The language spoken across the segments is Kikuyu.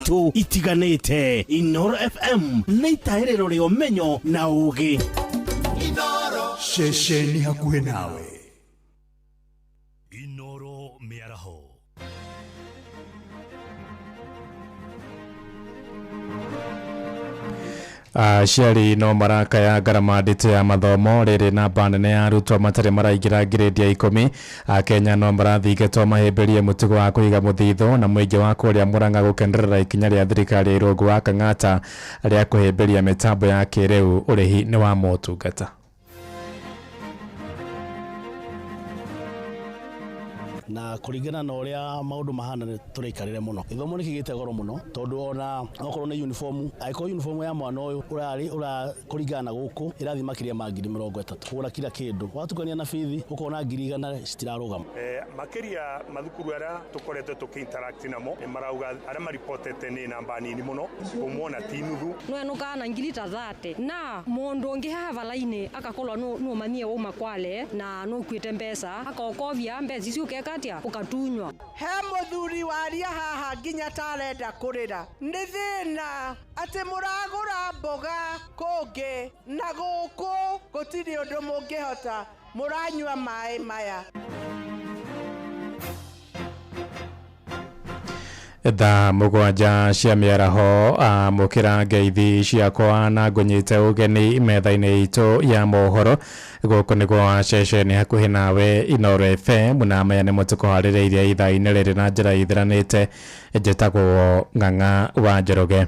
Itũ itiganĩte. Inoro FM nĩ itahĩrĩro rĩa ũmenyo na ũgĩ. Ceceni hakuhĩ nawe. Inoro mĩaraho. Aciari no marakaya ngarama nditũ ya mathomo rĩrĩ namba nene ya arutwo matarĩ maraingĩra ngirĩndi ya ikũmi. Akenya no marathingatwo mahĩmbĩrie mũtugo wa kũiga mũthithũ na mũingĩ wa kũrĩa Murang'a gũkenerera ikinya rĩa thirikari ya Irũngũ wa Kang'ata rĩa kũhĩmbĩria mĩtambo ya kĩrĩu ũrĩhi-inĩ wa motungata. Na kũringana na ũrĩa maũndũ mahana nĩ tũraikarĩre mũno. Gĩthomo nĩ kĩgĩte goro mũno tondũ ona okorwo nĩ uniform, angĩkorwo uniform ya mwana ũyũ ũrarĩ ũra kũringana na gũkũ ĩrathiĩ makĩria ma 30,000 kũgũra kila kĩndũ, watukania na bithi ũkona 100,000 citirarũgama. Makĩria mathukuru arĩa tũkoretwo tũkĩ interact namo nĩ marauga arĩa maripotete nĩ namba nini mũno, kũmwona ti nuthu. Nwenũkaga na ngiri ta 30 na mũndũ ũngĩ haha barainĩ akakorwo nũmanie wauma Kwale na nũkuĩte mbeca akokovia mbeca icio ũkeka atĩa ũkatunywa. He mũthuri waria haha nginya tarenda kũrĩra nĩ thĩna atĩ mũragũra mboga kũngĩ na gũkũ gũtirĩ ũndũ mũngĩhota, mũranyua maĩ maya. Thaa mũgwanja cia mĩaraho, amũkĩra ngeithi ciakwa na ngũnyite ũgeni metha-inĩ itũ ya mohoro. Gũkũ nĩguo ceceni hakuhĩ nawe Inoro FM, na maya nĩmo tũkũharĩrĩirie ithaa-inĩ rĩrĩ na njĩra ithiranĩte. Njĩtagwo Ng'ang'a wa Njoroge.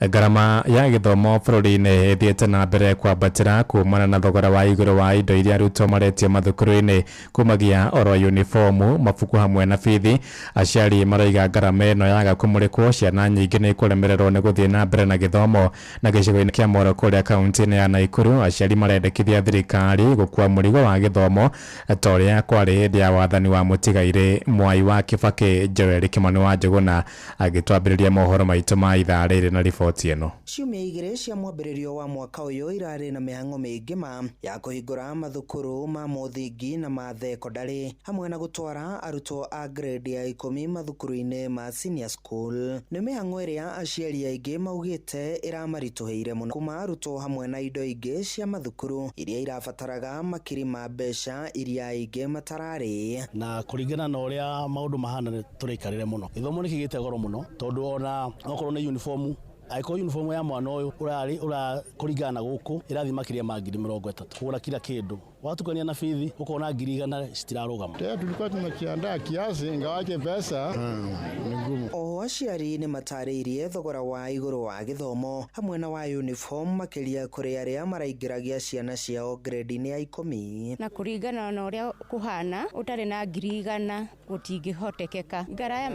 Ngarama ya gĩthomo bũrũri-inĩ ĩthiĩte na mbere kwambatĩra kumana na thogora wa igũrũ wa indo iria arutwo maretio mathukuru-inĩ, kumagia oro uniformu, mabuku hamwe na bithi. Aciari maroiga ngarama ĩno yaga kũmũrĩkwo, ciana nyingĩ nĩ ikũremererwo nĩ gũthiĩ na mbere na gĩthomo. Na gĩcigo-inĩ kĩa Moro kũrĩa kaunti-inĩ ya Naikuru, aciari marendekithia thirikari gũkua mũrigo wa gĩthomo ta ũrĩa kwarĩ hĩndĩ ya wathani wa mũtigairĩ Mwai wa Kibaki. Joel Kimani wa Njũgũna agĩtwambĩrĩria mohoro maitũ ma ithaa rĩrĩ na riboti ĩno. Ciumia igĩrĩ cia mwambĩrĩrio wa mwaka ũyũ irarĩ na mĩhang'o mĩingĩ ma ya kũhingũra mathukuru ma mũthingi na ma thekondarĩ hamwe na gũtwara arutwo a grade ya ikũmi mathukuru-inĩ ma senior school. Nĩ mĩhang'o ĩrĩa aciari aingĩ maugĩte ĩramaritũhĩire mũno kuma arutwo hamwe na indo ingĩ cia mathukuru iria irabataraga makiri ma mbeca iria aingĩ matararĩ. Na kũringana na ũrĩa maũndũ mahana nĩ tũraikarĩre mũno. Gĩthomo nĩ kĩgĩte goro mũno tondũ ona okorwo nĩ uniform, angĩkorwo uniform ya mwana ũyũ ũrarĩ ũra kũringana na gũkũ ĩrathiĩ makĩria ma 30,000 kũgũra kila kĩndũ, watukania na bithi ũkona 100,000 citirarũgama. Tena tulikuwa tunakiandaa kiasi ingawaje pesa ni ngumu. Oho aciari nĩ matarĩirie thogora wa igũrũ wa gĩthomo hamwe na wa uniform makĩria kũrĩ arĩa maraingĩragia ciana ciao grade-inĩ ya ikũmi. Na kũringana na ũrĩa kũhana ũtarĩ na 100,000 gũtingĩhotekeka.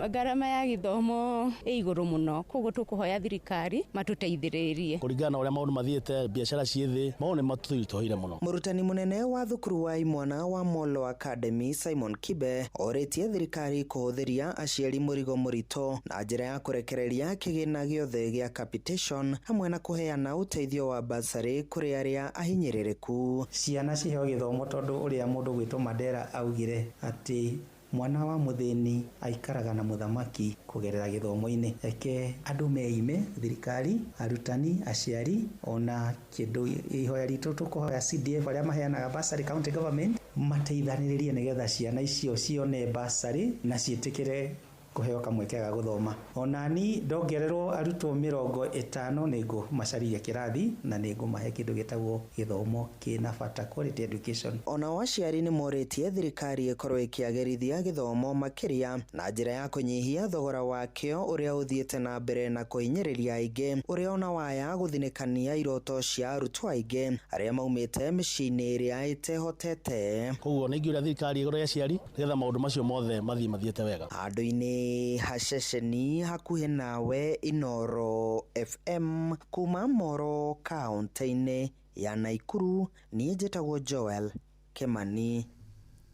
Ngarama ya gĩthomo ĩ igũrũ mũno, koguo tũkũhoya thirikari matũteithĩrĩrie. Kũringana na ũrĩa maũndũ mathiĩte, biacara ciĩ thĩ, maũndũ nĩ matũritũhĩire mũno. Mũrutani mũnene wa thukuru wa imwana wa Molo Academy Simon Kibe orĩtie thirikari kũhũthĩria aciari mũrigo mũritũ na njĩra ya kũrekereria kĩgĩna gĩothe gĩa capitation hamwe na kũheana ũteithio wa bursary kũrĩ arĩa ahinyĩrĩrĩku. Ciana ciheo gĩthomo tondũ ũrĩa mũndũ gwĩtwo Mandela augire atĩ mwana wa mũthĩni aikaraga na mũthamaki kũgerera gĩthomo-inĩ. Reke andũ meime, thirikari, arutani, aciari, ona kĩndũ ihoya ritũ tũkũhoya CDF arĩa maheanaga bursary county government mateithanĩrĩrie nĩgetha ciana icio cione bursary na ciĩtĩkĩre kũheo kamweke ga gũthoma. Ona ni ndongererwo arutwo 50 nĩ ngũmacaria kĩrathi na nĩ ngũmahe kĩndũ gĩtagwo gĩthomo kĩna bata, quality education. Onao aciari nĩ morĩtie thirikari ĩkorwo ĩkĩagĩrithia gĩthomo makĩria na njĩra ya kũnyihia thogora wakĩo ũrĩa ũthiĩte na mbere na kũhinyĩrĩria aingĩ, ũrĩa ona waya gũthinĩkania iroto cia arutwo aingĩ arĩa maumĩte mĩciĩ-inĩ ĩrĩa ĩtehotete. Koguo nĩ ingĩũria thirikari ĩgũre aciari nĩgetha maũndũ macio mothe mathiĩ mathiĩte wega. Handũ-inĩ haceceni hakuhĩ nawe Inoro FM kuma Moro kaunti-inĩ ya Naikuru, niĩ njĩtagwo Joel Kimani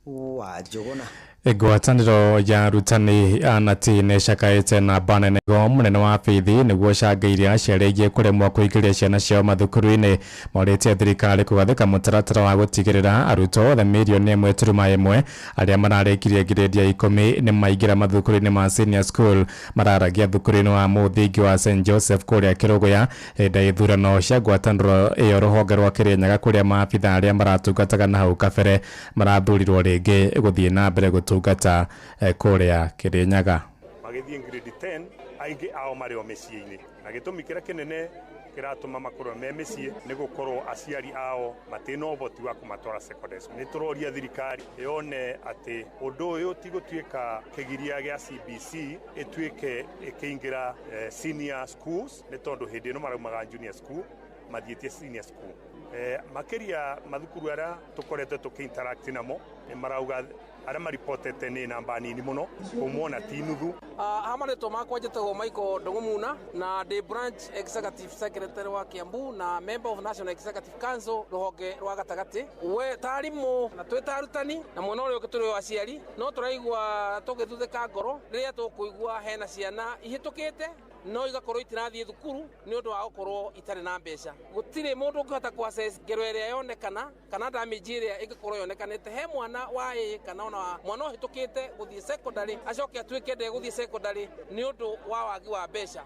wa Njũgũna. Ngwatanĩro ya arutani anati nĩ ĩcakaĩte namba nene mũnene wa bithi nĩguo ũcangĩire aciari aingĩ kũremwo kũingĩria ciana ciao mathukuru-inĩ. Morĩtie thirikari kũgathĩka mũtaratara wa gũtigĩrĩra arutwo othe 1.1 mirioni arĩa mararĩkirie ngirĩndi ya 10 nĩ maingĩra mathukuru-inĩ ma senior school. Mararagia thukuru-inĩ wa mũthingi wa St Joseph kũrĩa Kĩrũgũya hĩndĩ ya ithurano cia ngwatanĩro ĩyo rũhonge rwa Kĩrĩnyaga, kũrĩa maabitha arĩa maratungataga na hau kabere marathurirwo rĩngĩ gũthiĩ na mbere gũtungata kũrĩa Kĩrĩnyaga. Magĩthiĩ grade 10, aingĩ ao marĩ o mĩciĩ-inĩ, na gĩtũmi kĩrĩa kĩnene kĩratũma makorwo me mĩciĩ nĩ gũkorwo aciari ao matina ũhoti wa kũmatwara secondary school. Nĩ tũroria thirikari yone atĩ ũndũ ũyũ ti gũtuĩka kĩgiria gĩa CBC ĩtuĩke ĩkĩingĩra senior schools, nĩ tondũ hĩndĩ ĩno maraumaga junior school mathiĩtie senior school. Makĩria mathukuru arĩa tũkoretwo tũkĩ-interact namo nĩ marauga arĩa maripotete nĩ namba nini mũno, kũmwona ti nuthu. Ha marĩtwa makwa njĩtagwo Michael Ndũng'ũ na ndĩ branch executive secretary wa Kiambu na member of National Executive Council rũhonge rwa gatagatĩ. We ta arimũ na twĩ ta arutani na mwena ũrĩa ũngĩ tũrĩ o aciari, no tũraigua tũgĩthuthĩka ngoro rĩrĩa tũkũigua hena ciana ihĩtũkĩte no igakorwo itirathiĩ thukuru nĩ ũndũ wa gũkorwo itarĩ na mbeca. Gũtirĩ mũndũ ũngĩhota kũ assess ngero ĩrĩa yonekana kana damage ĩrĩa ĩngĩkorwo yonekanĩte he mwana wa A kana ona mwana ũhĩtũkĩte gũthiĩ secondary acoke atuĩke ndegũthiĩ secondary nĩ ũndũ wa wagi wa mbeca.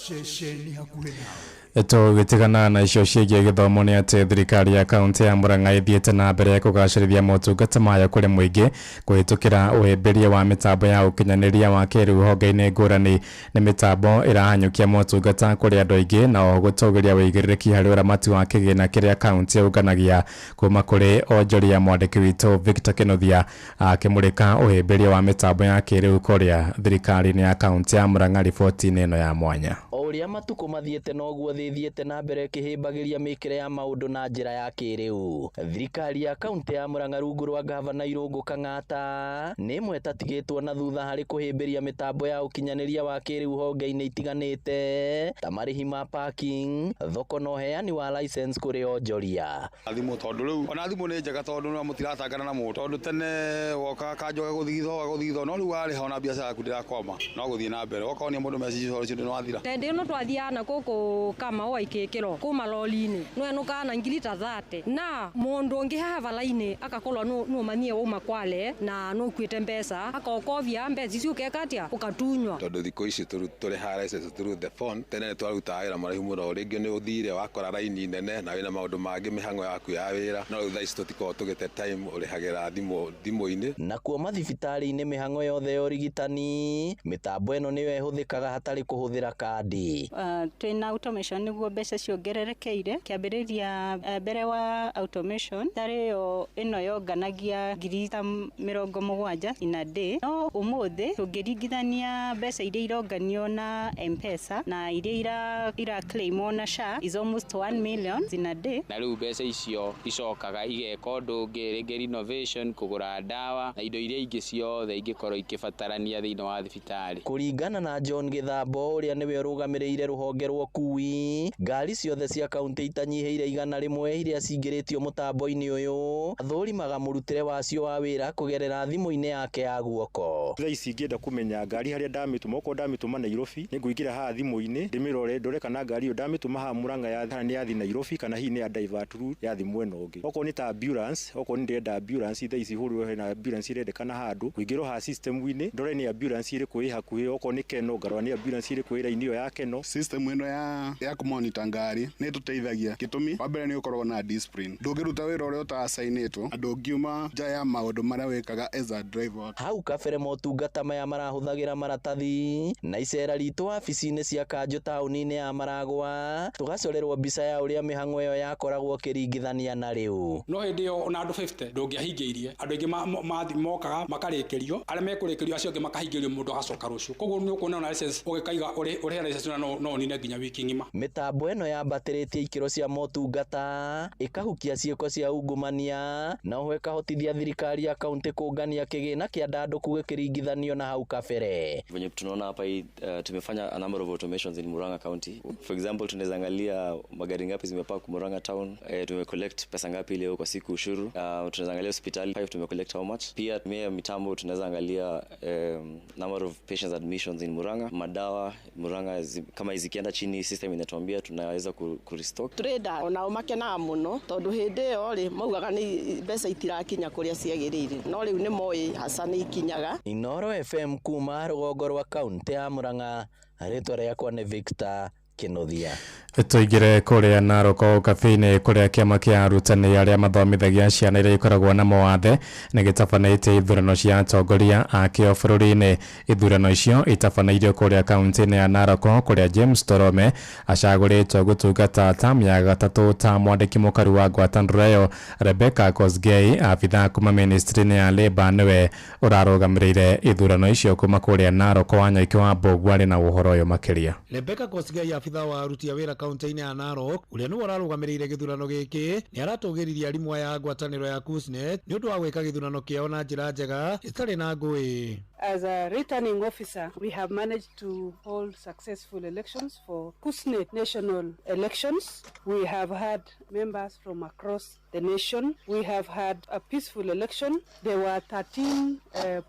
Ceceni hakuhĩ nawe. Tũgĩtigana na icio ciĩgiĩ gĩthomo nĩ atĩ thirikari ya kaunti ya Murang'a ĩthiĩte na mbere kũgacĩrithia motungata mayo kũrĩ mũingĩ kũhĩtũkĩra ũhĩmbĩria wa mĩtambo ya ũkinyanĩria wa kĩrĩu honge-inĩ ngũrani. Nĩ mĩtambo ĩrahanyũkia motungata kũrĩ andũ aingĩ na oho gũtũgĩria wĩigĩrĩrĩki harĩ ũramati wa kĩgĩna kĩrĩa kaunti yũnganagia kuma kũrĩ onjoria. Mwandĩki witũ Victor Kĩnuthia akĩmũrĩka ũhĩmbĩria wa mĩtambo ya kĩrĩu kũrĩa thirikari-inĩ ya kaunti ya Murang'a riboti-inĩ ĩno ya mwanya. O ũrĩa matukũ mathiĩte noguo thĩ ĩthiĩte na mbere ĩkĩhĩmbagĩria mĩkĩre ya maũndũ na njĩra ya kĩrĩu. Thirikari ya kaunti ya Murang'a rungu rwa gavana Irũngũ Kang'ata nĩ ĩmwe ĩtatigĩtwo na thutha harĩ kũhĩmbĩria mĩtambo ya ũkinyanĩria wa kĩrĩu honge-inĩ itiganĩte ta marĩhi ma parking, thoko na ũheani wa license kũrĩ onjoria. Thimũ, tondũ rĩu ona thimũ nĩ njega, tondũ no mũtiratangana na mũndũ, tondũ tene woka kanjũ gagũthigithwo gagũthigithwo, no rĩu warĩha ona biacara yaku ndĩrakwama, no gũthiĩ na mbere. Woka wonia mũndũ message, ũhoro ũcio nĩ wathira. Tende ĩno twathiaga na gũkũ kama ikĩkĩro kũ malori-inĩ nwenũkaga na ngiri ta 30, na mũndũ ũngĩ haha bara-inĩ akakorwo nũmanyie wauma Kwale na nũkuĩte mbeca, akokovia mbeca icio ũkeka atĩa, ũkatunywa. Tondũ thikũ ici tũrĩhaga license through the phone. Tene nĩ twarutaga wĩra mũraihu mũno, rĩngĩ nĩ ũthire wakora raini nene na wĩna maũndũ mangĩ, mĩhang'o yaku ya wĩra, no rĩu thaa ici tũtikoragwo tũgĩte time, ũrĩhagĩra thimũ thimũ-inĩ. Nakuo mathibitarĩ-inĩ mĩhang'o yothe ya ũrigitani mĩtambo ĩno nĩyo ĩhũthĩkaga hatarĩ kũhũthĩra kandi. Twĩna automation nĩguo mbeca ciongererekeire. Kĩambĩrĩria mbere wa automation tarĩ ĩyo ĩno yonganagia ngiri ta 70 in a day, no ũmũthĩ tũngĩringithania mbeca iria ironganio na M-Pesa na iria ira claimwo na SHA is almost 1 million in a day. Na rĩu mbeca icio icokaga igeka ũndũ ũngĩ, rĩngĩ renovation, kũgũra ndawa na indo iria ingĩ ciothe ingĩkorwo ikĩbatarania thĩinĩ wa thibitarĩ. Kũringana na John Gĩthambo, ũrĩa nĩwe ũrũgamĩrĩire rũhonge rwa ũkui, ngari ciothe cia kaunti itanyihĩire 100 iria cingĩrĩtio mũtambo-inĩ ũyũ athũrimaga mũrutĩre wacio wa wĩra kũgerera thimũ-inĩ yake ya guoko. Thaa ici ingĩenda kũmenya ngari harĩa ndamĩtũma, okorwo ndamĩtũma Nairobi, nĩ ngũingĩra haha thimũ-inĩ ndĩmĩrore, ndore kana ngari ĩyo ndamĩtũma haha Murang'a ya kana nĩ yathi Nairobi kana hihi nĩ ya divert route yathi mwena ũngĩ. Okorwo nĩ ta ambulance, okorwo nĩ ndĩrenda ambulance thaa ici hũrĩrwo hena ambulance ĩrendekana handũ, ngũingĩra haha system-inĩ ndore nĩ ambulance ĩrĩkũ ĩ hakuhĩ. Okorwo nĩ Keno, ngarora nĩ ambulance ĩrĩkũ ĩ raini ĩyo ya Keno. System ĩno ya kũmonitor ngari nĩ ĩtũteithagia. Gĩtũmi wa mbere, nĩ ũkoragwo na discipline, ndũngĩruta wĩra ũrĩa ũta-assign-ĩtwo na ndũngiuma nja ya maũndũ marĩa wĩkaga as a driver. Hau kabere motungata maya marahũthagĩra maratathi, na icera ritũ wabici-inĩ cia kanjũ taũni-inĩ ya Maragwa tũgacorerwo mbica ya ũrĩa mĩhang'o ĩyo yakoragwo ĩkĩringithania na rĩu. No hĩndĩ ĩyo ona andũ 50 ndũngĩahingĩirie. Andũ aingĩ mokaga makarĩkĩrio, arĩa mekũrĩkĩrio acio angĩ makahingĩrio, mũndũ agacoka rũciũ. Koguo nĩ ũkuona ona license ũgĩkaiga ũrĩhe license na Ona no ũnine nginya wiki ng'ima. Mĩtambo ĩno yambatĩrĩtie ikĩro cia motungata, ĩkahukia ciĩko cia ungumania, na oho ĩkahotithia thirikari ya kaunti kũngania kĩgĩna kĩa ndandũku gĩkĩringithanio na hau kabere. Venye tunaona hapa hii, tumefanya a number of automations in Murang'a County. For example, tunaweza angalia magari ngapi zimepark Murang'a town, tumecollect pesa ngapi leo kwa siku ushuru. Tunaweza angalia hospitali 5 tumecollect how much. Pia tumia mitambo tunaweza angalia number of patients admissions in Murang'a, madawa Murang'a kama zikienda chini system inatuambia tunaweza ku restock. Trader onao makenaga muno tondu hindi iyo ri maugaga ni mbeca itirakinya kuria ciagirire no riu ni moi haca ni ikinyaga. Inoro FM kuma rũgongo rwa kaunti ya Murang'a, rĩtwa rĩakwa nĩ Victor Kinuthia. Tũingĩre kũrĩa Narok Ũkabi-inĩ kũrĩa kĩama kĩa arutani arĩa mathomithagia ciana iria ikoragwo na mawathe nĩ gĩtabanĩtie ithurano cia atongoria akĩo bũrũri-inĩ. Ithurano icio itabanĩirio kũrĩa kaunti-inĩ ya Narok kũrĩa James Torome acagũrĩtwo gũtungata tamu ya gatatũ ta mwandĩki mũkaru wa ngwatanĩro ĩyo. Rebecca Kosgei abithaa kuma ministry-inĩ ya Labour nĩwe ũrarũgamĩrĩire ithurano icio kuma kũrĩa Narok. Wanyoike wa Mbũgua arĩ na ũhoro ũyũ makĩria. Rebecca Kosgei abithaa wa aruti a wĩra kaunti-inĩ ya Narok ũrĩa nĩwe ũrarũgamĩrĩire gĩthurano gĩkĩ nĩ aratũgĩririe arimũ aya ngwatanĩro ya KUSNET nĩ ũndũ wa gwĩka gĩthurano kĩao na njĩra njega ĩtarĩ na ngũĩ. As a returning officer, we have managed to hold successful elections for KUSNET national elections. We have had members from across the nation. We have had a peaceful election. There were 13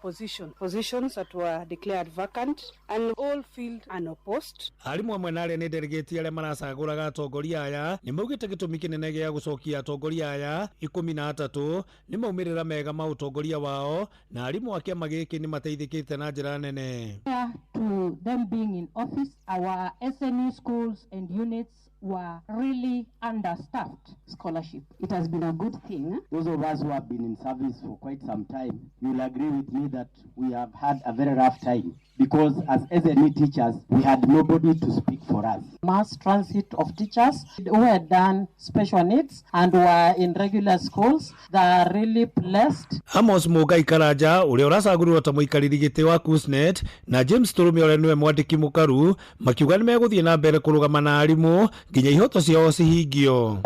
positions that were declared vacant and all filled unopposed. Arimũ amwe na arĩa nĩ delegate arĩa maracagũraga atongoria aya nĩ maugĩte gĩtũmi kĩnene gĩa gũcokia atongoria aya 13 nĩ maumĩrĩra mega ma ũtongoria wao na arimũ a kĩama gĩkĩ nĩ mateithĩkĩte na njĩra nene. To them being in office, our SNU schools and units were really understaffed. Scholarship. It has been a good thing. Those of us who have been in service for quite some time, you will agree with me that we have had a very rough time because as SNE teachers, we had nobody to speak for us. Mass transit of teachers who had done special needs and were in regular schools, they are really blessed. Amos Mugai Karanja ũrĩa ũracagũrirwo ta mũikarĩri gĩtĩ wa KUSNET na James Tũrũme ũrĩa nĩwe mwandĩki mũkaru makiuga nĩ megũthiĩ na mbere kũrũgama na arimũ nginya ihoto ciao cihingio.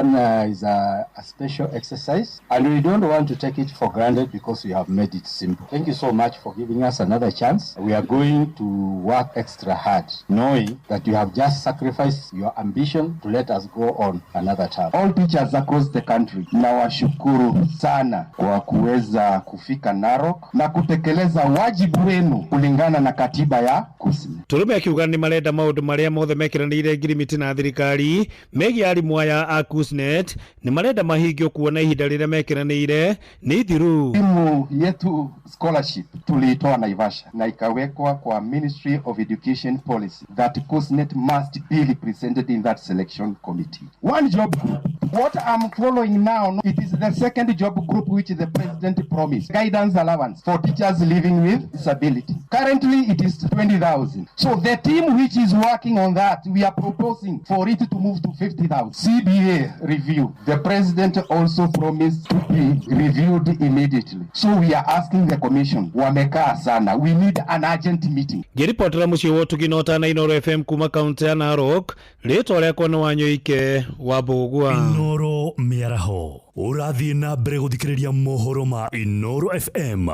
Is a special exercise and we don't want to take it for granted because we have made it simple. Thank you so much for giving us another chance. We are going to work extra hard knowing that you have just sacrificed your ambition to let us go on another term. All teachers across the country, nawashukuru sana kwa kuweza kufika Narok na kutekeleza wajibu wenu kulingana na katiba ya KUSNET. Tũrũme akiuga nĩ marenda maũndũ marĩa mothe mekĩranĩire ngirimiti na thirikari megiĩ arimũ aya a KUSNET nĩ marenda mahingio kuona ihinda rĩrĩa mekĩranĩire nĩ ithiru. Timu yetu scholarship tuliitoa Naivasha na ikawekwa kwa Ministry of Education policy that KUSNET must be represented in that selection committee. One job group. What I'm following now, it is the second job group which the president promised. Guidance allowance for teachers living with disability. Currently it is 20,000. So the team which is working on that, we are proposing for it to move to 50,000. CBA review. The president also promised to be reviewed immediately. So we are asking the commission, wamekaa sana. We need an urgent meeting. Ngĩribotera mũciĩ wa Ũtugi na Ũtana Inoro FM kuma kaunti ya Narok, rĩtwa rĩakwa nĩ Wanyoike wa Mbũgua. Inoro mĩaraho ũrathiĩ na mbere gũthikĩrĩria mohoro ma Inoro FM.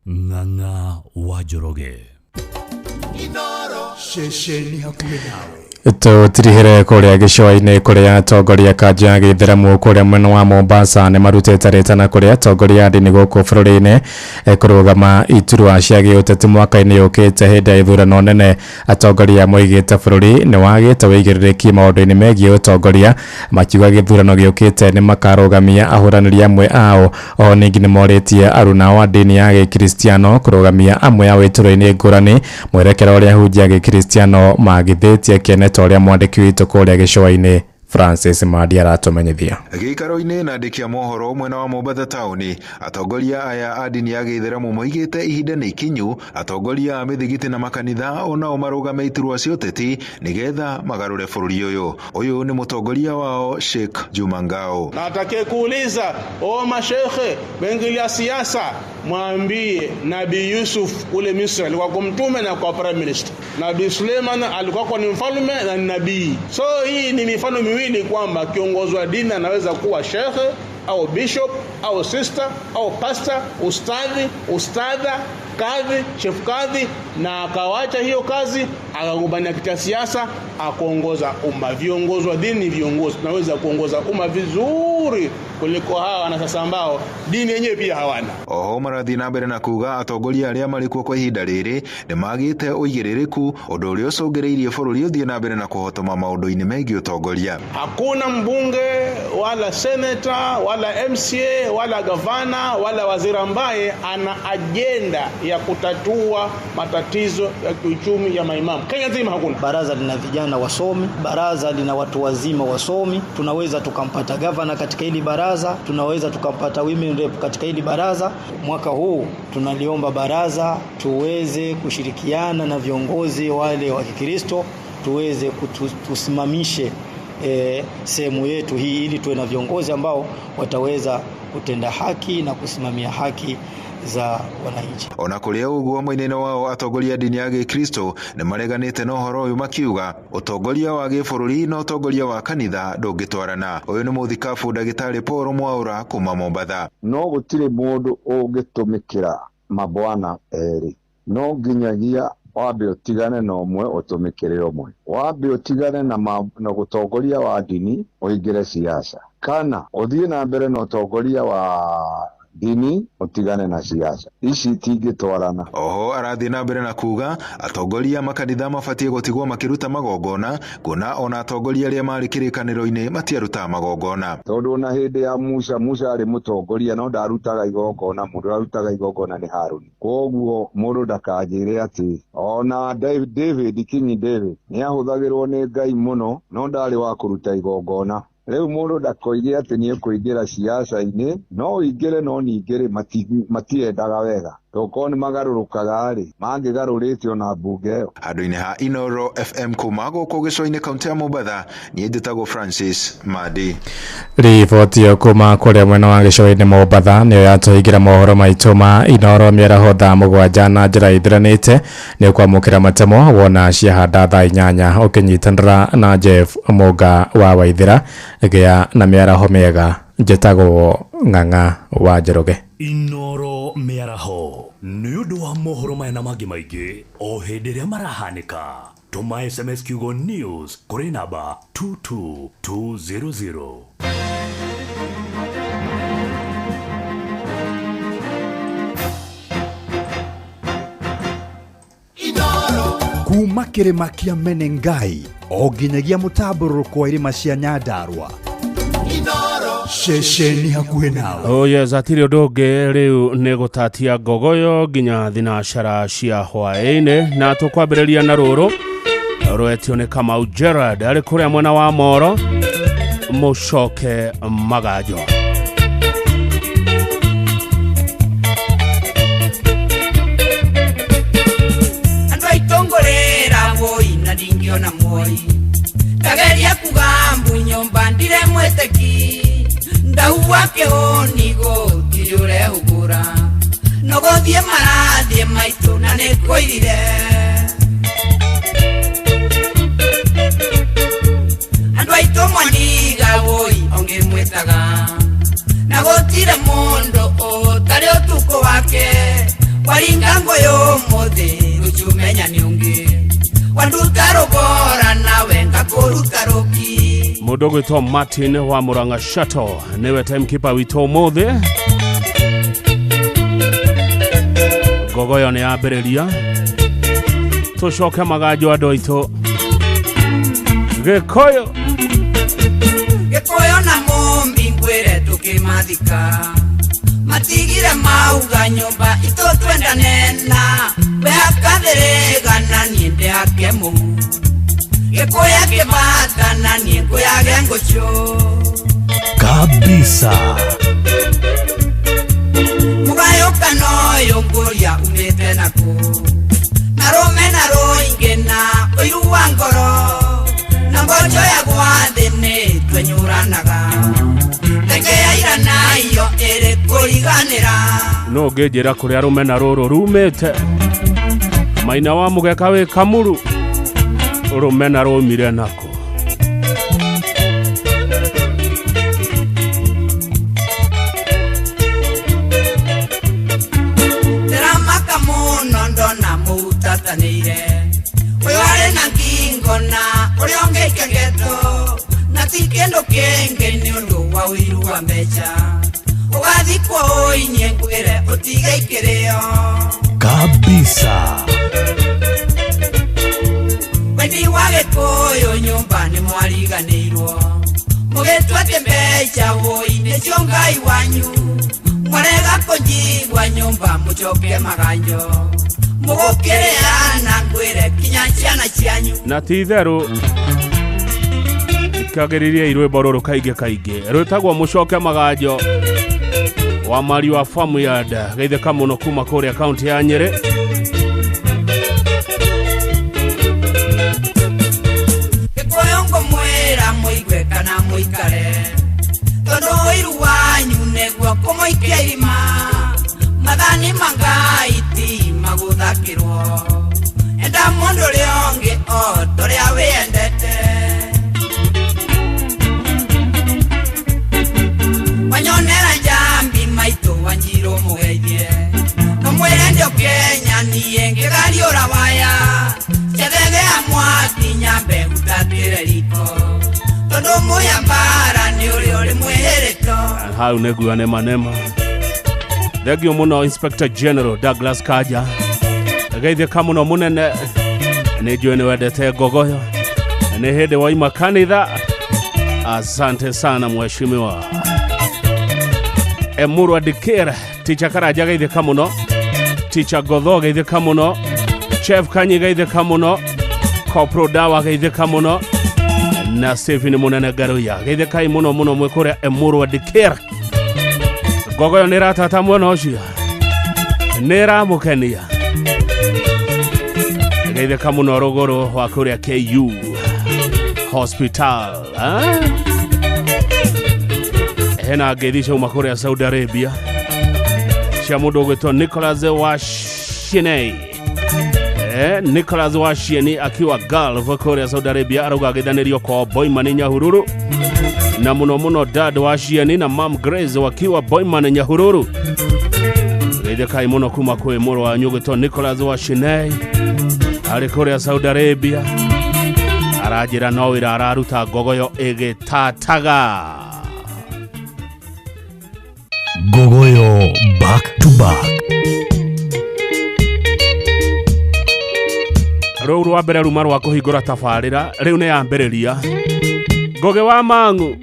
Ng'ang'a wa Njoroge. Inoro ceceni hakuhĩ nawe. Tũtirihere kũrĩa gĩcũa-inĩ kũrĩa atongoria kanjũ ya gĩithĩramu kũrĩa mwena wa Mombasa nĩ marutĩte rĩtana kũrĩa atongoria a ndini gũkũ bũrũri-inĩ kũrũgama iturwa cia gĩũteti mwaka-inĩ ũkĩte hĩndĩ ya ithurano nene. Atongoria moigĩte bũrũri nĩ wagĩte wĩigĩrĩrĩki maũndũ-inĩ megiĩ ũtongoria, makiuga gĩthurano gĩũkĩte nĩ makarũgamia ahũranĩri amwe ao. Oho ningĩ nĩ morĩtie aruna a ndini ya gĩkristiano kũrũgamia amwe ao iturwa-inĩ ngũrani, mwerekera ũrĩa ahunjia gĩkristiano magithĩtie kĩene ta ũrĩa mwandĩki witũ kũrĩa gĩcũa-inĩ Francis Madi aratumenyithia. Gĩikaro-inĩ na andĩki a mohoro mwena wa Mombatha taũni, atongoria aya a ndini ya gĩithĩramu moigĩte ihinda nĩ ikinyu atongoria a mĩthigiti na makanitha onao marũgame iturwa cia ũteti nĩgetha magarũre bũrũri ũyũ. Ũyũ nĩ mũtongoria wao Sheikh Juma Ngao. Na atakayekuuliza o mashekhe wengilia siasa, mwambie Nabii Yusuf kule Misri alikuwa kwa mtume na kwa prime minister. Nabii Suleiman alikuwa kwa ni mfalme na nabii. So hii ni mifano miwili kwamba kiongozi wa dini anaweza kuwa shekhe au bishop au sister au pastor, ustadhi, ustadha, kadhi, chef kadhi, na akawacha hiyo kazi akagombania kiti cha siasa akaongoza umma. Viongozi wa dini ni viongozi, tunaweza kuongoza umma vizuri kuliko hawa na sasa ambao dini yenyewe pia hawana. Oho marathiĩ na mbere na kuga atongoria arĩa marĩ kuo kwa ihinda rĩrĩ nĩ magĩte ũigĩrĩrĩku, ũndũ ũrĩa ũcũngĩrĩirie bũrũri ũthiĩ na mbere na kũhotoma maũndũ-inĩ megiĩ ũtongoria. Hakuna mbunge wala senator wala MCA wala gavana wala waziri ambaye ana agenda ya kutatua matatizo ya kiuchumi ya maimamu. Kenya nzima hakuna. Baraza lina vijana wasomi, baraza lina watu wazima wasomi. Tunaweza tukampata gavana katika hili baraza, tunaweza tukampata women rep katika hili baraza. Mwaka huu tunaliomba baraza tuweze kushirikiana na viongozi wale wa Kikristo, tuweze tusimamishe sehemu yetu hii ili tuwe na viongozi ambao wataweza kutenda haki na kusimamia haki za wananchi. Ona kũrĩ ũguo mwena wao atongoria ndini ya gĩkristo nĩ mareganĩte na ũhoro ũyũ makiuga ũtongoria wa gĩbũrũri na ũtongoria wa kanitha ndũngĩtwarana. Ũyũ nĩ mũthikabu ndagĩtarĩ Paul Mwaura kuma Mombatha. No gũtirĩ mũndũ ũngĩtũmĩkĩra mabwana erĩ, no nginyagia wambe ũtigane na ũmwe ũtũmĩkĩre ũmwe, wambe ũtigane na ũtongoria wa ndini ũingĩre siasa, kana ũthiĩ na mbere na ũtongoria wa dini utigane na siasa, ici itingĩtwarana. Oho arathiĩ na mbere na kuga atongoria makanitha mabatiĩ gũtigwo makĩruta magongona, kuona ona atongoria arĩa marĩ kĩrĩkanĩro-inĩ matiarutaga magongona. Tondũ ona hĩndĩ ya Musa, Musa arĩ mũtongoria no ndarutaga igongona, mũndũ arutaga igongona nĩ Haruni. Koguo mũndũ ndakanjĩre atĩ ona David, King David nĩahũthagĩrwo nĩ Ngai mũno no ndarĩ wa kũruta igongona. Rĩu mũndũ ndakoige atĩ nĩ ekũingĩra siasa-inĩ, no ũingĩre no ningĩ rĩ matiendaga wega, tokorwo nĩ magarũrũkaga rĩ, mangĩgarũrĩte ona mbunge ĩyo. Handũ-inĩ ha Inoro FM kuma gũkũ gĩcũa-inĩ kaunti ya Mombatha, niĩ njĩtagwo Francis Madi. Riboti ĩyo kuma kũrĩa mwena wa gĩcũa-inĩ Mombatha nĩyo yatũhingĩra mohoro maitũ ma Inoro mĩaraho thaa 7 na njĩra ĩthiranĩte. Nĩ ũkwamũkĩra matemo wona ciahanda thaa 8 ũkĩnyitanĩra na Jeff Mũnga wa Waithĩra. Gĩa na mĩaraho mĩega. Njĩtagwo Ng'ang'a wa Njoroge. Inoro mĩaraho nĩ ũndũ wa mohoro maya na mangĩ maingĩ o hĩndĩ ĩrĩa marahanĩka. Tũma SMS kiugo news kũrĩ namba 22200. Kuma kĩrĩma kĩa Menengai o nginyagia mũtambũrũko wa irĩma cia Nyandarua, ceceni hakuhĩ nawe. Oh yes, hatirĩ ũndũ ũngĩ rĩu nĩ gũtatia ngogoyo nginya thinacara cia hwaĩ-inĩ, na tũkwambĩrĩria na rũrũ rwetio nĩ Kamau Gerard arĩ kũrĩa mwena wa Moro, mũcoke Maganjo. Andũ aitongorera woi na ndingĩona moi, ndageria kuga mbu nyũmba ndire mwĩtĩki, ndauwa kĩhũni gũtirĩ ũrehũgũra, no gũthiĩ marathiĩ maitũ na nĩkũirire. Andũ aitũ mwaniga woi ũngĩmwĩtaga, na gũtirĩ mũndũ ũtarĩ ũtukũ wake, waringa ngũyũ ũmũthĩ rũciũ menya nĩ ũngĩ, wanduta rũbora nawe ngakũruta rũki. Mũndũ ũgwĩtwo Martin wa Murang'a Shuttle nĩwe timekeeper witũ ũmũthĩ. Ngogoyo nĩ yambĩrĩria, tũcoke Maganjo andũ aitũ. Gĩkũyũ Gĩkũyũ na Mũmbi ngwĩre tũkĩmathika, matigire mauga nyũmba itũ twendane na we akathĩrĩga na niĩ ndĩhake mũhu, Gĩkũya kĩbata na niĩ ngũyage ngũcũ. Kabisa. Mũgayũkano ũyũ ngũria umĩte nakũ? Na rũme na rũingĩ na ũiru wa ngoro, na mboco ya gwa thĩ nĩ twenyũranaga. Reke yaira nayo ĩrĩ kũriganĩra. No ũngĩnjĩra kũrĩa rũmena rũrũ rumĩte? Maina wa mũgeka wĩ Kamuru, rũmena rũmire nakũ? Ndĩramaka mũno ndona mũtatanĩire, ũyũ arĩ na ngingo na ũrĩa ũngĩ ikegetwo, na ti kĩndũ kĩngĩ nĩ ũndũ wa ũiru wa mbeca. Ũgathikwo ũinie ngwĩre ũtige ikĩrĩo. Kabisa. Wendi wa Gĩkũyũ nyũmba nĩ mwariganĩirwo, mũgĩtua atĩ mbeca wũi nĩcio Ngai wanyu. Mwarega kũnjigua nyũmba mũcoke maganjo, mũgũkĩrĩana ngwĩre kinya ciana cianyu. Na ti itherũ ikagĩrĩria rwĩmbo rũrũ kaingĩ kaingĩ rwĩtagwo mũcoke maganjo wa Mario wa Farmyard geithĩka mũno kuma kũrĩa kaunti ya Nyĩrĩ. Gĩkũyũ ngũmwĩra mũigue kana mũikare, tondũ ũiru wanyu nĩguo kũmũikia irima. Mathani ma Ngai ti magũthakĩrwo, enda mũndũ ũrĩa ũngĩ o ta ũrĩa wĩyendete. Wanyonera njambi maitũ Wanjirũ mũgeithie, kamwĩre ndĩũke niĩ ngĩgariũra waya, ciathegea mwaki nyambe hutatĩre riko, tondũ mũya mbara nĩ ũrĩa ũrĩ mwĩhĩrĩto. Hau nĩguo nĩma nĩma. Thengio mũno Inspector General Douglas Kaja, geithĩka mũno mũnene, nĩ njũĩ nĩ wendete ngogoyo, nĩ hĩndĩ waima kanitha. Asante sana mheshimiwa Emuru Adikira. Ticha Karaja geithĩka mũno, Ticha Gotho geithĩka mũno, Chef Kanyi geithĩka mũno, Corporal Dawa geithĩka mũno, na Stephen Munene Garuya geithĩkai mũno mũno mwĩ kũrĩa Emuru Adikira. Ngogoyo nĩ ĩratata mwena ũcio, nĩ ĩramũkenia. Geithĩka mũno rũgũrũ wa kũrĩa KU Hospital. Hena ngeithi ciauma kũrĩa Saudi Arabia cia mũndũ ũgwĩtwo Nicholas Washinei. Nicholas Washieni akiwa Gulf kũrĩa Saudi Arabia arauga agĩthanĩrio kwa Boyman Nyahururu, na mũno mũno Dad Washieni na Mam Grace wakiwa Boyman Nyahururu. Geithĩkai mũno kuma kwĩ mũrũ wanyu ũgwĩtwo Nicholas Washinei arĩ kũrĩa Saudi Arabia, aranjĩra no wĩra araruta ngogoyo ĩgĩtataga. Ngogoyo back to back. Rũu rwa mbere ruma rwa kũhingũra tabarĩra rĩu nĩ yambĩrĩria. Ngũgĩ wa Mang'u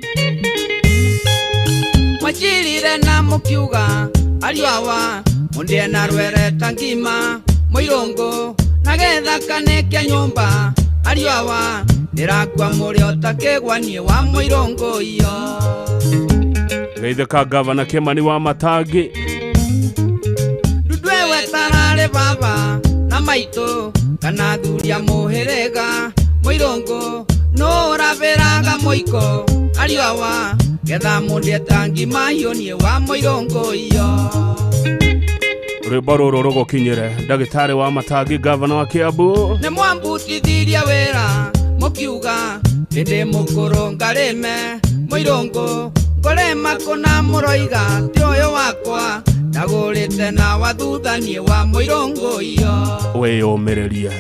mwacirire na mũkiuga ariũ awa mũndĩe na rwere ta ngima mũirũngũ na gethaka nĩkĩa nyũmba ariũ awa ndĩrakua mũrĩ o ta kĩgwa niĩ wa mũirũngũ iyo. Geithĩka Gavana Kĩmani wa Matangi. Ndundwe wetararĩ baba na maitũ kana athuri a mũhĩrĩga mũirũngũ nũ ũrabĩraga mũiko ariũ awa getha mũndĩe ta ngima hiũ niĩ wa mũirũngũ iyo. Rwĩmbo rũrũ rũgũkinyĩre ndagĩtarĩ wa Matangi, gavana wa Kiambu. Nĩ mwambutithirie wĩra mũkiuga hĩndĩ mũkũrũ ngarĩme mũirũngũ ngũrĩma kũna mũroiga ti ũyũ wakwa ndagũrĩte na wa thutha niĩ wa mũirũngũ iyo. Wĩyũmĩrĩrie.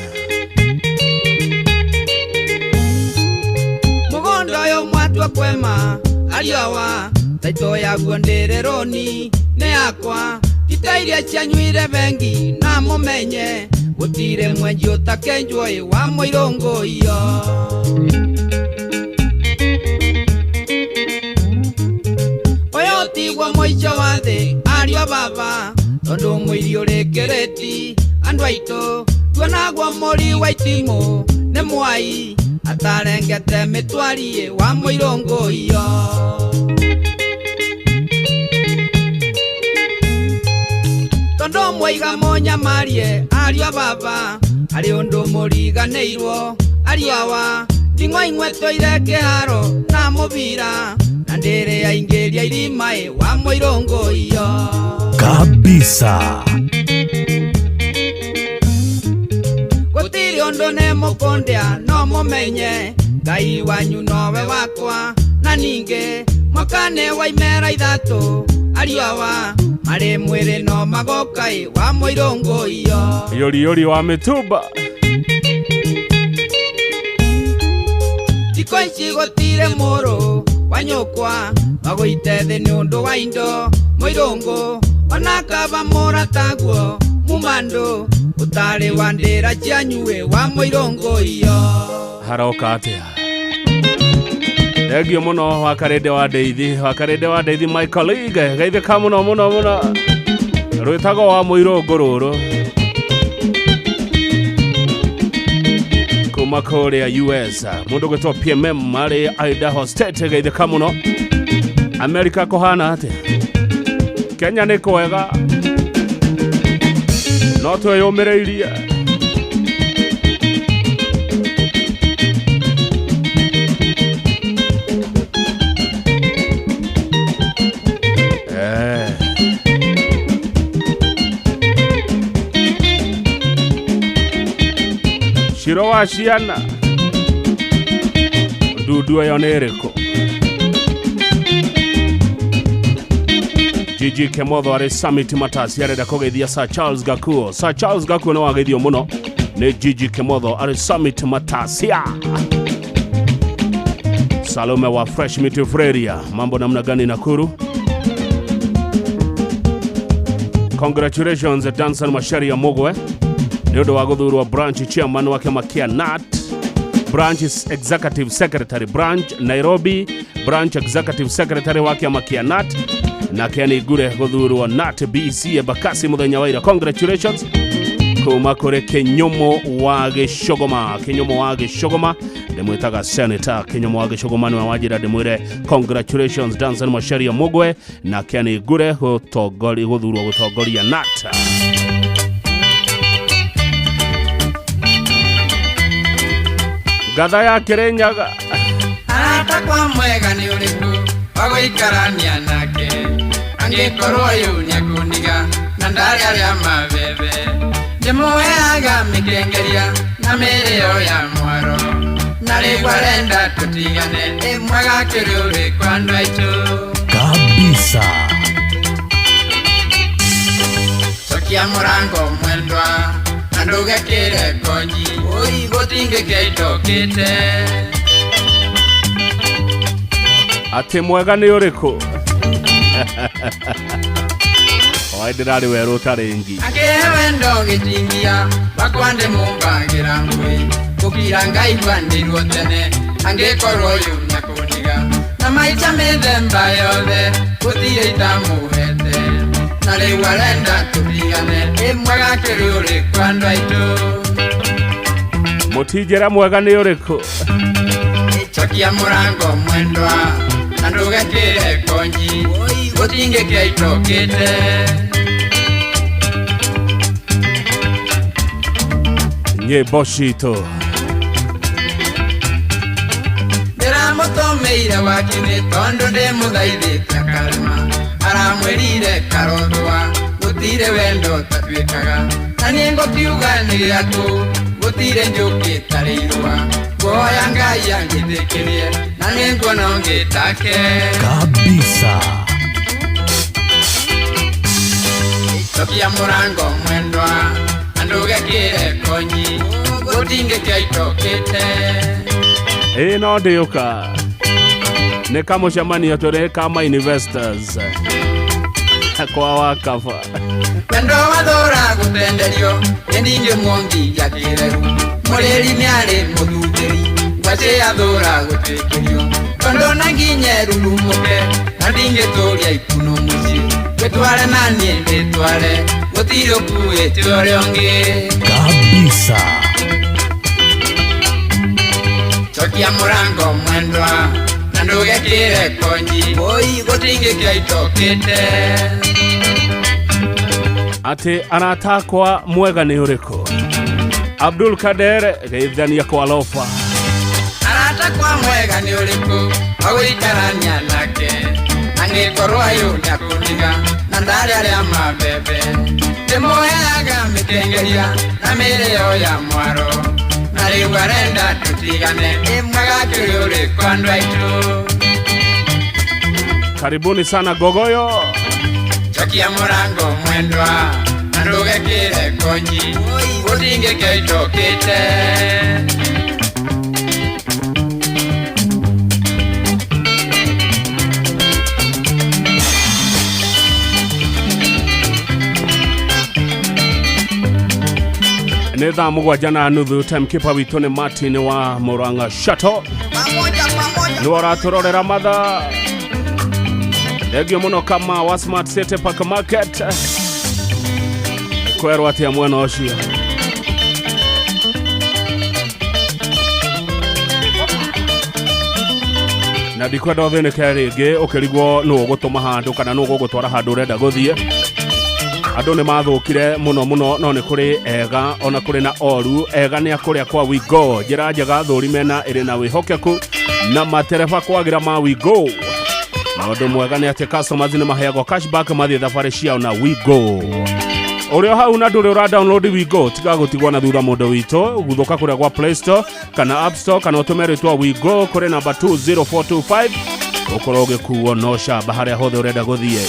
Mũgũnda ũyũ mwatua kwema ariũ awa taitũ yaguo ndĩrĩ rũni nĩ yakwa tita iria cianyuire bengi na mũmenye gũtirĩ mwenji ũtakenjwo ĩ wa mũirũngũ iyo. Ũyũ tiguo mũico wa thĩ ariũ a baba tondũ mũiri ũrĩ kĩrĩti andũ aitũ tuonagwo mũri wa itimũ nĩ mwai Atarengete mĩtwarie wa mũirũngũ iyo. Tondũ mwaiga mũnyamarie ariũ a baba, harĩ ũndũ mũriganĩirwo ariũ awa. Nding'o imwe tũire kĩharo na mũbira, na ndĩrĩ yaingĩria irima-ĩ wa mũirũngũ iyo. Kabisa. Gũtirĩ ũndũ nĩ mũkũndĩa no mũmenye, Ngai wanyu nowe wakwa. Na ningĩ mwaka nĩ wa imera ithatũ, ariũ awa marĩ mwĩrĩ no magoka-ĩ wa mũirũngũ iyo. Yori yori wa mĩtumba. Thikũ ici gũtirĩ mũrũ wa nyũkwa magũite thĩ nĩ ũndũ wa indo mũirũngũ, ona kaba mũrataguo mumandũ ũtarĩ wa ndĩra cianyuĩ wa mũirũngũ iyo. Haroka atĩa? Thengio mũno wa Karende wa Ndeithi, wa Karende wa Ndeithi my colleague, geithĩka mũno mũno mũno. Rwĩtagwo wa mũirũngũ rũrũ kuma kũrĩa US, mũndũ gwĩtwo PMM arĩ Idaho State, geithĩka mũno. America kũhana atĩa? Kenya nĩ kwega, no twĩyũmĩrĩirie. Shiro wa ciana ndundu ĩyo nĩ ĩrĩkũ? Gigi Kemotho arĩ Summit Matasi arenda kũgeithia Sir Charles Gakuo. Sir Charles Gakuo nĩ wageithio mũno nĩ Gigi Kemotho arĩ Summit Matasia. Salome wa Fresh Meat Freria, mambo namna gani Nakuru? Congratulations Danson Macharia Mugwe nĩ ũndũ wa gũthurwo branch chairman wa kĩama kĩa NAT, branch executive secretary branch Nairobi, branch executive secretary wa kĩama kĩa NAT, na Ken Ngure gũthurwo NAT BC Embakasi mũthenya wa ira. Congratulations kuma kũrĩ Kĩnyũmũ wa Gĩcũgũma. Kĩnyũmũ wa Gĩcũgũma ndĩmwĩtaga Senator Kĩnyũmũ wa Gĩcũgũma, nĩwe wanjĩra ndĩmwĩre congratulations Danson Macharia Mugwe na Ken Ngure gũthurwo gũtongoria NAT. Ngatha ya Kĩrĩnyaga. Arata kwa mwega nĩ ũrĩkũ wa gũikarania nake, angĩkorwo ũyũ nĩekũniga na ndarĩ arĩa mabebe. Ndĩmũheaga mĩkengeria na mĩrĩo ya mwaro, na rĩu arenda tũtigane, ĩ mwega kĩrĩ ũrĩkũ andũ aitũ? Kabisa. Cokia mũrango mwendwa na ndũgekĩre konyi, oi gũtingĩkĩa itokĩte. Atĩ mwega nĩ ũrĩkũ? Oi ndĩrarĩ werũ ũtarĩ ngi. Akĩhe wendo gĩtingia wakwa ndĩmũmbagĩra ngũĩ, gũkira ngaigua ndĩrwo tene angĩkorwo ũyũ nĩekũndiga. Na maica mĩthemba yothe gũtirĩ itamũhete, na rĩu arenda tũtigane, ĩ mwega kĩrĩ ũrĩkũ andũ aitũ? Mũtinjĩra mwega nĩ ũrĩkũ? Cokia mũrango mwendwa na ndũgekĩre konyi, gũtingĩkĩa itokĩte. Nyĩmbo citũ Ndĩramũtũmĩire wakinĩ tondũ ndĩmũthaithĩte akarema, aramwĩrire karothũa gũtirĩ wendo tatuĩkaga. Na niĩ ngũkiuga nĩ gĩakũ gũtirĩ njũkĩ tarĩ irũa, ngũhoya Ngai anjĩtĩkĩrie na nĩ nguona ũngĩ take. Kabisa. Cokia mũrango mwendwa na ndũgekĩre konyi, gũtingĩkĩa itokĩte. Ĩ no ndĩũka nĩ kamũcemanio tũrĩ kama investors kwa wakaba. Wendo wathũra gũtenderio nĩ ndingĩmuongithia kĩreru, mũrĩri nĩarĩ mũthutĩri ngwacĩ athũra gũtwĩkĩrio. Tondũ na nginye rurumũke na ndingĩtũria ikuno mũciĩ, wĩtware na niĩ ndĩtware gũtirĩ ũkuĩte ũrĩa ũngĩ. Kabisa. Cokia mũrango mwendwa na ndũgekĩre konyi oi gũtingĩkĩa itokĩte. Atĩ arata akwa mwega nĩ ũrĩkũ? Abdul Kader geithania kwa Lofa. Arata kwa mwega nĩ ũrĩkũ wagũikarania nake angĩkorwo ayũ nĩakũndiga na ndarĩ arĩa mabebe ndĩmũheaga mĩkengeria na mĩrĩo ya mwaro na rĩu arenda tũtigane ĩ mwega kĩrĩ ũrĩkũ andũ aitũ. Karibuni sana Gogoyo. Cokia mũrango mwendwa na ndũgekĩre konyi gũtingĩkĩa itokĩte. Nĩ thaa 7:30. Timekeeper witũ nĩ Martin wa Murang'a Shuttle. Nĩ ũratũrorera mathaa. Thengio mũno kama wa Smart City Park Market. Kwerwo atĩa mwena ũcio? Na ndikwenda ũthĩnĩke rĩngĩ ũkĩrigwo nũ ũgũtũma handũ kana nũ ũgũgũtwara handũ ũrenda gũthiĩ. Andũ nĩ mathũkire mũno mũno, no nĩ kũrĩ ega ona kũrĩ na oru. Ega nĩ akũrĩa kwa Wigo, njĩra njega thũrime na ĩrĩ na wĩhokeku na matereba kwagĩra ma Wigo. Na ũndũ mwega nĩ atĩ customers nĩ maheagwo cashback mathiĩ thabarĩ ciao na Wigo. Ũrĩ o hau na ndũrĩ ũra download Wigo, tiga gũtigwo na thutha mũndũ witũ. Guthũka kũrĩa gwa Play Store kana App Store kana ũtũme rĩtwa Wigo kũrĩ namba 20425 ũkorwo ũgĩkuo no camba harĩa hothe ũrenda gũthiĩ.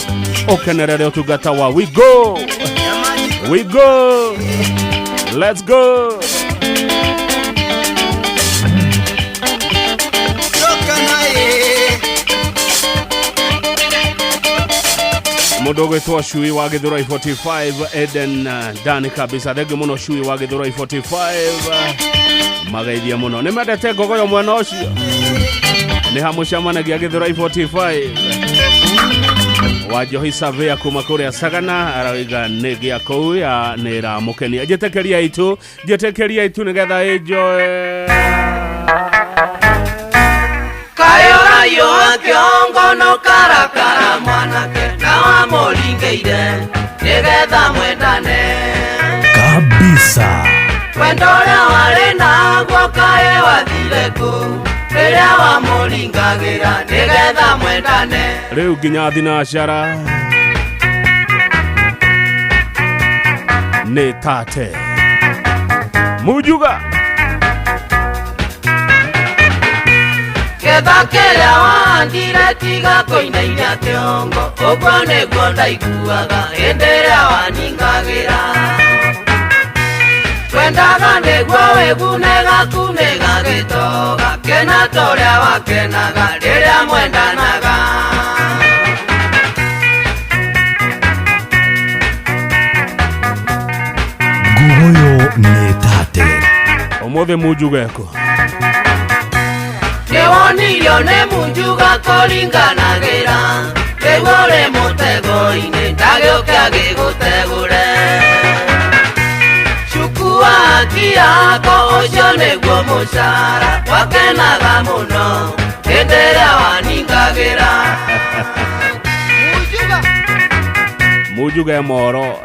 Ũkenerere ũtungata wa Wigo. Wigo, let's go. Mũndũ ũgwĩtwo Cui wa Gĩthũrai 45 Eden Dani kabisa. Thengio mũno Cui wa Gĩthũrai 45, mageithia mũno. Nĩ mendete Ngogoyo mwena ũcio, nĩ hamũcemanagia Gĩthũrai 45. Wanjohi Surveyor kuma kũrĩa Sagana arauga nĩ gĩa kũu ya nĩ ĩramũkenia. Njĩtĩkĩria itu, njĩtĩkĩria itu nĩgetha enjoy. Kayo kĩongo no karakara mwanake na wamũringĩire nĩgetha mwendane kabisa. Wendo ũrĩa warĩ naguo kaĩ wathire kũ rĩrĩa wamũringagĩra nĩgetha mwendane. Rĩu nginya thinacara nĩ tate Mujuga. Ketha kĩrĩa wahandire tiga kũinainia kĩongo ũguo nĩguo ndaiguaga hĩndĩ ĩrĩa waningagĩra. Twendaga nĩguo wĩgune gaku nĩ gagĩtoga kena ta ũrĩa wakenaga rĩrĩa mwendanaga. Nguoyo nĩ tate. Ũmũthĩ Mujuga ekũ? Nĩwonirio nĩ Mujuga kũringanagĩra rĩu ũrĩ mũtego-inĩ ndagĩũke agĩgũtegũre. Chukua haki yako ũcio nĩguo mũcara wakenaga mũno hĩndĩ ĩrĩa waningagĩra. Mujuga e moro.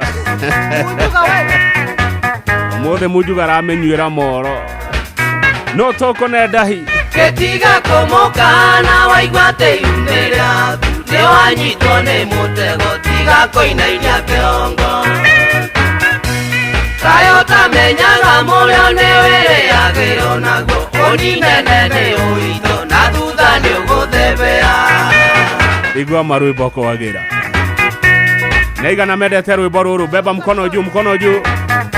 Ũmũthĩ Mujuga aramĩnyuĩra moro. No tũkũne ndahi. Gĩtiga kũmũkana waigua atĩ iumĩ rĩaku nĩwanyitwo nĩ mũtego tiga kũinainia kĩongo. Kaĩ ũtamenyaga mũrĩo nĩwĩrĩagĩrwo naguo ũninene nĩ ũitho na thutha nĩũgũthebea. Igua marwĩmbo kwagĩra. Nĩ aigana mendete rwĩmbo rũrũ? Beba mkono juu, mkono juu.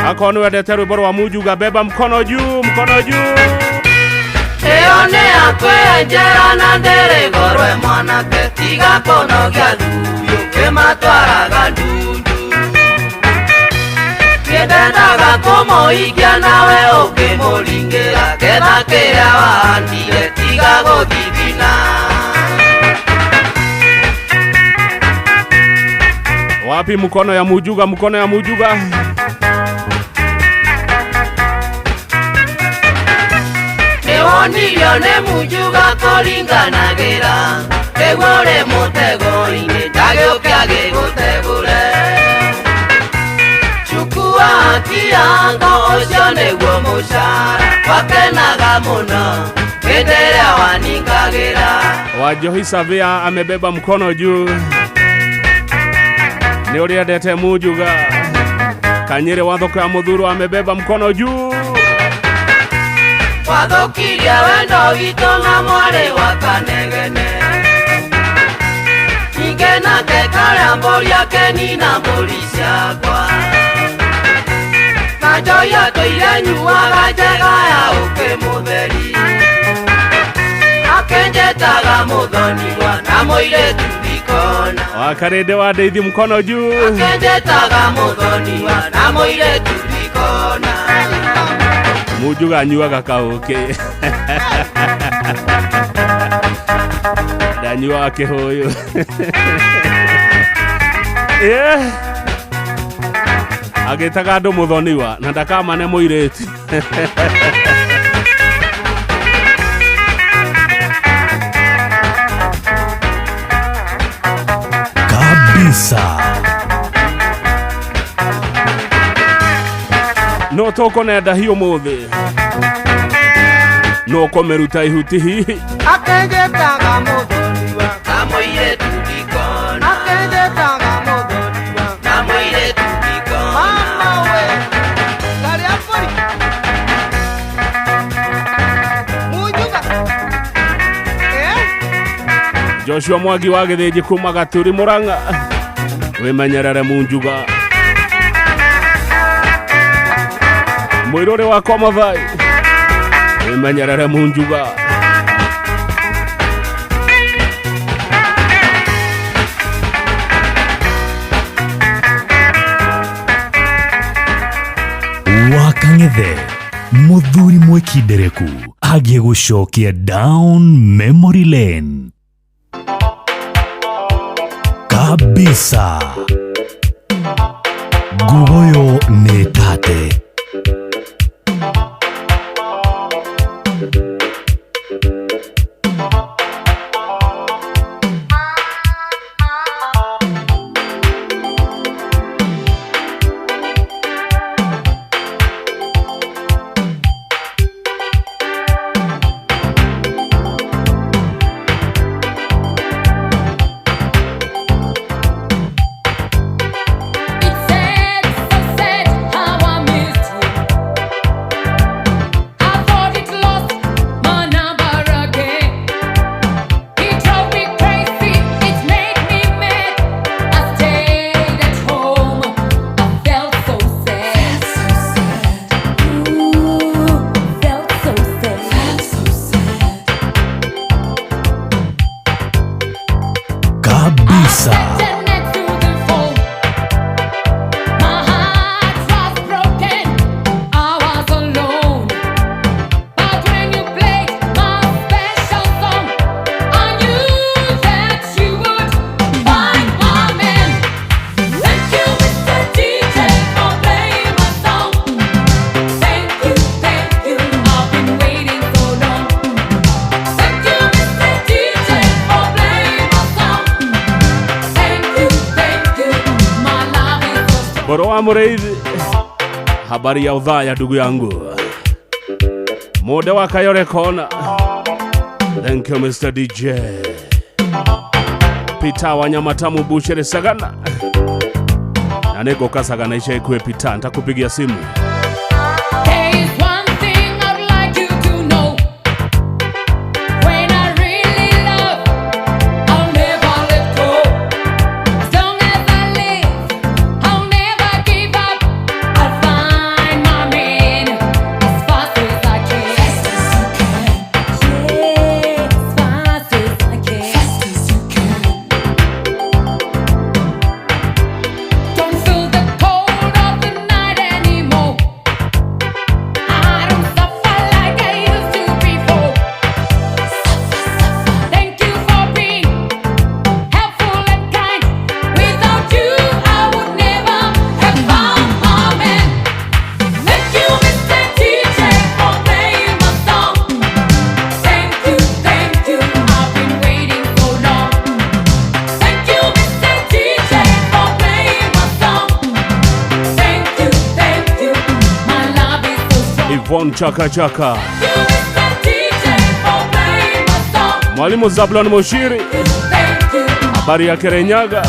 Akorwo nĩ wendete rwĩmbo rwa Mujuga, beba mkono juu, mkono juu. Ĩyo nĩ yakwenjera na ndĩrĩgorwe mwanake tiga kũnogia thuyu kĩmatwaraga ndundu. Nĩndendaga kũmũikia nawe ũkĩmũringĩra ketha kĩrĩa wahandire tiga gũthithina. Wapi mkono ya Mujuga, mkono ya Mujuga. Nĩwonirio Ũcio nĩ Munjuga kũringanagĩra Nĩguo ũrĩ mũtego-inĩ ndagĩũke agĩgũtegũre. Chukua kiango ũcio nĩguo mũcara wakenaga mũno hĩndĩ ĩrĩa waningagĩra. Wajohi Savia amebeba mkono juu, nĩ ũrĩa endete Munjuga. Kanyere wa thoko ya Muthuru amebeba mkono juu. Wathũkirie wendo witũ na mwarĩ wa Kanegene. Ningĩ nake karĩa mbũri akenina mbũri ciakwa. Na njohi atũire nyuaga njega ya ũkĩ mũtheri. Akenjetaga mũthoniwa na mũirĩtu ndikona. Wakarĩndĩ wa Ndeithi mkono juu. Akenjetaga mũthoniwa na mũirĩtu ndikona. Munjuga anyuaga kaũkĩ. Ndanyuaga kĩhũyũ. Yeah. Agĩtaga andũ mũthoniwa na ndakamane mũirĩtu. Kabisa. No tũkũnenda hi ũmũthĩ, no kũmĩruta ihuti hihi. Akenjetaga mũthoniwa na mũirĩtu ndikona. Akenjetaga mũthoniwa na mũirĩtu ndikona. Mama we, karĩa mbũri. Munjuga. Joshua Mwangi wa Gĩthĩnji kuma Gaturi Murang'a, wĩmenyerere Munjuga. Mũirũrĩ wakwa Mathai, wĩmenyerere Munjuga. Wakang'ethe mũthuri mwĩkindereku agĩgũcokia down memory lane kabisa. Ngugoyo nĩ tate. Boroa Mureithi, habari ya udhaya ndugu yangu. Muda wa Kayore Kona. Thank you Mr. DJ. Peter Wanyamatamu Bushere Sagana. Na niko Sagana isha ikue Peter, nitakupigia simu. Don't feel the cold of the night anymore. John Chaka Chaka, Mwalimu Zablon Mushiri, habari ya Kirinyaga.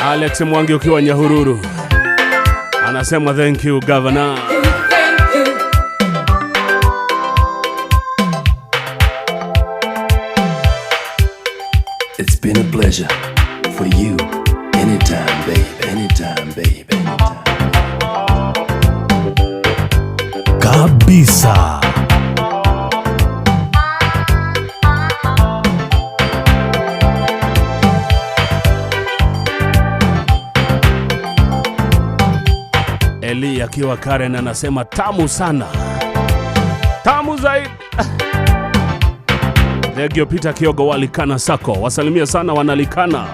Alex Mwangi ukiwa Nyahururu anasema thank you governor. It's been a pleasure for you anytime babe, anytime babe, anytime. Kabisa. Eli akiwa Karen anasema tamu sana, tamu zaidi. Thegio Peter Kiogo walikana sako, wasalimia sana wanalikana.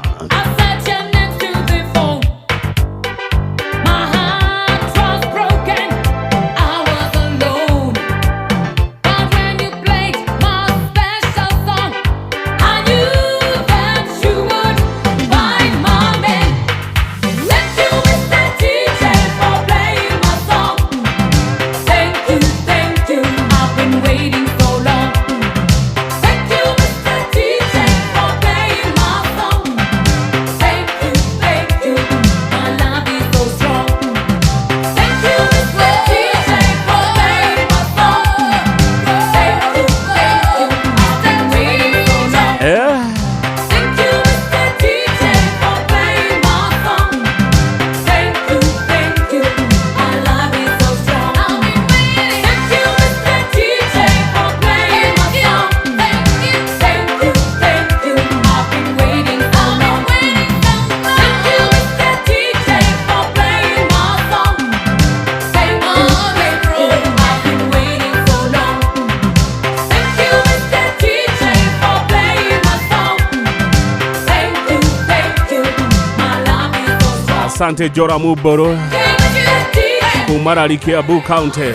Asante Jora Muboro Kumarari Kiambu County.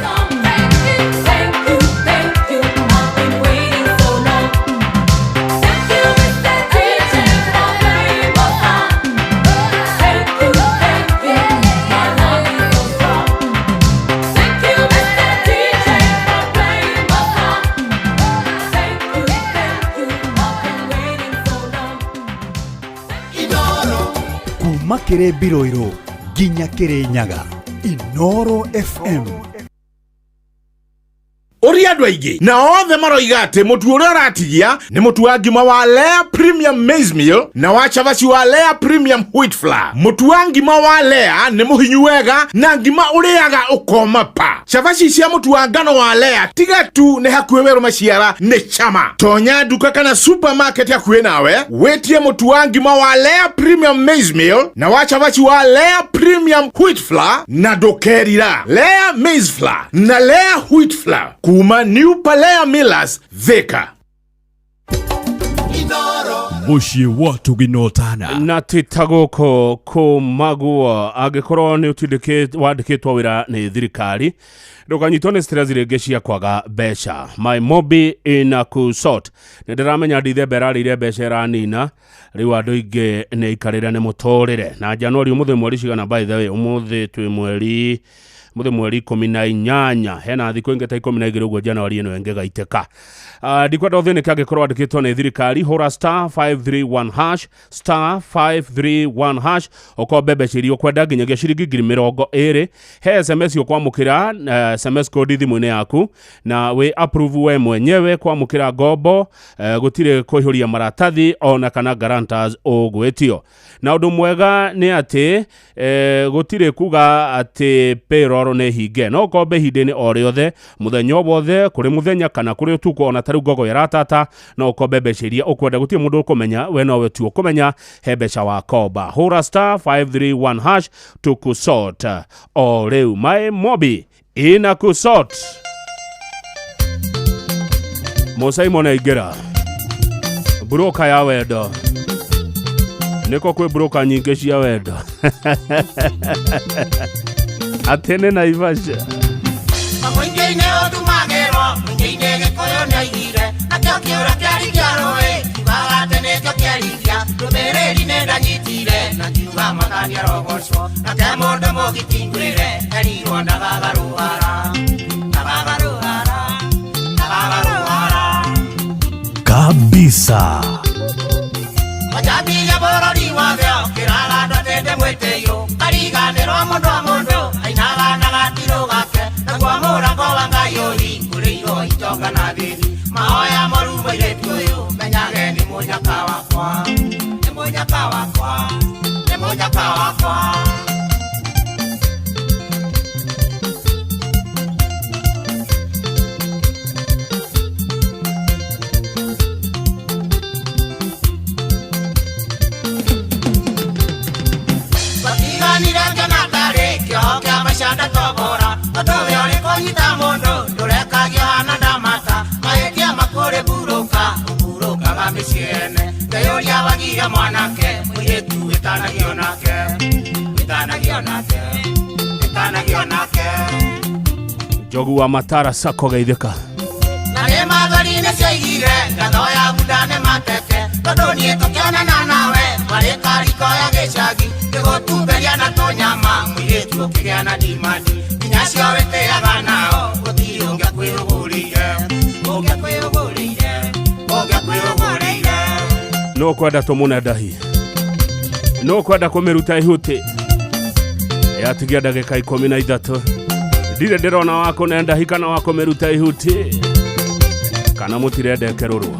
Kuma kĩrĩ Mbiroiro nginya Kĩrĩnyaga, Inoro FM. Ũria andũ aingĩ na othe maroiga atĩ mũtu ũrĩa ũratigia nĩ mũtu wa ngima wa Lea Premium Maize Meal na wa cabaci wa Lea Premium Wheat Flour. Mũtu wa ngima wa Lea nĩ mũhinyu wega na ngima ũrĩaga ũkoma pa. Cabaci cia mũtu wa ngano wa Lea tiga tu nĩ hakuhĩ werũ maciara nĩ chama. Tonya nduka kana supermarket hakuhĩ nawe wĩtie mũtu wa ngima wa Lea Premium Maize Meal na wa cabaci wa Lea Premium Wheat Flour na ndũkerira. Lea Maize Flour na Lea Wheat Flour kuma New Palea Millers Thika. Muciĩ wa tũginotana na ti ta gũkũ kũmagwo angĩkorwo nĩ wandĩkĩtwo wĩra nĩ thirikari ndũkanyitwo nĩ stress rĩngĩ cia kwaga mbeca. My Mobi inakusort. Nĩ ndĩramenya Dithemba ĩrarĩire mbeca ĩranina rĩu andũ aingĩ nĩ aikarĩre nĩ mũtũrĩre. Na Januari ũmũthĩ mweri cigana, by the way ũmũthĩ twĩ mweri mũthĩ mweri 18 hena thikũ ingĩ ta 12 ũguo Januari ĩno ĩngĩgaitĩka. Ndikwenda ũthĩnĩke angĩkorwo wandĩkĩtwo nĩ thirikari, hũra star 531 hash star 531 hash ũkombe mbeca iria ũkwenda nginyagia ciringi 20,000. He SMS ũkwamũkĩra SMS code thimũ-inĩ yaku na wĩ approve we mwenyewe kwamũkĩra ngombo, gũtirĩ kũihũria maratathi ona kana guarantors ũgwĩtio. Na ũndũ mwega nĩ atĩ gũtirĩ kuga atĩ payroll nĩ hinge, no ũkombe ihinda-inĩ o rĩothe mũthenya o wothe kũrĩ mũthenya kana kũrĩ ũtukũ, ona ta rĩu ngogo ĩratata no ũkombe mbeca iria ũkwenda, gũtirĩ mũndũ ũkũmenya, we nowe tu ũkũmenya he mbeca wakomba. Hũra star 531 hash tukusort o rĩu. My Mobi inakusort. Musaimon aingĩra buroka ya wendo, nĩko kwĩ buroka nyingĩ cia wendo. Atĩ nĩ Naivasha. Mũingĩ-inĩ ũtumagĩrwo, mũingĩ-inĩ Gĩkũyũ nĩoigire, nakĩo kĩũra kĩari kĩa rũĩ, kiugaga atĩ nĩkĩo kĩarigia, ndũmĩrĩri nĩ ndanyitire, na ngiuga Mwathani arogocwo, nake mũndũ mũgiti ngwĩre, erirwo ndagagarũhara, ndagagarũhara, ndagagarũhara. Kabisa. Majambi ya bũrũri wothe ũkĩraga andũ atĩ ndĩ mwĩtĩo, kariganĩrwo mũndũ o mũndũ, ainaga na gatirũ gake, naguo mũrango wa Ngai ũhingũrĩirwo itonga na thĩni, mahoya moru mũirĩtu ũyũ, menyage nĩ mũnyaka wakwa, nĩ mũnyaka wakwa, nĩ mũnyaka wakwa. Twatiganire ngĩona ndarĩ kĩoho kĩa maica ndatobora, ũndũ ũyũ ũrĩ kũnyita mũndũ ndũrekagio hana ndamata, mahĩtia makũrĩ mburũka, ũmburũkaga mĩciĩ ene, ngeyũria wagire mwanake, mũirĩtu wĩtanagio nake, wĩtanagio nake, wĩtanagio nake. Njogu wa Matara Sacco geithĩka. Na nĩ mathori-inĩ ciaigire ngatho ya bunda nĩ mateke, tondũ niĩ tũkĩonana nawe warĩ kariko ya gĩcagi, ngĩgũtumberia na tũnyama, mũirĩtu ũkĩgĩa na ndimandi, nginya acio wĩtĩaga nao gũtirĩ ũngĩakwĩrũgũrĩire, ũngĩakwĩrũgũrĩire, ũngĩakwĩrũgũrĩire. Nũ ũkwenda tũmũne ndahi? Nũ ũkwenda kũmĩruta ihuti? Yatigia ndagĩka 13. Ndirĩ ndĩrona wa kũne ndahi kana wa kũmĩruta ihuti, kana mũtirenda ĩkerũrwo.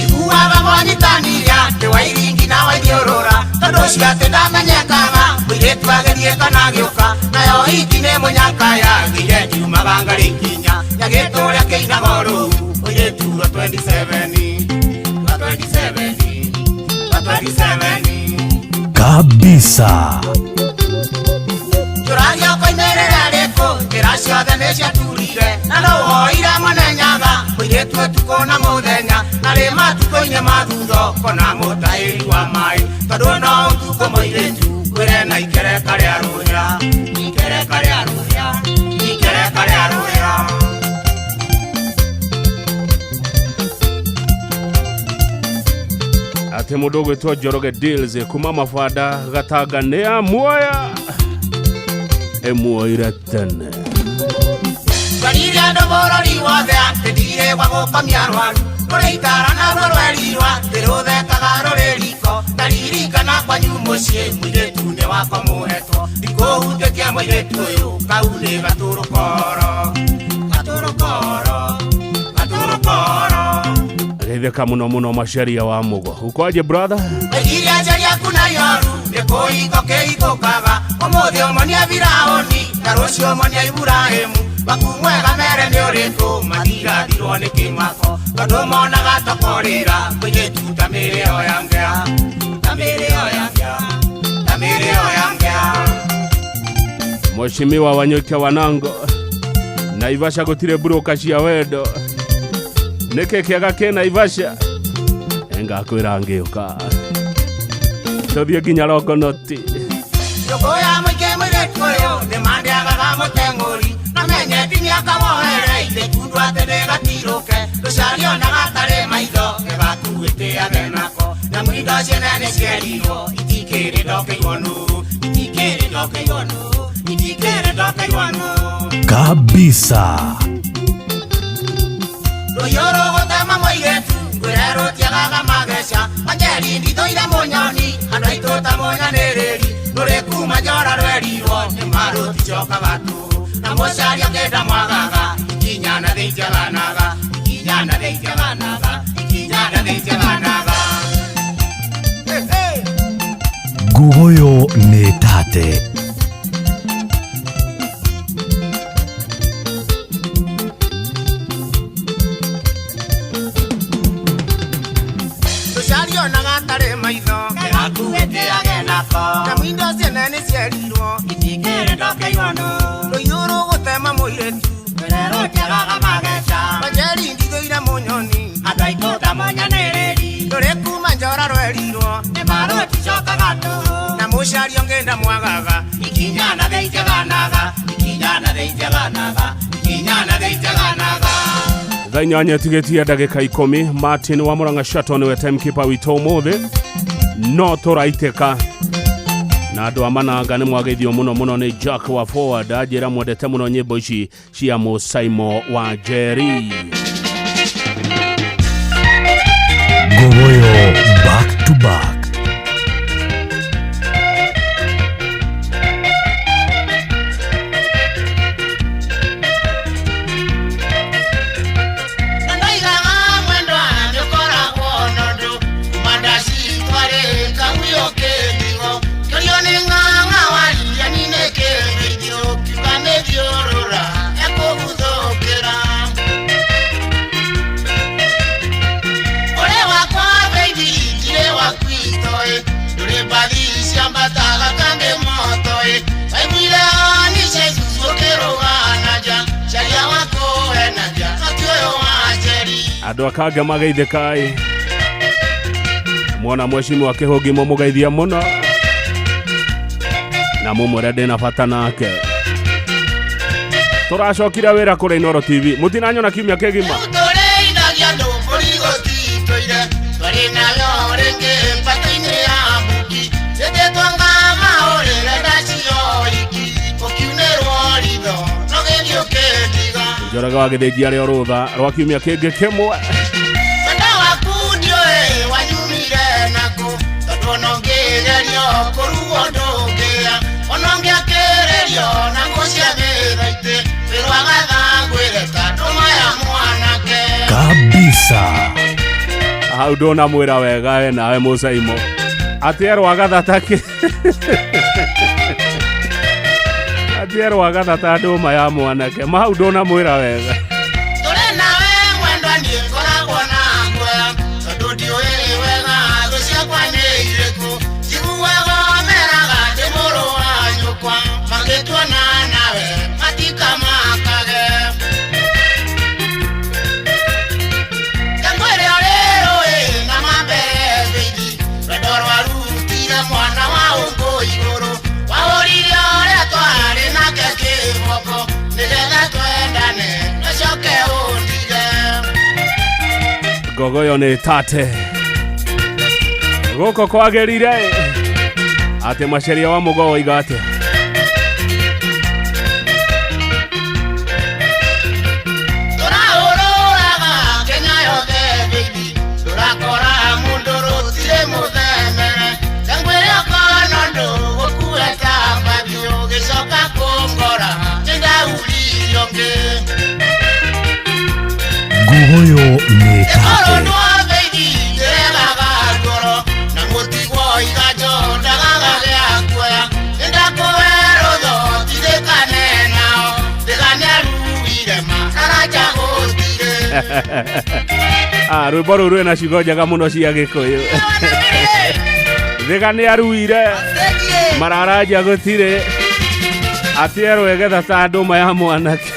Iguaga mwanyitanire atĩ wairingi na waithiũrũra, tondũ ũcio atĩ ndamenyekaga, mũirĩtu agerie kana agĩũka, nayo hiti nĩ mũnyaka yagĩire ngiumaga ngarĩ ikinya, nyagĩtũrĩa kĩinaga rũu, mũirĩtu wa 27, wa 27, wa 27. Kabisa. Njũragia ũkoimĩrĩra rĩkũ, njĩra ciothe nĩciaturire, na no woire mwene nyaga, mũirĩtu ũtukũ na mũthenya, na rĩ matukũ-inĩ ma thutha ũkona mũtahĩri wa maĩ, tondũ no ũtukũ mũirĩtu ngwĩre na ikereka rĩa rũhĩa, ikereka rĩa rũhĩa, ikereka rĩa rũhĩa. Atĩ mũndũ ũgwĩtwo Njoroge Deals kuma Mabanda Gatanga nĩ amuoya, ĩmuoire tene. Twarire andũ bũrũri wothe atĩ ndirĩ gwa gũkomia arwaru, rũrĩ itara naruo rwerirwo atĩ rũthekaga rũrĩ riko, ndaririkana kwanyu mũciĩ mũirĩtu nĩ wakwa mũhetwo, ndikũhutĩkia mũirĩtu ũyũ kau nĩ gatũrũkoro, gatũrũkoro, gatũrũkoro. Geithĩka mũno mũno Macharia wa Mũgo. Ukoaje brother? Oigire njaria ku na yoru nĩ kũhingo kĩhingũkaga, ũmũthĩ ũmonia Firaũni na rũciũ ũmonia Iburahĩmu, waku mwega mere nĩ ũrĩkũ, matirathirwo nĩ kĩmako, tondũ monaga tokorĩra mũirĩtu ta mĩrĩ ĩyo ya ngĩa, ta mĩrĩ ĩyo ya ngĩa, ta mĩrĩ ĩyo ya ngĩa. Mheshimiwa Wanyoike Wanango, Naivasha gũtirĩ mburũka cia wendo. Nĩkĩ kĩega kĩ Naivasha? Ngakwĩra ngĩũka. Tũthiĩ nginya Longonoti. Njũkũ ya mũingĩ mũirĩtu ũyũ nĩ mandĩagaga mũteng'ũri, na menye ti mĩaka wohere ithĩkundũ atĩ ndĩgatirũke, rũcario na gatarĩ maitho gĩgakuĩtĩage nako, nyamũ indo ciene nĩcierirwo itikĩrĩ ndokĩirwo nũ, itikĩrĩ ndokĩirwo nũ, itikĩrĩ ndokĩirwo nũ. Kabisa. Rũhiũ rũgũtema mũirĩtu ngwĩre rũtiagaga mageca, Wanjeri ndithũire mũnyoni, andũ aitũ ta mũnyanĩrĩri, rũrĩ kuma njora rwerirwo nĩ marũticokaga tũhũ, na mũcaria kĩnda mwagaga, ikinya na thĩ itiaganaga, ikinya na thĩ itiaganaga, ikinya na thĩ itiaganaga. Nguguyo nĩ tate. Rũcario na gatarĩ maitho gĩgakuĩtĩage nako, nyamũ indo ciene nĩcierirwo itikĩrĩ ndokĩirwo nũ, rũhiũ rũgũtema mũirĩtu ngwĩre rũtiagaga mageca, Wanjeri ndithũire mũnyoni, andũ aitũ ta mũnyanĩrĩri, rũrĩ kuma njora rwerirwo nĩ marũticokaga tũhũ, na mũcaria ngĩnda mwagaga, ikinya na thĩ itiaganaga. itiaganaga Nginya na thĩ itiaganaga. Thaa 8 tigĩtie ndagĩka 10. Martin wa Murang'a Shato nĩwe timekeeper witũ ũmũthĩ, no tũraitĩka na andũ a Mananga nĩ mwageithio mũno mũno nĩ Jack wa Forward, anjĩra mwendete mũno nyĩmbo ici cia Mũsaimo wa Njeri. Ngogoyo back to back. Na ndoigaga mwendwa nĩũkoragwo na ũndũ kuma ndacitwarĩ kaguyo kĩndigo kĩũrio nĩ ng'ang'a waria ninĩ kĩgeithio kiuga nĩthiũrũra ekũguthũkĩra ũrĩ wakwa baby ndirĩ waku itoĩ ndũrĩ mbathi ciambataga kangĩ motoĩ waiguire onice cucu ũkĩrũga na nja caria wakũhenagia no ti ũyũ wa njeri. Andũ akanga mageithĩkai mwona mheshimiwa Kĩhũngi mũmũgeithia mũno na mũmwĩre ndĩna bata nake. Tũracokire wĩra kũrĩ Inooro TV, mũtinanyona kiumia kĩgima. Tũrĩithagia andũ mbũri gũtitũire twarĩ nayo rĩngĩ mbata-inĩ ya mbuki ĩtĩtwo ngama ũrĩre ndacio iki ũkiunĩrwo ritho no gĩthiĩ ũkĩndiga. Njoroge wa Gĩthĩnji arĩ o rũtha rwa kiumia kĩngĩ kĩmwe. Wendo waku ndiũĩ wanyumire nakũ tondũ ona ũngĩgerio kũrugwo ndũngĩa ona ũngĩakĩrĩrio na ngũciathĩra itĩ wĩrwagatha ngwĩre ta ndũma ya mwanake. Kabisa. Hau ndũnamwĩra wega we nawe Mũsaimo atĩ erwo agatha atĩ erwo agatha ta ndũma ya mwanake ma hau ndũnamwĩra wega. Tũrĩ nawe mwendwa niĩ ngoragwo na guoya tondũ ndiũĩ wega thũ ciakwa nĩ irĩkũ njiguaga meraga ndĩ mũrũ wa nyũkwa mangĩtuona nawe matikamakage ngwĩre ũrĩ rũĩ na mambere thĩinĩ rwendo rwarutire mwana wa ũngũ igũrũ wahũrire ũrĩa twarĩ nake kĩboko nĩgetha twendane ũcoke ũndige. Ngogoyo nĩ tate gũkũ kwagĩrire atĩ maceria wa mũgo woiga atĩa. Tũrahũrũraga Kenya yothe baby ndũrakora mũndũ rũtirĩ mũthemere ngwĩre okono ndũgũkue ta mbathi ũgĩcoka kũngora nĩndauririo ngĩ. Ngogoyo nĩ tate. Ĩkorwo baby ndĩregaga ngoro na mũtigwo iganjo ndagaga gĩa kuoya nĩndakũhe rũtho tithĩkane nao ndĩganiaruire mararaja gũtirĩ. Ah, rwĩmbo rũu rwĩna ciugo njega mũno cia Gĩkũyũ. Thiga nĩ aruire mararanja gũtirĩ atĩ erwo egetha ta ndũma ya mwanake.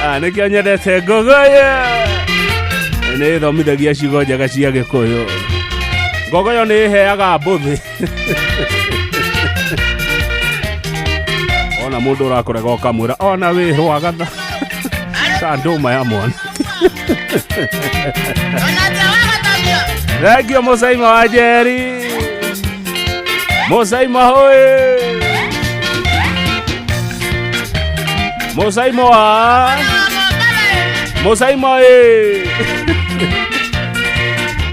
Ah, nĩkĩo nyendete Ngogoyo nĩ ĩthomithagia ciugo njega cia Gĩkũyũ. Ngogoyo nĩ ĩheaga mbũthĩ. Ona mũndũ ũrakũrega ũkamwĩra ona wĩ rwagatha ta ndũma ya mwana. Thengio Mũsaimo wa Njeri. Mũsaimo hoi. Mũsaimo wa Mũsaimo ĩ.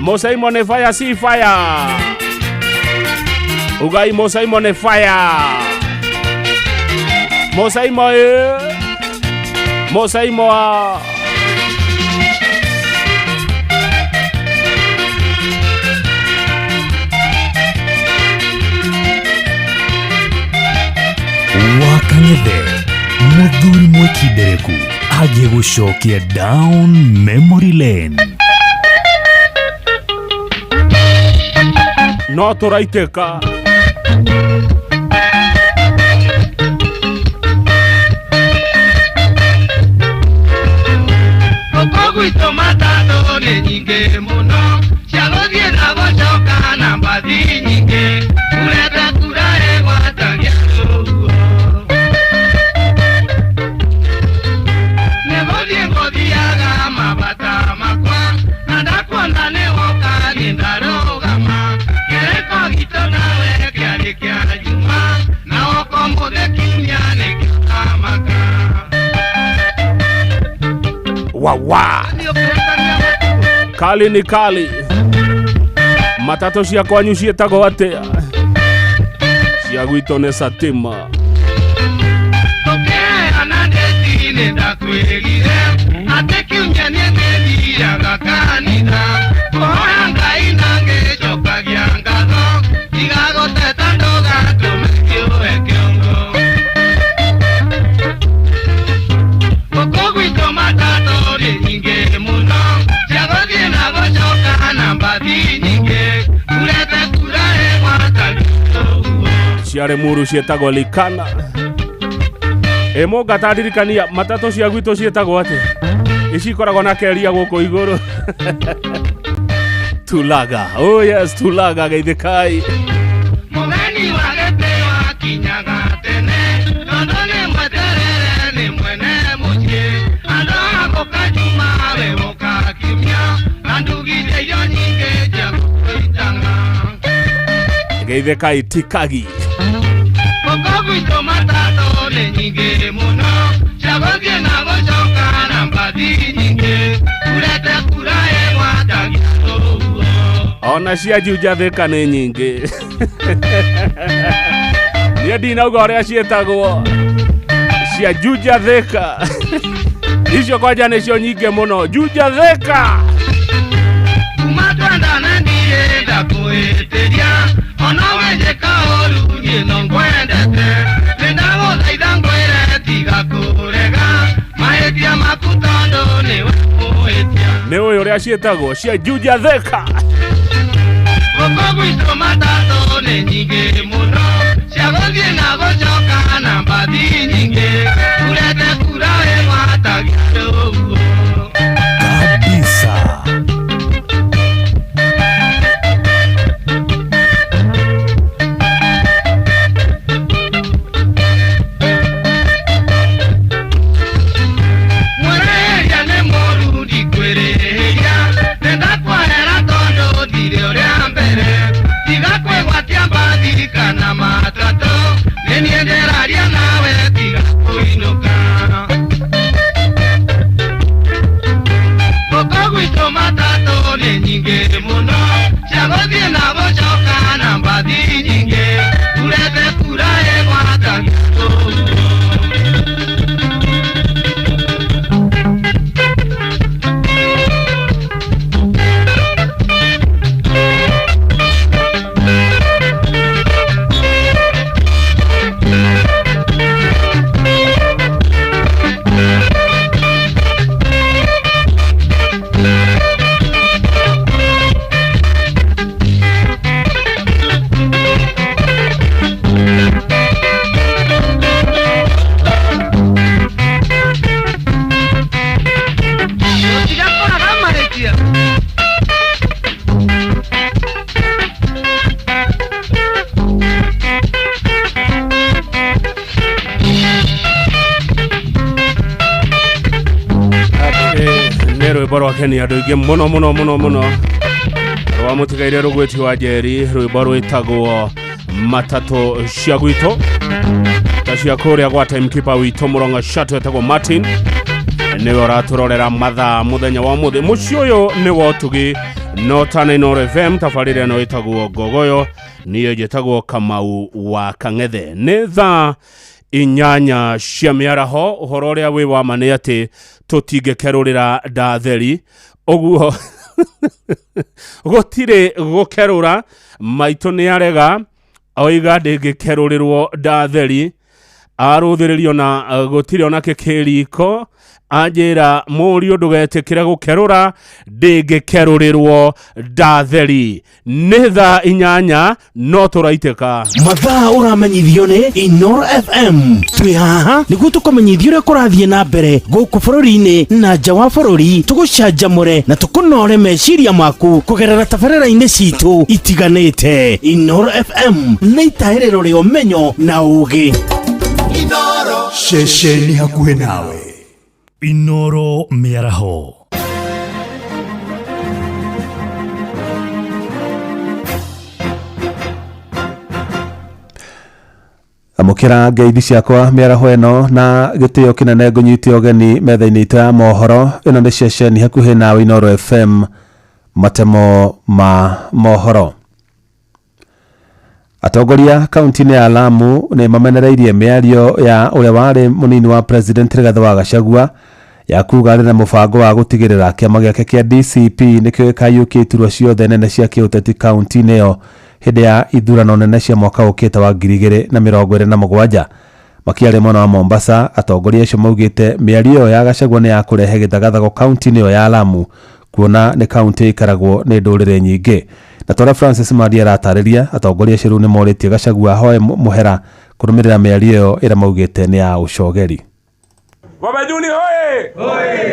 Mũsaimo nĩ fire si fire. Ugai Mũsaimo nĩ fire. Mũsaimo ĩ. Mũsaimo wa Wakang'ethe mũthuri mwĩkindereku agĩgũcokia down memory lane. No tũraitĩka. Gũkũ gwitũ matatũ nĩ nyingĩ mũno cia gũthiĩ na gũcoka na mbathi nyingĩ kurete kura ĩgwatagia rũhuho. wa wa kali ni kali. Matatũ cia kwanyu ciĩtagwo atĩa? Cia gwitũ nĩ Satima. Ciarĩ muru ciĩtagwo Likana. Ĩ mũngatandirikania matatũ cia gwitũ ciĩtagwo atĩa? Ici ikoragwo na keria gũkũ igũrũ. Tulaga. Oh yes, Tulaga geithĩkai. Mũgeni wa gĩtĩo akinyaga tene, tondũ nĩ mweterere nĩ mwene mũciĩ. Andũ a gũka Juma we gũka Kiumia, na ndugire irio nyingĩ cia gũitanga. Geithĩkai Tikagi. Gũkũ gwitũ matatũ nĩ nyingĩ mũno, cia gũthiĩ na gũcoka na mbathi nyingĩ, kurete kura ĩgwatagia ũguo. Ona cia Juja Thika nĩ nyingĩ. Niĩ ndinauga ũrĩa ciĩtagwo. Cia Juja Thika. Icio kwanja nĩcio nyingĩ mũno. Juja Thika. Kuma twendana ndirĩ ndakwĩtĩria, ona wenjĩka ũru niĩ no ngwendete. Nĩndagũthaitha ngwĩre tiga kũrega, mahĩtia maku tondũ nĩwe mũhĩtia. Nĩ ũyũ ũrĩa ciĩtagwo cia Juja Thika. Gũkũ gwitũ matatũ nĩ nyingĩ mũno, cia gũthiĩ na gũcoka na mbathi nyingĩ, kurete kura ĩgwatagia ũguo. Kabisa. Mwereria nĩ mũru ndikwĩrĩhĩria, nĩndakwahera tondũ ndirĩ ũrĩa mbere. Tiga kwĩgwatia mbathi kana matatũ, nĩ niĩ ndĩraria nawe tiga kũinũka. Gũkũ gwitũ matatũ nĩ nyingĩ mũno, cia gũthiĩ na gũcoka na mbathi nyingĩ, kurete kura ĩgwatagia ũguo. Gũtigakoraga mahĩtia. Nĩ rwĩmbo rwa kenia andũ aingĩ mũno mũno mũno mũno rwa mũtigaire rũgwĩti wa Njeri, rwĩmbo rwĩtagwo matatũ cia gwitũ ta cia kũrĩa gwa timekeeper witũ Mũrang'a Shato etagwo Martin, nĩwe ũratũrorera mathaa mũthenya wa mũthĩ. Mũciĩ ũyũ nĩ wa ũtugi no tana Inooro FM, tabarĩra ĩno ĩtagwo Ngogoyo, niĩ njĩtagwo Kamau wa Kang'ethe. Nĩ thaa 8 cia mĩaraho. Ũhoro ũrĩa wĩ wa ma nĩ atĩ tũtingĩkerũrĩra ndatheri, ũguo gũtirĩ gũkerũra. Maitũ nĩ arega oiga ndĩngĩkerũrĩrwo ndatheri, arũthĩrĩrio na gũtirĩ ona kĩ kĩ riko. Anjĩra mũriũ ndũgetĩkĩre gũkerũra, ndĩngĩkerũrĩrwo ndatheri. Nĩ thaa 8 no tũraitĩka. Mathaa ũramenyithio nĩ Inooro FM. Twĩ haha nĩguo tũkũmenyithia ũrĩa kũrathiĩ na mbere gũkũ bũrũri-inĩ na nja wa bũrũri, tũgũcanjamũre na tũkũnore meciria maku kũgerera tabarĩra-inĩ citũ itiganĩte. Inooro FM nĩ itahĩrĩro rĩa ũmenyo na ũũgĩ. Ceceni hakuhĩ nawe. Inooro mĩaraho. Amũkĩra ngeithi ciakwa mĩaraho ĩno na gĩtĩo kĩnene ngũnyite ũgeni metha-inĩ itũ ya mohoro. Ĩno nĩ ceceni hakuhĩ nawe Inooro FM, matemo ma mohoro. Atongoria kaunti-inĩ ya Lamu nĩ mamenereirie mĩario ya ũrĩa warĩ mũnini wa president Rigathĩ wa Gachagua ya kuga arĩ na mũbango wa gũtigĩrĩra kĩama gĩake kĩa DCP nĩkĩo gĩkaiyũkia iturwa ciothe nene cia kĩũteti kaunti-inĩ ĩyo hĩndĩ ya ithurano nene cia mwaka ũkĩte wa 2027. Makĩaria mwena wa Mombasa, atongoria acio maugĩte mĩario ĩyo ya Gachagua nĩ ya kũrehe gĩthagathago kaunti-inĩ ĩyo ya Lamu, kuona nĩ kaunti ĩikaragwo nĩ ndũrĩrĩ nyingĩ. Na ta ũrĩa Francis Mandi aratarĩria, atongoria acio rĩu nĩ morĩtie Gachagua ahoe mũhera kũrũmĩrĩra mĩario ĩyo ĩrĩa maugĩte nĩ ya ũcogeri. Wabajuni hoye!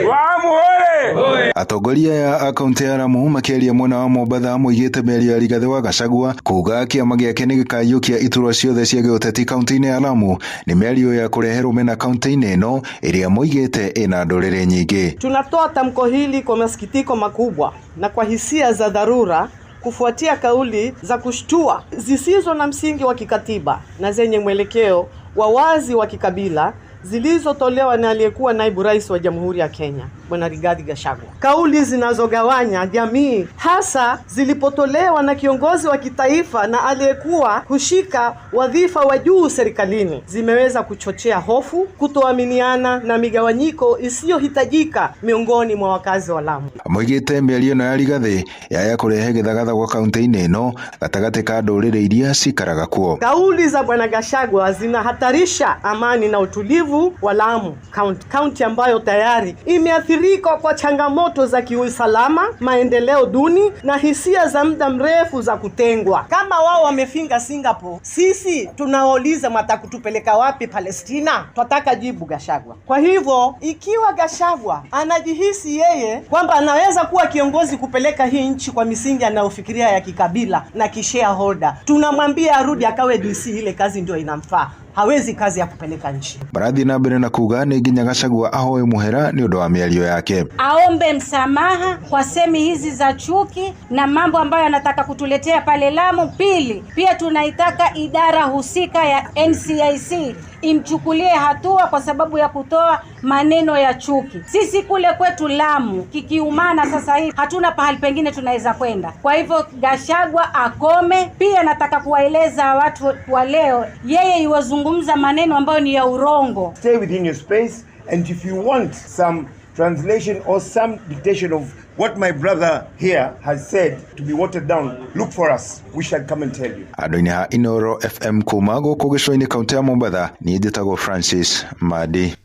Waamu hoye! Atongoria aya a kaunti ya Lamu makĩaria mwena wa Mombatha moigĩte mĩario ya Rigathĩ wa Gachagua kuga kĩama gĩake nĩ gĩkaiyũkia iturwa ciothe cia gĩũteti kaunti-inĩ ya Lamu nĩ mĩario ya kũrehe rũmena kaunti-inĩ ĩno ĩrĩa moigĩte ĩna ndũrĩrĩ nyingĩ. Tunatoa tamko hili kwa masikitiko makubwa na kwa hisia za dharura kufuatia kauli za kushtua zisizo na msingi wa kikatiba na zenye mwelekeo wa wazi wa kikabila zilizotolewa na aliyekuwa naibu rais wa Jamhuri ya Kenya Bwana Rigathi Gachagua. Kauli zinazogawanya jamii hasa zilipotolewa na kiongozi wa kitaifa na aliyekuwa kushika wadhifa wa juu serikalini zimeweza kuchochea hofu, kutoaminiana na migawanyiko isiyohitajika miongoni mwa wakazi wa Lamu. Moigĩte mĩario ĩno ya Rigathĩ yaya kũrehe gĩthagathago kaunti-inĩ ĩno gatagatĩ ka ndũrĩrĩ iria cikaraga kuo. Kauli za Bwana Gachagua zinahatarisha amani na utulivu wa Lamu County, county ambayo tayari imeathirika kwa changamoto za kiusalama, maendeleo duni na hisia za muda mrefu za kutengwa. Kama wao wamefinga Singapore, sisi tunawauliza mtakutupeleka wapi Palestina? Twataka jibu Gachagua. Kwa hivyo ikiwa Gachagua anajihisi yeye kwamba anaweza kuwa kiongozi kupeleka hii nchi kwa misingi anayofikiria ya kikabila na kishareholder, tunamwambia arudi akawe DC, ile kazi ndio inamfaa. Hawezi kazi ya kupeleka nchi. Marathiĩ na mbere na kuga nĩ nginya Gachagua ahoe mũhera nĩ ũndũ wa mĩario yake. Aombe msamaha kwa semi hizi za chuki na mambo ambayo anataka kutuletea pale Lamu. Pili, pia tunaitaka idara husika ya NCIC imchukulie hatua kwa sababu ya kutoa maneno ya chuki. Sisi kule kwetu Lamu kikiumana sasa hivi hatuna pahali pengine tunaweza kwenda. Kwa hivyo Gachagua akome. Pia nataka kuwaeleza watu wa leo, yeye iwazungumza maneno ambayo ni ya urongo. Stay within your space, and if you want some translation or some dictation of what my brother here has said to be watered down, look for us. We shall come and tell you. Andũ-inĩ ha Inooro FM kuma gũkũ gĩcũa-inĩ kaunti ya Mombatha, niĩ njĩtagwo Francis Madi.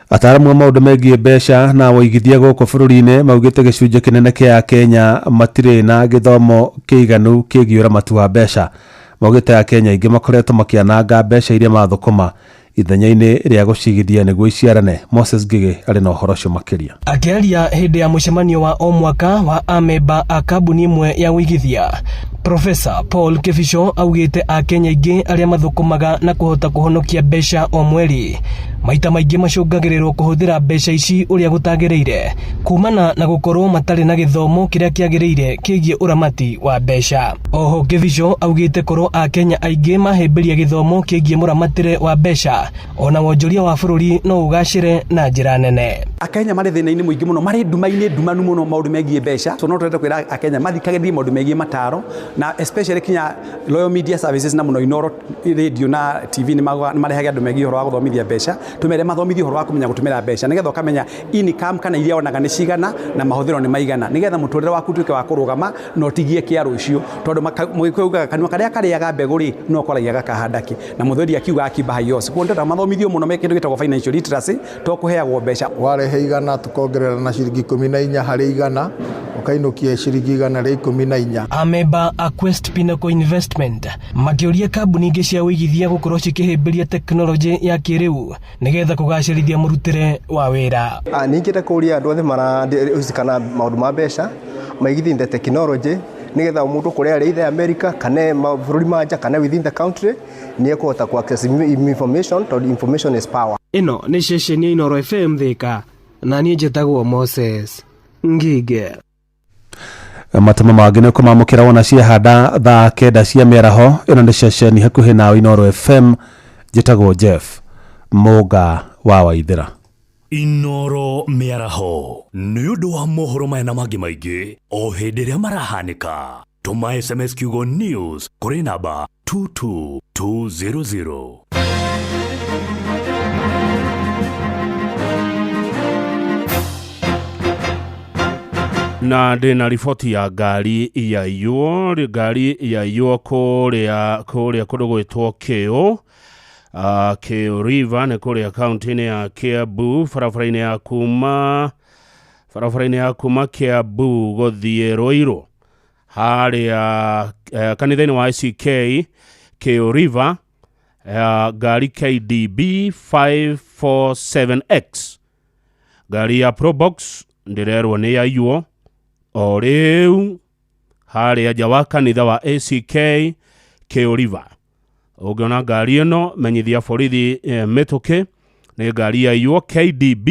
Ataaramu a maũndũ megiĩ mbeca na wũigithia gũkũ bũrũri-inĩ maugĩte gĩcunjĩ kĩnene kĩa Kenya matirĩ na gĩthomo kĩiganu kĩgiĩ ũramati wa mbeca. Maugĩte Akenya aingĩ makoretwo makĩananga mbeca iria mathũkũma ithenya-inĩ rĩa gũcigithia nĩguo iciarane. Moses Ngigĩ arĩ na ũhoro ũcio makĩria. Akĩaria hĩndĩ ya mũcemanio wa o mwaka wa amemba a kambuni ĩmwe ya ũigithia, Profesa Paul Kibicho augĩte Akenya aingĩ arĩa mathũkũmaga na kũhota kũhonokia mbeca o mweri maita maingĩ macũngagĩrĩrwo kũhũthĩra mbeca ici ũrĩa gũtagĩrĩire kumana na gũkorwo matarĩ na gĩthomo kĩrĩa kĩagĩrĩire kĩgiĩ ũramati wa mbeca. Oho Kibicho augĩte korwo Akenya aingĩ mahĩmbĩria gĩthomo kĩgiĩ mũramatĩre wa mbeca ona wonjoria wa bũrũri no ũgacĩre na njĩra nene. Akenya marĩ thĩna-inĩ mũingĩ mũno, marĩ nduma-inĩ ndumanu mũno maũndũ megiĩ mbeca. So no tũrenda kwĩra Akenya mathikagĩrĩrie maũndũ megiĩ mataro, na especially kinya Royal Media Services na mũno Inooro Radio na TV nĩ marehaga andũ megiĩ ũhoro wa gũthomithia mbeca. Tumere mathomithie ũhoro wa kũmenya gũtũmĩra mbeca nĩgetha ũkamenya income kana iria wonaga nĩ cigana na mahũthĩro nĩ maigana nĩgetha mũtũrĩre waku ũtuĩke wa kũrũgama na ũtigie kĩa rũciũ, tondũ mũgĩkũyũ augaga kanua karĩa karĩaga mbegũ rĩ no koragia gakahanda kĩ, na mũthuri akiuga akiba hayos. Kuo ndĩrenda mathomithio mũno me kĩndũ gĩtagwo financial literacy, to kũheagwo mbeca. Warehe igana tukongerera na ciringi 14 harĩ igana, ũkainũkia ciringi 114. Amemba a Quest Pinnacle Investment makĩũria kambuni ingĩ cia ũigithia gũkorwo cikĩhĩmbĩria tekinoronjĩ ya kĩrĩu nĩgetha kũgacĩrithia mũrutĩre wa wĩra. Ningĩte kũria andũ othe marahusika na maũndũ ma mbeca maigithie in the technology nĩgetha mũndũ kũrĩa arĩ either America kana mabũrũri ma nja kana within the country nĩ ekũhota ku access information tondũ information is power. Ĩno nĩ ceceni ya Inooro FM Thika, na niĩ njĩtagwo Moses Ngige. Matemo mangĩ nĩ ũkũmamũkĩra wona ciahanda thaa 9 cia mĩaraho. Ĩno nĩ ceceni hakuhĩ nawe Inooro FM. Njĩtagwo Jeff Mũnga wa Waithĩra. Inooro mĩaraho nĩ ũndũ wa mohoro maya na mangĩ maingĩ o hĩndĩ ĩrĩa marahanĩka. Tũma SMS kiugo news kũrĩ namba 22200. Na ndĩna riboti ya ngari yaiywo, ngari yaiywo kũrĩa kũndũ gwĩtwo Kĩũ, Kĩũ River nĩ kũrĩa kaunti-inĩ ya Kiambu, barabara-inĩ ya kuma Kiambu gũthiĩ Ruiru harĩa kanitha-inĩ wa ICK Kĩũ River, ngari KDB 547X, ngari ya Probox ndĩrerwo nĩ yaiywo o rĩu harĩa nja wa kanitha wa ACK Kĩũ River. Ũngĩona ngari ĩno menyithia borithi mĩtũkĩ, nĩ ngari yaiywo KDB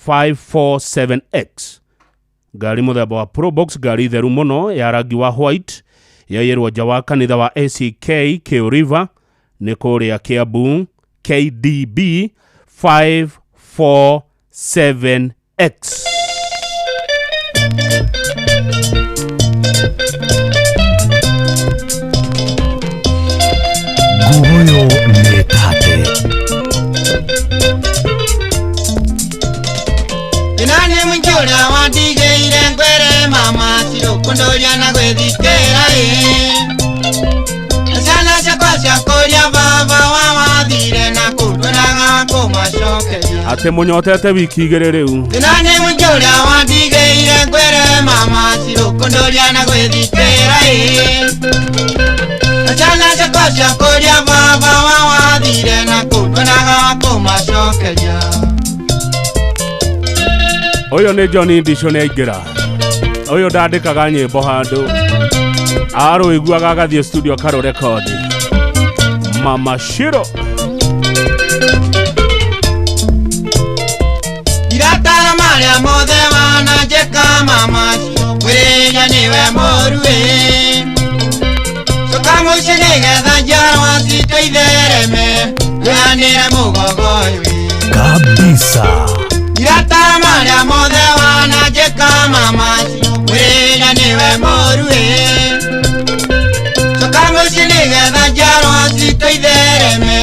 547X, ngari mũthemba wa Probox, ngari theru mũno ya rangi wa white, yaiyĩrwo nja wa kanitha wa ACK Kĩũ River nĩ kũrĩa Kiambu, KDB 547X. Nguoyo nĩ tate. Nani mũnjũra wandigĩire ngwere mama cirũkũndũria na gwĩthikĩra ĩ ciana ciakwa ciakũria baba wa wathire na kũndwĩraga kũmacokeria atĩ mũnyotete wiki igĩrĩ rĩu. Nani mũnjũra wandigĩire ngwere mama cirũkũndũria na gwĩthikĩra ĩ ciana ciakwa ciakũria baba wa wathire na kũndwĩraga kũmacokeria. Ũyũ nĩ John Ndisho nĩ aingĩra. Ũyũ ndandĩkaga nyĩmbo handũ, arũiguaga agathiĩ studio akarũrekondi. Mama Shiro. Ndiratara marĩa mothe wananjĩka mama Shiro, ngwĩrĩria nĩwe mũru ĩ coka mũciĩ nĩgetha njiarwa citũ ithereme twĩanĩre mũgogo ũyũ ĩ kabisa. Ndiratara marĩa mothe wananjĩka mama Shiro, ngwĩrĩria nĩwe mũru ĩ coka mũciĩ nĩgetha njiarwa citũ ithereme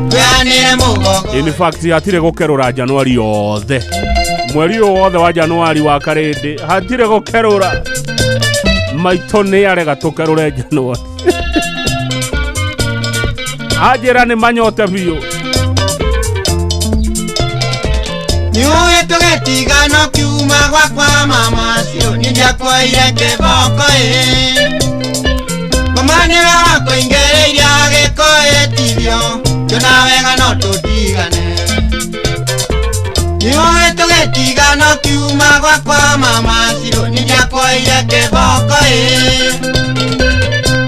twĩanĩre mũgogo. In fact hatirĩ gũkerũra Januari yothe, mweri ũyũ wothe wa Januari wa karĩndĩ hatirĩ gũkerũra. Maitũ nĩ arega tũkerũre Januari. Anjĩra nĩ manyote biũ. Nĩũĩ tũgĩtigana ũkiuma gwakwa mama Shiro, niĩ ndiakuoire kĩboko ĩ mama nĩwe wakũingĩrĩirie agĩkũhĩtithio kĩona wega no tũtigane. Nĩũĩ tũgĩtigana ũkiuma gwakwa mama Shiro, niĩ ndiakuoire kĩboko ĩ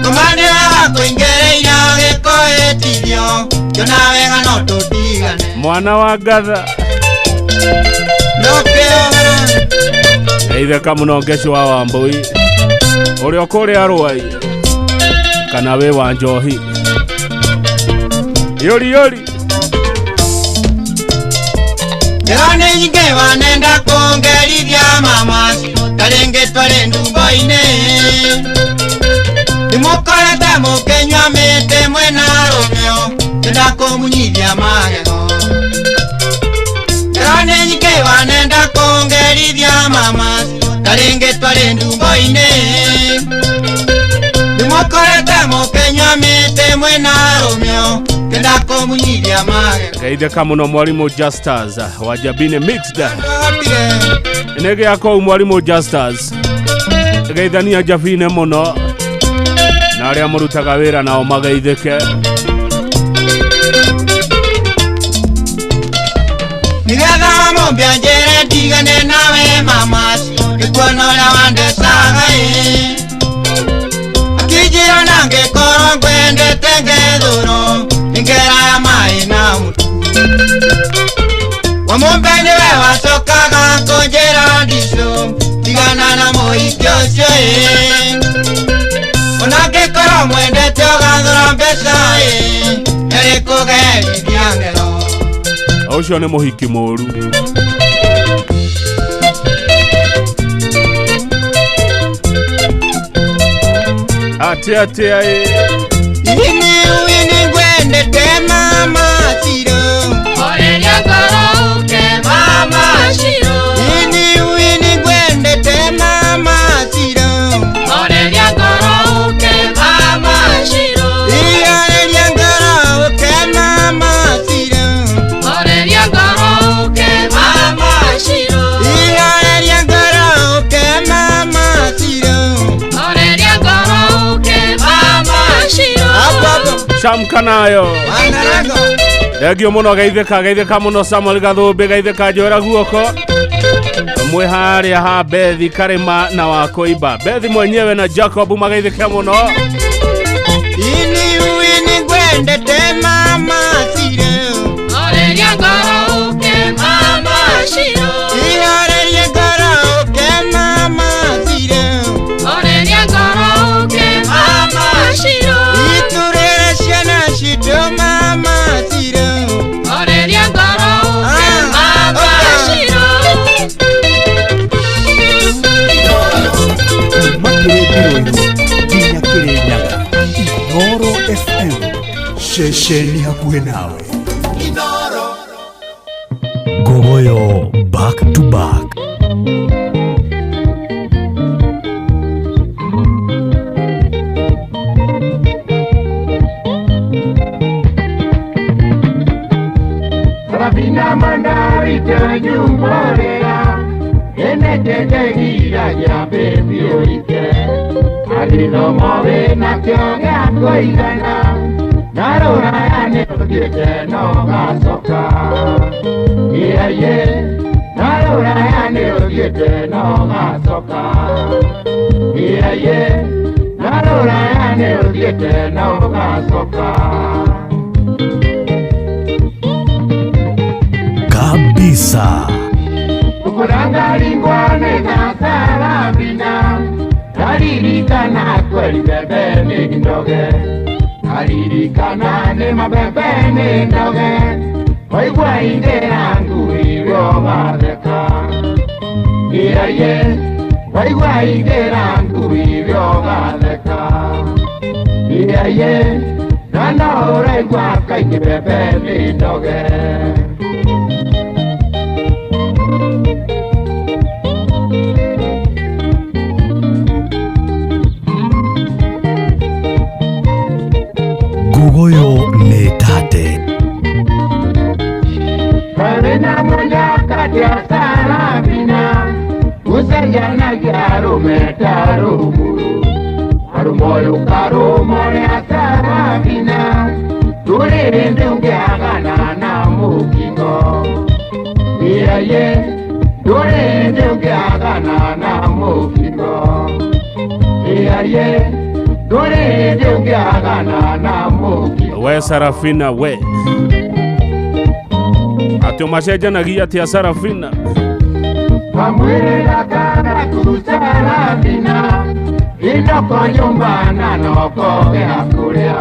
mama nĩwe wakũingĩrĩirie agĩkũhĩtithio kĩona wega no tũtigane. Mwana wa ngatha geithĩka mũno Ngeci wa Wambui ũrĩa ũkũrĩa Rũai kana wĩ wa njohi yũri yũri. Njĩra nĩ nyingĩ wanenda kũngerithia mama Shiro, ta rĩngĩ twarĩ ndumbo-inĩ ndĩmũkorete mũkĩnyua mĩtĩ mwĩna rũmĩo ngĩenda kũmunyithia magego. Njĩra nĩ nyingĩ wanenda kũngerithia mama Shiro, ta rĩngĩ twarĩ ndumbo-inĩ ndĩmũkorete mũkĩnyua mĩtĩ mwĩna rũmĩo ngĩenda kũmunyithia magego. Geithĩka mũno mwarimũ Justus wa Jabini Mixed. Nĩ gĩa kũu mwarimũ Justus, geithania Jabine mũno na arĩa mũrutaga wĩra nao mageithĩke. Nĩgetha mũmbia njĩre ndigane nawe mama Shiro, ngĩkuona ũrĩa wandecaga ĩ akĩnjĩra na ngĩkorwo ngwendete ngethũrwo nĩngera ya maĩ na mũtu. Wamũmbe nĩwe wacokaga kũnjĩra ndicũ tigana na mũhiki ũcio Onangĩkorwo mwendete ũgathũra mbeca nĩrĩkũgerithia ngero. Ũcio nĩ mũhiki mũru. Atia atia Ini wini ngwendete mama Shiro. Oreria ngoro ũke mama Shiro. Ini wini ngwendete mama Shiro. Oreria ngoro ũke mama Shiro. Oreria ngoro ũke mama Shiro. Oreria ngoro ũke mama Shiro. Oreria ngoro ũke mama Shiro. Oreria ngoro ũke mama Shiro. Shamka nayo. Thengio muno geithĩka geithĩka muno Samuel Gathũmbĩ geithĩka njoera guoko mwe harĩa ha Bethi Karĩma na Wakoimba. Bethi mwenyewe na Jacob mageithĩke mũno. Ini wini ngwendete mama Shiro. Oreria ngoro ũke mama Shiro. Oreria ngoro ũke mama Shiro. Oreria ngoro ũke mama Shiro. Iturere ciana citũ mama Shiro. Oreria ngoro ũke mama Shiro. Kuma kĩrĩ Mbirũirũ nginya Kĩrĩnyaga, Inooro FM, ceceni hakuhĩ nawe. Ngogoyo back to back. Sarafina mandari tanyumborera enetetegira gĩa alino mowe nakĩo gĩa kũigana na rũraya nĩ ũthiĩte na ũgacoka ĩaiĩ na rũraya nĩ ũthiĩte na ũgacoka ĩaiĩ na rũraya nĩ ũthiĩte na ũgacoka. Kabisa. Kurangaringwa nĩ Sarafina naririkana kweli bebe nĩ ndoge naririkana nĩ mabebe nĩ ndoge waigua ingĩra ngui we ũgatheka ĩaiĩ waigua ingĩra ngui we ũgatheka ĩaiĩ na no ũraigua kaingĩ bebe nĩ ndoge. Ngogoyo nĩ tate. Karena munyakati Sarafina ucenjanagia arũme ta rũmuru arũmoyũ karũmore Sarafina ndũrĩ hĩndĩ ũngĩagana na mũkingo ĩaiĩ ndũrĩ hĩndĩ ũngĩagana na mũkingo ĩaiĩ ndũrĩ hĩndĩ ũngĩagana na mũkingo. We Sarafina we atĩ ũmacenjanagia atĩa Sarafina. Kamwĩrĩra kana ku Sarafina inoko nyũmba na noko gĩa kũrĩa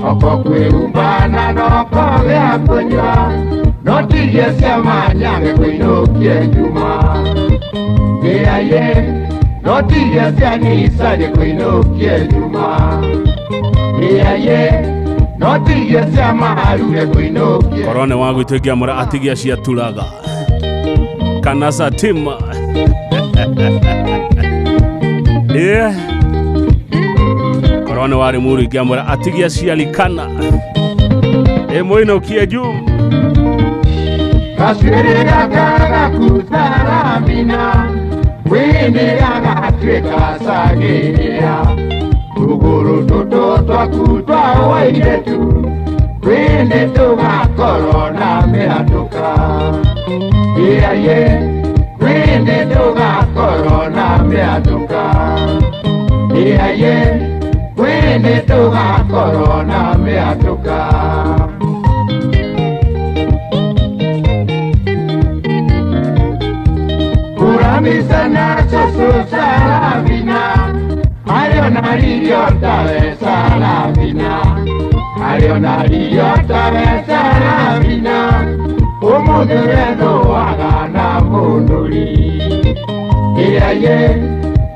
oko kwĩhumba na noko gĩa kũnyua no tigie ciama nyange kũinũkie njuma ĩaiĩ no tigie cianicanye kũinũkie njuma ĩaiĩ no tigie ciama aruge kũinũkie. Korwo nĩ wa gwitũ ingĩamũra atigia ciaturaga kana satima. Yeah. Korwo nĩ warĩ mũru ingĩamũra atigia cialikana ĩmũinũkie juu. Kacwĩrĩ gaka gaku Sarafina wĩnĩ gagatuĩka cagĩrĩra tũgũrũ tũtũ twaku twa wairĩtu twĩnĩ tũgakorwo na mĩatũka ĩaiĩ twĩnĩ tũgakorwo na mĩatũka ĩaiĩ twĩnĩ tũgakorwo na mĩatũka. Kuramisana cũcũ Sarafina ririo tawe Sarafina, ariona ririo tawe Sarafina, umuthi wethuaga na mũnũri. Ĩaye,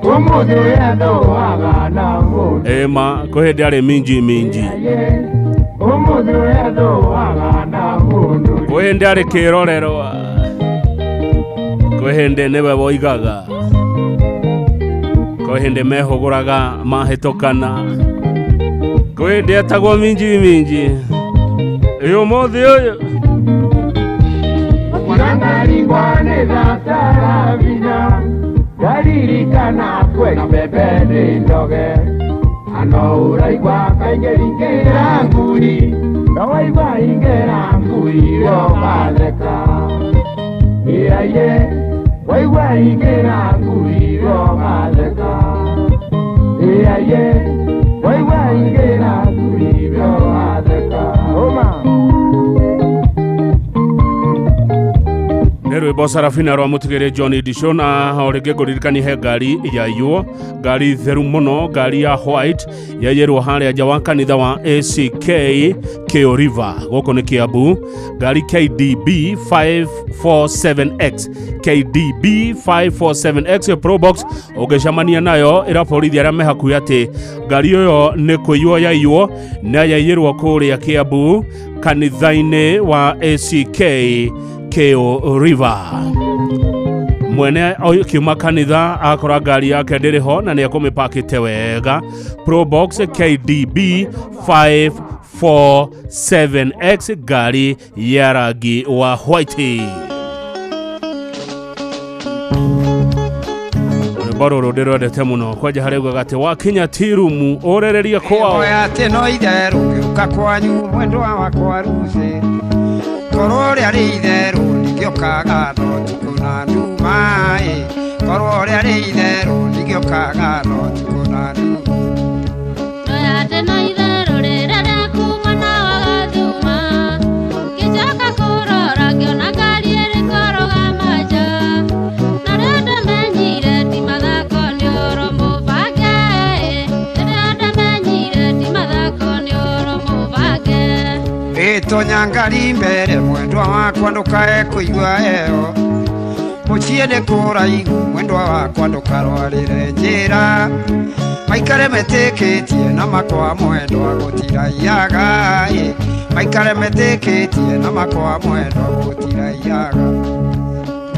umuthi wethuaga na mũnũri. Ĩma kwĩ hĩndĩ arĩ minji minji, Umuthi wethuaga na mũnũri. Kwĩ hĩndĩ arĩ kĩrorerwa, kwĩ hĩndĩ nĩwe woigaga, kwĩ hĩndĩ mehũgũraga mahĩtũkana, kwĩ hĩndĩ etagwo minji minji. Ĩ ũmũthĩ ũyũ Mwanangarigwa nĩ tha Sarafina, ndaririkana kwĩna mbembe nĩ ndoge, ano ũraigua kaingĩ ingĩra ngui, no waigua ingĩra ngui ũgatheka. Ĩaye, waigua ingĩra ngui ũgatheka. Ĩaye, waigua ingĩra ngui ũgatheka. Ũma. Nĩ rwĩmbo Sarafina rwa mũtigĩrĩ John Edison. Na o rĩngĩ ngũririkanie he ngari yaiywo, ngari theru mũno, ngari ya white yaiyĩrwo harĩa nja wa kanitha wa ACK Kĩo River gũkũ nĩ Kiambu, ngari KDB 547X, KDB 547X Probox. Ũngĩcemania nayo ĩra borithi arĩa me hakuhĩ atĩ ngari ĩyo nĩ kũiywo yaiywo na yaiyĩrwo kũrĩa Kiambu kanitha-inĩ wa ACK Kĩo River. Mwene akiuma kanitha akora ngari yake ndĩrĩ ho na nĩ ekũmĩpakĩte wega. Probox KDB 547X, ngari ya rangi wa white. Rwĩmbo rũrũ ndĩrwendete mũno kwanja harĩa ugaga atĩ wakinya tirumu ũrĩrĩrie kwao. Oya atĩ no itherũ ngĩũka kwanyu mwendwa wakwa Lucy, korwo rĩarĩ itherũ ndingĩũkaga no ũtukũ na nduma ĩ, korwo rĩarĩ itherũ ndingĩũkaga no ũtukũ na nduma. Ndoya atĩ no itherũ rĩrĩa rĩakuma na wagathuma, ngĩcoka kũrora ngĩona ngari ĩrĩ kũrũgama nja, na rĩrĩa ndamenyire ti mathako nĩ ũhoro mũbange, rĩrĩa ndamenyire ti mathako nĩ ũhoro mũbange. Ĩtonya ngari mbere mwendwa wakwa ndũkae kũigua heho, mũciĩ nĩ kũraihu mwendwa wakwa ndũkarwarĩre njĩra, maikare metĩkĩtie na makwa mwendwa gũtiraiyaga ĩ, maikare metĩkĩtie na makwa mwendwa gũtiraiyaga.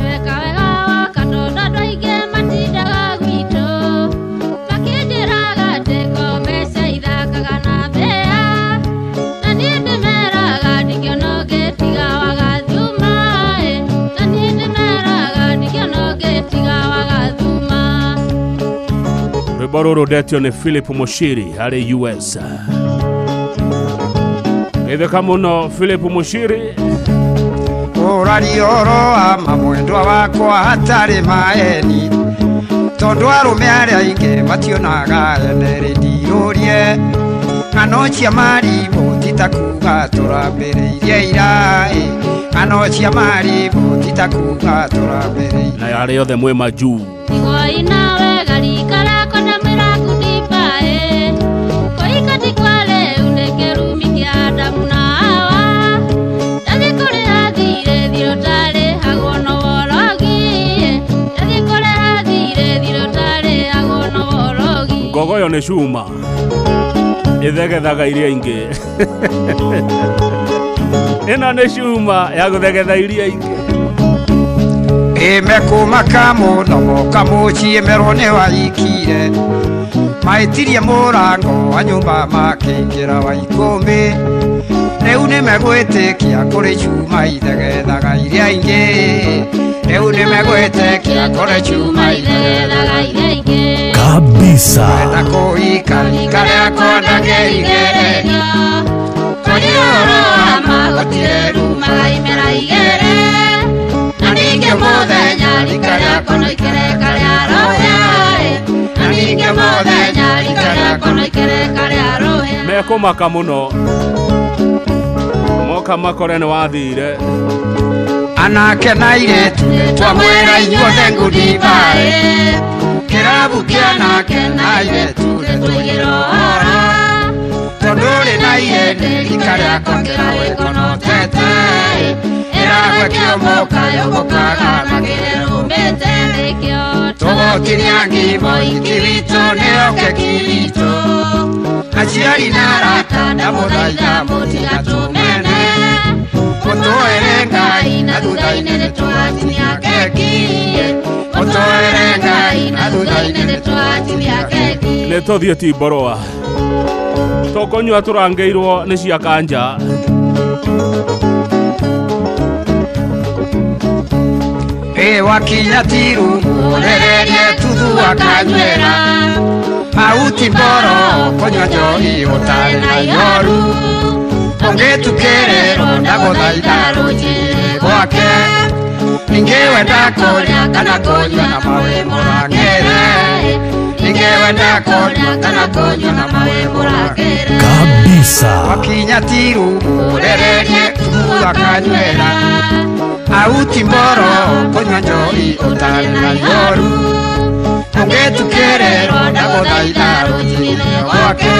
Weka wega woka tondũ andũ aingĩ matindaga gwitũ, makĩnjĩraga atĩ ko mbeca ithakaga na mbĩa, na niĩ ndĩmeraga ndingĩona ũngĩ tiga wagathuma ĩ, na niĩ ndĩmeraga ndingĩona ũngĩ tiga wagathuma. Rwĩmbo rũrũ ndetio nĩ Philip Mushiri harĩ US. Geithĩka mũno Philip Mushiri. Ũraria ũhoro wa ma mwendwa wakwa hatarĩ maeni, tondũ arũme arĩa aingĩ mationaga ene rĩndirũrie, ng'ano cia marimũ ti ta kuuga tũrambĩrĩirie ira ĩ, ng'ano cia marimũ ti ta kuuga tũrambĩrĩirie. Na arĩa othe mwĩ majuu. Igoi nawe garika rako ndamwĩra kundiba ĩ, kũhika ti kwa rĩu nĩ kĩrumi kĩa Adamu na Hawa, ndathiĩ kũrĩha thirĩ thirĩ ũtarĩhagwo no worogi ĩ, ndathiĩ kũrĩha thirĩ thirĩ ũtarĩhagwo no worogi. Ngogoyo nĩ cuma ĩthegethaga iria ingĩ. Ĩno nĩ cuma ya gũthegetha iria ingĩ. Ĩmekũmaka mũno moka mũciĩ merwo nĩ waikire, maitirie mũrango wa nyũmba makĩingĩra wa ikũmbĩ, rĩu nĩmegwĩtĩkia kũrĩ cuma ithegethaga iria ingĩ, rĩu nĩmegwĩtĩkia kũrĩ cuma ithegethaga iria ingĩ. Kabisa. Kwenda kũhika rika rĩakwa ndangĩrigereria, Twaria ũhoro wa ma gũtirĩ rumaga imera igĩrĩ, na ningĩ mũthenya rika rĩakwa no ikereka rĩa rũhĩa ĩ, na ningĩ mũthenya rika rĩakwa no ikereka rĩa rũhĩa. Mekũmaka mũno moka makore nĩ wathire. Anake na airĩtu twamwĩra inyuothe ngundi mbaĩ, Kĩrabu kĩa nake na airĩtu nĩtũigĩrora tondũ rĩ na ihĩndĩ rika rĩakwa kĩrawĩkonotete ĩragwe kĩomoka yũmbũkaga na kĩrũmĩte nĩkĩo tũgũtinia ngimo iki witũ nĩyo keki witũ aciari na arata ndamũthaitha mũtigatũmene mũtũere Ngai na thutha-inĩ nĩtũgatinia keki mũtũere Ngai na thutha-inĩ nĩtũgatinia keki nä tå thiä ti mboroa tå kånyua tå rangä irwo nä cia kanja Ĩ wakinya tiru mũrererie tuthu akanywĩra auti mboro kũnyua njohi ũtarĩ na ihoru ũngĩtukĩrĩrwo ndagũthaitha rũnjĩrĩ gwake ningĩ wenda kũrĩa kana kũnyua na mawe mũrangĩre ningĩ wenda kũrĩa kana kũnyua na mawe mũrangĩre kabisa wakinya tiru mũrererie tuthu akanywĩra auti mboro kũnyua njohi ũtarĩ na ihoru ũngĩtukĩrĩrwo ndagũthaitha rũnjĩrĩ gwake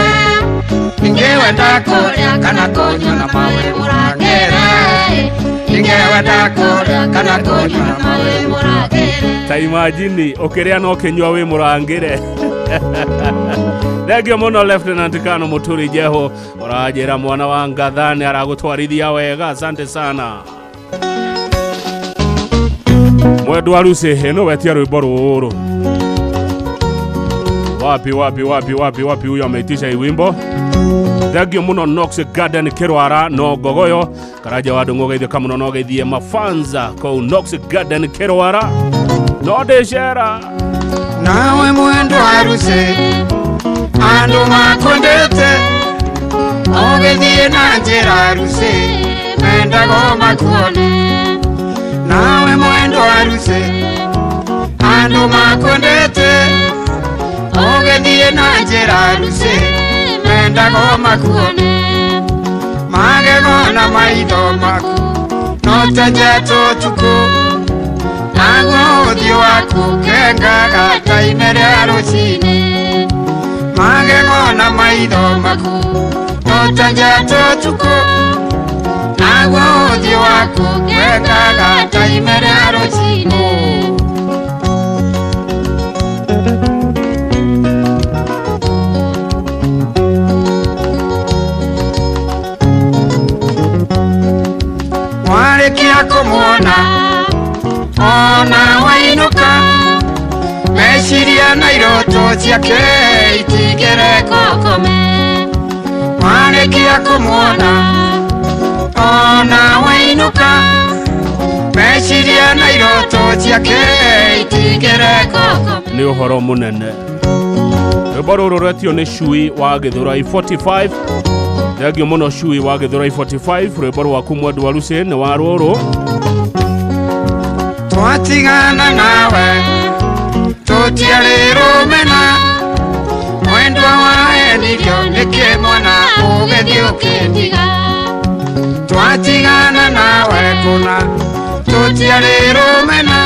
ningĩ wenda kũrĩa kana kũnyua na mawe mũrangĩre ningĩ wenda kũrĩa kana kũnyua na mawe mũrangĩre ta imagine ũkĩrĩa na ũkĩnyua wĩ mũrangĩre thengio mũno Lieutenant Kano Mũturi Jeho ũranjĩra mwana wa Ngathani aragũtwarithia wega asante sana mwendwa Lucy ĩno wetia rwĩmbo rũrũ wapi wapi wapi wapi wapi huyo ameitisha hii wimbo thengio mũno Knox Garden Kĩrwara no ngogoyo karaja wa ndũng'ũ geithĩka mũno no geithie mafanza kũu Knox Garden Kĩrwara no ndĩcera nawe mwendwa Lucy andũ makwendete ũgĩthiĩ na njĩra Lucy mendago makuone nawe mwendwa Lucy andũ makwendete ũgĩthiĩ na njĩra Lucy mendago makuone magego na maitho maku no ta njata ũtukũ naguo ũthiũ waku ũkengaga ta ime rĩa rũcinĩ magego na maitho maku no ta njata ũtukũ naguo ũthiũ waku ũkengaga ta ime rĩa rũcinĩ warĩkia kũmuona ona wainũka meciria na iroto ciake itigere kũkome warĩkia kũmuona ona wainũka meciria na iroto ciake itigere kũkome nĩ ũhoro mũnene rwĩmbo rũrũ rwetio nĩ Cui wa Gĩthũrai 45 thengio mũno Cui wa Gĩthũrai 45 rwĩmbo rwaku mwendwa Lucy nĩ wa rũrũ twatigana nawe tũtiarĩ rũmena mwendwa wahenirio nĩkĩ mwana ũgĩthiĩ ũkĩndiga twatigana nawe kũna tũtiarĩ rũmena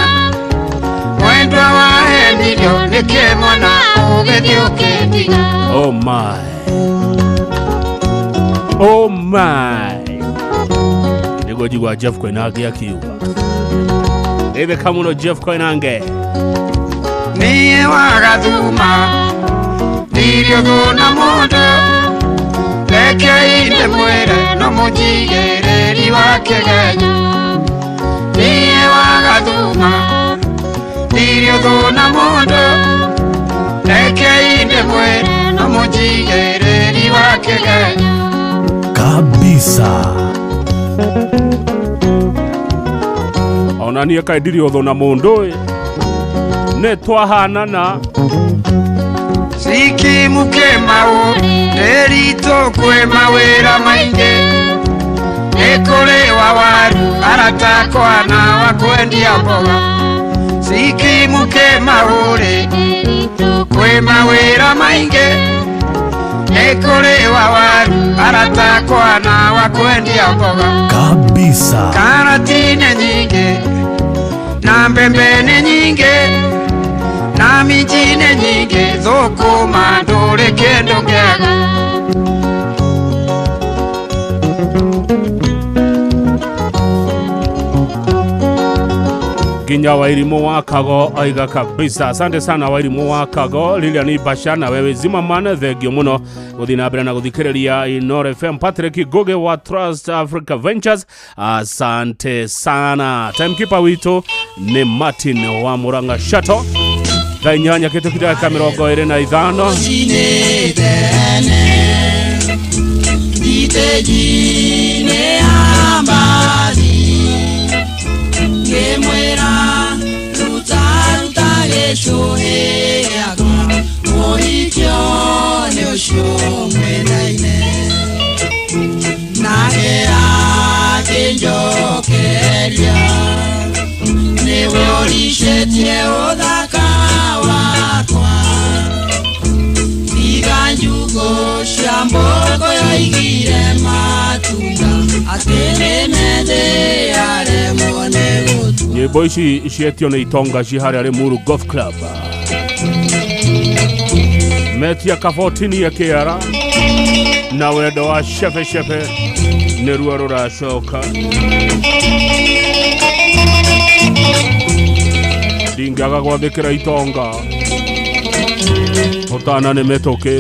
mwendwa wahenirio nĩkĩ mwana ũgĩthiĩ ũkĩndiga oh my oh my nĩguo njigua Jeff Koinange akiuga geithĩka mũno Jeff Koinange niĩ wagathuma ndirĩ ũthũ na mũndũ rekei ndĩmwĩre no mũnjigĩrĩri wa kĩgenyo niĩ wagathuma ndirĩ ũthũ na mũndũ rekei ndĩmwĩre no mũnjigĩrĩri wa kĩgenyo kabisa ona niĩ kaĩ ndirĩ ũthũ na mũndũ ĩ nĩ twahanana Sikimuke mau ndĩritũ kwĩ mawĩra maingĩ nĩ kũrĩ wa waru aratakwa na wa kwendia mboga Sikimuke mau rĩ kwĩ mawĩra maingĩ nĩ kũrĩ wa waru aratakwa na wa kwendia mboga kabisa karati nĩ nyingĩ na mbembe nĩ nyingĩ na Minji nĩ nyingĩ thũkũma ndũrĩ kĩndũ kĩega. Nginya Wairimu wa Kago aiga kabisa. Asante sana Wairimu wa Kago. Lilian Basha na wewe Zimmerman, thengio muno guthii na mbere na guthikiriria Inooro FM. Patrick Goge wa Trust Africa Ventures, asante sana. Timekeeper witu ni Martin wa Muranga Shato. Thaa inyanya kitu kidaka 25. Nyĩmbo ici cietio nĩ itonga ci harĩa Limuru Golf Club. Metia kabotini ya kĩara na wendo wa shepe shepe nĩruo rũracoka. Ndingĩaga gwathĩkĩra itonga ũtana nĩ mĩtũkĩ.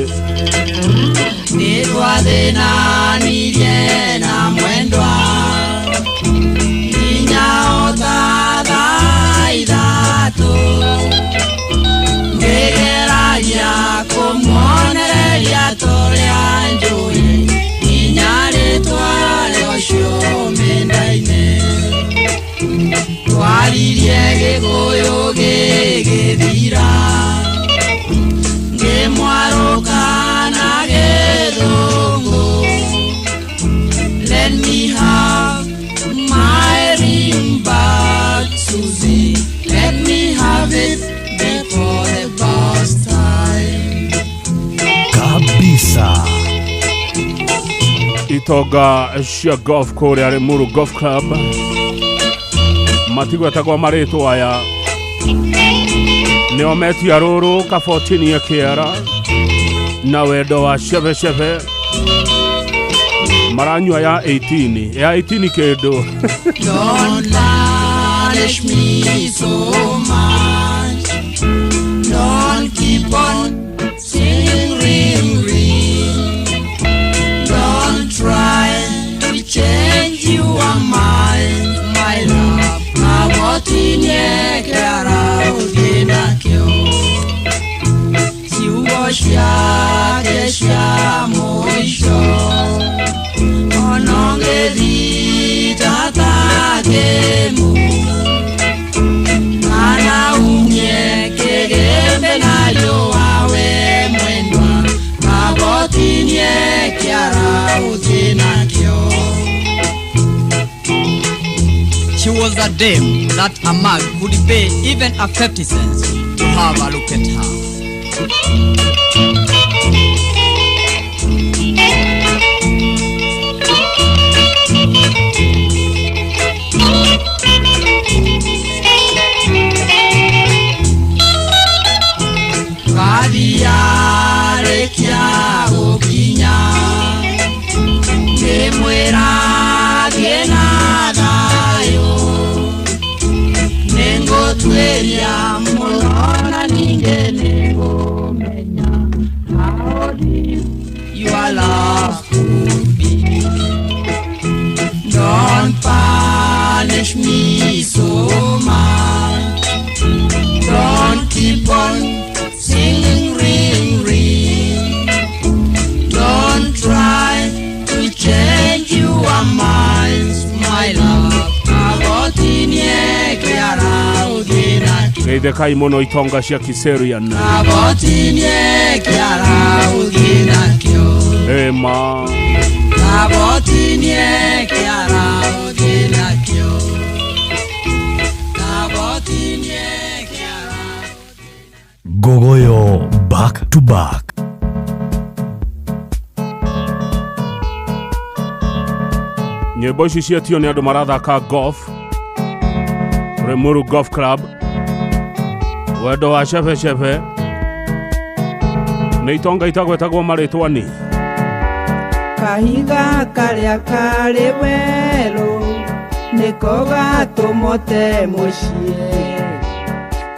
Nĩtwathĩnanirie na mwendwa nginya o ta thaa ithatũ, ngĩgeragia kũmuonereria torĩa njũĩ nginya rĩtwa rĩa ũcio mĩnda-inĩ. Twaririe Gĩkũyũ gĩgĩthira, ngĩmwarũka na Gĩthũngũ. Let me have my ring back, Susie. Let me have it before the first time. Kabisa. Itonga cia golf kũrĩa Limuru Golf Club matigwetagwo marĩtwa aya nĩo metia rũrũ kabotini ya kĩara na wendo wa shebe shebe maranyua ya 18 ya 18 kĩndũ. Don't punish me so much. Don't keep on singing ring ring. Don't try to change your mind, my love. Kabotinie kĩara ũthiĩ nakĩo, ciugo ciake cia mũico onongethita ta kĩmũ, kana umie kĩgĩmbe na riũa we mwendwa. Kabotinie kĩara ũthiĩ nakĩo. She was a dame that a man could pay even a 50 cents to have a look at her. Kathiarĩkia gũkinya, ngĩmwĩra thiĩ na thayũ. Nĩngũtuĩria mũno na ningĩ nĩngũmenya how deep your love could be. Don't punish me so much. Don't keep on singing ring ring. Don't try to change your minds, my love. Kabotinie kĩara ũthiĩ nakĩo. Geithĩkai mũno itonga cia Kiserian. Kabotinie kĩara ũthiĩ nakĩo. Ema. Kabotinie kĩara ũthiĩ nakĩo. Kabotinie kĩara. Gogoyo back to back. Nyĩmbo ici cietio nĩ andũ marathaka golf Limuru Golf Club. Wendo wa cebecebe nĩ itonga itagwetagwo marĩtwa ni. Kahiga karĩa karĩ werũ nĩko gatũmote mũciĩ.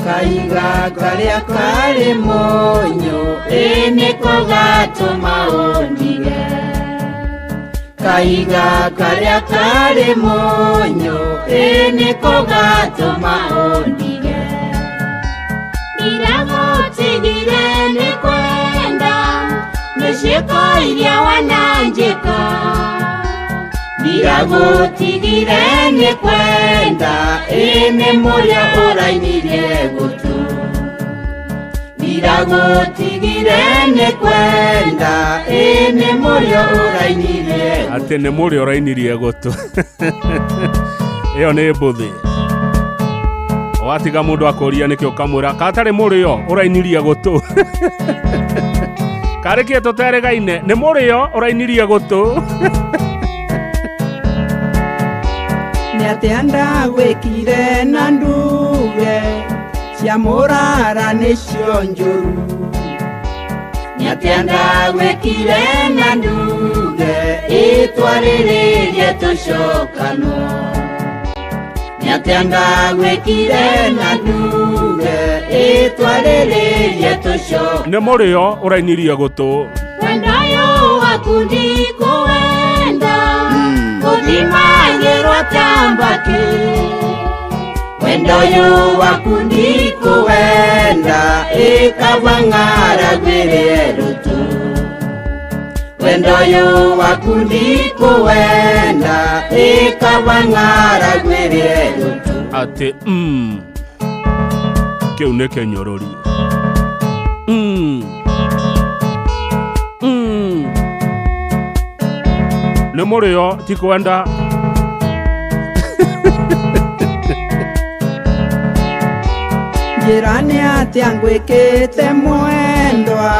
Kahiga karĩa karĩ mũnyũ ĩ nĩko gatũma ũndige. Kahiga karĩa karĩ mũnyũ ĩ nĩko gatũma ũndige. Ndĩragũtigire nĩ kwenda nĩ ciĩko iria wananjĩka. Ndĩragũtigire nĩ kwenda ĩ nĩ mũrĩa ũrainirie gũtũ. Ndĩragũtigire nĩ kwenda ĩ nĩ mũrĩa ũrainirie gũtũ. Atĩ nĩ mũrĩa ũrainirie gũtũ. Ĩyo nĩ mbũthĩ. Watiga mũndũ akũria nĩkĩ ũkamwĩra katarĩ mũrĩo ũrainirie gũtũ. Karĩ kĩ tũterĩgaine nĩ mũrĩo ũrainirie gũtũ. Nĩ atĩa ndagwĩkire na nduge cia mũrara nĩcio njũru. Nĩ atĩa ndagwĩkire na nduge ĩtwarĩrĩrie tũcokanwo. Nĩ atĩa ndagwĩkire na nduge ĩtwarĩrĩrie tũcokanwo. Nĩ mũrĩo ũrainirie gũtũ. Wendo ũyũ waku ndikũwenda gũthimagĩrwo ta mbakĩ. Wendo ũyũ waku ndikũwenda ĩkaba ng'aragwĩre rũtũ. Wendo ũyũ waku ndikũwenda ĩkaba ng'aragwĩre rũtũ. Atĩ kĩu nĩ kĩnyũrũri. Nĩ mũrĩo ti kwenda. Njĩra nĩ atĩa ngwĩkĩte mwendwa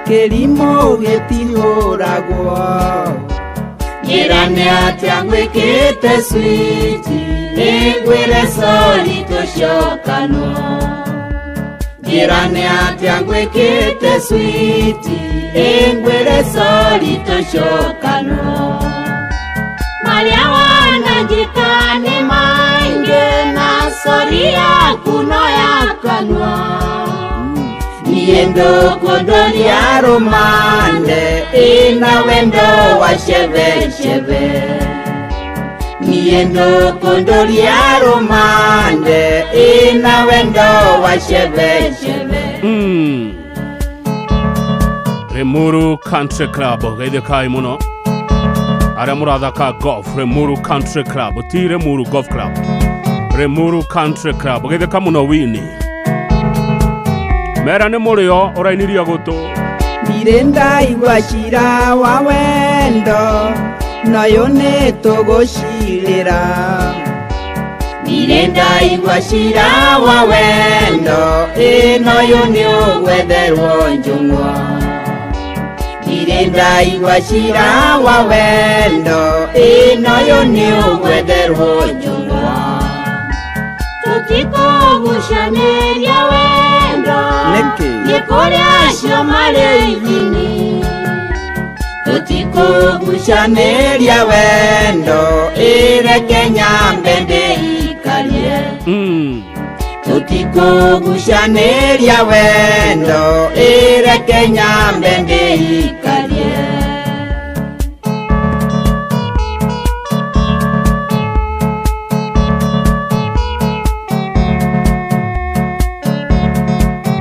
kĩrimũ gĩtihũragwo. Njĩra nĩ atĩa ngwĩkĩte switi ĩngwĩre sori tũcokanwo. Njĩra nĩ atĩa ngwĩkĩte switi ĩngwĩre sori tũcokanwo. Marĩa wananjĩka nĩ maingĩ na sori yaku no ya kanua. Niĩ ndũkũndoria rũmande ĩna wendo wa cebecebe. Niĩ ndũkũndoria rũmande ĩna wendo wa cebecebe. Limuru Country Club geithĩkai mũno arĩa mũrathaka golf. Limuru Country Club ti Limuru Golf Club, Limuru Country Club geithĩka mũno wini. Mera nĩ mũrĩo ũrainirie gũtũ. Ndirĩ ndaigua cira wa wendo nayo nĩ tũgũcirĩra. Ndirĩ ndaigua cira wa wendo ĩ noyũ nĩ ũgwetherwo njũng'wa. Ndirĩ ndaigua cira wa wendo ĩ noyũ nĩ ũgwetherwo njũng'wa. Tũtikũgucanĩria wendo nĩ kũrĩ acio marĩ ithini. Tũtikũgucanĩria wendo ĩreke nyambe ndĩikarie. Tũtikũgucanĩria wendo ĩreke nyambe ndĩikarie.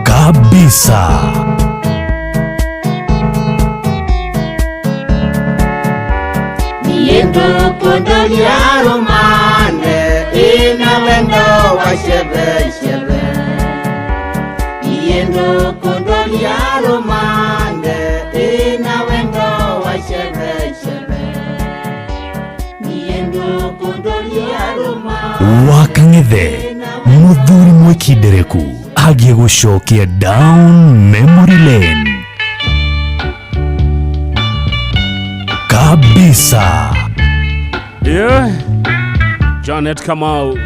Kabisa. Niĩ ndũkũndoria rũmande ĩna wendo wa cebecebe. Niĩ ndũkũndoria rũmande ĩna wendo wa cebecebe. Niĩ ndũkũndoria rũmande. Wakang'ethe mũthuri mwĩkindereku agiĩ gũcokia down memory lane kabisa. Yeah. Janet Kamau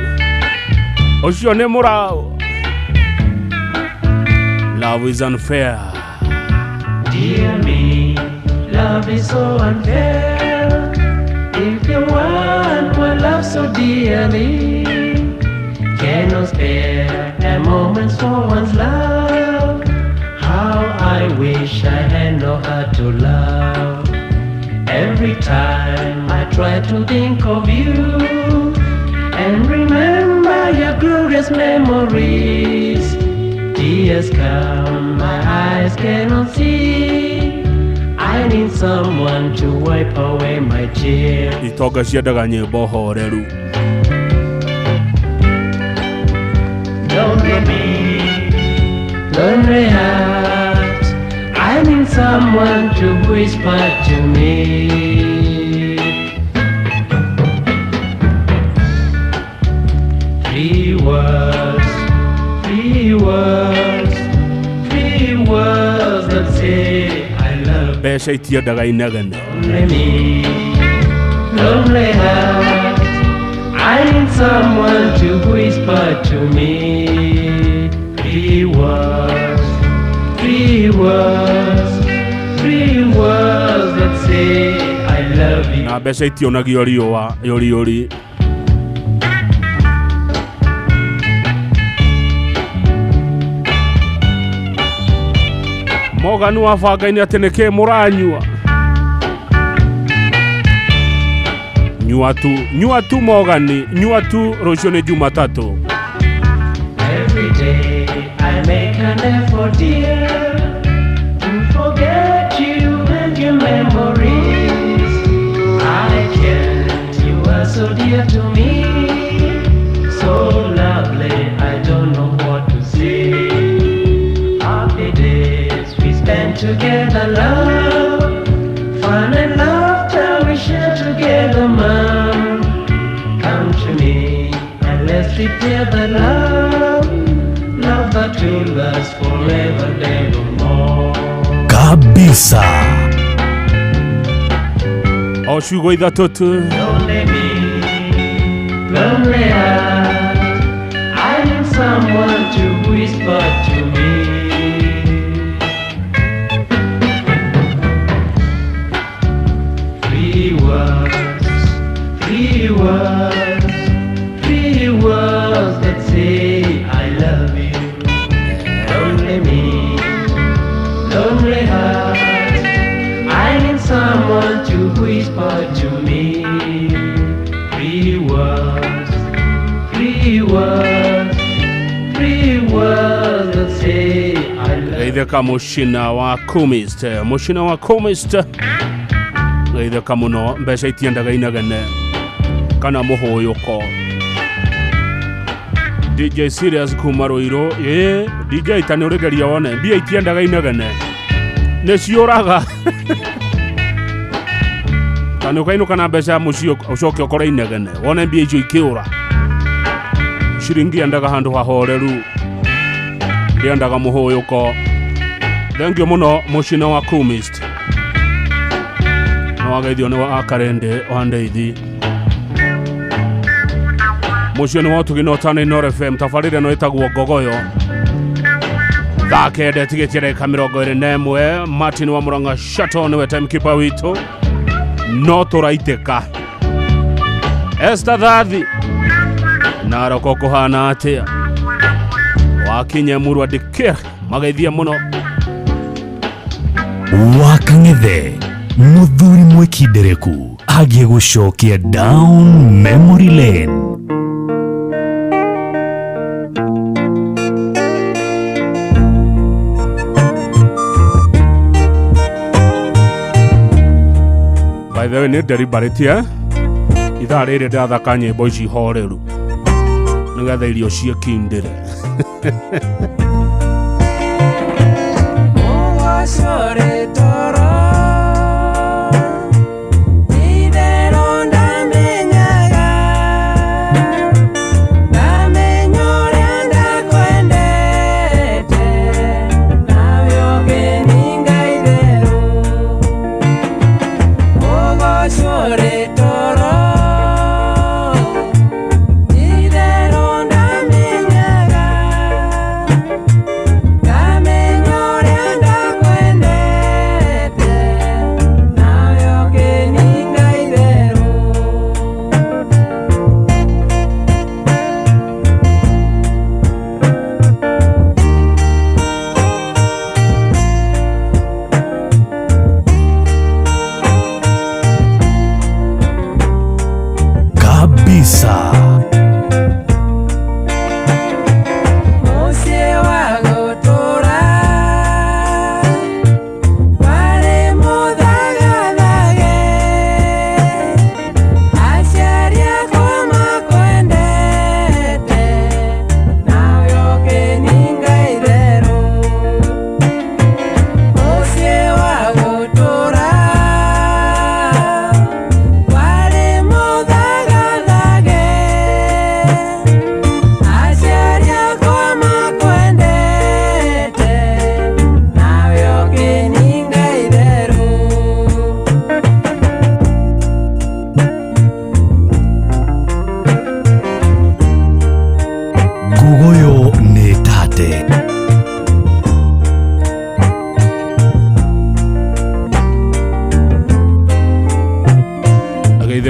ũcio nĩ mũrau. Love is unfair. Dear me, love is so unfair. If you want one love so dearly, cannot spare a moment for one's love. How I wish I had no heart to love. Every time I try to think of you and remember your glorious memories, tears come, my eyes cannot see. I need someone to wipe away my tears. Itonga ciendaga nyĩmbo horeru. Lonely me, lonely heart, I need someone to whisper to me. Three words, three words, three words that say I love you. Mbeca itiendaga inegene. Lonely me, lonely heart, I need someone to whisper to me. Three words, three words, three words that say I love you. Na mbeca itionagio riũa yũriyũri. Morgan wa bangainĩ atĩ nĩkĩ mũranyua? Nyua tu, nyua tu Morgan, nyua tu, rũciũ nĩ Jumatatũ. Every day I make an effort, dear, to forget you and your memories. I can't, you are so dear to me, so lovely, I don't know what to say. Happy days we spend together, love, fun and laughter we share together, mom. Come to me and let's repair the love, love that will last forever and more. Kabisa. O ciugo ithatũ tu. Lonely me, lonely heart, I need someone to whisper to me. Three words, three words, three words that say I love you. Lonely me, lonely heart, I need someone to whisper to me. Three words, three words, three words that say I love you. Geithĩka mũcina wa Kumist, mũcina wa Kumist. Geithĩka mũno, mbeca itiendaga inegene kana mũhũyũko. DJ Serious kuma Ruiru, ĩ DJ ta nĩ ũrĩgeria wone mbia itiendaga inegene nĩ ciũraga. Ta nĩ ũkainũka na mbeca mũciĩ ũcoke ũkore inegene wone mbia icio ikĩũra. Ciringi yendaga handũ hahoreru, ndĩendaga mũhũyũko. Thengio mũno mũcina wa Kumist. Nĩ wageithio nĩ wa Akarende wa Ndeithi. Mũciĩ nĩ wa ũtugi na ũtana Inooro FM, tabarĩra ĩno ĩtagwo Ngogoyo. Thaa kenda ĩtigĩtie ndagĩka 21. Martin wa Murang'a Shato nĩwe timekeeper witũ, no tũraitĩka. Esther Thathi Naroko kũhana atĩa? Wakinye Murwa Dikir mageithie mũno. Wakang'ethe mũthuri mwĩkindereku agiĩ gũcokia down memory lane. By the way, nĩ deliberate ithaa rĩrĩ ndathaka nyĩmbo ici horeru nĩgetha irio ciĩkindĩre. Toro,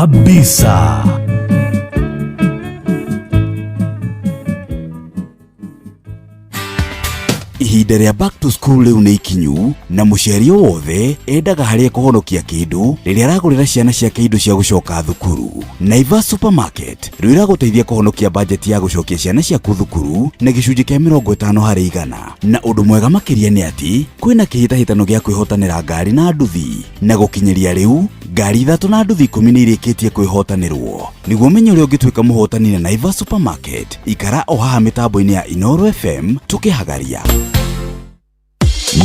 Kabisa. Ihinda rĩa back to school rĩu nĩ ikinyu na mũciari o wothe endaga harĩa kũhonokia kĩndũ rĩrĩa aragũrĩra ciana ciake indo cia gũcoka thukuru. Naivas Supermarket rĩu ĩragũteithia kũhonokia bajeti ya gũcokia ciana ciaku thukuru na gĩcunjĩ kĩa 50%. Na ũndũ mwega makĩria nĩ atĩ kwĩna kĩhĩtahĩtano gĩa kwĩhotanĩra ngari na nduthi, na gũkinyĩria rĩu ngari 3 na nduthi 10 nĩ irĩkĩtie kwĩhotanĩrwo. Nĩguo ũmenye ũrĩa ũngĩtuĩka mũhotani na Naivas Supermarket, ikara o haha mĩtambo-inĩ ya Inooro FM tũkĩhagaria.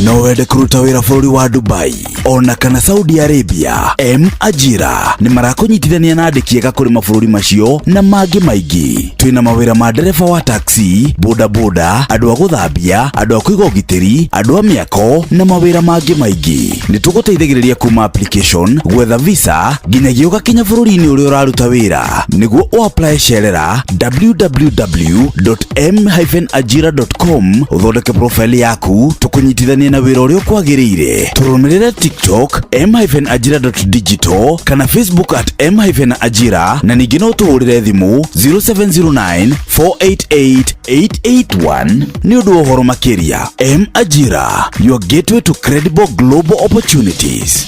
No wende kũruta wĩra bũrũri wa Dubai ona kana Saudi Arabia, M Ajira nĩ marakũnyitithania na andĩki ega kũrĩ mabũrũri macio na mangĩ maingĩ. Twĩna mawĩra ma ndereba wa taxi, boda boda, andũ a gũthambia, andũ a kũiga ũgitĩri, andũ a mĩako na mawĩra mangĩ maingĩ. Nĩ tũgũteithagĩrĩria kuma application, gwetha visa nginyagia ũgakinya bũrũri-inĩ ũrĩa ũraruta wĩra. Nĩguo ũapply cerera www.m-ajira.com ũthondeke profile yaku tũkũnyitithania na wĩra ũrĩa ũkwagĩrĩire. Tũrũmĩrĩre TikTok m-ajira.digital kana Facebook at m-ajira na ningĩ no tũhũrĩre thimũ 0709 488 881 nĩ ũndũ wa ũhoro makĩria. M Ajira, your gateway to credible global opportunities.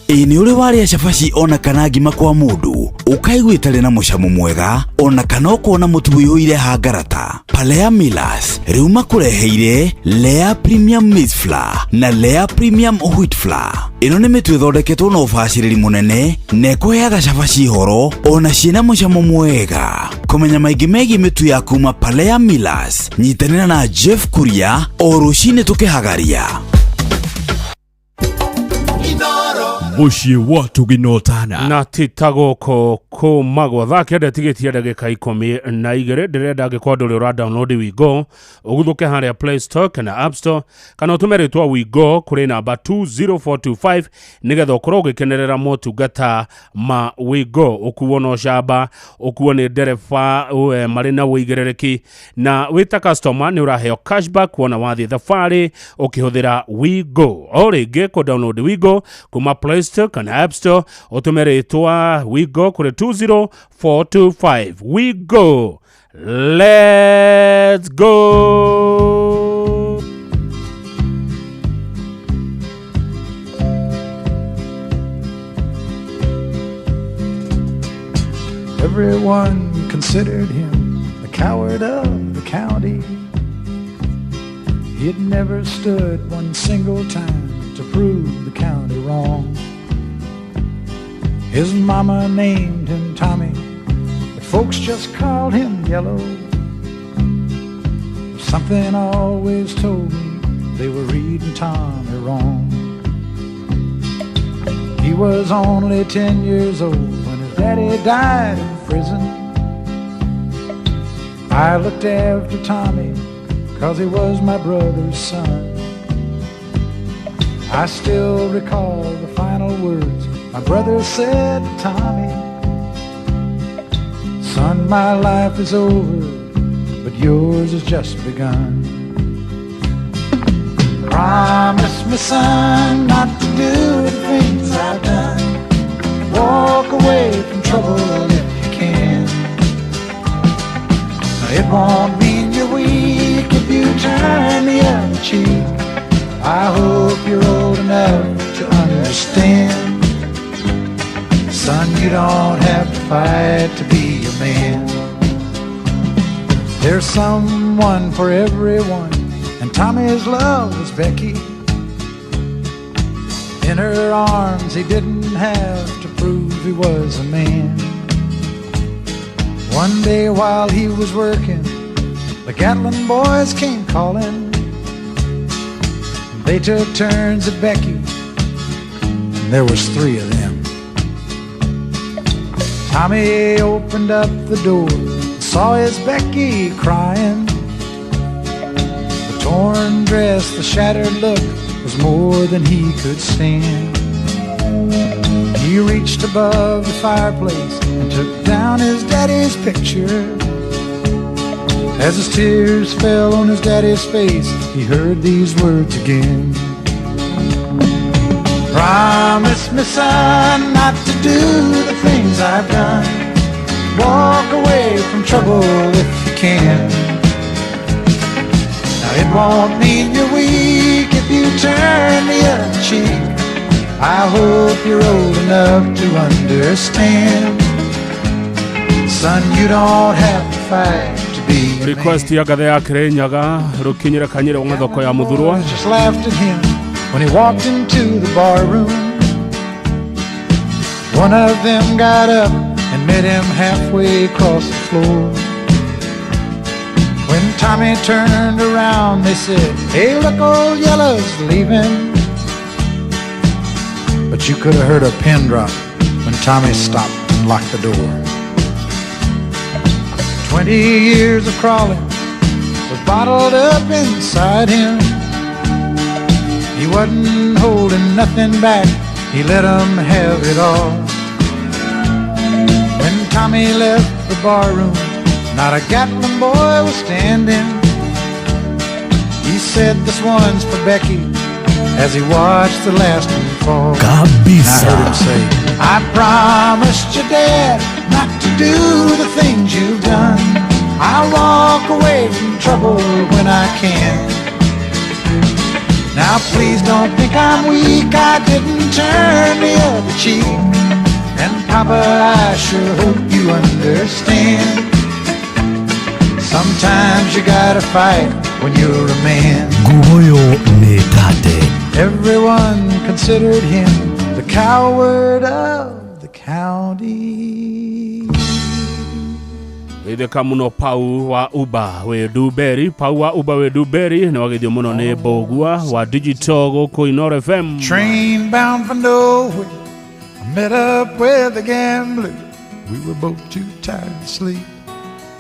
Ĩ nĩ ũrĩ warĩa cabaci ona kana ngima kwa mũndũ ũkaigua ĩtarĩ na mũcamo mwega ona kana ũkona mũtu ũiyũire hangarata? Palea Millers rĩu makũreheire Lea Premium Maize Flour na Lea Premium Wheat Flour. Ĩno nĩ mĩtu ĩthondeketwo na ũbacĩrĩri mũnene na ĩkũheaga cabaci horo ona ciĩna mũcamo mwega. Kũmenya maingĩ megiĩ mĩtu ya kuma Palea Millers, nyitanĩra na Jeff Kuria o rũcinĩ tũkĩhagaria. Mũciĩ wa tũginotana na tita gũkũ kũmagwo thaa 9 tigĩtie ndagĩka 12. Ndĩrenda angĩkorwo ndũrĩ ũra download Wigo ũguthũke harĩa Play Store kana App Store kana ũtũme rĩtwa Wigo kũrĩ namba 20425 nĩgetha ũkorwo ũgĩkenerera motungata ma Wigo. Ũkuo na ũcamba, ũkuo nĩ ndereba marĩ na ũigĩrĩrĩki, na wĩta customer nĩ ũraheo cashback wona wathiĩ thabarĩ ũkĩhũthĩra Wigo. O rĩngĩ kũ download Wigo kuma Play Store kana App Store ũtũme rĩtwa Wigo kũrĩ 20425. Wigo, let's go. Everyone considered him the coward of the county. He'd never stood one single time to prove the county wrong. His mama named him Tommy, but folks just called him Yellow. Something always told me they were reading Tommy wrong. He was only 10 years old when his daddy died in prison. I looked after Tommy 'cause he was my brother's son. I still recall the final words my brother said to Tommy. Son, my life is over, but yours has just begun. Promise me, son, not to do the things I've done. Walk away from trouble if you can. It won't mean you're weak if you turn the other cheek. I hope you're old enough to understand. Son, you don't have to fight to be a man. There's someone for everyone, and Tommy's love was Becky. In her arms he didn't have to prove he was a man. One day while he was working, the Gatlin boys came calling. They took turns at Becky, and there was 3 of them. Tommy opened up the door and saw his Becky crying. The torn dress, the shattered look was more than he could stand. He reached above the fireplace and took down his daddy's picture. As his tears fell on his daddy's face, he heard these words again. Promise me, son, not to do the things I've done. Walk away from trouble if you can. Now it won't mean you're weak if you turn the other cheek. I hope you're old enough to understand. Son, you don't have to fight to be a man. Request ya gathe ya Kirinyaga rukinyira kanyire wa thoko ya muthurwa. Just laughed at him when he walked into the bar room. One of them got up and met him halfway across the floor. When Tommy turned around, they said, "Hey, look, old Yellow's leaving." But you could have heard a pin drop when Tommy stopped and locked the door. 20 years of crawling was bottled up inside him. He wasn't holding nothing back, he let 'em have it all. When Tommy left the barroom, not a Gatlin boy was standing. He said, "This one's for Becky," as he watched the last one fall. Kabisa. And I heard him say, "I promised your dad not to do the things you've done. I'll walk away from trouble when I can. Now please don't think I'm weak, I didn't turn the other cheek. And Papa, I sure hope you understand. Sometimes you gotta fight when you're a man." Guoyo nĩ tate. Everyone considered him the coward of the county. Itheka muno Pau wa Uba we Duberi, Pau wa Uba we Duberi nĩ wagithio muno nĩ Mbũgua wa digital gũkũ Inooro FM. Train bound for nowhere, I met up with a gambler. We were both too tired to sleep,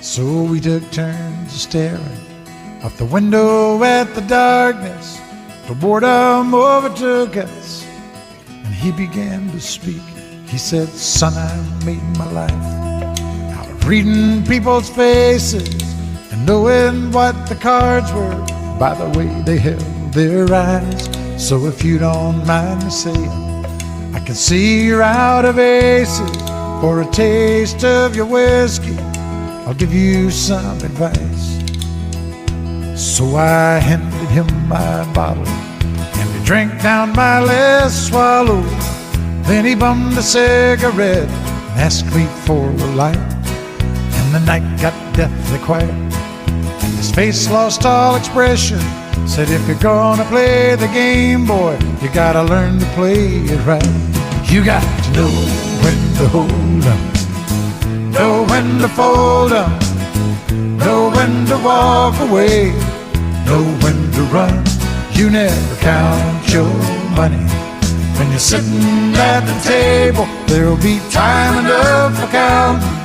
so we took turns staring out the window at the darkness. The boredom overtook us, and he began to speak. He said, "Son, I made my life out of reading people's faces and knowing what the cards were by the way they held their eyes. So if you don't mind me saying, I can see you're out of aces. For a taste of your whiskey, I'll give you some advice." So I handed him my bottle, and he drank down my last swallow. Then he bummed a cigarette and asked me for a light. And the night got deathly quiet, and his face lost all expression. Said, "If you're gonna play the game, boy, you gotta learn to play it right. You got to know when to hold up, know when to fold up, know when to walk away, know when to run. You never count your money when you're sitting at the table. There'll be time enough for counting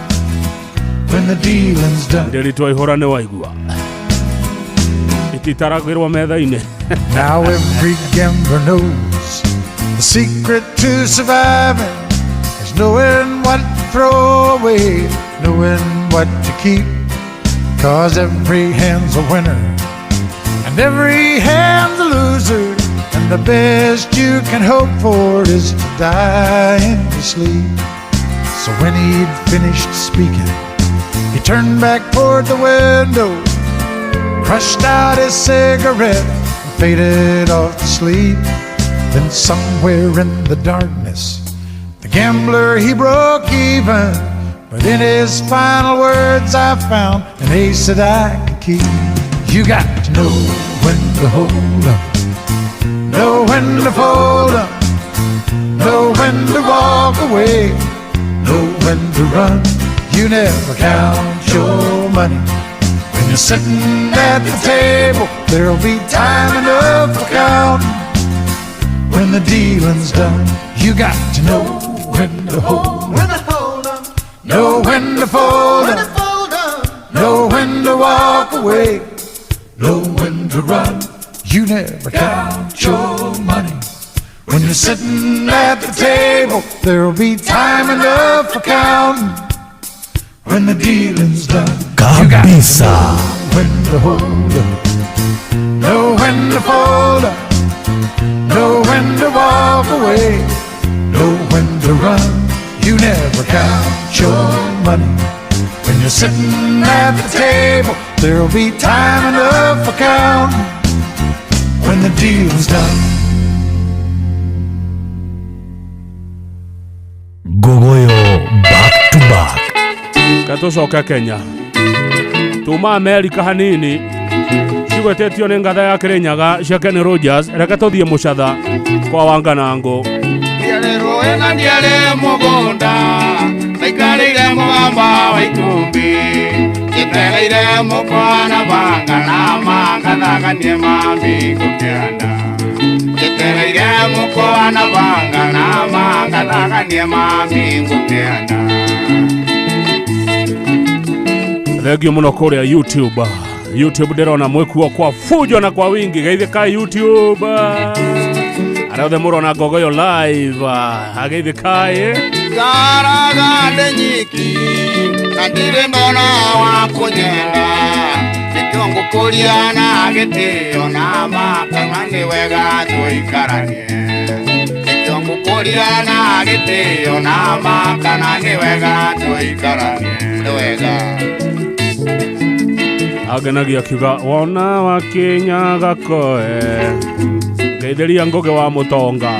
when the dealing's done." Nderitwa ihora nĩ waigua ititaragĩrwo metha-inĩ. Now every gambler knows the secret to surviving is knowing what to throw away, knowing what to keep. 'Cause every hand's a winner and every hand's a loser, and the best you can hope for is to die in your sleep. So when he'd finished speaking, he turned back toward the window, crushed out his cigarette, and faded off to sleep. Then somewhere in the darkness, the gambler, he broke even. But in his final words I found an ace that I could keep. You got to know when to hold up, know when to fold up, know when to walk away, know when to run. You never count your money when you're sitting at the table. There'll be time enough for counting when the dealing's done. You got to know when to hold up, know when to fold up, know when to walk away, know when to run. You never count your money when you're sitting at the table. There'll be time enough for counting when the dealing's done. Kabisa. You got to know when to hold up, know when to fold up, Know when to walk away, know when to run. You never count your money. When you're sitting at the table, there'll be time enough for counting when the deal's done. Ngogoyo back to back. Katũcoke Kenya tuma Amerika hanini cigwetetio nĩ ngatha ya Kĩrĩnyaga cia Kenny Rogers. Reke tũthiĩ mũcatha kwa Wanganangũ. Ndiarĩ rũĩ na ndiarĩ mũgũnda, ndaikarĩire mũgamba wa ikũmbĩ, njetereire mũkwa na banga na mangathaganie mami ngũkĩanda. Njetereire mũkwa na banga na mangathaganie mami ngũkĩanda. Thengio mũno kũrĩa YouTube. YouTube ndĩrona mwĩkuo kwa fujo na kwa wingi. Geithĩkai YouTube. Arĩa othe mũrona Ngogoyo live, ageithĩkai. Ngaraga ndĩ nyiki na ndirĩ ndona wa kũnyenda, nĩkĩo ngũkũria na gĩtĩo na ma kana nĩ wega tũikaranie. Nĩkĩo ngũkũria na gĩtĩo na ma kana nĩ wega tũikaranie. Nĩ wega. Agenagia akiuga wona wakinya gakoe ngeithĩria Ngũgĩ wa Mũtonga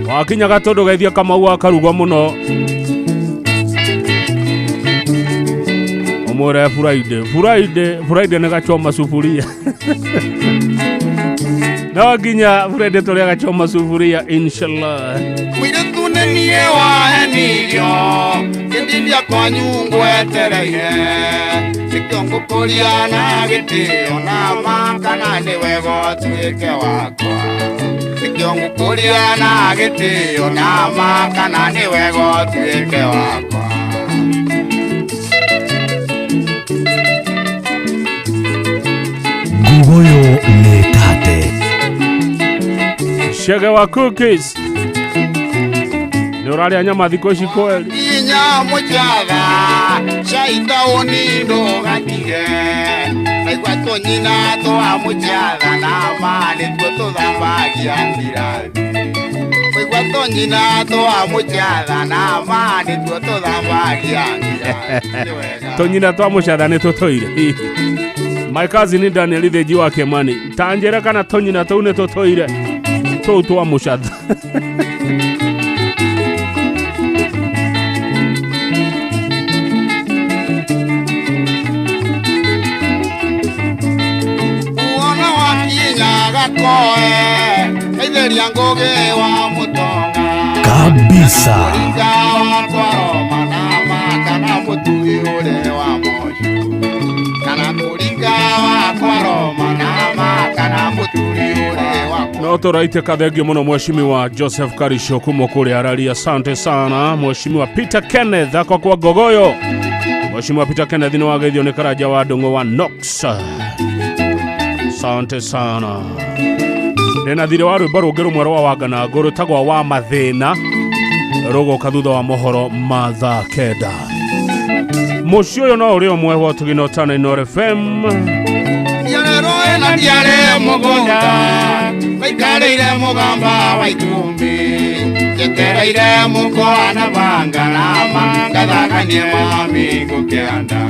wakinya gatũndũ geithia Kamau akarugwo mũno ũmwĩre Friday Friday Friday nĩ gachoma sufuria no nginya Friday tũrĩa gachoma sufuria inshallah. Mũirĩtu nĩ niĩ wahenirio ngĩndinia kwanyu ngwetereire, nĩkĩo ngũkũria na gĩtĩo na ma kana nĩ wega ũtuĩke wakwa. Nĩkĩo ngũkũria na gĩtĩo na ma kana nĩ wega ũtuĩke wakwa. Ngogoyo nĩ tate. Shege wa cookies nĩ ũrarĩa nyama thikũ ici kweli? Inya mũjatha caitaũni ndũgatige, naigua tũnyina twa mũjatha na ma nĩtuo tũthambagia mbirathi. Waigua tũnyina twa mũjatha na ma nĩtuo tũthambagia mbirathi. Tũnyina twa mũcatha nĩ tũtũire. My cousin Daniel Thĩnji wa Kĩmani ta njĩra kana tũnyina tũu nĩ tũtũire tũu twa mũcatha. Geithĩria Ngũgĩ wa Mũtonga kabisa. Mũringa wakwa Roma na ma kana mũtui ũrĩa wa Mocu, kana mũringa wakwa Roma na ma kana mũturi ũrĩa wa No tũraitĩka. Thengio mũno Mheshimiwa Joseph Karisho kuma kũrĩa Arari, asante sana. Mheshimiwa Peter Kenneth akwa kwa Ngogoyo. Mheshimiwa Peter Kenneth nĩ wageithio nĩ Karanja wa Ndũng'ũ wa Knox, asante sana. Ndĩna thirĩ wa rwĩmbo rũngĩ rũmwe rwa Wanganangũ rwĩtagwo wa mathĩna rũgũka thutha wa mohoro ma thaa 9. Mũciĩ ũyũ no ũrĩ ũmwe wa Tũgino Tana Inooro FM. Ndiarĩ rũĩ na ndiarĩ mũgũnda, ndaikarĩire mũgamba wa ikũmbĩ, njetereire mũkwa na banga na ma ngathaganie mami ngũkĩanda.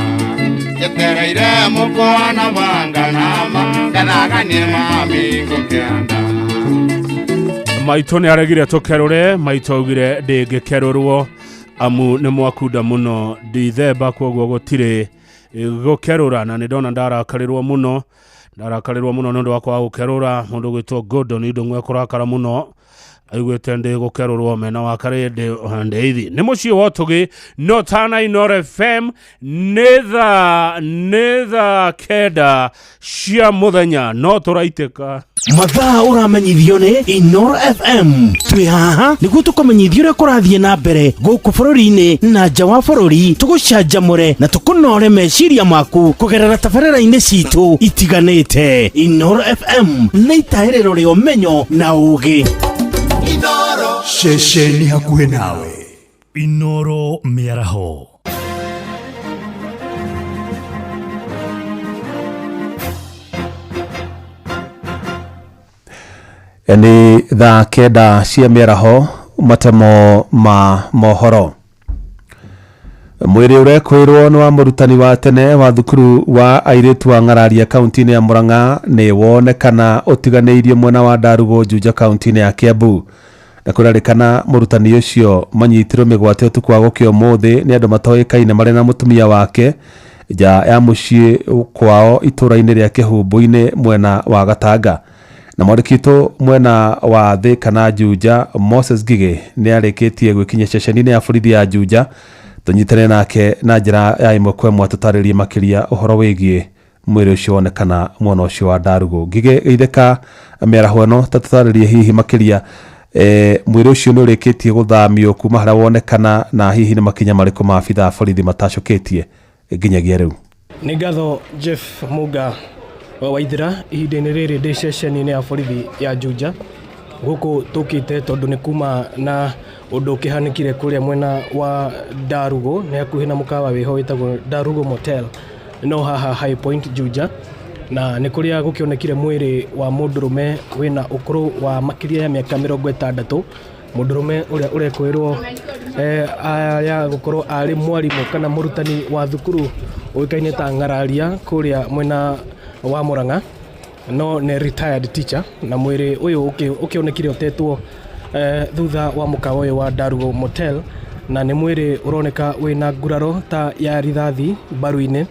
Njetereire mũkwa na banga na ma ngathaganie mami ngũkĩanda. Maitũ nĩ aregire tũkerũre, maitũ augire ndĩngĩkerũrwo amu nĩ mwakunda mũno ndithemba, kwoguo gũtirĩ gũkerũra. Na nĩ ndona ndarakarĩrwo mũno, ndarakarĩrwo mũno nĩ ũndũ wa kwaga gũkerũra. Mũndũ ũgwĩtwo Gordon Ndũng'ũ ekũrakara mũno aiguĩte ndĩ gũkerũrwo mena wa karĩndĩ ndeithi. Nĩ mũciĩ wa Ũtũgĩ no Tana Inooro FM nĩ thaa 9 cia mũthenya no tũraitĩka. Mathaa ũramenyithio nĩ Inooro FM. Twĩ haha nĩguo tũkũmenyithie ũrĩa kũrathiĩ na mbere gũkũ bũrũri-inĩ na nja wa bũrũri, tũgũcanjamũre na tũkũnore meciria maku kũgerera tabarĩra-inĩ citũ itiganĩte. Inooro FM nĩ itahĩrĩro rĩa ũmenyo na ũũgĩ. Ceceni hakuhĩ nawe. Inooro mĩaraho. Nĩ thaa 9 cia mĩaraho. Matemo ma mohoro. Mwĩrĩ ũrekwĩrwo nĩ wa mũrutani wa tene wa thukuru wa airĩtu wa Ng'araria kaunti-inĩ ya Murang'a nĩ wonekana ũtiganĩirio mwena wa Ndarugo Juja kaunti-inĩ ya Kiambu. Na kũrerĩkana mũrutani ũcio manyitirwo mĩgwate ũtukũ wa gũkĩa ũmũthĩ nĩ andũ matoĩkaine marĩ na mũtumia wake nja ya mũciĩ kwao itũũra-inĩ rĩa Kĩhumbu-inĩ mwena wa Gatanga. Na mwandĩki witũ mwena wa Thĩ kana Juja Moses Ngigĩ nĩ arĩkĩtie gwĩkinyia ceceni-inĩ ya borithi ya Juja. Tũnyitane nake na njĩra ya ĩmwe kwa ĩmwe tũtarĩrie makĩria ũhoro wĩgiĩ mwĩrĩ ũcio wonekana mwena ũcio wa Ndarugo. Ngigĩ, geithĩka mĩaraho ĩno, ta tũtarĩrie hihi makĩria mwĩrĩ ũcio nĩ ũrĩkĩtie gũthamio kuma harĩa wonekana na hihi nĩ makinya marĩkũ maabitha a borithi matacũkĩtie nginyagia rĩu. Nĩ ngatho Jeff Muga wa Waithira. Ihinda-inĩ rĩrĩ ndĩ ceceni-inĩ ya borithi ya Juja gũkũ tũkĩte tondũ nĩ kuma na ũndũ ũkĩhanĩkire kũrĩa mwena wa Ndarugo, nĩ hakuhĩ na mũkawa wĩho wĩtagwo Ndarugo Motel no haha High Point Juja, na nĩ kũrĩa gũkĩonekire mwĩrĩ wa mũndũrũme wĩna ũkũrũ wa makĩria ya mĩaka 60, mũndũrũme ũrĩa ũrekwĩrwo aya gũkorwo arĩ mwarimũ kana mũrutani wa thukuru ũĩkaine ta Ng'araria kũrĩa mwena wa Murang'a, no nĩ retired teacher, na mwĩrĩ ũyũ ũkĩonekire ũtetwo thutha wa mũkawa ũyũ wa Ndarugo Motel, na nĩ mwĩrĩ ũroneka wĩna nguraro ta ya rithathi mbaru-inĩ,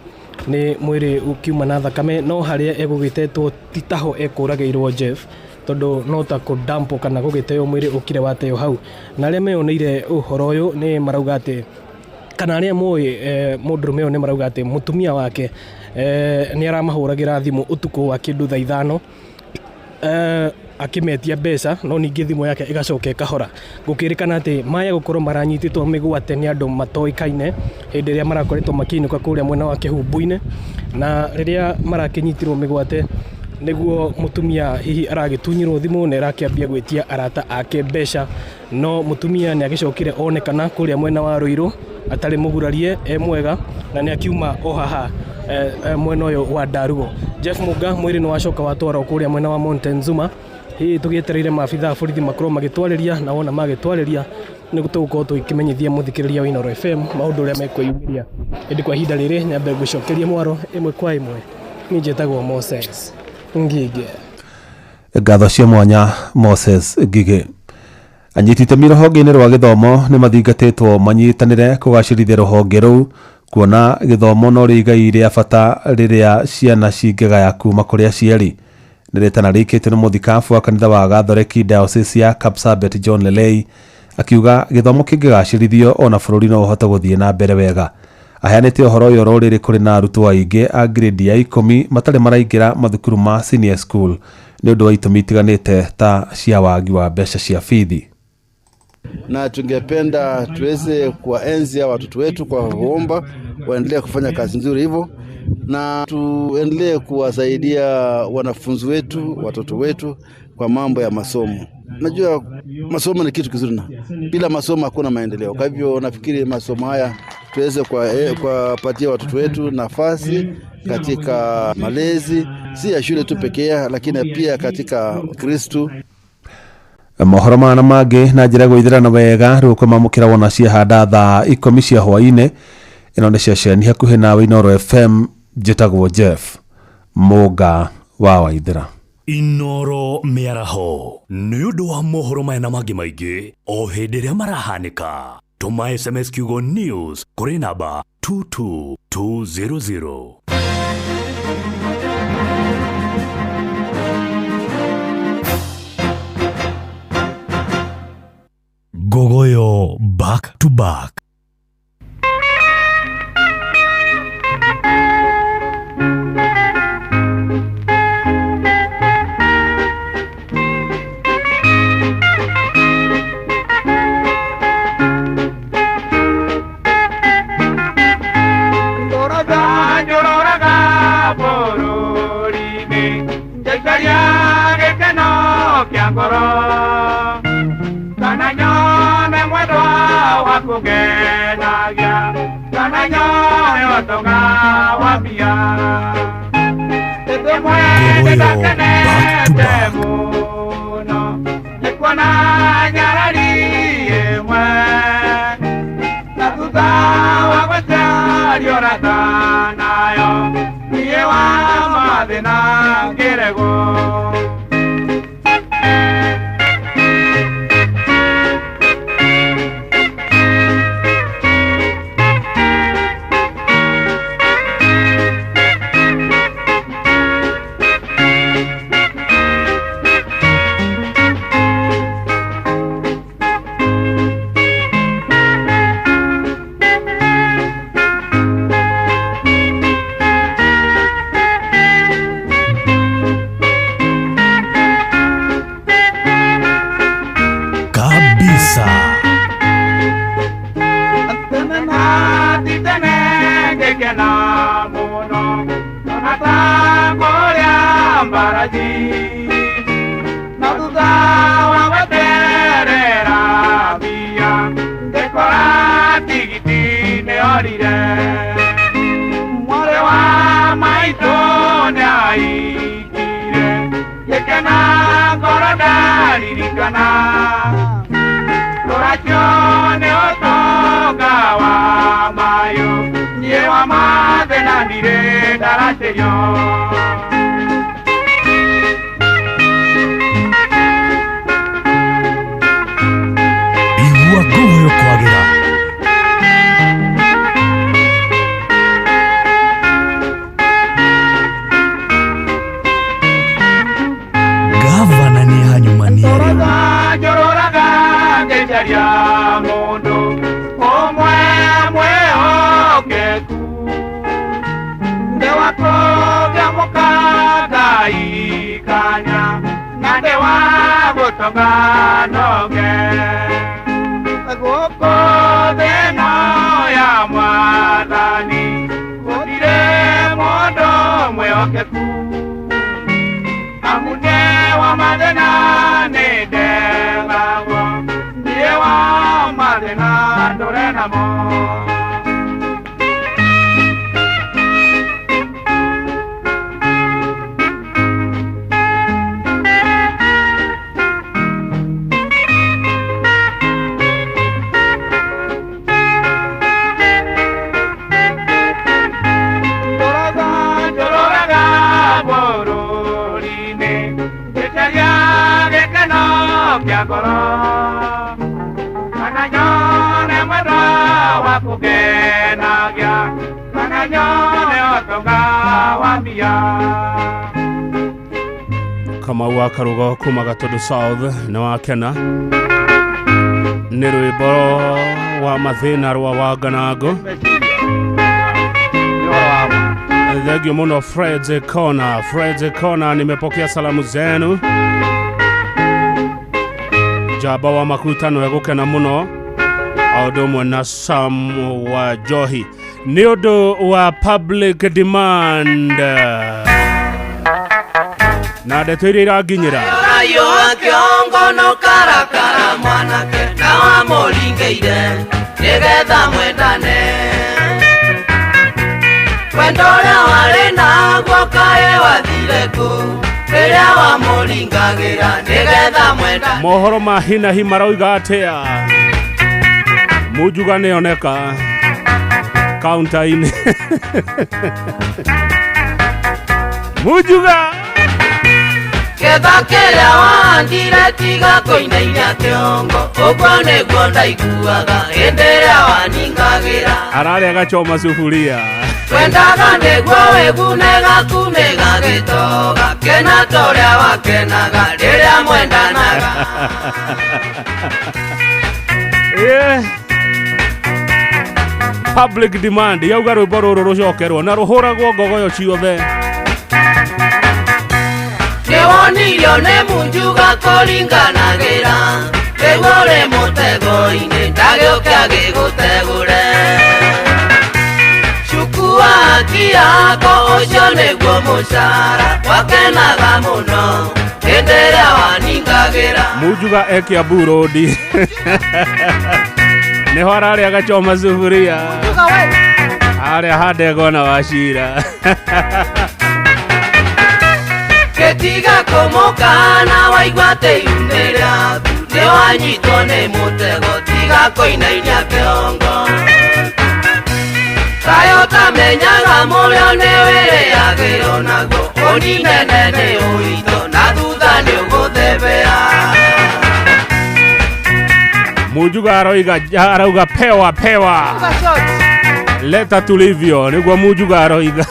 nĩ mwĩrĩ ũkiuma na thakame, no harĩa egũgĩtetwo ti taho ekũragĩirwo Jeff, tondũ no ta kũdampo kana gũgĩteo mwĩrĩ ũkire wateo hau. Na arĩa meyoneire ũhoro ũyũ nĩ marauga atĩ, kana arĩa moĩ mũndũrũme ũyũ nĩ marauga atĩ mũtumia wake nĩ aramahũragĩra thimũ ũtukũ wa kĩndũ thaa 5 akĩmetia mbeca, no ningĩ thimũ yake ĩgacoka ĩkahora. Gũkĩrĩkana atĩ maya gũkorwo maranyitĩtwo mĩgwate nĩ andũ matoĩkaine hĩndĩ ĩrĩa marakoretwo makĩinũka kũrĩa mwena wa Kĩhumbu-inĩ, na rĩrĩa marakĩnyitirwo mĩgwate nĩguo mũtumia hihi aragĩtunyirwo thimũ na ĩrakĩambia gwĩtia arata ake mbeca, no mũtumia nĩ agĩcokire onekana kũrĩa mwena wa Ruiru atarĩ mũgurarie, e mwega, na nĩ akiuma o haha mwena ũyũ wa Ndarugo. Jeff Muga, mwĩrĩ nĩ wacoka watwarwo kũrĩa mwena wa Montezuma, hihi tũgĩetereire maabitha a borithi makorwo magĩtwarĩria, na wona magĩtwarĩria nĩ tũgũkorwo tũgĩkĩmenyithia mũthikĩrĩria wa Inooro FM maũndũ ũrĩa mekwĩyumĩria. Ĩndĩ kwa ihinda rĩrĩ nyambe ngũcokerie mwaro ĩmwe kwa ĩmwe. Niĩ njĩtagwo Moses Ngigĩ. Ngatho cia mwanya Moses Ngigĩ. Anyiti itemi rũhonge-inĩ rwa gĩthomo nĩ mathingatĩtwo manyitanĩre kũgacĩrithia rũhonge rũu, kuona gĩthomo no rĩo igai rĩa bata rĩrĩa ciana cingĩgaya kuma kũrĩ aciari. Nĩ rĩtana rĩikĩtio nĩ mũthikabu wa kanitha wa Gathoreki Diocese ya Kapsabet John Lelei, akiuga gĩthomo kĩngĩgacĩrithio ona bũrũri no ũhote gũthiĩ na mbere wega. Aheanĩte ũhoro ũyũ rũrĩrĩ kũrĩ na arutwo aingĩ a grade ya 10 matarĩ maraingĩra mathukuru ma senior school nĩ ũndũ wa itũmi itiganĩte ta cia wagi wa mbeca cia bithi. Na tungependa tuweze kuwaenzi hawa watoto wetu kwa kuomba waendelee kufanya kazi nzuri hivyo, na tuendelee kuwasaidia wanafunzi wetu, watoto wetu kwa mambo ya masomo. Najua masomo ni kitu kizuri, na bila masomo hakuna maendeleo. Kwa hivyo nafikiri masomo haya tuweze kuwapatia watoto wetu nafasi katika malezi, si ya shule tu pekee, lakini pia katika Kristo. Mohoro mana mangĩ na njĩra gwĩthĩrana wega rĩu kwamamũkĩra wona ciahanda thaa 10 cia hwaĩ-inĩ. Ĩno nĩ ceceni hakuhĩ nawe Inooro FM. Njĩtagwo Jeff Mũnga wa Waithĩra. Inooro mĩaraho nĩ ũndũ wa mohoro maya na mangĩ maingĩ o hĩndĩ ĩrĩa marahanĩka. Tũma SMS kiugo news kũrĩ namba 22200. Gogoyo back to back. Gogoyo back to back. rithathi na thutha wa gweterera mbia ngĩkora tigiti nĩorire mwarĩ wa maitũ nĩaikire gĩkena ngoro ndaririkana rũracio nĩ ũtonga wa mayũ niĩ wa mathĩna ndirĩ ndaracĩrio. Igua ngogoyo kwagĩra. Gavana nĩ hanyumania rĩu. Njũrũraga ngĩcaria mũndũ ũmwe mwĩhokeku ndĩ wa kũgĩa mũka Ngai kanya na ndĩ wa gũtonga noge gũkũ thĩ ĩno ya mwathani gũtirĩ mũndũ mwĩhokeku amu nĩ wa mathĩna nĩ ndegagwo niĩ wa mathĩna ndũre namo. Njũrũraga bũrũri-inĩ ngĩcaria gĩkeno kĩa ngoro kana nyone mwendwa wa kũngenagia kana nyone ũtonga wa mbia. Kamau wa Karugo kuma Gatundu South nĩ wakena nĩ rwĩmbo wa mathĩna rwa Wanganango. Thank you muno Fred Kona. Fred Kona, nimepokea salamu zenu. Jaba wa makutano egũkena mũno o ũndũ ũmwe na Sam wa Johi nĩ ũndũ wa public demand na ndeto iria iranginyĩra. Rayo wa kĩongo no karakara mwanake na wamũringĩire nĩgetha mwendane wendo ũrĩa warĩ naguo kaĩ wathire kũ rĩrĩa wamũringagĩra nĩgetha mwendane. Mohoro ma hinahi marauga atĩa? Mujuga nĩoneka kaunta-inĩ. Mujuga Ketha kĩrĩa wahandire tiga kũinainia kĩongo ũguo nĩguo ndaiguaga hĩndĩ ĩrĩa waningagĩra. Ararĩa gachoma sufuria. Twendaga nĩguo wĩgune gaku nĩ gagĩtoga kena ta ũrĩa wakenaga rĩrĩa mwendanaga. Yeah. Public demand yauga rwĩmbo rũrũ rũcokerwo na rũhũragwo ngogoyo ciothe. Nĩwonirio nĩ Munjuga kũringanagĩra rĩu ũrĩ mũtego-inĩ ndagĩũke agĩgũtegũre. Cukua haki yako ũcio nĩguo mũcara wakenaga mũno hĩndĩ ĩrĩa waningagĩra. Munjuga e Kiambu Road. Nĩho ararĩa gachoma sufuria. Arĩa handegwa na Wachira. Gĩtiga kũmũkana waigua atĩ ihu-inĩ rĩaku nĩwanyitwo nĩ mũtego tiga kũinainia kĩongo. Kaĩ ũtamenyaga mũrĩo nĩwĩrĩagĩrwo naguo ũninene nĩ ũritũ na thutha nĩũgũthebea. Munjuga arauga pewa pewa leta tulivyo nĩguo Munjuga aroiga.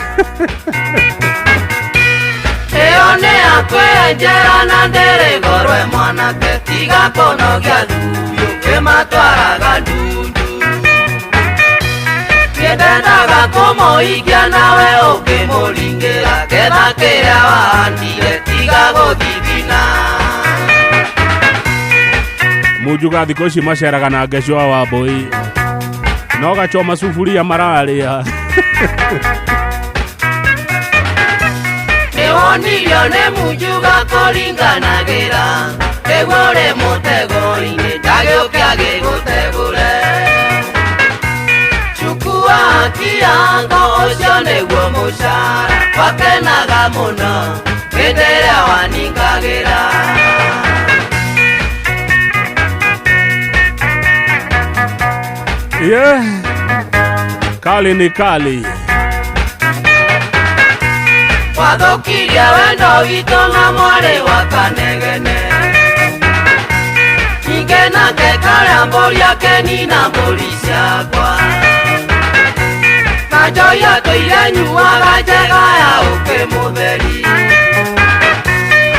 Ĩyo nĩ yakwenjera na ndĩrĩ goro mwanake tiga kũnogia thubiũ kĩmatwaraga ndundu. Nĩndendaga kũmũikia nawe ũkĩmũringĩra ketha kĩrĩa wahandire tiga gũthithina. Munjuga thikũ ici maceraga na Ngecua wa Mbũi no gachoma sufuria mararĩa. Nĩ Nĩwonirio nĩ munjuga kũringanagĩra nĩguo ũrĩ mũtego-inĩ ndagĩũke agĩgũtegũre. Chukua kiango ũcio nĩguo mũcara wakenaga mũno hĩndĩ ĩrĩa waningagĩra. Yeah. Kali ni kali. Wathũkirie wendo witũ na mwarĩ wa Kanegene. Ningĩ nake karĩa mbũri akenina mbũri ciakwa. Na njohi atũire nyuaga njega ya ũkĩ mũtheri.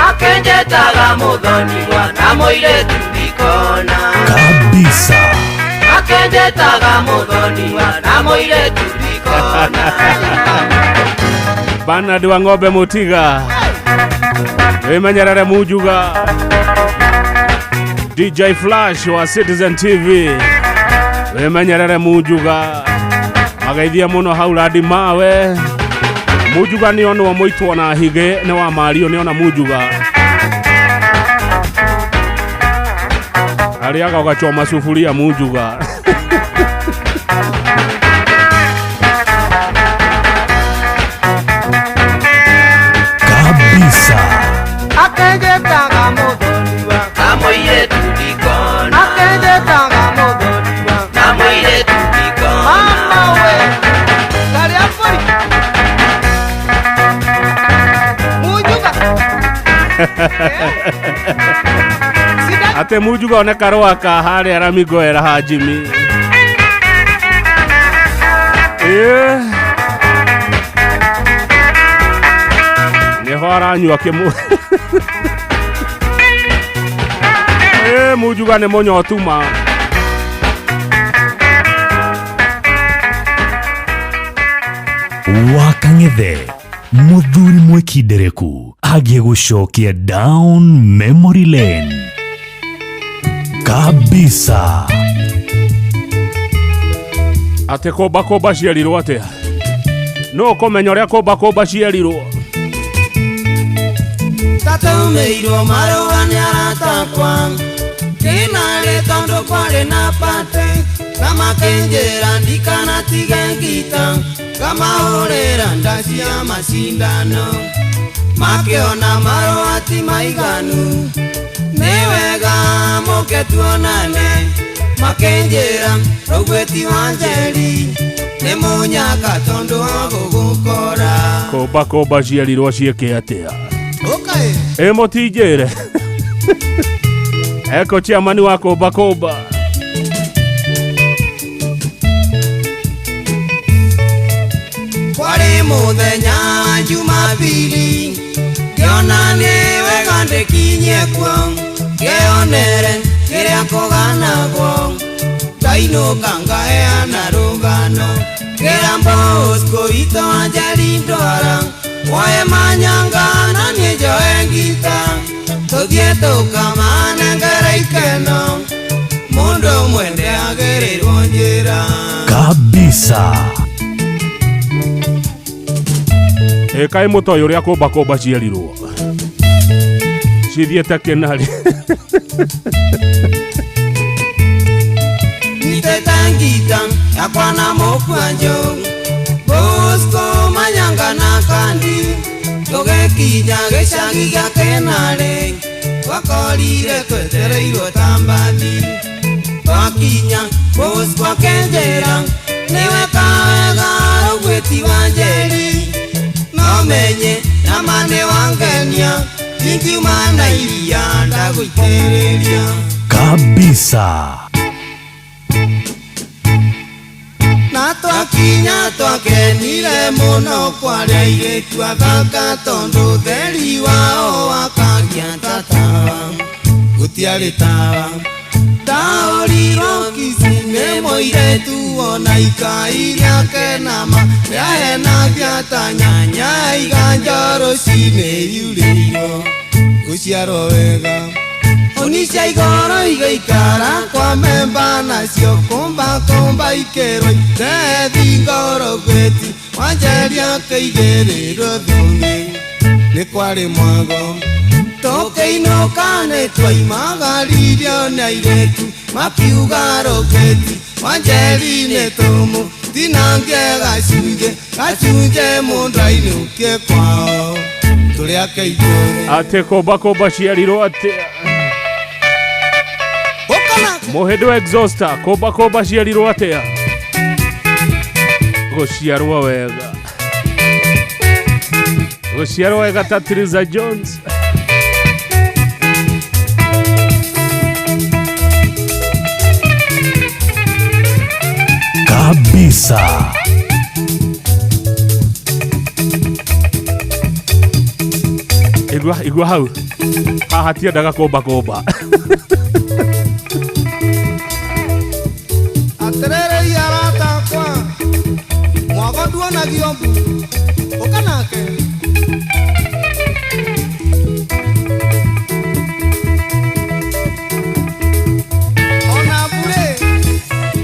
Akenjetaga mũthoniwa na mũirĩtu ndikona. Kabisa. Akenjetaga mũthoniwa na mũirĩtu ndikona. Bernard wa ng'ombe Mutiga. Wimenyerere Mujuga. DJ Flash wa Citizen TV. Wimenyerere Mujuga. Magaithia muno hau radi mawe. Mujuga ni onwo muitwo na hige ni wa Mario ni ona Mujuga. Ariaga ugachoma sufuria Mujuga. Kabisa. Akenjetaga mũthoniwa na mũirĩtu ndikona. Akenjetaga mũthoniwa na mũirĩtu ndikona. Mama we karĩa mbũri Mujuga. Ate Mujuga one karũa ka harĩa ramigoera ha Jimmy. Nĩho aranyua kĩmũ. Mujuga nĩ mũnyotu ma. Wakang'ethe mũthuri mwĩkindereku agiĩ gũcokia down memory lane. Kabisa. Ate kũmba kũmba ciarirwo atĩa? No ũkũmenya ũrĩa kũmba kũmba ciarirwo. Tatũmĩirwo marũa nĩ arata akwa ndinarĩ tondũ kwarĩ na pate na makĩnjĩra ndikanatige ngita ngamahũrĩra nda cia macindano makĩona marũa ti maiganu nĩ wega mũke tuonane makĩnjĩra rũgwĩti wa Njeri nĩ mũnyaka tondũ wa gũgũkora. Kũmba kũmba ciarirwo ciĩke atĩa? Ĩ mũtinjĩre. Eko chairman wa kũmba kũmba. Kwarĩ mũthenya Jumapili ngĩona nĩ wega ndĩkinyie kuo ngĩonere kĩrĩa kũganagwo ndainũka ngaheana rũgano ngĩra Bosco witũ wa Njeri ndwara woe manyanga na niĩ njoe ngita tũthiĩ tũkamanengere ikeno mũndũ ũmwe ndĩagĩrĩirwo njĩra. Kabisa. Kaĩ mũtoĩ ũrĩa kũmba kũmba ciarirwo cithiĩte kĩnarĩ. Nyitĩte ngita yakwa na mũkwanjũ Bosco manyanga na kandi tũgĩkinya gĩcagi gĩa Kĩnarĩ twakorire twetereirwo ta mbathi twakinya Bosco akĩnjĩra nĩwe kawega rũgwĩti wa Njeri no menye nama nĩ wangenia ingiuma na iria ndagũitĩrĩria. Kabisa. Na twakinya twakenire mũno kwarĩa airĩtu athaka tondũ ũtheri wao wakagia ta tawa gũtiarĩ tawa ndaũrirwo Kisii nĩ mũirĩtu ona ikai rĩake nama rĩahenagia ta nyanya iganja rũcinĩ yurĩirwo gũciarwo wega Onisha igoro igaikara kwa memba nacio kumba kumba ikerwo itethi ngoro gweti wanjeria keigĩrĩrwo thũngĩ Nĩ kwarĩ mwago tũkĩinũka nĩ twaimagaririo nĩ airĩtu makiuga rũkĩti Wanjeri nĩ tũmũ tinange gacunjĩ gacunjĩ mũndũ ainũkie kwao tũrĩake itũrĩ Atĩ kũmba kũmba ciarirwo atĩ Mũhĩndĩ wa exhauster kũmba kũmba ciarirwo atĩa gũciarwo wega gũciarwo wega ta Teresa Jones. Kabisa. Igua igua hau haha tiendaga kũmba kũmba. Atĩrĩrĩ arata akwa mwago nduonagio mbu ũka nake. Ona mbũrĩ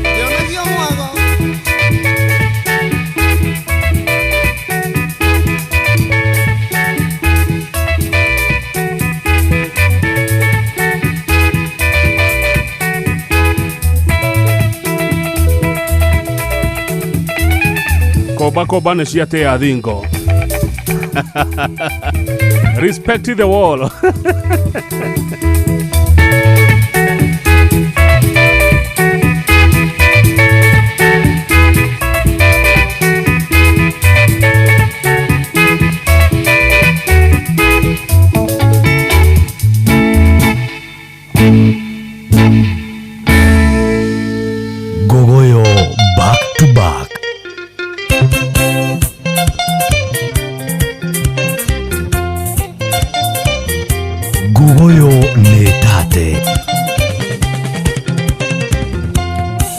ndĩonagio mwago. Kũmba kũmba nĩ ciatĩa thingo. Respect the wall. Gogoyo back to back. Gogoyo nĩ tate.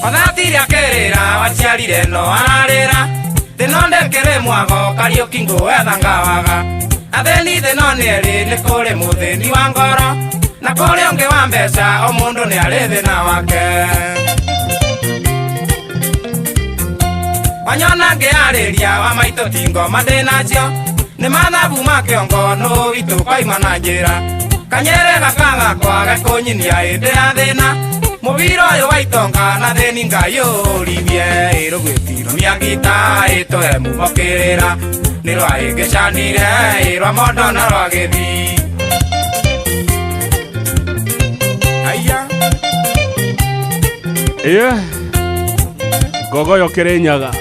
Othatire akĩrĩra waciarire no ararĩra thĩno ndekĩrĩ mwago Kariũki ngũetha ngawaga athĩni thĩno nĩ erĩ nĩ kũrĩ mũthĩni wa ngoro na kũrĩ ũngĩ wa mbeca o mũndũ nĩ arĩ thĩna wake. Wanyona ngĩarĩria wa maitũ ti ngoma ndĩ nacio nĩ mathabu ma kĩongo nũ witũ kwaima na njĩra kanyere gaka gakwa gekũnyinia hĩndĩ ya thĩna mũbira ũyũ wa itonga na thĩni Ngai ũrithie ĩrũgwĩtirwo mĩangita ĩtũhe mumokĩrĩra nĩ rwaĩngĩcanire ĩrwa mondo na rwa gĩthii. Aya. Yeah. Gogoyo Kirinyaga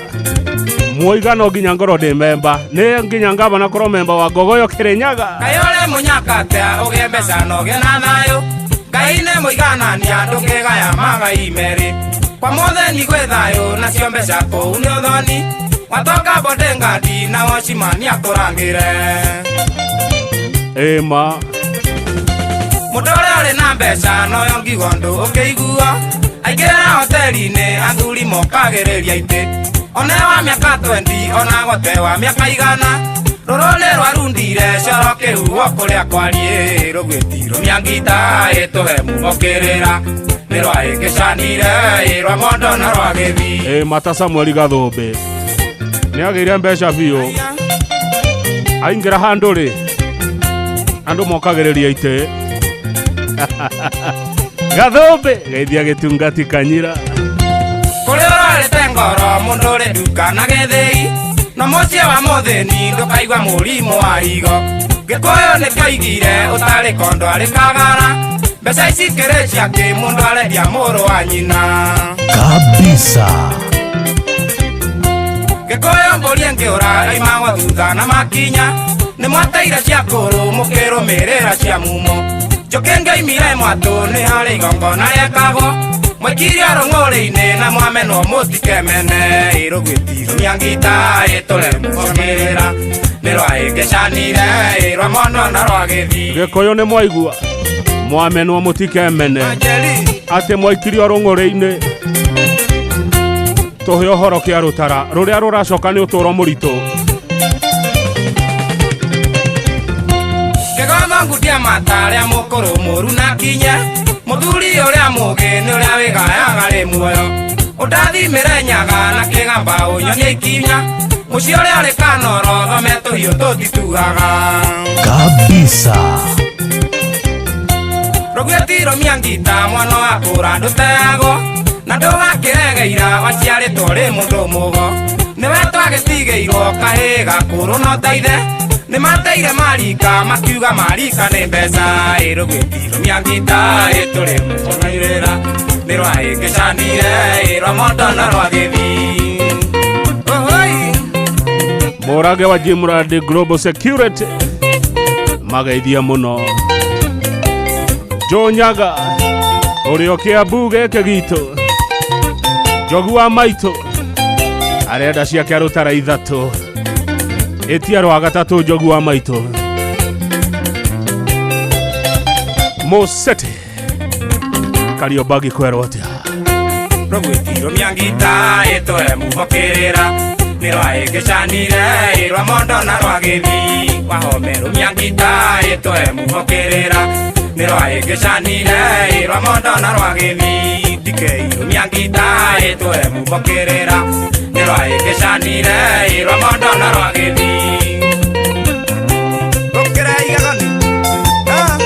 muiga no nginya ngorwo ndĩ memba nĩ nginya ngavana korwo memba wa Gogoyo Kirinyaga. Ngai ũrĩ mũnyakatea ũgĩe mbeca na ũgĩe na thayũ Ngai nĩ mũiganania ndũkĩgaya magai merĩ kwa mũthĩni gwĩ thayũ nacio mbeca kũu nĩ ũthoni watoka bondengandi na wocimani akũrangĩre. Ĩma mũndũ ũrĩa ũrĩ na mbeca noyo ngigo ndũ ũkĩigua aingĩra hoteli-inĩ athuri mokagĩrĩria itĩ one wa mĩaka 20 ona gote wa mĩaka 100 rũrũ nĩ rwarundire coro kĩhuho kũrĩa kwariĩ rũgwĩtirwo mĩangita ĩtũhe mumokĩrĩra nĩ rwaĩngĩcanire ĩrwa mondo na rwa gĩthii. Ĩ mata Samuel Gathũmbĩ nĩ agĩire mbeca biũ aingĩra handũ rĩ andũ mokagĩrĩria itĩ. Gathũmbĩ geithia gĩtungati kanyira. Kũrĩ ũrarĩte ngoro mũndũ ũrĩ nduka na gĩthĩi no mũciĩ wa mũthĩni ndũkaigua mũrimũ wa higo Gĩkũyũ nĩkĩoigire ũtarĩ kondo arĩ kagara mbeca ici kĩrĩ ciake mũndũ arendia mũrũ wa nyina. Kabisa. Gĩkũyũ mbũri ĩngĩũra ĩimagwo thutha na makinya nĩ mwateire cia kũrũ mũkĩrũmĩrĩra cia mumo njũkĩ ngĩimire mwatũ nĩ harĩ igongona rĩekagwo mwekirie rũng'ũrĩ-inĩ na mwamenwo mũtikemene ĩrũgwĩtirwo mĩangita ĩtũre mũkĩrĩra nĩ rwaĩngĩcanire ĩrwa mondo na rwa gĩthii. Gĩkũyũ nĩ mwaigua mwamenwo mũtikemene atĩ mwaikirio rũng'ũrĩ-inĩ tũhe ũhoro kĩa rũtara rũrĩa rũracoka nĩ ũtũro mũritũ. Kĩgomo ngutia mata arĩa mũkũrũ mũru na kinye mũthuri ũrĩa mũgĩ nĩ ũrĩa wĩgayaga rĩ muoyo ũndathimĩre nyaga na kĩgamba ũnyonie ikinya Mũciĩ ũrĩa ũrĩ kanoro thome tũhiũ tũtituaga Kabisa. Rũgwĩtirwo mĩangita mwana wa kũra ndũteagwo na ndũgakĩregeira waciarĩtwo rĩ mũndũ mũgo nĩwe twagĩtigĩirwo kahĩ gakũrũ no taithe nĩ mateire marika makiuga marika nĩ mbeca ĩ rũgwĩtirwo mĩangita ĩ tũrĩ mũconairĩra nĩ rwahĩngĩcanire ĩ rwa mondo na rwa gĩthii. Ohoi. Mũrage wa Jimrad Global Security mageithia mũno Jonyaga ũrĩa Kĩambu gĩkĩ gitũ Njogu wa maitũ arenda ciake arũtara ithatũ ĩtia rwa gatatũ Njogu wa maitũ Mũcete Kariobangi kwerwo atĩa Rũgwĩtirwo mĩangita ĩtũhe muvokĩrĩra nĩ rwahĩngĩcanire ĩ rwa mondo na rwa gĩthii wahomerwo mĩangita ĩtũhe muvokĩrĩra nĩ rwahĩngĩcanire ĩ rwa mondo na rwa gĩthii ndikeirwo mĩangita ĩtũhe muvokĩrĩra nĩ rwahĩngĩcanire ĩ rwa mondo na rwa gĩthii. Rũkĩra igagoni. Ah.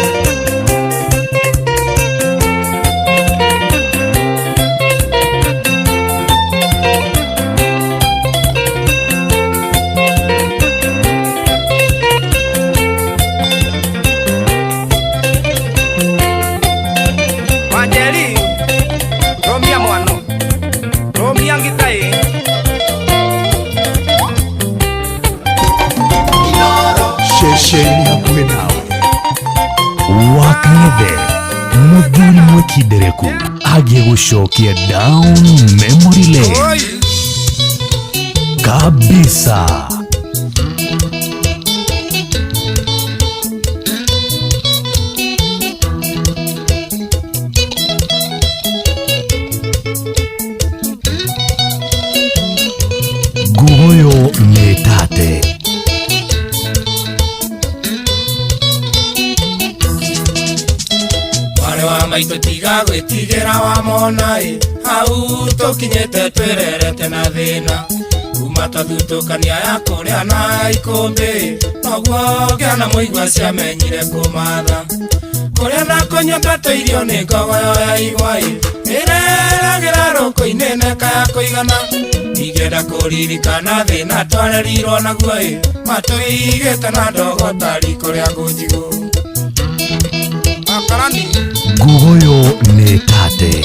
Wanjeri, rumia mwano, rumia ngitai. Ceceni hakuhĩ nawe wakang'ethe mũthuri mwĩkindereku agĩgũcokia down memory lane kabisa. Ngugoyo nĩ tate. Mwarĩ wa maitũ tiga gwĩtigĩra wamona ĩ hau tũkinyĩte twĩrerete na thĩna kuma twathutũkania ya kũrĩa na ikũmbĩ noguo ngĩona mũigua ciamenyire kũmatha kũrĩa na kũnyua twatũirio nĩ ngogoyo ya igwa ĩ ĩreragĩra rũkũ-inĩ neka ya kũigana ingĩenda kũririkana thĩna twarerirwo naguo ĩ matũigĩte na ndogo ta riko rĩa ngũnjigũ. Makarani. Ngugoyo nĩ tate.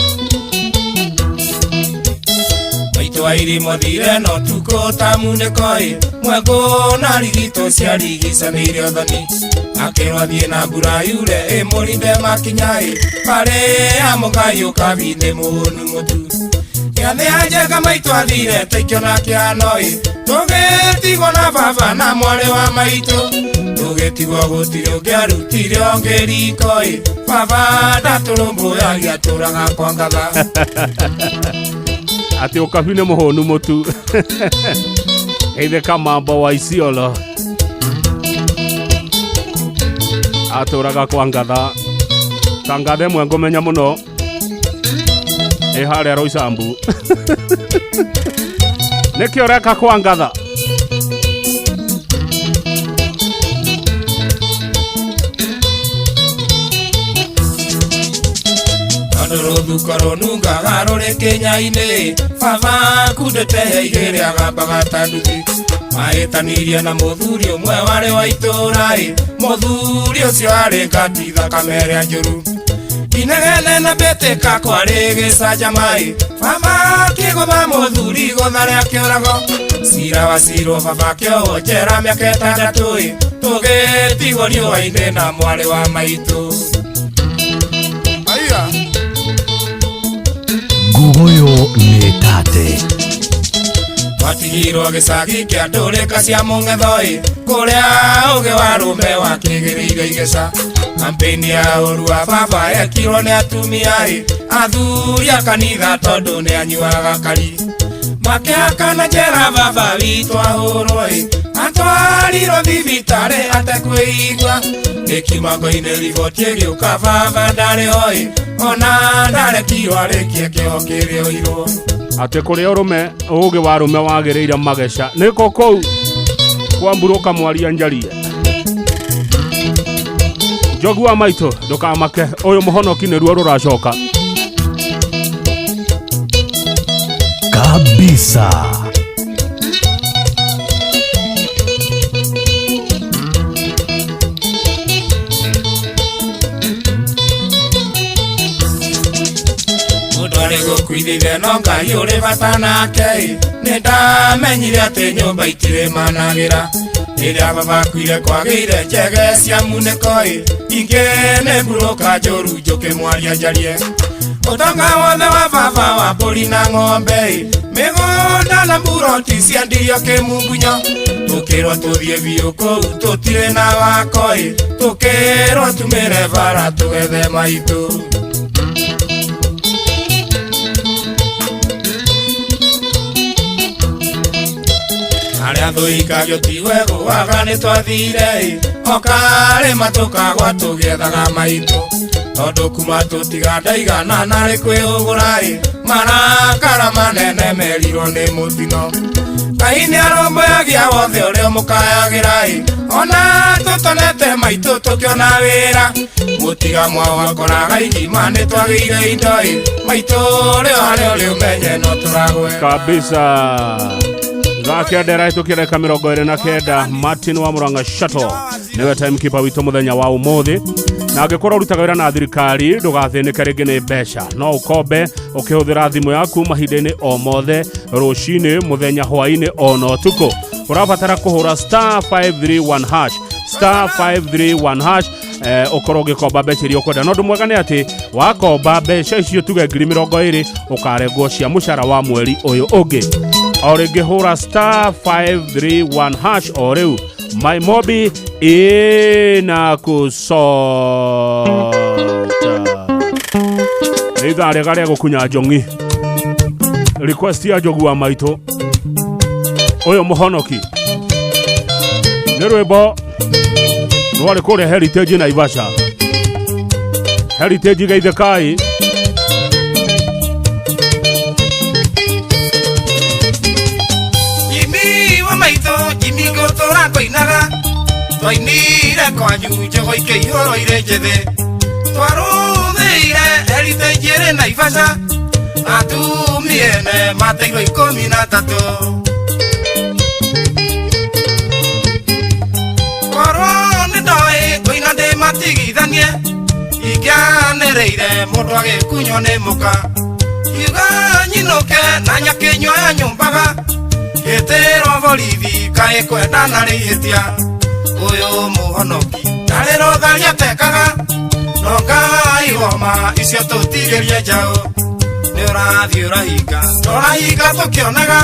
Maitũ wa irimo thire no tukũ ta munĩko ĩ mwengũ na rigitũ ciarigicanĩire ũthoni akĩrwo athiĩ na mbura yure ĩmũrinde makinya ĩ barĩ ya mũgai ũkabi nĩ mũhũnu mũtu gĩathĩ ya njenga maitũ athire taikĩona kĩhano ĩ tũgĩtigwo na baba na mwarĩ wa maitũ tũgĩtigwo gũtirĩ ũngĩarutire ũngĩ riko ĩ baba ndatũrũmbũyagia atũraga kwa ngatha. Atĩ ũkabi nĩ mũhũnu mũtu Eithe Kamambo wa Isiolo atũraga kwa ngatha ta ngatha ĩmwe ngũmenya mũno ĩ harĩa Roysambu nĩkĩ ũreka kwa ngatha. Tondũ rũthuko rũnungaga rũrĩ kĩnya-inĩ baba kundĩte igĩrĩ agambaga ta nduthi mahĩtanirie na mũthuri ũmwe warĩ wa itũũra ĩ mũthuri ũcio arĩ ngati thakame ĩrĩa njũru inegene na mbĩtĩka kwarĩ gĩcanjama ĩ baba akĩgũtha mũthuri gũtha rĩa kĩũrago cira wacirwo baba akĩohwo njera mĩaka ĩtandatũ ĩ tũgĩtigwo riũa-inĩ na mwarĩ wa maitũ. Aiya. Ngugoyo nĩ tate. Twatigirwo gĩcagi kĩa ndũrĩka cia mũng'etho ĩ kũrĩa ũgĩ wa rũme wakĩgĩrĩire igeca kampeni ya ũru wa baba yekirwo nĩ atumia ĩ athuri a kanitha tondũ nĩ anyuaga kari Makĩhakana njera baba witũ ahũrwo ĩ atwarirwo thibitarĩ atekwĩigua nĩkiuma-ngo-inĩ riboti ĩgĩũka baba ndarĩ ho ĩ ona ndarekirwo arĩkie kĩoho kĩrĩa oirwo. Atĩ kũrĩa ũrũme ũgĩ wa arũme wagĩrĩire mageca nĩko kũu kwa mburũka mwaria njarie. Njogu wa maitũ ndũkamake ũyũ mũhonoki nĩruo rũracoka. Kabisa. Mũndũ arĩ gũkuithithia no Ngai ũrĩ bata nake ĩ nĩ ndamenyire atĩ nyũmba itirĩ managĩra. Rĩrĩa baba akuire kwagĩire njege cia munĩko ĩ ingĩ nĩ mburũka njũru njũkĩ mwaria njarie. Ũtonga wothe wa baba wa mbũri na ng'ombe ĩ mĩgũnda na mburoti ciendirio kĩmungunyo. Tũkĩrwo tũthiĩ biũ kũu tũtirĩ na wako ĩ tũkĩrwo tumĩre bara tũgethe maitũ. Arĩa thũikagio ti wegũaga nĩ twathire ĩ o karĩma tũkagwa tũgĩethaga maitũ. Tondũ kuma tũtiga ndaigana narĩ kwĩhũgũra ĩ marakara manene merirwo nĩ mũtino. Ngai nĩ arũmbũyagia wothe ũrĩa ũmũkayagĩra ĩ ona tũtonete maitũ tũkĩona wĩra. Mũtiga mwao akoraga igima nĩ twagĩire indo ĩ maitũ ũrĩ o harĩa ũrĩ ũmenye no tũragwe. Kabisa. Thaa kenda ĩrahĩtũkia ndagĩka 29 Martin wa Murang'a Shuttle nĩwe timekeeper witũ mũthenya wa ũmũthĩ. Na angĩkorwo ũrutaga wĩra na thirikari ndũgathĩnĩke rĩngĩ nĩ mbeca, no ũkombe ũkĩhũthĩra thimũ yaku mahinda-inĩ o mothe, rũcinĩ, mũthenya, hwaĩ-inĩ ona ũtukũ. Ũrabatara kũhũra star 531 hash, star 531 hash ũkorwo ũgĩkomba mbeca iria ũkwenda. Na ũndũ mwega nĩ atĩ wakomba mbeca icio tuge 20,000 ũkarengwo cia mũcara wa mweri ũyũ ũngĩ. O rĩngĩ hũra star 531 hash o rĩu. MyMobi ĩna kũcota. Nĩ ithaa rĩega rĩa gũkunya njong'i. Request ya njogu wa maitũ ũyũ mũhonoki nĩ rwĩmbo rwarĩ kũrĩa Heritage Naivasha. Heritage geithĩkai. Jimmy wa maitũ Jimmy ngũtũra ngũinaga twainire kwanyu njogo ikĩihũrwo irĩ njĩthĩ twarũthĩire Heritage ĩrĩ Naivasha atumia ene mateirwo 13. Korwo nĩ ndoĩ ngũina ndĩmatigithanie ingĩanĩrĩire mũndũ agĩkunywo nĩ mũka kiuga nyinũke na nyakĩnyua ya nyũmbaga gĩtĩrwo borithi kaĩ kwenda narĩ ihĩtia. Ũyũ mũhonoki ndarĩ rũtharia atekaga no Ngai woma icio tũtigĩrie njaũ. Nĩ ũrathiĩ ũrahinga tũrahinga tũkĩonaga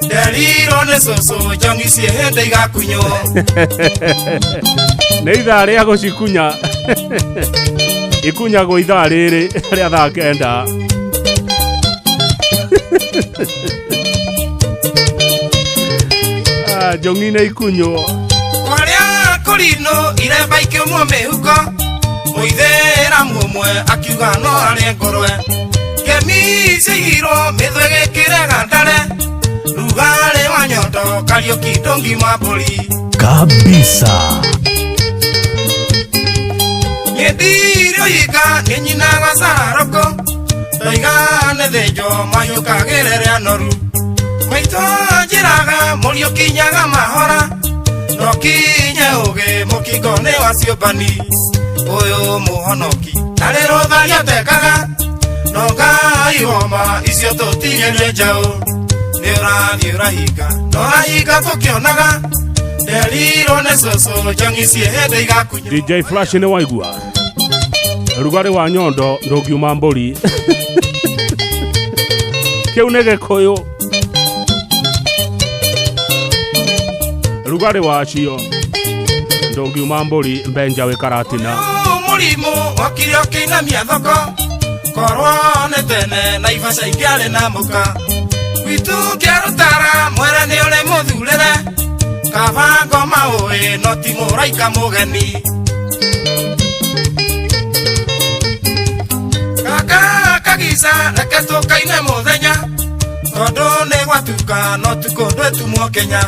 nderirwo nĩ cũcũ njong'i ciĩ hĩndĩ igakunywo. Nĩ ithaa rĩa gũcikunya ikunyagwo ithaa rĩrĩ rĩa thaa 9. Njong'i nĩ ikunywo. Kwarĩa kũrinũ iremba ikĩũmwo mĩhuko mũithĩramu ũmwe akiuga no arĩe ngũrwe. Ngemi ciaigirwo mĩthwe gĩkĩrega ndare rugarĩ wa nyondo Kariũki ndũngima mbũri. Kabisa. Nyendirio yika nĩ nyinaga cararũkũ ndoiga nĩ thĩnjwo mayũkagĩre rĩa noru. Maitũ anjĩraga mũriũ kinyaga mahora no kinye ũgĩ mũkingo nĩ wa ciũmbani. Ũyũ mũhonoki ndarĩ rũtharia atekaga no Ngai woma icio tũtigĩrie njaũ. Nĩ ũrathiĩ ũrahinga tũrahinga tũkĩonaga nderirwo nĩ cũcũ njong'i ciĩ hĩndĩ igakunywo. DJ Flash nĩ waigua rugarĩ wa nyondo ndũngiuma mbũri. Kĩu nĩ Gĩkũyũ. Rugarĩ wacio ndũngiuma mbũri mbenja wĩ Karatina. Mũrimũ okire ũkĩinamia thoko korwo nĩ tene Naivasha ingĩarĩ na mũka. Gwitũ kĩarũtara mwere nĩ ũrĩ mũthurĩre Kaba ngoma ũĩ no ti mũraika mũgeni Kaka kagica reke tũkaine mũthenya Tondũ nĩ gwatuka no tukũ ndwĩtumwo Kenya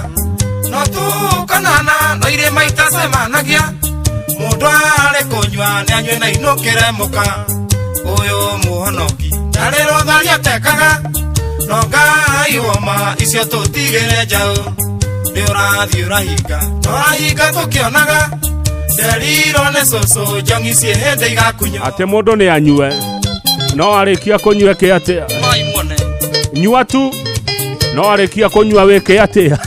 No tũkonana no irĩma itacemanagia Mũndũ arĩ kũnyua nĩ anyue na inũkĩre mũka Ũyũ mũhonoki ndarĩ rũtharia atekaga No Ngai woma icio tũtigĩre njaũ Nĩ ũrathiĩ ũrahinga no ũrahinga tũkĩonaga Nderirwo nĩ cũcũ njongi ciĩ hĩndĩ igakunywo Atĩ mũndũ nĩ anyue no arĩkia kũnyua ĩke atĩa Mai muone Nyua tu no arĩkia kũnyua wĩke atĩa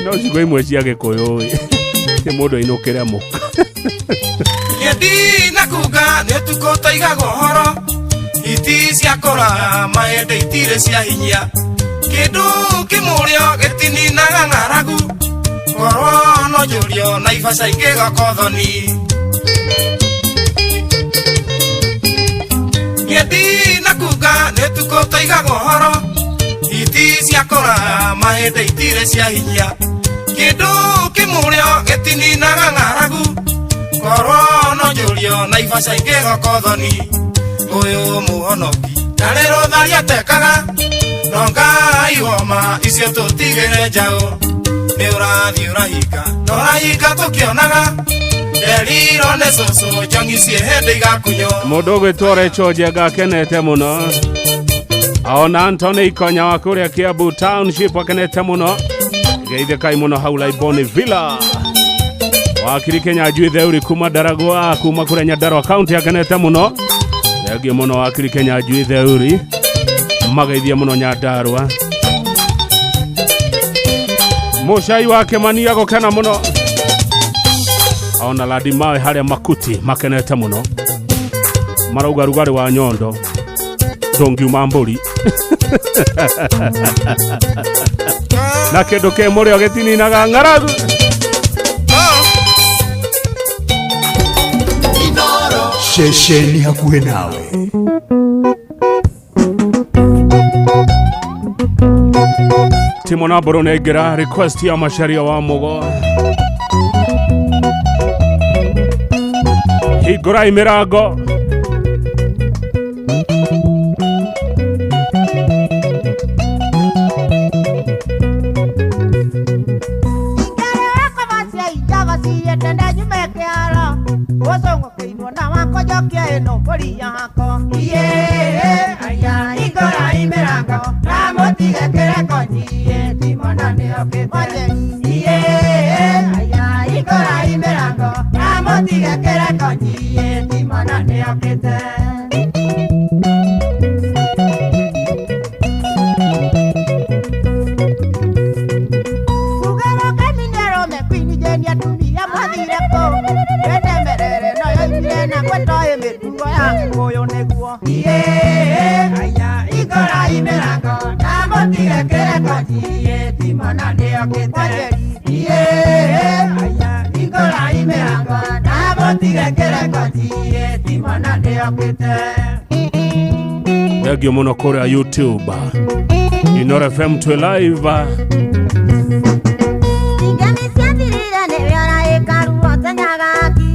No ciugo imwe cia Gĩkũyũ ĩ Atĩ mũndũ ainũkĩre mũka Niĩ ndina kuga nĩ ũtukũ tũigaga ũhoro Hiti cia kũraha mahĩndĩ itirĩ cia hinya Kĩndũ kĩmũrĩo gĩtininaga ng'aragu Korwo no njũrio na ibaca ingĩgoka ũthoni Niĩ ndina kuga nĩ ũtukũ tũigaga ũhoro Hiti cia kũraha mahĩndĩ itirĩ cia hinya Kĩndũ kĩmũrĩo gĩtininaga ng'aragu Korwo no njũrio na ibaca ingĩgoka ũthoni Ũyũ mũhonoki ndarĩ rũtharia atekaga No Ngai woma icio tũtigĩre njaũ Nĩ ũrathiĩ ũrahinga no ũrahinga tũkĩonaga Nderirwo nĩ cũcũ njongi ciĩ hĩndĩ igakunywo Mũndũ ũgwĩtwo Recho Njenga akenete mũno Ona Anthony Ikonya wa kũrĩa Kiambu Township akenete mũno Geithĩkai mũno hau Laiboni Villa Wakiri Kenya Njui Theuri kuma Ndaragwa kuma kũrĩa Nyandarua County akenete mũno Thengiũ mũno Wakiri Kenya Njui Theuri Mageithie mũno Nyandarua Mũcai wa Kĩmani agũkena mũno Ona Ladi Mawe harĩa Makuti makenete mũno Marauga rugarĩ wa nyondo ndũngiuma mbũri Na kĩndũ kĩ mũrĩo gĩtininaga ng'aragu Ceceni hakuhĩ nawe Timo na Mbũrũ nĩaingĩra request ya Macharia wa Mũgo Hingũrai mĩrango Thengiũ mũno kũrĩa YouTube Inoro FM twĩ live Ingemi ciathirire nĩwe ũraĩkaruo tenyagaki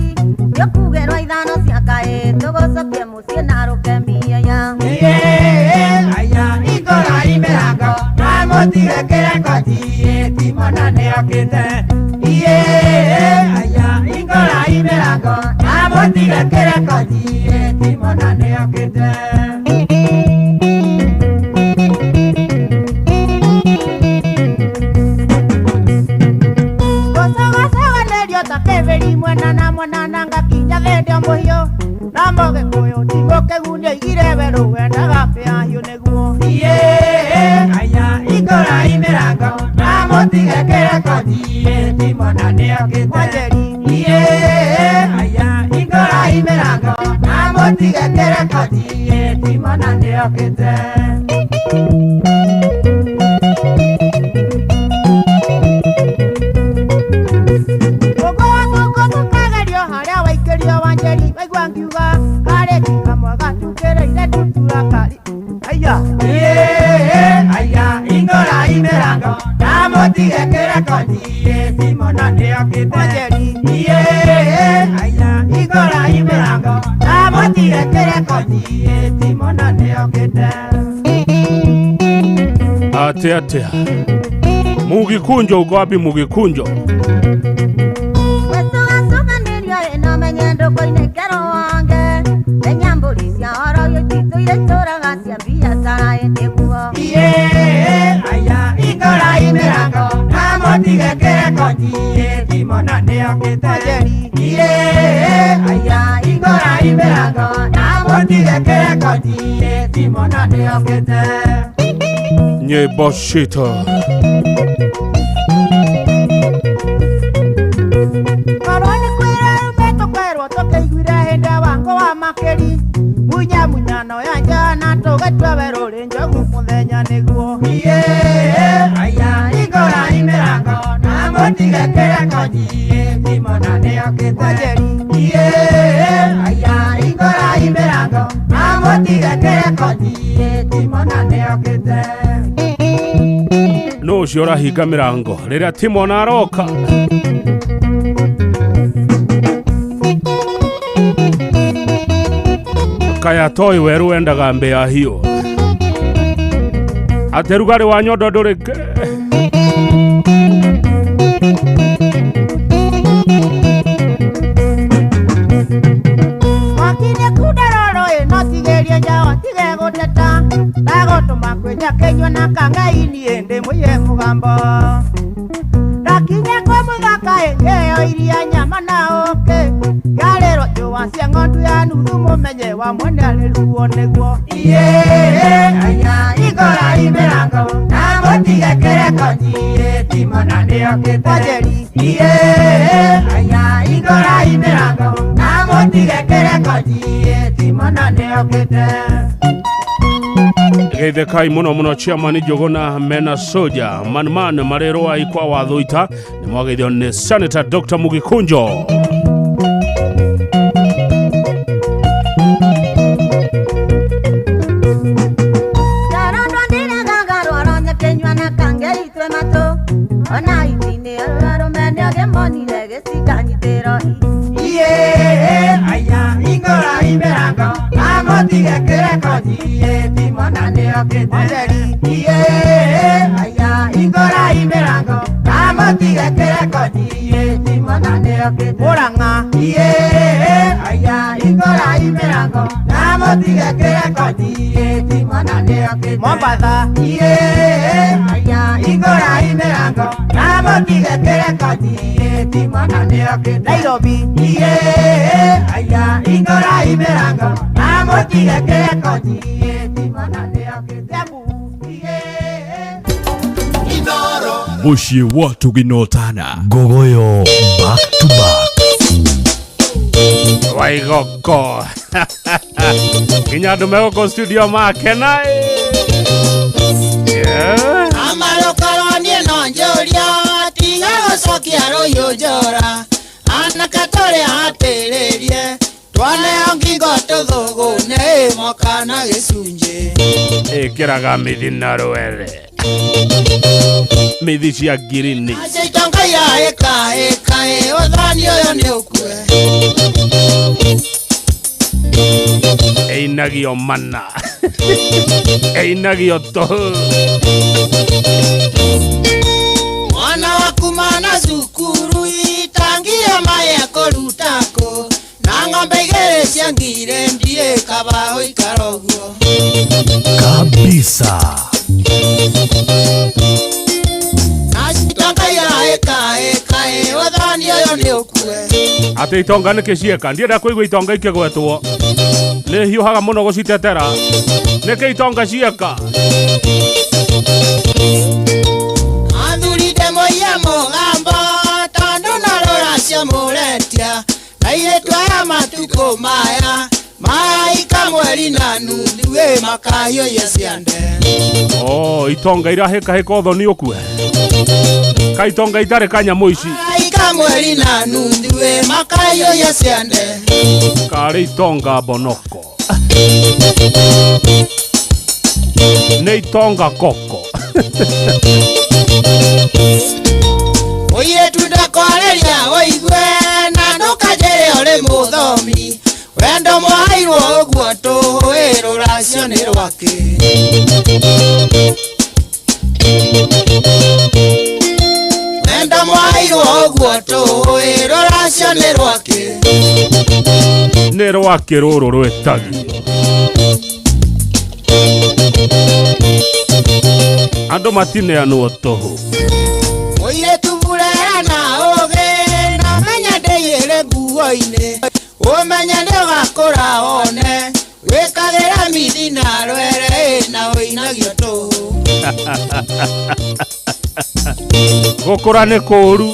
Nĩũkugerwo ithano cia kaĩ tũgũcokie mũciĩ na rũkemia ya Aya hingũrai mĩrango na mũtige kĩreko timona nĩokĩte Aya hingũrai mĩrango na mũtige kĩreko timona nĩokĩte Aya iye aya ingora imerango na motige kĩreko iye Simona nĩokĩte iye aya ingora imerango na motige kĩreko iye Simona nĩokĩte. Atia atia Mugikunjo uko wapi Mugikunjo? Nyĩmbo citũ Korwo nĩ kwĩra arũme tũkwerwo tũkĩiguire hĩndĩ ya wango wa makĩri munya munyano ya njana tũgatua werũ njogu mũthenya nĩguo iye aya ingora imĩrango na mũtige kĩreko iye Simona nĩokĩte iye aya ingora imĩrango na mũtige kĩreko iye Simona nĩokĩte. No ũcio ũrahinga mĩrango rĩrĩa Timona aroka. Kaya toi weru wendaga mbĩa hiũ atĩ rugarĩ wa nyondo ndũrĩ Mwaki-inĩ kundaroro ĩno tigĩrie njawa tige gũteta ndagũtũma kwĩnya kĩnyua na kangai-inĩ ĩndĩ mũiye mũgambo ndakinya kwĩ mũthaka ĩngĩo iria nyama na ũkĩ yarĩrwo njũa cia ng'ondu ya nuthu mũmenye wa mwene arĩ ruo nĩguo iye aya ingora imĩrango na mũtige kĩreko iye Simona nĩokĩte iye aya ingora imĩrango na mũtige kĩreko iye Simona nĩokĩte. Geithĩkai mũno mũno chairman Njũgũna mena soja manman marĩrwo ikwa wathuita nĩ mwageithio nĩ Senator Dr. Mugikunjo. Mombatha iye aya ingora imĩrango na mũtige kĩreko iye Simona nĩokĩte Nairobi iye aya ingora imĩrango na mũtige kĩreko iye Simona nĩokĩte iye Inoro Mũciĩ wa Tũginotana Ngogoyo back to back Waigoko nginya andũ megũkũ studio makena. Amarũkorwo niĩ no njũria tiga gũcokia rũhiũ njora anake tũrĩ hatĩrĩrie twaneo ngingo tũthũgũne ĩmoka na gĩcunjĩ ĩkĩraga mĩthi na rwere mĩthi cia ngirini itonga ĩka ĩka ũthani ũyũ nĩ ũkue ĩinagio mana ĩinagio tũhũ mwana waku mana cukuru itangia maĩ akũrutako na ng'ombe igĩrĩ cia ngire ndiĩ kaba ũikara ũguo kabisa. Atĩ itonga nĩkĩ cieka ndienda kũigua itonga ikĩgwetwo nĩ hiũhaga mũno gũcitetera nĩkĩ itonga cieka athuri ndĩmũiye mũgambo tondũ no rũracio mũretia na airĩtu aya matukũ maya maraika mweri na nuthu ĩ makahiũhia ciande. Oh, itonga irahĩkahĩka ũthoni ũkue ka itonga itarĩ ka nyamũ ici maraika mweri na nuthu ĩ makahiũhia ciande karĩ itonga mbonoko. Nĩ itonga koko. Mũirĩtu ndakwarĩria ũigue na ndũkanjĩre ũrĩ mũthomi wendo mwahairwo ũguo tũĩ rũracio nĩ rwake. Wendo mwahairwo ũguo tũĩ rũracio nĩ rwake. Nĩ rwake rũrũ rwĩtagio. Andũ matineanwo tũhũ. Mũirĩtu burera na ũgĩ na menya ndĩiyĩre nguo-inĩ ũmenye nĩũgakũra one wĩkagĩra mithi na rwere na ũinagio tũhũ. Gũkũra nĩ kũũru.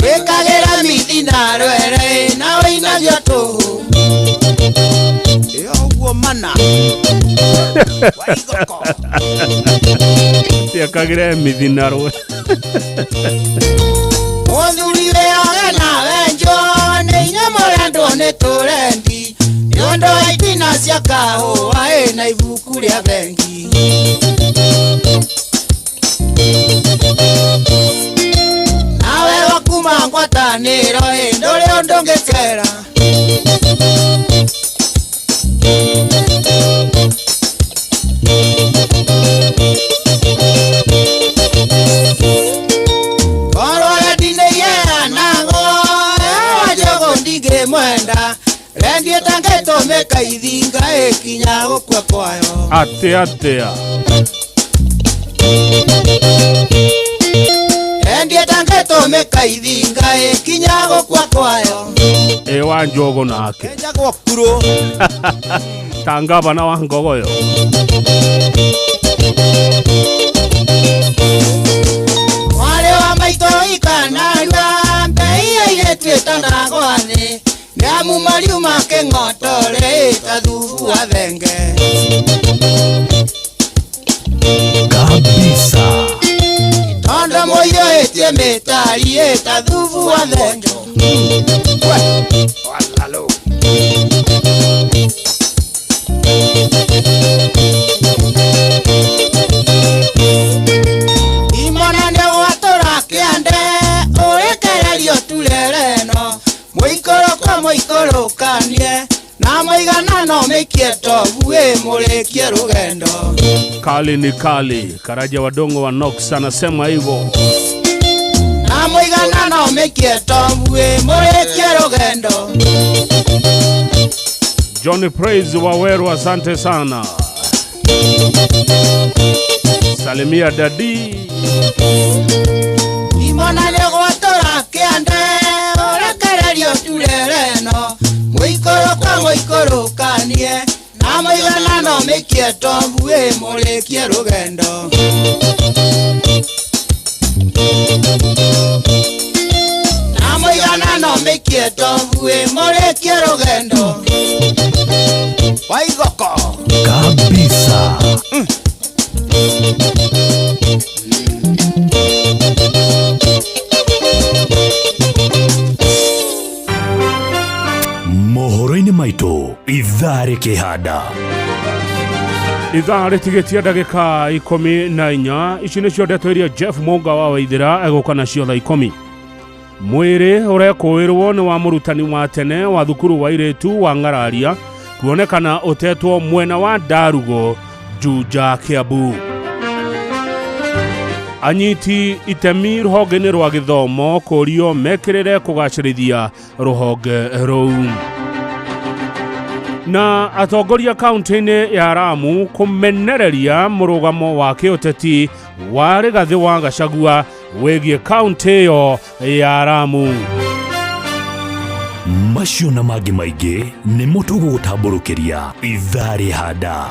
Wĩkagĩra mithi na rwere na ũinagio tũhũ. Ĩyo ũguo mana. Tiakagĩra mithi na rwe. Mũthuri wĩoge nawe njũ nĩ inyuĩ mũrendwo nĩ tũrendi nĩ ũndũ wa itina cia kahũa ĩ na ibuku rĩa bengi. Nawe wakuma ngwatanĩro ĩ ndũrĩ ũndũ ũngĩcera. Korwo rendi nĩiheanagwo ewa njogu ndingĩmwenda rendi ĩtangĩtũmĩka ithinga ĩkinya gũkua kwayo. Atĩa atĩa. Rendi ĩtangĩtũmĩka ithinga ĩkinya gũkua kwayo. Ĩ wa njogu nake. Enjagwo kuro. Ta ngavana wa Ngogoyo. Mwarĩ wa maitũ ikanarua mbei airĩtu ĩtanagwa thĩ nĩamu mariuma kĩng'otore ta thubu wa thenge. Kabisa. Tondũ mũiyũrĩtie mĩtari ta thubu wa thenge. Walalo. Imona nĩgwatũra kĩande ũrĩkererio turere ĩno mũikũrũko mũikũrũkanie na mũiganano mĩikie tobu ĩ mũrĩkie rũgendo. Kali ni kali. Karaja Wadongo wa Knox anasema hivyo. Na mũiganano mĩikie tobu ĩ mũrĩkie rũgendo. Johnny Praise wa Weru, asante sana. Salimia dadi. Imona nĩgwatũra kĩande ũrekererio turere ĩno mũikũrũko mũikũrũkanie na mũiganano mĩikie tobu ĩ mũrĩkie rũgendo. Na mũiganano mĩikie tobu ĩ mũrĩkie rũgendo. Waigoko. Kabisa. Mohoro-inĩ maitũ ithaa rĩkĩhanda. Ithaa rĩtigĩtie ndagĩka 14. Ici nĩcio ndeto iria Jeff Mũnga wa Waithĩra egũka nacio thaa 10. Mwĩrĩ ũrekũĩrwo nĩ wa mũrutani wa tene wa thukuru wa irĩtu wa Ng'araria kuonekana ũtetwo mwena wa Ndarugo Juja Kiambu. Anyiti itemi rũhonge-inĩ rwa gĩthomo kũrio mekĩrĩre kũgacĩrithia rũhonge rũu. Na atongoria kaunti-inĩ ya Lamu kũmenereria mũrũgamo wa kĩũteti wa Rigathĩ wa Gachagua wĩgiĩ kaunti ĩyo ya Lamu. Macio na mangĩ maingĩ nĩmo tũgũgũtambũrũkĩria ithaa rĩhanda.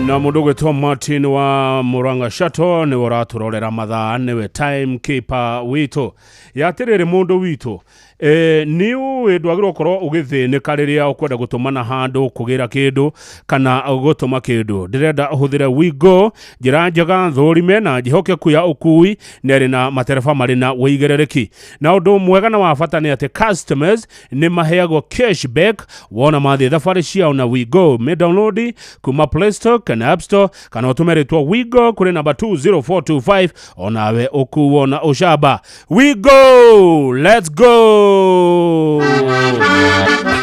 Na mũndũ ũgwĩtwo Martin wa Murang'a Shato nĩwe ũratũrorera mathaa, nĩwe time keeper witũ. Ya atĩrĩrĩ mũndũ witũ, Nĩ ũĩ ndwagĩrĩirwo gũkorwo ũgĩthĩnĩka rĩrĩa ũkwenda gũtũmana handũ, kũgĩra kĩndũ kana gũtũma kĩndũ. Ndĩrenda ũhũthĩre Wigo, njĩra njega, thũrime na njĩhokeku ya ũkui, na ĩrĩ na matereba marĩ na ũigĩrĩrĩki. Na ũndũ mwega na wa bata nĩ atĩ customers nĩ maheagwo cashback wona mathiĩ thabarĩ ciao na Wigo. Mĩ download kuma Play Store kana App Store, kana ũtũme rĩtwa Wigo kũrĩ namba 20425, onawe ũkuo na ũcamba. Wigo, let's go.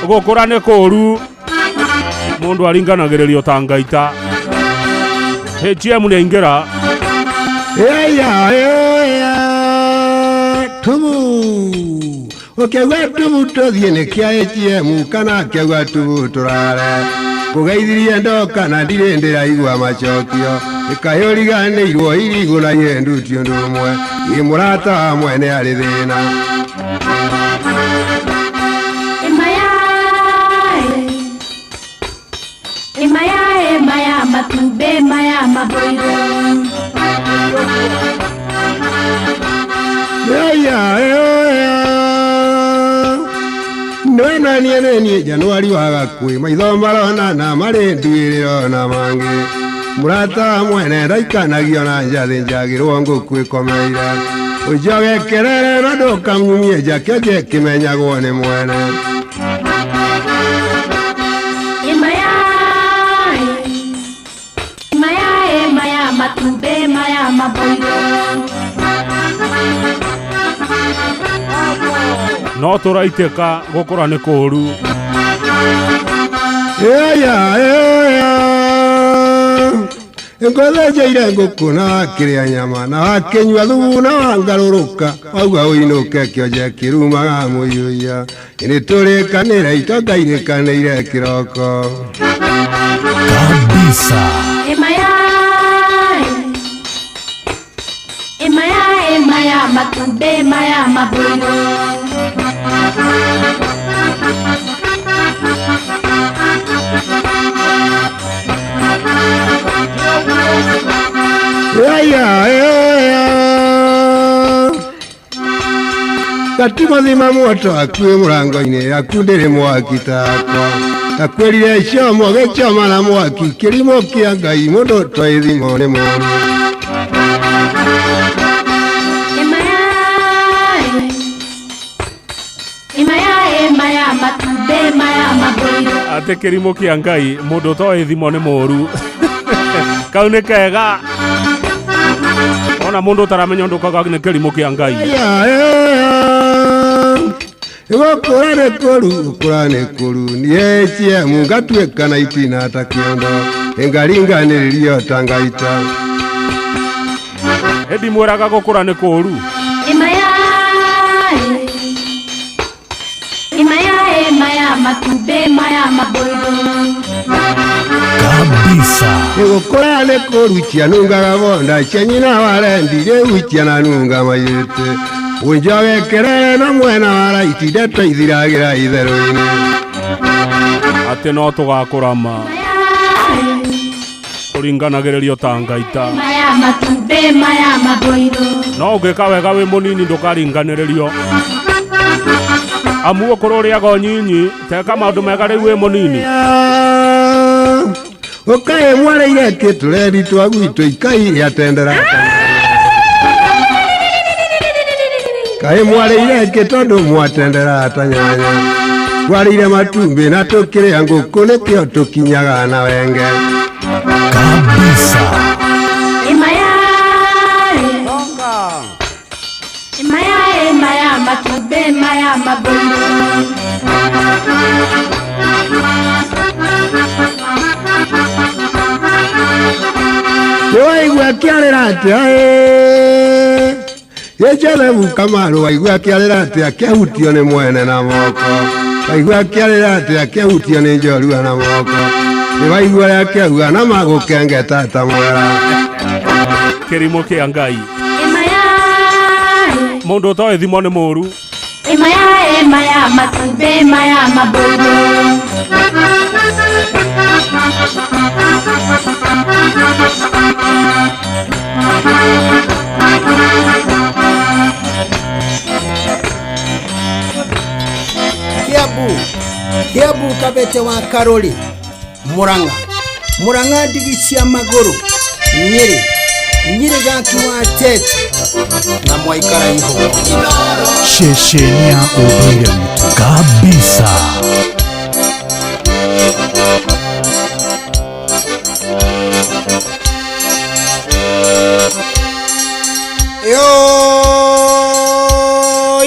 Gũkũra nĩ kũũru, mũndũ aringanagĩrĩrio ta ngaita. HM nĩ aingĩra. Eya, eya, tumu ũkĩaigua tumu tũthiĩ nĩ kĩa HM, kana akĩaigua tumu tũrare kũgeithirie ndoka na ndirĩ ndĩraigua macokio ĩkaĩ ũriganĩirwo irigũ na nyendu ti ũndũ ũmwe ĩ mũrata wa mwene arĩ thĩna. Emayae, maya matumbĩ maya maboiro. Eya, eya, nĩwenanie nĩniĩ Januari wa gakuĩ maitho marona na marĩ nduĩrĩro na mangĩ mũrata wa mwene ndaikanagio na njathĩ njagĩrwo ngũkũ ĩkomeire ũnjoge kerere na ndũkamunyie njakĩonje kĩmenyagwo nĩ mwene. Emayae, emayae, maya matumbĩ maya maboiro. No tũraitĩka, gũkũra nĩ kũũru. Eya, eya, ngũthĩnjĩire ngũkũ na wakĩrĩa nyama na wakĩnyua thubu na wangarũrũka wauga ũinũke kĩonje kĩrumaga mũiyũiya nĩ tũrĩkanĩre itonga irĩkanĩire kĩroko. Kabisa. Emayae, emayae, maya matumbĩ maya maboiro. Eya, eya, gatimuthima muoto akuĩ mũrango-inĩ aku ndĩrĩ mwaki takwa takwĩrire ciomo gĩchoma na mwaki kĩrimũ kĩa Ngai mũndũ toĩ thimo nĩ mũũru. Emayae, emayae, maya matumbĩ maya maboiro. Atĩ kĩrimũ kĩa Ngai mũndũ ũtoĩ thimo nĩ mũũru. Kau nĩ kega. Ona mũndũ ũtaramenya ũndũ kauga nĩ kĩrimũ kĩa Ngai. Eya, eya, gũkũra nĩ kũru, gũkũra nĩ kũru niĩ HM ngatuĩka na itina ta kĩondo ngaringanĩrĩrio ta ngaita. Ĩndi mwĩraga gũkũra nĩ kũũru. Emayae, emayae, maya matumbĩ maya maboiro. Kabisa. Gũkũra nĩ kũru cianungaga bonda cia nyina wa rendi rĩu ciananunga maiyĩte ũnjoge kerere na mwena wa raiti ndeto ithiragĩra itherũ-inĩ. Atĩ no tũgakũrama kũringanagĩrĩrio ta ngaita. Maya matumbĩ maya maboiro. No ũngĩka wega wĩ mũnini ndũkaringanĩrĩrio, amu ũkũrũ ũrĩaga ũnyinyi. Teka maũndũ mega rĩu wĩ mũnini. Ũkaĩ mwareire kĩtũreri twa gwitũ ikai tendera kaĩ mwarĩire kĩ tondũ mwatendera ta nyanya twarĩire matumbĩ na tũkĩrĩa ngũkũ nĩkĩo tũkinyaga na wenge. Kabisa. Emayae, emayae, maya matumbĩ maya maboiro. Nĩwaigua kĩarĩra atĩa ĩ Joseph Kamaru waigua kĩarĩra atĩa kĩahutio nĩ mwene na moko waigua kĩarĩra atĩa kĩahutio nĩ njorua na moko nĩwaigua ũrĩa kĩauga na magũkengeta ta mwera. Kĩrimũ kĩa Ngai. Emayae, Mũndũ ũtoĩ thimo nĩ mũũru. emayae, maya matumbĩ maya maboiro. Kabete wa Karori Murang'a Murang'a ndigi cia magũrũ Nyĩrĩ Nyĩrĩ gaki wa Tete na mwaikara iho Ceceni ya ũndũire witũ kabisa.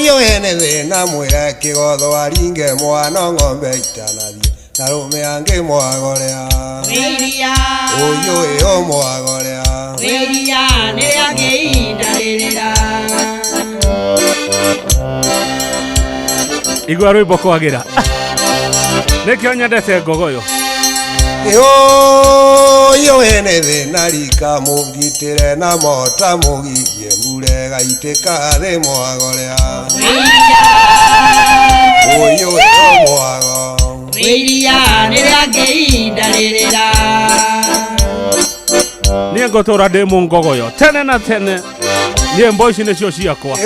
Yo ene thĩna mwĩre kĩgotho aringe mwana ng'ombe itanathiĩ na rũme angĩ mwagorea ũyũ ĩyo mwagorea Wĩria nĩ rĩangĩindarĩrĩra. Igua rwĩmbo kwagĩra. Nĩkĩo nyendete ngogoyo. Yo ene thĩna rika mũgitĩre na mota mũgirie mbure gaitĩka thĩ mwagorea ũyũ ĩyo mwago Wĩria nĩ rĩangĩindarĩrĩra. Niĩ ngũtũra ndĩ mũngogoyo tene na tene. Niĩ mbo ici nĩcio ciakwa.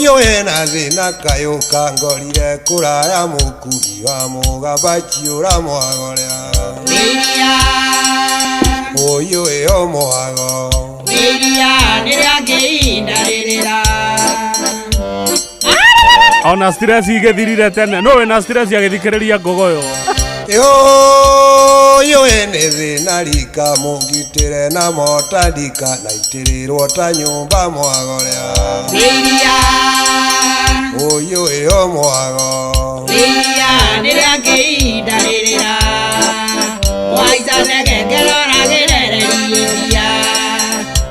Yo ena thĩna kayũ kangorire kũraya mũkui wa mũgamba ciũra mwagorea Wĩria ũyũ ĩyo mwago Wĩria nĩ rĩangĩindarĩrĩra. Ona stress igĩthirire tene. No wĩna stress agĩthikĩrĩria ngogoyo. Yo ene thĩna rika mũngitĩre na mota ndika na itĩrĩrwo ta nyũmba mwagorea Wĩria ũyũ ĩyo mwago Wĩria nĩ rĩangĩindarĩrĩra. Waica ndege ngĩrora gĩrereria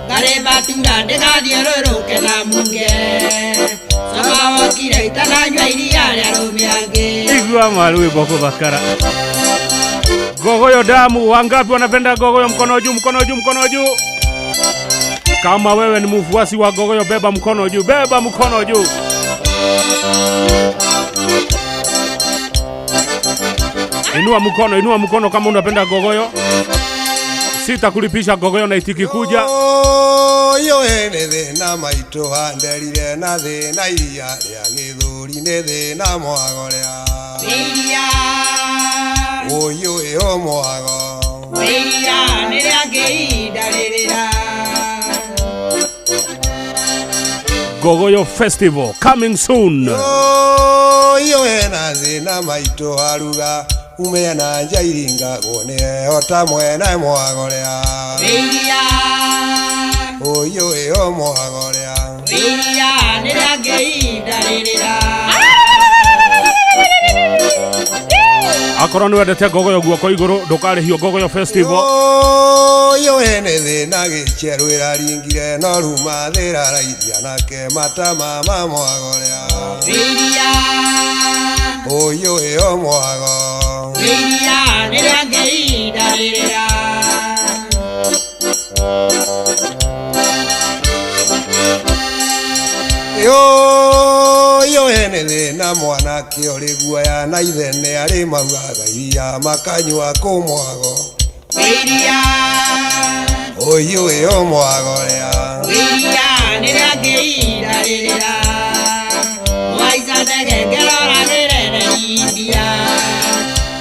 ngarĩ matura ndĩgathiũrũrũke na munge cama wokire itananyua iria rĩa arũme angĩ. Igua marwĩmbo kũthakara. Gogoyo damu, wangapi wanapenda gogoyo? Mkono juu, mkono juu, mkono juu. Kama wewe ni mfuasi wa gogoyo, beba mkono juu, beba mkono juu. Inua mkono kama unapenda gogoyo. Sitakulipisha gogoyo na itiki kuja. Yo ene thĩna maitũ handerire na thĩna iria rĩa gĩthũri nĩ thĩna mwagorea Wĩria ũyũ ĩyo mwago Wĩria nĩ rĩangĩindarĩrĩra. Gogoyo Festival coming soon. Yo ena thĩna maitũ haruga umea na nja iringagwo nĩ heho ta mwena mwagorea Wĩria ũyũ ĩyo mwagorea Wĩria nĩ rĩangĩindarĩrĩra. Akorwo nĩ wendete ngogoyo guoko igũrũ ndũkarĩhio Ngogoyo Festival. Yo ene thĩna gĩcherũ ĩraringire no ruma thĩraraithia nake matama ma mwagorea Wĩria ũyũ ĩyo mwago Wĩria nĩ rĩangĩindarĩrĩra. Yo ene thĩna mwanake ũrĩ guoya na ithe nĩ arĩ maugaga iria makanyua kũ mwago Wĩria ũyũ ĩyo mwagorea Wĩria nĩ rĩangĩindarĩrĩra. Waica ndege ngĩrora gĩrereria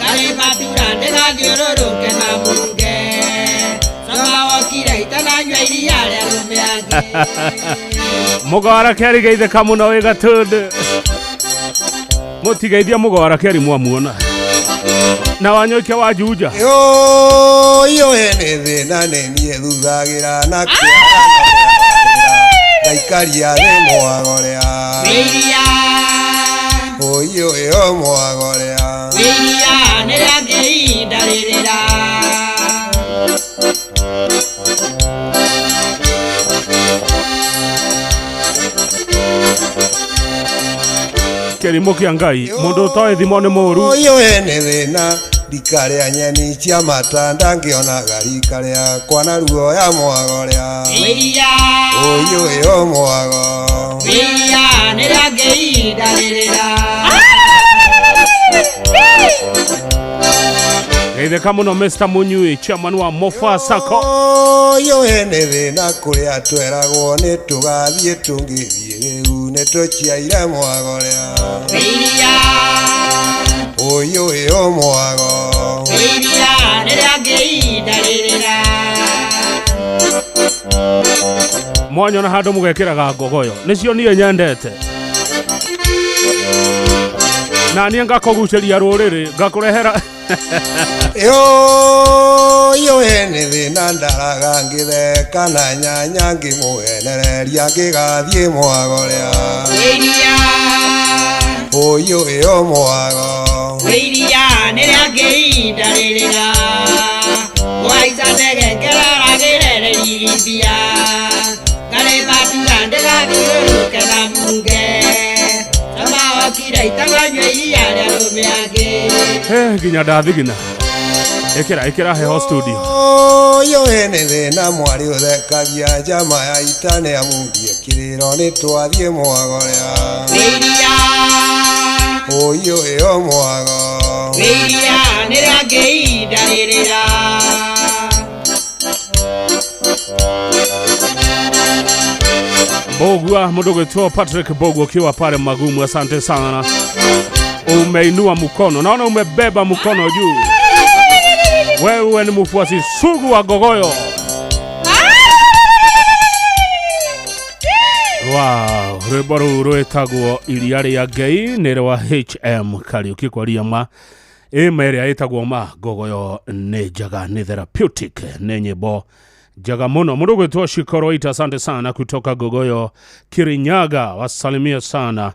ngarĩ matura ndĩgathiũrũrũke na munge cama wokire itananyua iria rĩa arũme angĩ. Mũgwara keri geithĩka mũno wĩ gatũndũ. Mũtigeithia mũgwara keri mwamuona. Na wanyoike wa Juja. Yo ene thĩna nĩ niĩ thuthagĩra na kĩara ngaikaria thĩ mwagorea Wĩria ũyũ ĩyo mwagorea Wĩria nĩ rĩangĩindarĩrĩra. Kĩrimũ kĩa Ngai mũndũ ũtoĩ thimo nĩ mũũru. Ũyũ ene thĩna rikarĩa nyeni cia matanda ngĩonaga rika rĩakwa na ruoya mwagorea Wĩria ũyũ ĩyo mwago Wĩria nĩ rĩangĩindarĩrĩra. Geithĩka mũno Mr. Munyui, chairman wa Mofa Sacco. Ũyũ ene thĩna kũrĩa tweragwo nĩ tũgathiĩ tũngĩthiĩ rĩu nĩ tũciaire mwagorea Wĩria Ũyũ ĩyo mwago. Iria rĩrĩa ngĩindarĩrĩra. Mwanyona handũ mũgekĩraga ngogoyo nĩcio niĩ nyendete na niĩ ngakũgucĩria rũrĩrĩ ngakũrehera. Yo ene thĩna ndaraga ngĩtheka na nyanya ngĩmũhenereria ngĩgathiĩ mwagorea. Iria. Ũyũ ĩyo mwago. Iria rĩrĩa ngĩindarĩrĩra. Waica ndege ngeraragĩrĩrĩrithia. Karĩ matura ndĩgathiũrũke na muge. Tamawokire itanganyua iria rĩa arũme angĩ. Nginya ndathigina. Ĩkĩra ĩkĩra heho studio. Ũyũ ene thĩna mwarĩ ũthekagia njama ya ita nĩ amundie kĩrĩro nĩ twathiĩ mwagorea. Iria. Ũyũ ĩyo mwago. Iria rĩrĩa ngĩindarĩrĩra. Bogwa mũndũ gwĩtwo Patrick Bogwa ukiwa pale Magumu, asante sana. Umeinua mkono, naona umebeba mkono juu. Wewe ni mfuasi sugu wa gogoyo. Wow, rwĩmbo rũu rwĩtagwo Iria rĩa Ngai nĩ rwa HM Kariuki kwaria ma ĩma ĩrĩa ĩtagwo ma gogoyo nĩ njega, nĩ therapeutic, nĩ nyĩmbo njega mũno. Mũndũ gwĩtwo Shikoroita, asante sana kutoka Gogoyo Kirinyaga, wasalimia sana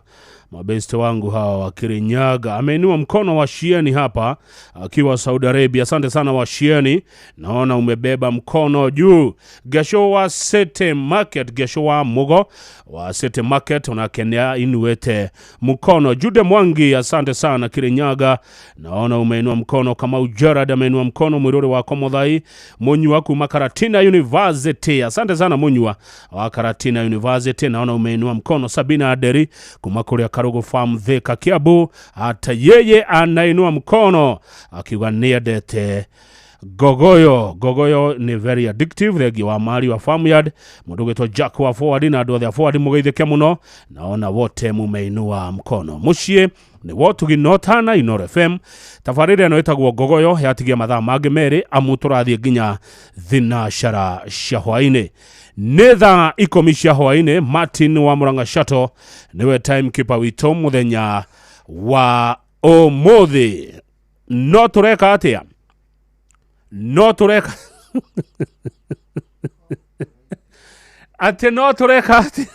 mabeste wangu hawa wa Kirinyaga. Ameinua mkono wa Shieni hapa akiwa Saudi Arabia, asante sana wa Shieni, naona umebeba mkono juu. Gesho wa City Market, Gesho wa Mugo wa City Market unakenia inuete mkono. Jude Mwangi, asante sana Kirinyaga, naona umeinua mkono. Kama Gerard ameinua mkono. Mwirore wa Komothai Munyua kuma Karatina University, asante sana Munyua wa Karatina University, naona umeinua mkono. Sabina Aderi kuma kuria Karugo Farm Thika Kiambu, hata yeye anainua mkono akiwa niendete gogoyo. Gogoyo ni very addictive. Thegi wa mari wa farmyard mundu gwitwo Jack wa forward na andu othe a forward mugeithike muno, naona wote mumeinua mkono. Muciĩ nĩ wotugi notana Inoro FM. Tabarĩra ĩno ĩtagwo gogoyo yatigia mathaa mangĩ merĩ amu tũrathiĩ nginya thinacara cia hwaĩ-inĩ. Nĩ thaa 10 cia hwaĩ-inĩ. Martin wa Murang'a Shato nĩwe timekeeper witũ mũthenya wa ũmũthĩ. No tũreka atĩa? No tũreka atĩ no tũreka atĩa?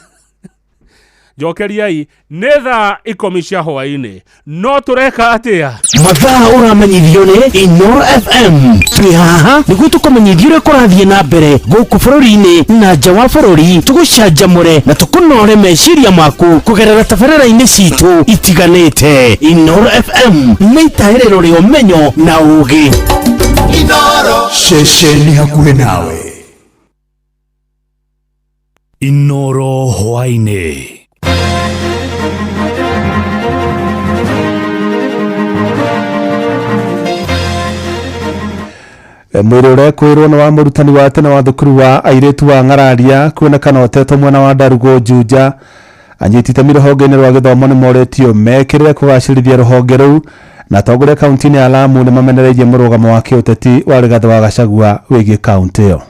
Njokeriai nĩ thaa 10 cia hwaĩ-inĩ. No tũreka atĩa? Mathaa ũramenyithio nĩ Inoro FM. Twĩ haha nĩguo tũkũmenyithie ũrĩa kũrathiĩ na mbere gũkũ bũrũri-inĩ na nja wa bũrũri, tũgũcanjamũre na tũkũnore meciria maku kũgerera tabarĩra-inĩ citũ itiganĩte. Inoro FM nĩ itaĩrĩro rĩa ũmenyo na ũũgĩ. Inoro. Ceceni hakuhĩ nawe. Inoro hwaĩ-inĩ. Mwĩrĩ ũrekwĩrwo nĩ wa mũrutani wa tene wa thukuru wa airĩtu wa Ng'araria kuonekana ũtetwo mwena wa Ndarugo Juja. Anyiti itemi rũhonge-inĩ rwa gĩthomo nĩ morĩtio mekĩrĩre kũgacĩrithia rũhonge rũu, na atongoria kaunti-inĩ ya Lamu nĩ mamenereirie mũrũgamo wa kĩũteti wa Rigathĩ wa Gachagua wĩgiĩ kaunti ĩyo.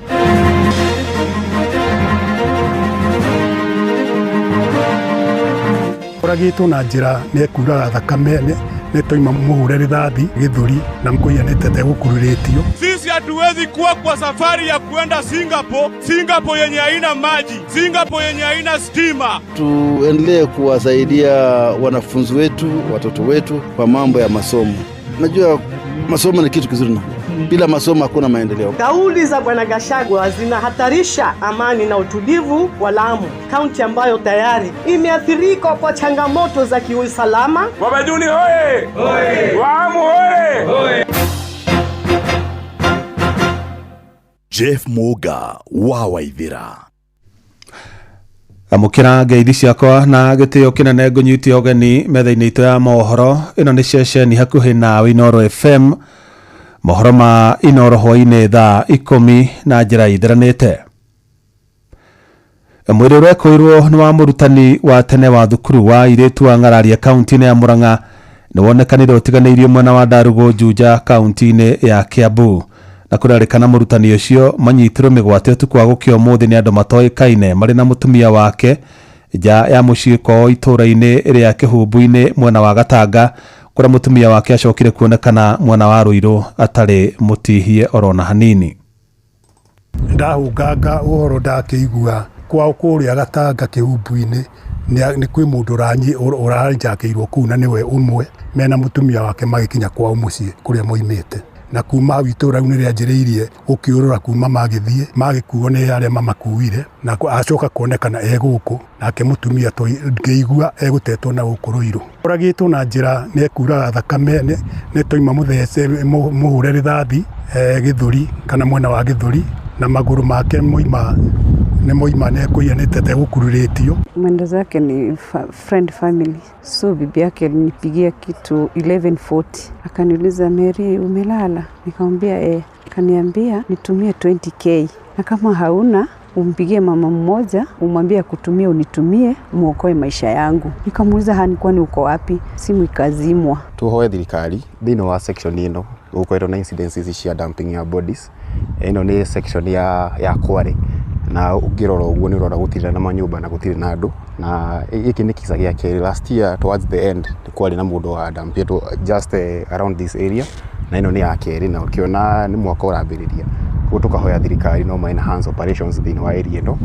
Oragĩtwo na njĩra nĩ ekuraga thakame nĩ toima mũhũre rithathi gĩthũri na mkũiya nĩ tete gũkururĩtio. Sisi hatuwezi kuwa kwa safari ya kuenda Singapore, Singapore yenye haina maji, Singapore yenye haina stima. Tuendelee kuwasaidia wanafunzi wetu, watoto wetu kwa mambo ya masomo. Najua masomo ni kitu kizuri na bila masomo hakuna maendeleo. Kauli za Bwana Gachagua zinahatarisha amani na utulivu wa Lamu, kaunti ambayo tayari imeathirika kwa changamoto za kiusalama. Wabajuni hoye! Hoye! Waamu hoye! Hoye! Jeff Muga wa Waithira. Amũkĩra ngeithi ciakwa na gĩtĩo kĩnene ngũnyite ũgeni metha-inĩ itũ ya mohoro. Ĩno nĩ ceceni hakuhĩ nawe Inoro FM. Mohoro ma Inoro hwaĩ-inĩ thaa 10 na njĩra ithiranĩte. Mwĩrĩ ũrekwĩrwo nĩ wa mũrutani wa tene wa thukuru wa airĩtu wa Ng'araria kaunti-inĩ ya Murang'a Nĩ wonekanire ũtiganĩirio mwena wa Ndarugo Juja kaunti-inĩ ya Kiambu. Na kũrerĩkana mũrutani ũcio manyitirwo mĩgwate ũtukũ wa gũkĩa ũmũthĩ nĩ andũ matoĩkaine marĩ na mũtumia wake nja ya mũciĩ kwao itũũra-inĩ rĩa Kĩhumbu-inĩ mwena wa Gatanga, kũrĩa mũtumia wake acokire kuonekana mwena wa Ruiru atarĩ mũtihie orona hanini. Ndahũnganga ũhoro ndakĩigua kwao kũrĩa Gatanga Kĩhumbu-inĩ nĩ kwĩ mũndũ ũranjakĩirwo kũu na nĩwe ũmwe mena mũtumia wake magĩkinya kwao mũciĩ kũrĩa moimĩte. Na kuma hau itũũra rĩu nĩrĩanjĩrĩirie gũkĩũrũra kuma magĩthiĩ magĩkuo nĩ arĩa mamakuire, na acoka kuonekana e gũkũ nake mũtumia ngĩigua egũtetwo na gũkũ Ruiru. Oragĩtwo na njĩra nĩ ekuraga thakame nĩ toima mũthece mũhũre rithathi gĩthũri kana mwena wa gĩthũri, na magũrũ make moima nĩ moima nĩ ekũiyanĩte tegũkururĩtio. Mwenda zake ni friend family. So bibi yake alinipigia kitu 11:40 akaniuliza, Mary umelala? Nikamwambia eh. Akaniambia nitumie 20k na kama hauna umpigie mama mmoja umwambie akutumie unitumie muokoe maisha yangu. Nikamuuliza hani kwani uko wapi? Simu ikazimwa. Tuhoe thirikari thĩinĩ wa section ĩno gũkoretwo na incidences cia dumping ya bodies. Ĩno nĩ section ya Kware, na ũngĩrora ũguo nĩ ũrona gũtirĩ na manyũmba na gũtirĩ na andũ, na gĩkĩ nĩ kisa gĩa kerĩ. Last year towards the end kwarĩ na mũndũ wa dumpĩtwo just around this area, na ĩno nĩ ya kerĩ, na ũkĩona nĩ mwaka ũrambĩrĩria. Koguo tũkahoya thirikari no ma enhance operations thĩinĩ wa area ĩno.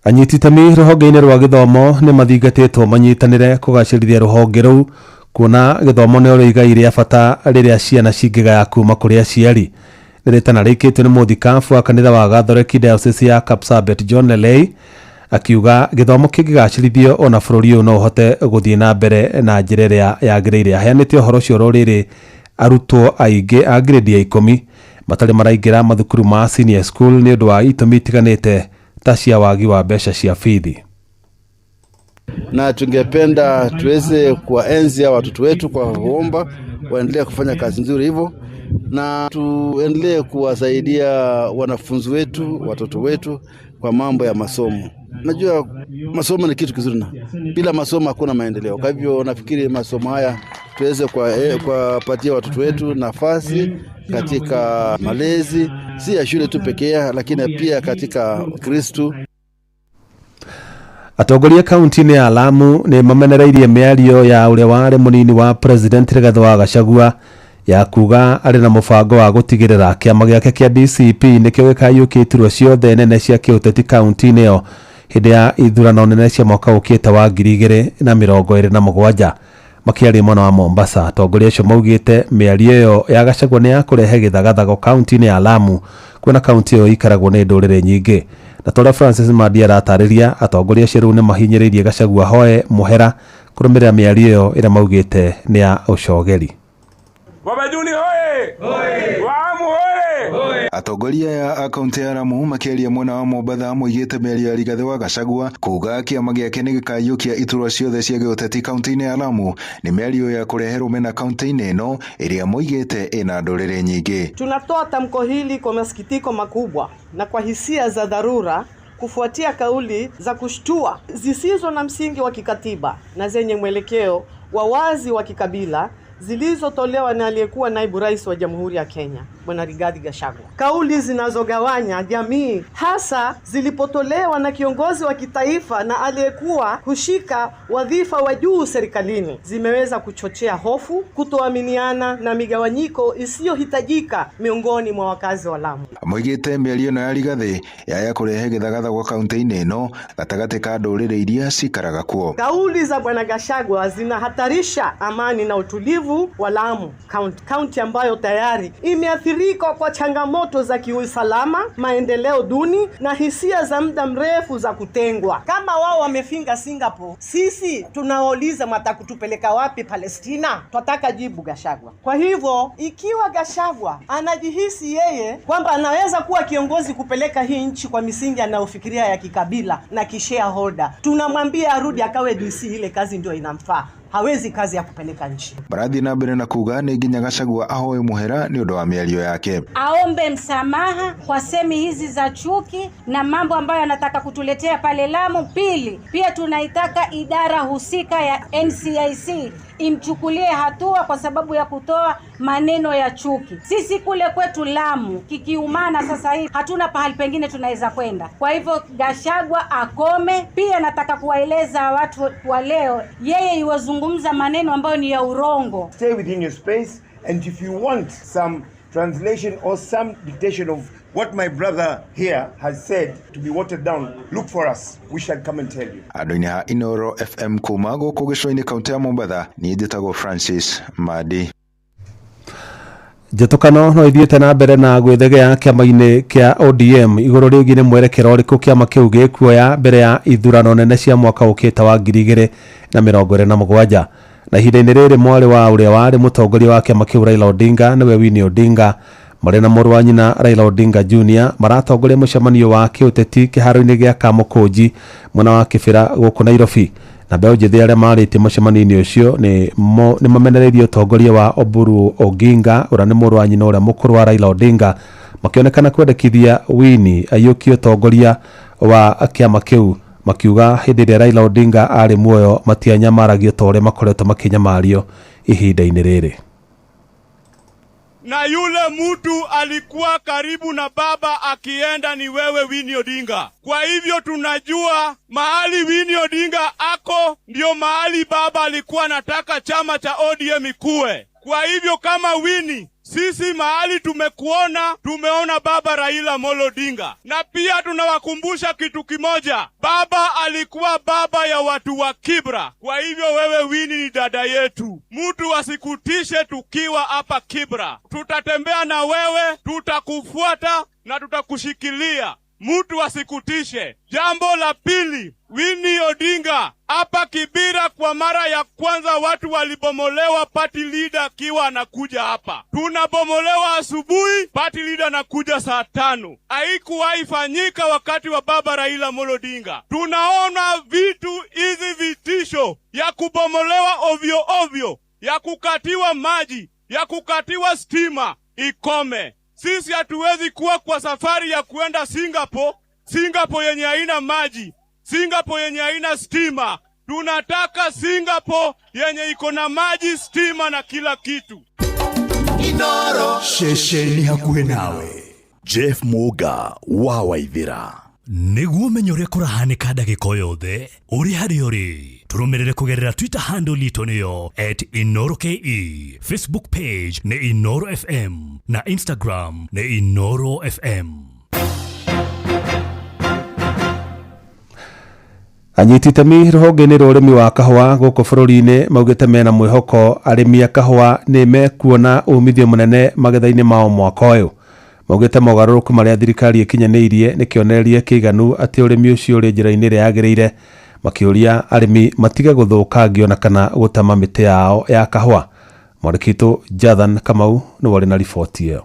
Anyiti itemi rũhonge-inĩ rwa gĩthomo nĩ mathingatĩtwo manyitanĩre kũgacĩrithia rũhonge rũu, kuona gĩthomo nĩ rĩo igai rĩa bata rĩrĩa ciana cingĩgaya kuma kũrĩ aciari. Nĩ rĩtana rĩikĩtio nĩ mũthikabu wa kanitha wa Gathoreki Diocese ya Kapsabet John Lelei, akiuga gĩthomo kĩngĩgacĩrithio ona bũrũri ũyũ no ũhote gũthiĩ na mbere na njĩra ĩrĩa yagĩrĩire. Aheanĩte ũhoro ũcio rũrĩrĩ arutwo aingĩ a grade ya 10 matarĩ maraingĩra mathukuru ma senior school nĩ ũndũ wa itũmi itiganĩte ta cia wagi wa mbeca cia bithi. Na tungependa tuweze kuwaenzi hawa watoto wetu kwa kuomba waendelee kufanya kazi nzuri hivyo, na tuendelee kuwasaidia wanafunzi wetu, watoto wetu kwa mambo ya masomo. Najua masomo ni kitu kizuri, na bila masomo hakuna maendeleo. Kwa hivyo nafikiri masomo haya tuweze kuwapatia watoto wetu nafasi katika malezi, si ya shule tu pekee, lakini pia katika Kristo. Atongoria kaunti-inĩ ya Lamu nĩ mamenereirie mĩario ya ũrĩa warĩ mũnini wa president Rigathĩ wa Gachagua ya kuga arĩ na mũbango wa gũtigĩrĩra kĩama gĩake kĩa DCP nĩkĩo gĩkayũkia iturwa ciothe nene cia kĩũteti kaunti-inĩ ĩyo hĩndĩ ya ithurano nene cia mwaka ũkĩte wa 2027. Makĩaria mwena wa Mombasa, atongoria acio maugĩte mĩario ĩyo ya Gachagua nĩ ya kũrehe gĩthagathago kaunti-inĩ ya Lamu, kuona kaunti ĩyo ĩikaragwo nĩ ndũrĩrĩ nyingĩ. Na torĩa Francis Mandi aratarĩria, atongoria acio rĩu nĩ mahinyĩrĩirie Gachagua hoe mũhera kũrũmĩrĩra mĩario ĩyo ĩrĩa maugĩte nĩ ya ũcogeri. Wabajuni hoye! Waamu hoye! Atongoria aya a kaunti ya Lamu makĩaria mwena wa Mombatha moigĩte mĩario ya Rigathĩ wa Gachagua kuga kĩama gĩake nĩ gĩkayũkia iturwa ciothe cia gĩũteti kaunti-inĩ ya Lamu nĩ mĩario ya kũrehe rũmena kaunti-inĩ ĩno ĩrĩa moigĩte ĩna ndũrĩrĩ nyingĩ. Tunatoa tamko hili kwa masikitiko makubwa na kwa hisia za dharura kufuatia kauli za kushtua zisizo na msingi wa kikatiba na zenye mwelekeo wa wazi wa kikabila zilizotolewa na aliyekuwa naibu rais wa Jamhuri ya Kenya Bwana Rigathi Gachagua. Kauli zinazogawanya jamii hasa zilipotolewa na kiongozi wa kitaifa na aliyekuwa kushika wadhifa wa juu serikalini zimeweza kuchochea hofu, kutoaminiana na migawanyiko isiyohitajika miongoni mwa wakazi wa Lamu. Moigĩte mĩario ĩno ya Rigathi yaya kũrehe gĩthagathago kaunti-inĩ ĩno gatagatĩ ka ndũrĩrĩ iria cikaraga kuo. Kauli za Bwana Gachagua zinahatarisha amani na utulivu wa Lamu County, ambayo tayari imeathirika kwa changamoto za kiusalama, maendeleo duni na hisia za muda mrefu za kutengwa. Kama wao wamefinga Singapore, sisi tunawauliza mtakutupeleka wapi Palestina? Twataka jibu Gachagua. Kwa hivyo ikiwa Gachagua anajihisi yeye kwamba anaweza kuwa kiongozi kupeleka hii nchi kwa misingi anayofikiria ya kikabila na kishareholder, tunamwambia arudi akawe DC, ile kazi ndio inamfaa. Hawezi kazi ya kupeleka nchi. Baradhi na mbere na kuga nĩ nginya Gachagua ahoe muhera nĩ ũndũ wa mĩario yake. Aombe msamaha kwa semi hizi za chuki na mambo ambayo anataka kutuletea pale Lamu. Pili, pia tunaitaka idara husika ya NCIC imchukulie hatua kwa sababu ya kutoa maneno ya chuki. Sisi kule kwetu Lamu kikiumana sasa hivi hatuna pahali pengine tunaweza kwenda. Kwa hivyo Gachagua akome. Pia nataka kuwaeleza watu wa leo, yeye iwazungumza maneno ambayo ni ya urongo. Stay within your space, and if you want some translation or some dictation of what my brother here has said to be watered down, look for us. We shall come and tell you. Andũ-inĩ ha Inoro FM kuma gũkũ gĩcũa-inĩ kaũntĩ ya Mombatha, niĩ njĩtagwo Francis Madi. Njatũkano no ithiĩte na mbere na gwĩthegea kĩama-inĩ kĩa ODM igũrũ rĩgiĩ nĩ mwerekero ũrĩkũ kĩama kĩu gĩkuoya mbere ya ithurano nene cia mwaka ũkĩte wa 2027. Na ihinda-inĩ rĩrĩ mwarĩ wa ũrĩa warĩ mũtongoria wa kĩama kĩu Raila Odinga nĩwe Winnie Odinga marĩ na mũrũ wa nyina Raila Odinga Jr maratongoria mũcemanio wa kĩũteti kĩharo-inĩ gĩa Kamũkũnji mwena wa Kĩbĩra gũkũ Nairobi. Na mbeũ njĩthĩ arĩa marĩtie mũcemanio-inĩ ũcio nĩ mamenereirie ũtongoria wa Oburu Oginga ũrĩa nĩ mũrũ wa nyina ũrĩa mũkũrũ wa Raila Odinga, makĩonekana kwendekithia Winnie aiyũkie ũtongoria wa kĩama kĩu, makiuga hĩndĩ ĩrĩa Raila Odinga arĩ muoyo matianyamaragio ta ũrĩa makoretwo makĩnyamario ihinda-inĩ rĩrĩ. Na yule mtu alikuwa karibu na baba akienda ni wewe Winnie Odinga. Kwa hivyo tunajua mahali Winnie Odinga ako ndio mahali baba alikuwa anataka chama cha ODM ikue. Kwa hivyo kama Winnie, sisi mahali tumekuona, tumeona baba Raila Amolo Odinga. Na pia tunawakumbusha kitu kimoja, baba alikuwa baba ya watu wa Kibra. Kwa hivyo wewe Winnie ni dada yetu. Mtu asikutishe tukiwa hapa Kibra. Tutatembea na wewe, tutakufuata na tutakushikilia. Mtu asikutishe. Jambo la pili, Winnie Odinga hapa Kibira kwa mara ya kwanza watu walibomolewa party leader akiwa anakuja hapa. Tunabomolewa asubuhi, party leader anakuja saa 5. Haikuwahi fanyika wakati wa baba Raila Amolo Odinga. Tunaona vitu hizi, vitisho ya kubomolewa ovyo ovyo, ya kukatiwa maji, ya kukatiwa stima ikome. Sisi hatuwezi kuwa kwa safari ya kuenda Singapore, Singapore yenye haina maji, Singapore yenye haina stima. Tunataka Singapore yenye iko na maji, stima na kila kitu. Inoro ceceni hakuhĩ nawe. Jeff Muga wa Waithira. Nĩguo ũmenye ũrĩa kũrahanĩka ndagĩka o yothe ũrĩ harĩa ũrĩ, tũrũmĩrĩre kũgerera Twitter handle itũ nĩyo @InoroKE, Facebook page nĩ Inoro FM na Instagram nĩ Inoro FM. Anyiti itemi rũhonge-inĩ rwa ũrĩmi wa kahũa gũkũ bũrũri-inĩ maugĩte mena mwĩhoko arĩmi a kahũa nĩ mekuona umithio mũnene magetha-inĩ mao mwaka ũyũ. Maugĩte mogarũrũku marĩa thirikari ĩkinyanĩirie nĩ kĩonereria kĩiganu atĩ ũrĩmi ũcio ũrĩ njĩra-inĩ ĩrĩa yagĩrĩire, makĩũria arĩmi matige gũthũkangio na kana gũtema mĩtĩ yao ya kahũa. Mwandĩki witũ Jathan Kamau nĩwe ũrĩ na riboti ĩyo.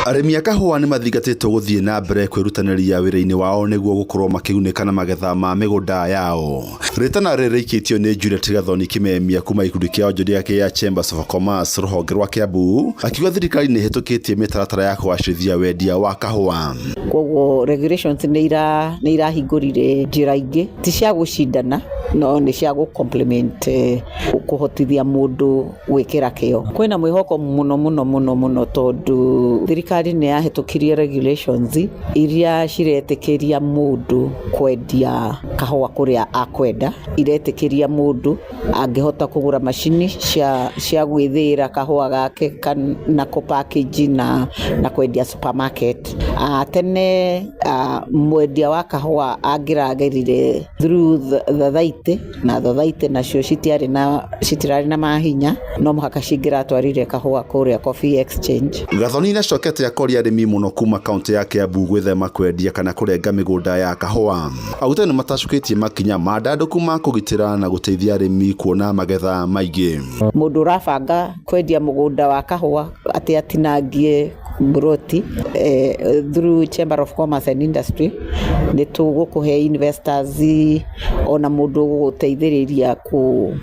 Arĩmi a kahũa nĩ mathingatĩtwo gũthiĩ na mbere kwĩrutanĩria wĩra-inĩ wao nĩguo gũkorwo makĩgunĩka na magetha ma mĩgũnda yao. Rĩtana rĩrĩ rĩikĩtio nĩ Juliet Gathoni Kimemia kuma gĩkundi kĩa onjoria kĩa Chambers of Commerce rũhonge rwa Kiambu, akiuga thirikari nĩ ĩhĩtũkĩtie mĩtaratara ya kũgacĩrithia wendia wa kahũa. Koguo regulations nĩ irahingũrire njĩra ingĩ ti cia gũcindana no nĩ cia gũ-complement, kũhotithia mũndũ gwĩkĩra kĩo. Kwĩna mwĩhoko mũno mũno mũno mũno tondũ thirikari nĩ yahĩtũkirie regulations iria ciretĩkĩria mũndũ kwendia kahũa kũrĩa akwenda, iretĩkĩria mũndũ angĩhota kũgũra macini cia gwĩthĩĩra kahũa gake na kũ-package na kwendia supermarket. Tene mwendia wa kahũa angĩragerire through thothaitĩ, na thothaitĩ nacio citirarĩ na mahinya, no mũhaka cingĩratwarire kahũa kũrĩa Coffee Exchange. Gathoni nĩacokete akoria arĩmi mũno kuma kaunti ya Kiambu gwĩthema kwendia kana kũrenga mĩgũnda ya kahũa. Augĩte nĩ matacũkĩtie makinya mandandũku ma kũgitĩra na gũteithia arĩmi kuona magetha maingĩ. Mũndũ ũrabanga kwendia mũgũnda wa kahũa atĩ atinangie mburoti through Chamber of Commerce and Industry nĩ tũgũkũhe investors ona mũndũ ũgũgũteithĩrĩria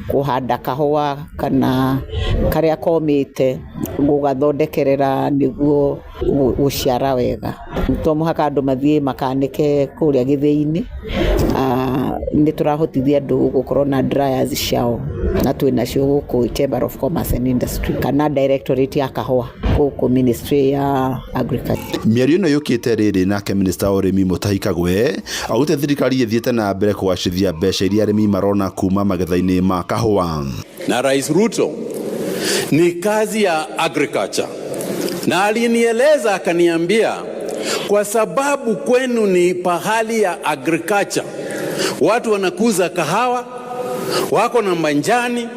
kũhanda kahũa kana karĩa komĩte gũgathondekerera nĩguo gũciara wega. To mũhaka andũ mathiĩ makanĩke kũrĩa gĩthĩi-inĩ. Nĩ tũrahotithia andũ gũkorwo na dryers ciao na twĩ nacio gũkũ Chamber of Commerce and Industry kana Directorate ya kahũa gũkũ Ministry ya Agriculture. Mĩario ĩno yũkĩte rĩrĩ nake minista wa ũrĩmi Mutahi Kagwe augĩte thirikari ĩthiĩte na mbere kũgacĩrithia mbeca iria arĩmi marona kuma magetha-inĩ ma kahũa. Na Rais Ruto ni kazi ya agriculture, na alinieleza akaniambia, kwa sababu kwenu ni pahali ya agriculture, watu wanakuza kahawa, wako na manjani,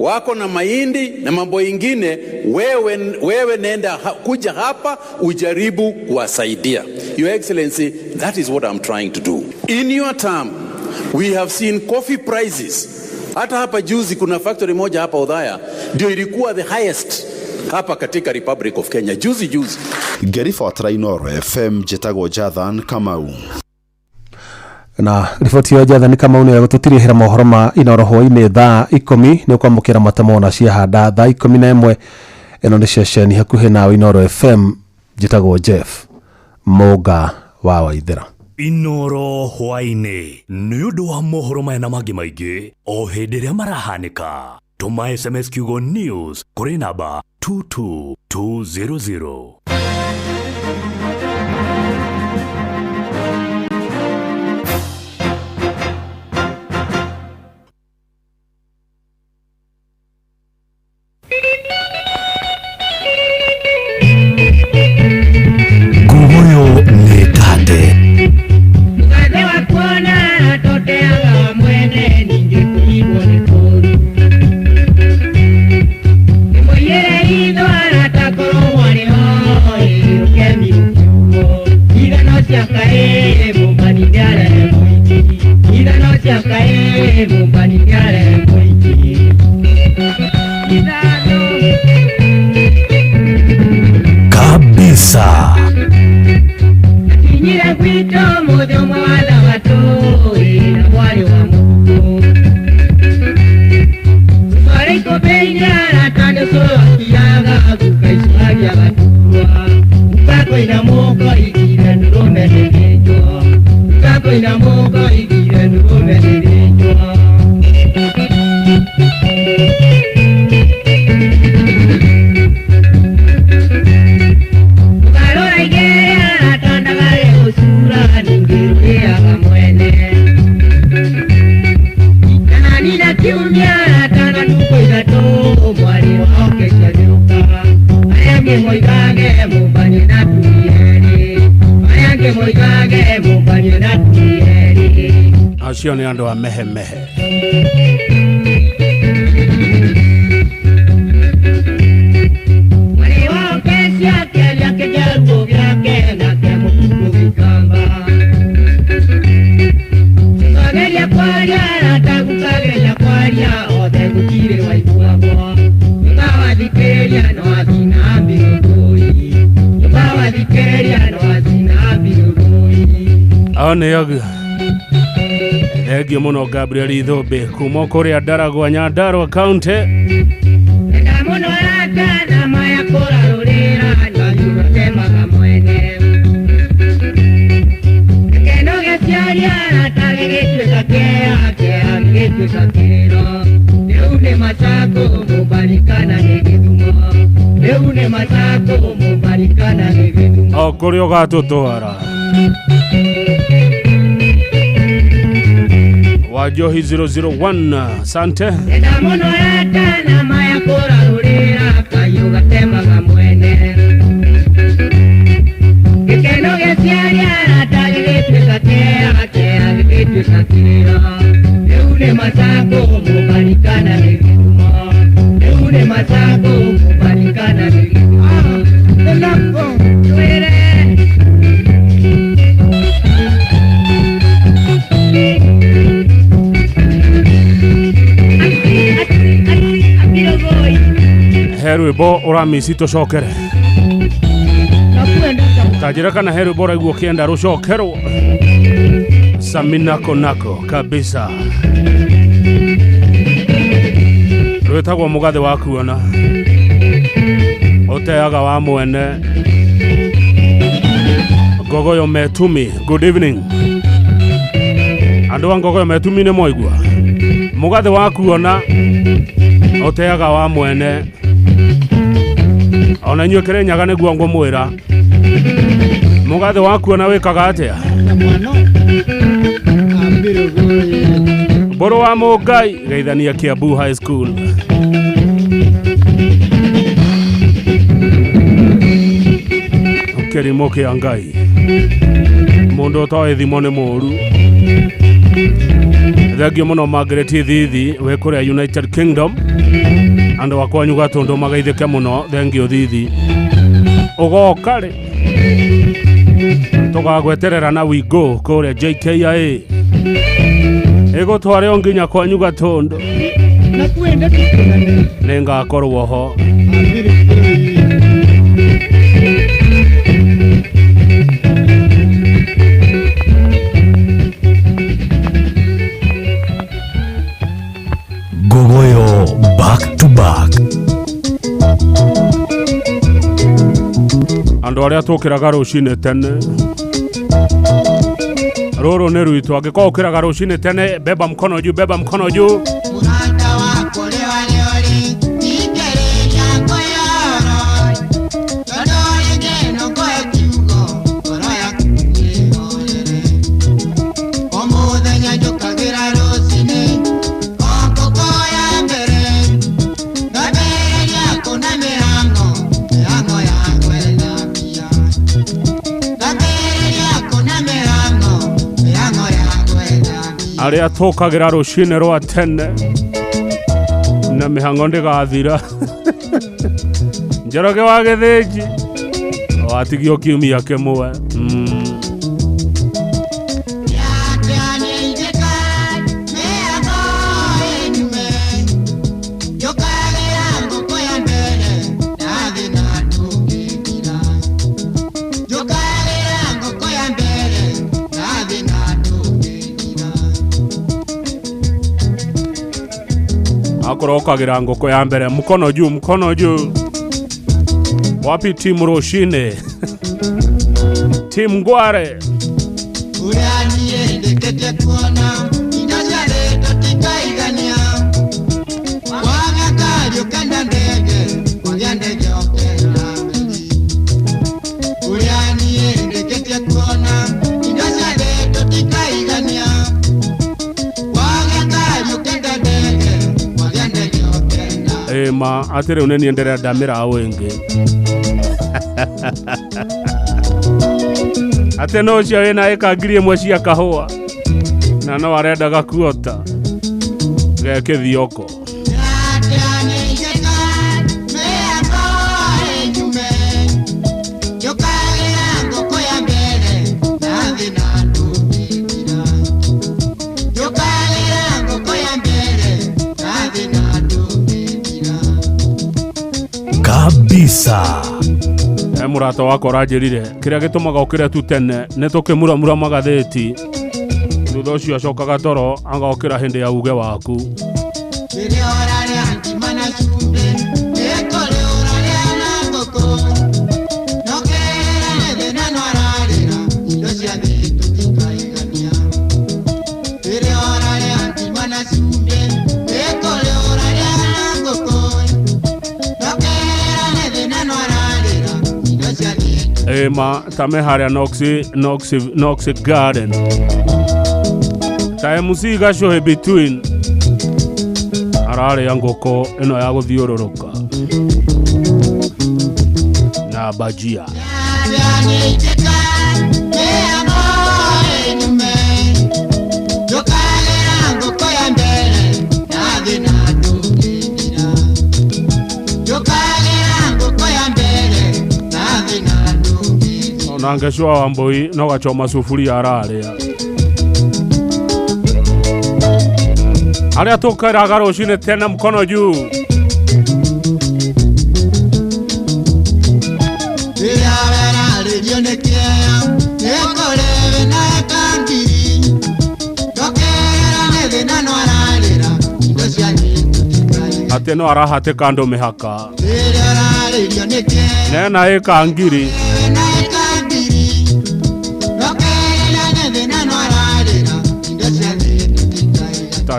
wako na mahindi na mambo ingine, wewe nenda kuja hapa ujaribu kuwasaidia. Your Excellency, that is what I'm trying to do. In your term, we have seen coffee prices. Hata hapa juzi kuna factory moja hapa Othaya ndio ilikuwa the highest hapa katika Republic of Kenya juzi juzi. Ngĩribotera Inooro FM njĩtagwo Jathan Kamau. Na riboti ya Jathan Kamau nĩ gũtũtirihĩra mohoro ma Inooro hwaĩ-inĩ thaa 10 nĩ ũkwamũkĩra matemo na ciahanda thaa 11. Ĩno nĩ ceceni hakuhĩ nawe Inooro FM njĩtagwo Jeff Mũnga wa Waithera. Inooro hwaĩ-inĩ nĩ ũndũ wa mohoro maya na mangĩ maingĩ o hĩndĩ ĩrĩa marahanĩka. Tũma SMS kiugo news kũrĩ namba 22200. Nguguyo nĩ tate. Mũgathe wa kuona toteaga wa mwene ningĩ kũigwo nĩ kũũru. Kĩmũiyĩre itho aratakorwo mwarĩ oĩ rũkemi rũkiugo. Ithano cia kaĩ mũmbani nĩarehe mũingĩ. Ithano cia kaĩ mũmbani nĩarehe mũingĩ. Ithano. Kabisa. Kinyire gwitũ mũthĩ ũmwe wa thabatũ na mwarĩ wa mũtukũ. Twarĩ ikũmbĩ-inĩ arata nĩ cũrũ akiaga guka icũagia gaturwa. Guka kwĩna mũko igire ndũrũme nĩthĩnjwo. Guka kwĩna mũko igire ndũrũme nĩthĩnjwo. Mũkarora igere arata ndagage gũcura ningĩ rũrĩaga mwene. Kana nina kiumia arata na ndukũ ithatũ mwarĩ wa okecia nĩũka. Aya angĩ moigage mũmbanie na tũrierĩ. Aya angĩ moigage mũmbanie na tũrierĩ. Acio nĩ andũ a mehemehe. Mwarĩ wa okecia akĩaria kĩjaruo gĩake nake mũtukũ gĩkamba. Twageria kwaria arata gũkageria kwaria othe gũtirĩ waiguagwo. Nyũmba wathikĩrĩria no athina mbirũrũi. Nyũmba wathikĩrĩria no athina mbirũrũi. Ao nĩ yoga. Thengio mũno Gabriel Ithũmbĩ kuma kũrĩa Ndaragwa Nyandarua County. Enda mũno arata na maya kũrarũrĩra na mwene. Gĩkeno gĩciari arata gĩgĩtuĩka kĩeha, kĩeha gĩgĩtuĩka kĩrĩro. Rĩu nĩ Machako mũmbani kana nĩ Gĩthumo. Rĩu nĩ Machako mũmbani kana nĩ Gĩthumo. O kũrĩa ũgatũtwara. Wajohi 001 asante. Enda mũno arata na maya kũrarũrĩra kayũ gatemaga mwene. Gĩkeno gĩciari arata gĩgĩtuĩka kĩeha, kĩeha gĩgĩtuĩka kĩrĩro. Rĩu nĩ Machako mũmbani kana nĩ Gĩthumo. Rĩu nĩ Machako mũmbani kana nĩ Gĩthumo. Twĩre. He rwĩmbo ũramici tũcokere. Tanjĩra kana he rwĩmbo ũraigua ũkĩenda rũcokerwo. Samina Konako kabisa. Rwĩtagwo mũgathĩ wa kuona. Ũteaga wa mwene. Gogoyo Metumi, good evening. Andũ a Ngogoyo metumi-inĩ mwaigua mũgathĩ wa kuona ũteaga wa mwene ona inyuĩ Kĩrĩnyaga nĩguo ngũmwĩra mũgathĩ wa kuona wĩkaga atĩa Mbũrũ wa Mũngai geithania Kiambu High School. Kĩrimũ kĩa Ngai mũndũ ũtoĩ thimo nĩ mũru. Thengio mũno Margaret Thithi wĩ kũrĩa United Kingdom. Andũ a kwanyu Gatũndũ magaithĩke mũno. Thengio Thithi. Ũgoka rĩ tũgagweterera na we go kũrĩa JKIA ĩgũtware o nginya kwanyu Gatũndũ nĩngakorwo ho. Ngogoyo back to back. Andũ arĩa tũkĩraga rũcinĩ tene rũrũ nĩ rwitũ. Angĩkorwo ũkĩraga rũcinĩ tene beba mkono juu, beba mkono juu. Arĩa tũkagĩra rũcinĩ rwa tene na mĩhang'o ndĩgathira. Njoroge wa Gĩthĩnji watigio kiumia kĩmwe. Akorwo ũkagĩra ngũkũ ya mbere mkono juu, mkono juu. Wapi timu rũcinĩ? Timu Ngware. Ma atĩ rĩu nĩ niĩ ndĩrenda mĩraũ ĩngĩ. Atĩ no ũcio wĩna ĩka 1,000 cia kahũa na no arendaga kuota ge kĩthioko. Kabisa. Mũrata wakwa ũranjĩrire kĩrĩa gĩtũmaga ũkĩre tu tene nĩ tũkĩmuramura magathĩti thutha ũcio acokaga toro agokĩra hĩndĩ ya uge waku. Ma tame harĩa Noxy Garden ta MC Gacohe between ararĩa ngũkũ ĩno ya gũthiũrũrũka na bajia. Na ngecua wa mbui no gachoma sufuria ararĩa. Arĩa tũkĩraga rũcinĩ tene mkono juu. Atĩ no arahatĩka andũ mĩhaka nena ĩka 1,000.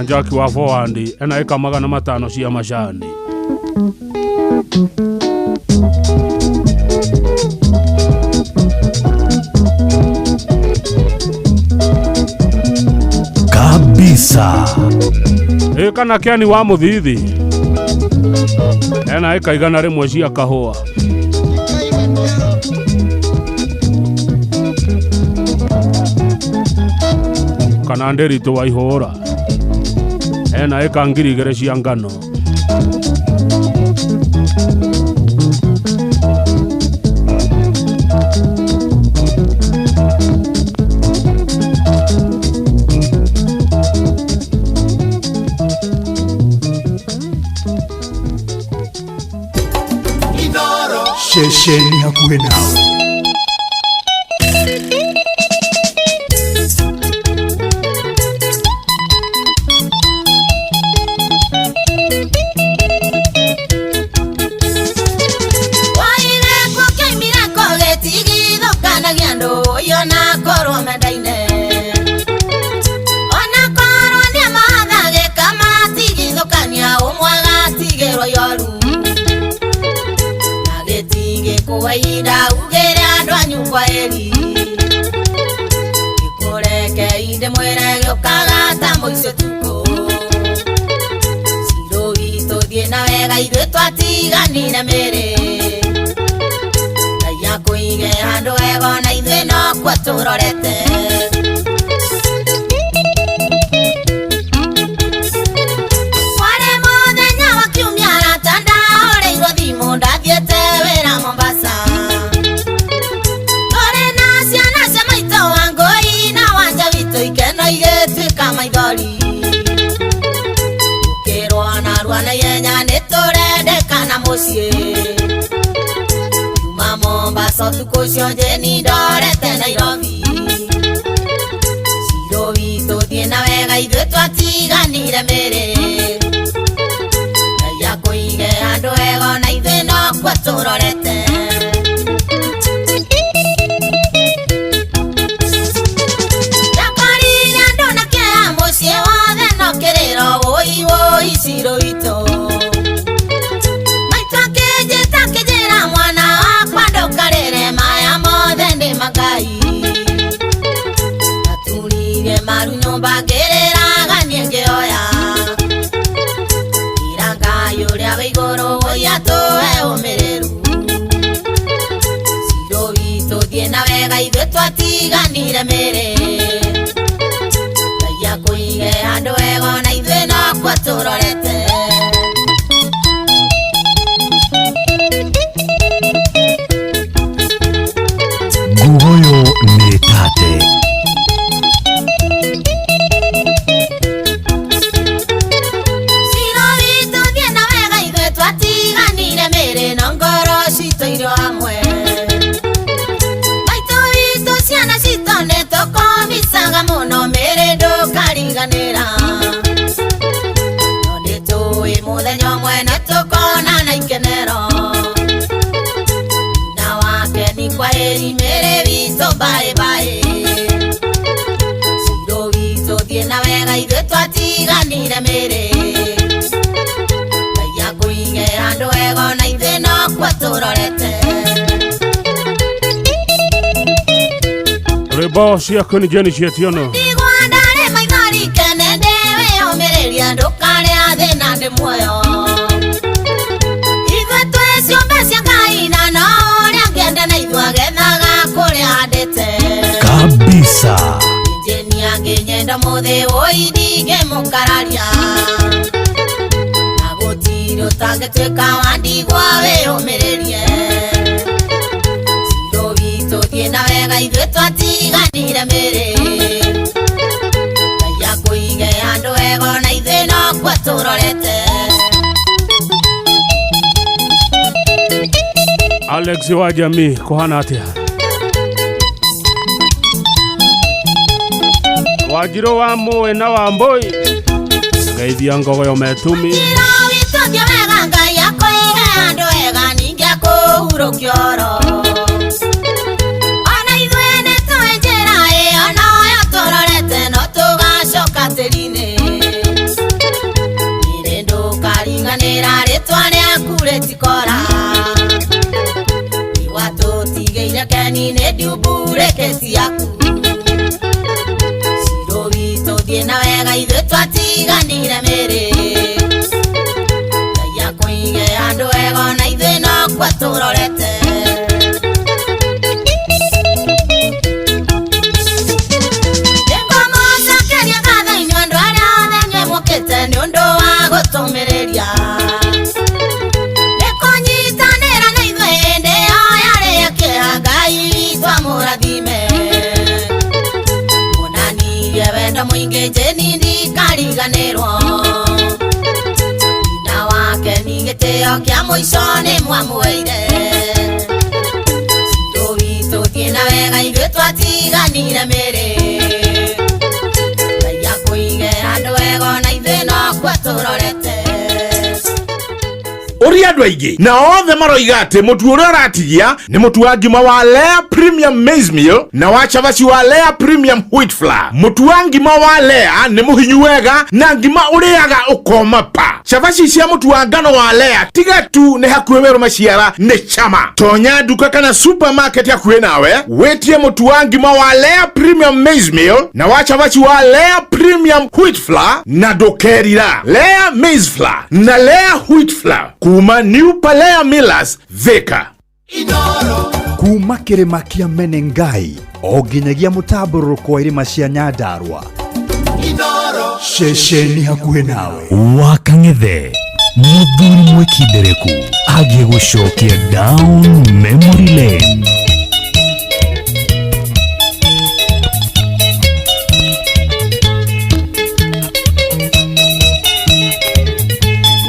Jaki wa forward ena ĩka 500 cia macani. Kabisa. Ĩ kana Keni wa Mũthithi ena ĩka 100 cia kahũa. Kana Nderitu wa Ihũra ena ĩka 2,000 cia ngano. Ceceni hakuhĩ nawe. Rwĩmbo ciaku nĩ Jeni Chiationo. Ndigwandare maithori kene ndewe ũmĩrĩria ndũkarĩa thĩna ndĩ muoyo. Ithuĩ twĩ ciũmbe cia Ngai na no ũrĩa angĩenda na ithuĩ agethaga kũrĩa ahandĩte. Kabisa. Jeni angĩnyenda mũthĩ wũi ndingĩmũkararia. Na gũtirĩ ũtangĩtuĩka wa ndigwa wĩyũmĩrĩrie. Na wega ithuĩ twatiganire mĩrĩ. Ngai akũige handũ hega na ithuĩ nokuo tũrorete. Alex wa jamii kuhana atia? Wajiro wa Moi na wa Mboi ngeithia ngogoyo metumi. Wajiro witũ thiĩ wega Ngai akũige handũ hega ningĩ akũhurũkie oro. Tũrorete no tũgacoka tĩri-inĩ. Ciakeni nĩ ndiumbũrĩkĩti yaku. Ciro witũ thiĩ na wega ithuĩ twatiganire mĩrĩ. Ngai akũige handũ wega ona ithuĩ no kuo tũrorete. Nĩngũmũcokeria ngatho inyuĩ andũ arĩa othe inyuĩ mũkĩte nĩ ũndũ wa gũtũmĩrĩria. Nĩkũnyitanĩra na ithuĩ hĩndĩ ĩyo yarĩ ya kĩeha, Ngai witũ amũrathime. Muonanirie wendo mũingĩ Jane ndikariganĩrwo. Nyina wake nĩ gĩtĩo kĩa mũico nĩ mwamũheire. Citũ witũ thiĩ na wega ithuĩ twatiganire mĩrĩ. Ngai akũige handũ wega ona ithuĩ no kuo tũrorete. Ũria andũ aingĩ na othe maroiga atĩ mũtu ũrĩa ũratigia nĩ mũtu wa ngima wa Lea Premium Maize Meal na wa cabaci wa Lea Premium Wheat Flour. Mũtu wa ngima wa Lea nĩ mũhinyu wega na ngima ũrĩaga ũkoma pa. Cabaci cia mũtu wa ngano wa Lea tiga tu nĩ hakuhĩ werũ maciara nĩ chama. Tonya nduka kana supermarket hakuhĩ nawe wĩtie mũtu wa ngima wa Lea Premium Maize Meal na wa cabaci wa Lea Premium Wheat Flour na ndũkerira. Lea Maize Flour na Lea Wheat Flour kuma New Palea Millers, Thika. Kuma kĩrĩma kĩa Menengai o nginyagia mũtambũrũko wa irĩma cia Nyandarua. Ceceni hakuhĩ nawe. Wakang'ethe mũthuri mwĩkindereku agiĩ gũcokia down memory lane.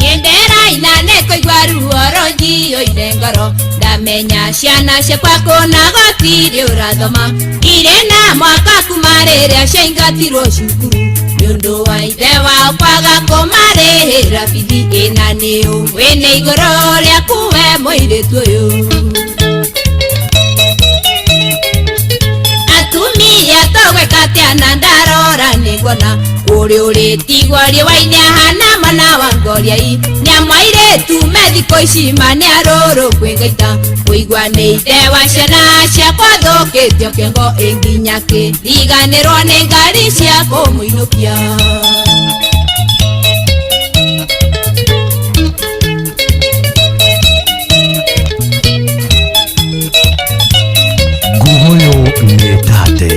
Niĩ ndĩraina nĩ kũigua ruo rũnjiyũire ngoro ndamenya ciana ciakwa kũna gũtirĩ ũrathoma irĩ na mwaka kuma rĩrĩa ciaingatirwo cukuru nĩ ũndũ wa ithe wao kwaga kũmarĩhĩra bithi ĩna nĩ ũĩ nĩ igũrũ rĩaku we mũirĩtu ũyũ. Atumia tũgwĩka atĩa na ndarora nĩnguona ũrĩ ũrĩtigwo riũa-inĩ ahana mwana wa ngoriai nĩamwairĩtu me thikũ ici ma nĩ arũrũ kwĩgaita kũigua nĩ ithe wa ciana ciakwa thũkĩtio kĩongo ĩ nginya kĩriganĩrwo nĩ ngari cia kũmũinũkia. Ngugoyo nĩ tate.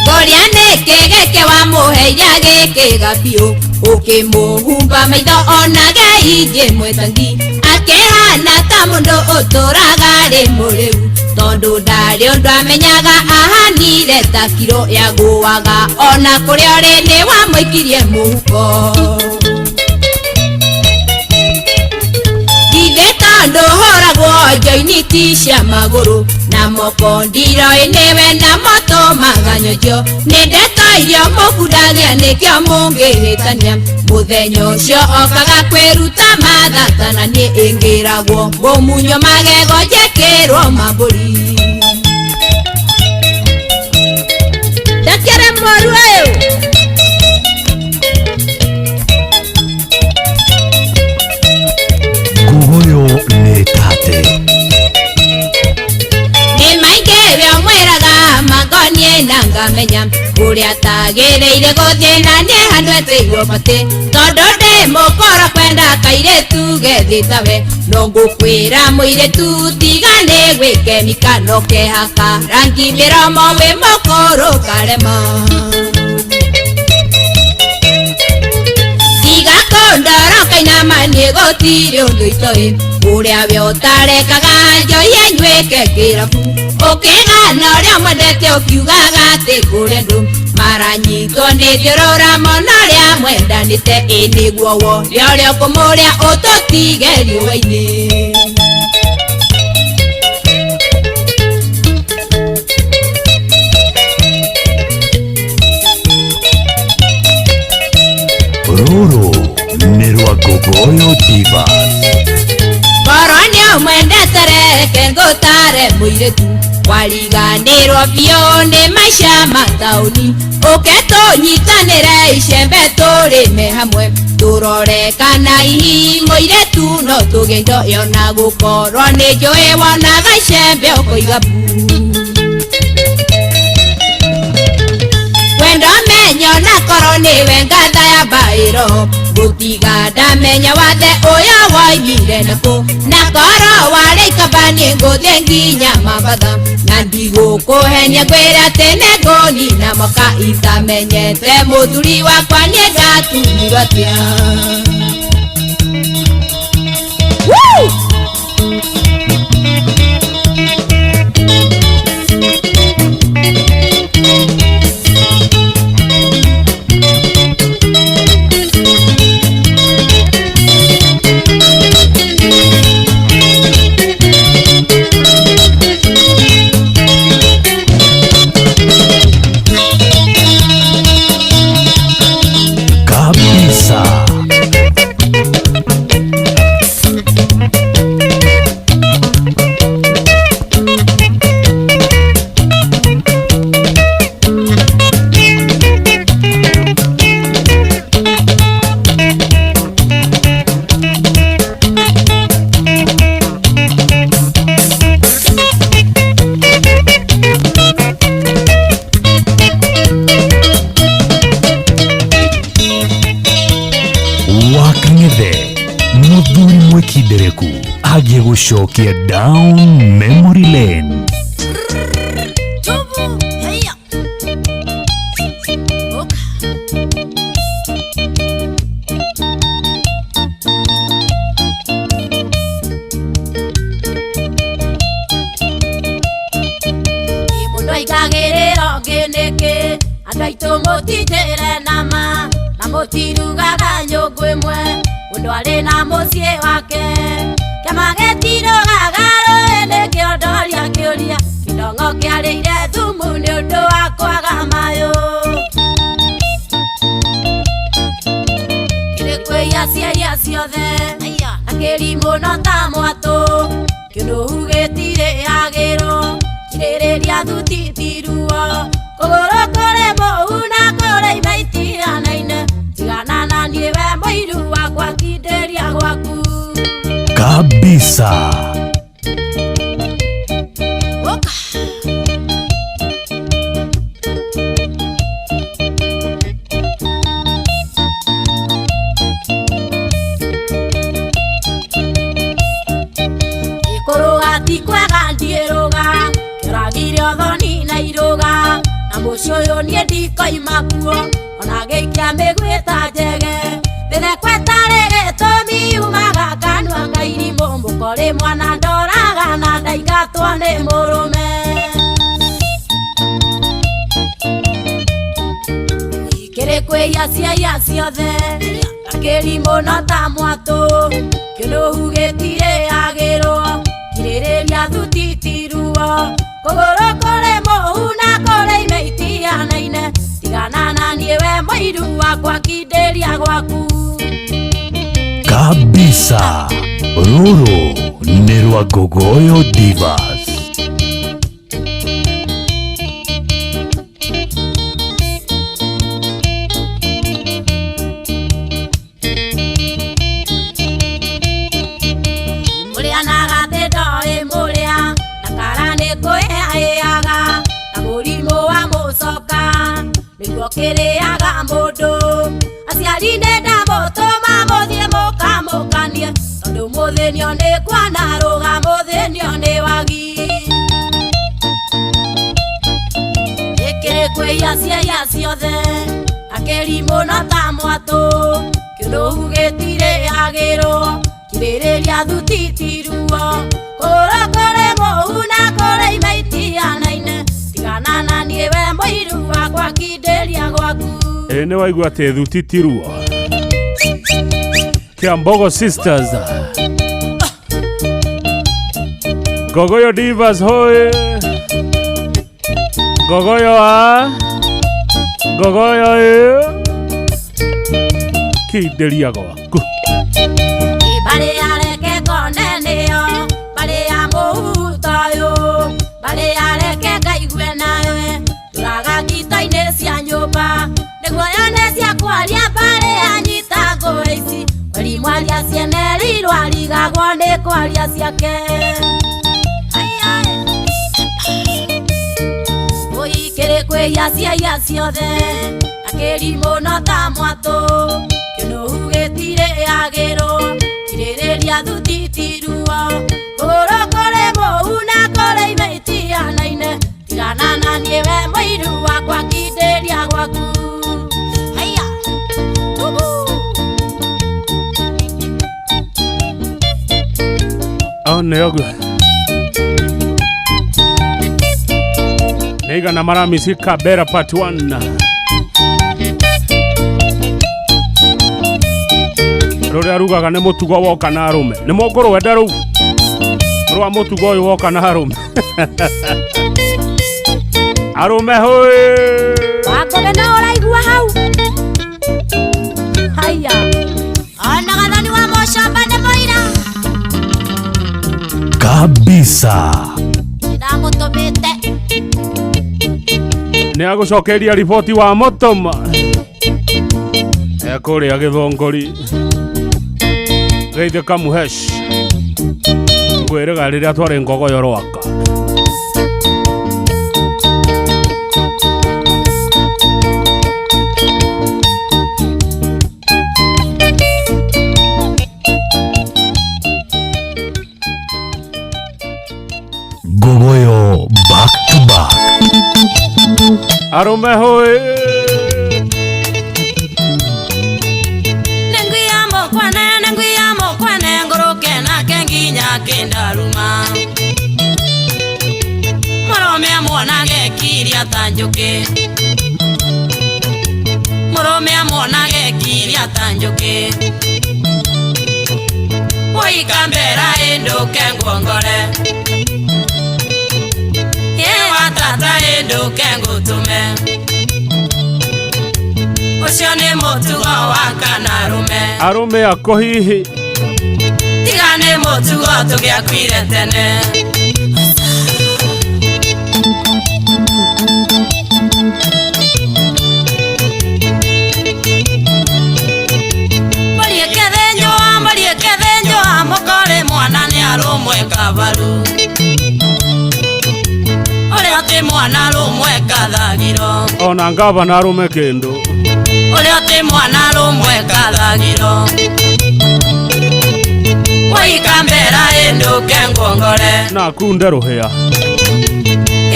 Ngoria nĩ kĩgĩkĩ wamũheire agĩkĩga biũ ũkĩmũhumba maitho onage ingĩ mwĩtangi akĩhana ta mũndũ ũtũraga arĩ mũrĩu tondũ ndarĩ ũndũ amenyaga ahanire ta kiro yagũaga ona kũrĩa ũrĩ nĩ wamũikirie mũhuko. Githĩ tondũ hũragwo njoiniti cia magũrũ na moko ndiroĩ nĩwe na motũmaga nyonjo nĩ ndeto irio mũkundagia nĩkĩo mũngĩhĩtania mũthenya ũcio okaga kwĩruta mathata na niĩ ĩngĩragwo ngũmunywo magego njĩkĩrwo mambũri. Ndakĩre mũru ũyũ. Ngugoyo nĩ tate. Nĩ maingĩ we ũmwĩraga mangoniĩ na ngamenya ũrĩa tagĩrĩire gũthiĩ na niĩ handũ ĩtĩirwo batĩ tondũ ndĩ mũkoro kwenda kairĩtu gethĩ tawe no ngũkwĩra mũirĩtu tiga nĩ gwĩkemika no kehaka rangi mĩromo wĩ mũkũrũ karema. Tiga kũndora ũkainama niĩ gũtirĩ ũndũ itoĩ ũrĩa we ũtarekaga njohi ĩnyuĩke kĩrabu ũkĩgana ũrĩa mwendete ũkiugaga atĩ kũrĩ andũ maranyitwo nĩ thiũrũra mũno ũrĩa mwendanĩte ĩ nĩguo wone ũrĩa ũkũmũrĩa ũtũtige riũa-inĩ. Rũrũ nĩ rwa Ngogoyo Divas. Korwo nĩ ũmwendete reke ngũtare mũirĩtu Wariganĩrwo biũ nĩ maica ma taũni. Ũke tũnyitanĩre icembe tũrĩme hamwe. Tũrore kana hihi mũirĩtu no tũgĩe indo yona gũkorwo nĩ njũĩ wonaga icembe ũkoiga mbu. Wendo menyo na korwo nĩwe ngatha ya mbaĩro. Gũtiga ndamenya wathe ũyũ woimire nakũ. Na korwo warĩ ikamba niĩ ngũthiĩ nginya Mambatha. Na ndigũkũhenia ngwĩre atĩ nĩngũnina mwaka itamenyete mũthuri wakwa niĩ ndatumirwo atĩa. Woo! Kabisa. Wakang'ethe mũthuri mwĩkindereku agiĩ gũcokia down memory lane. Tubu, heya. Oka. Mũndũ aigagĩrĩra ũngĩ nĩkĩ? Andũ aitũ mũtinjĩre nama na mũtirugaga nyũngũ ĩmwe. Mũndũ arĩ na mũciĩ wake. Kĩama gĩtirũgaga rũĩ nĩkĩo ndoria kĩũria. Kĩndong'o kĩarĩire thumu nĩ ũndũ wa kwaga mayũ. Kĩrĩ kwĩia ciaria ciothe na kĩrimũ no ta mwatũ. Kĩũnũhu gĩtirĩ yagĩrwo kirĩrĩria thuti ti ruo. Kũgũrũ kũrĩ mũhu na kũrĩ ime itianaine. Tigana na niĩ we mũiru wakwa kindĩria gwaku. Kabisa. Oka. Kũrũga ti kwega ndiĩrũga. Kĩoragire ũthoni na irũga. Na mũciĩ ũyũ niĩ ndikoima kuo. Ona ngĩikia mĩguĩ ta njege. Mĩtheko ĩtarĩ gĩtũmi yumaga kanua ka irimũ. Mũkorĩ mwana ndoraga na ndaingatwo nĩ mũrũme. Kĩrĩ kwĩia ciaia ciothe na kĩrimũ no ta mwatũ. Kĩũnũhu gĩtirĩ yagĩrwo kirĩrĩria thuti ti ruo. Kũgũrũ kũrĩ mũhu na kũrĩ ime itianaine. Tigana na niĩ we mũiru wakwa kindĩria gwaku. Kabisa. Rũrũ nĩ rwa Ngogoyo Divas. Mũrĩa na gatĩ ndoĩ mũrĩa na kara nĩ kwĩhaĩaga na mũrimũ wa mũcoka nĩguo kĩrĩaga mũndũ. Aciari nĩ ndamũtũma mũthiĩ mũkamũkanie tondũ mũthĩnio nĩ kwana rũga mũthĩnio nĩ wagi. Ĩkĩrĩ kwĩia ciaia ciothe na kĩrimũ no ta mwatũ. Kĩũnũhu gĩtirĩ yagĩrwo kirĩrĩria thuti ti ruo. Kũgũrũ kũrĩ mũhu na kũrĩ ime itianaine. Tigana na niĩ we mũiru wakwa kindĩria gwaku. Ĩ nĩ waigua atĩ thuti ti ruo. Kiambogo Sisters. Ngogoyo Divas hoi. Ngogoyo a. Ngogoyo ĩ. Kindĩria gwaku. Mbarĩ ya reke ngone nĩyo mbarĩ ya mũhuto ũyũ. Mbarĩ ya ngũba nĩguo yone cia kwaria mbarĩ anyita ngũĩ ici kweri mwaria cienerirwo arigagwo nĩ kwaria ciake. Ũikĩrĩ kwĩia ciaia ciothe akĩrimũ no ta mwatũ kĩnũhu gĩtirĩ agĩrwo kirĩrĩria thutitiruo kũgũrũ kũrĩ mũhu na kũrĩ ime itianaine tigana na niĩ we mũiru wakwa kindĩria gwaku. Haiya tubu. Nĩ ũguo nĩ igana maramisi Kabera part 1 rũrĩa rugaga nĩ mũtugo woka na arũme nĩ mũkũrwenda rũu rwa mũtugo ũyũ woka na arũme arũme hũĩ Wangũgĩ no ũraigua hau. Haiya ona gathani wa mũcamba nĩ mũira kabisa. Ndamũtũmĩte nĩ agũcokeria riboti wa mũtũma ekũrĩa gĩthũngũri geithĩ kamuhesh ngwĩrĩga rĩrĩa twarĩ ngogoyo rwaka. Ngogoyo back to back. Arũme hũĩ Nĩngwiyamo kwane ngũrũke nake nginya kĩndaruma mũrũme amuonage kiria ta njũkĩ mũrũme amuonage kiria ta njũkĩ woikambera ĩndũke nguongore yewa tata ĩndũke ngũtũme ũcio nĩ mũtugo wa kanarume. Arũme ako hihi tiga nĩ mũtugo tũgĩakuire tene. Mbũri ĩkĩthĩnjwo mũkore mwana nĩ arũmwe kabaru ũrĩa ti mwana arũmwe kathagiro ona ngavana arũme kĩndũ ũrĩa ti mwana arũmwe kathagiro woikambera ĩndũke nguongore na kunde rũhĩa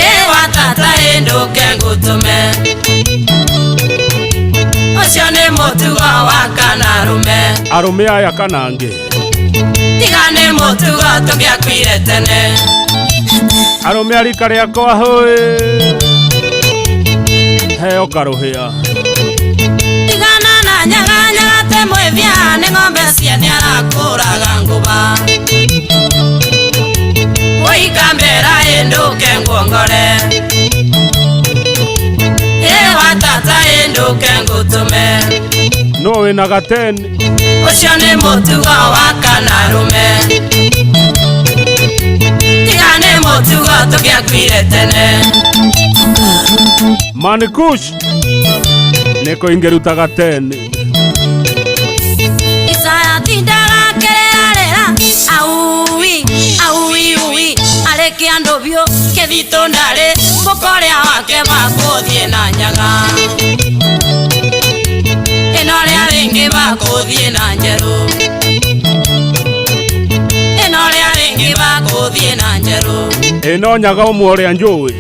ĩwa tata ĩndũke ngũtũme ũcio nĩ mũtugo wa kanarume. Arũme aya kana angĩ tiga nĩ mũtugo tũgĩakuire tene. Arũme a rika rĩakwa hũĩ heo karũhĩa tigana na nyaga nyaga te mwĩthia nĩ ng'ombe ciene arakũraga ngũba woikambera ĩndũke nguongore ĩwa tata ĩndũke ngũtũme no wĩna gateni ũcio nĩ mũtugo wa kanarume tiga nĩ mũtugo tũgĩakuire tene. Manikush nĩkũ ingĩruta gateni Isaya tindaga kererarera aui aui ui arĩ kĩandũ biũ kĩthitũ ndarĩ mũkoria wake makũthiĩ na nyaga ĩno rĩa rĩngĩ makũthiĩ na njerũ ĩno rĩa rĩngĩ makũthiĩ na njerũ ĩno nyaga ũmwe ũrĩa njũĩ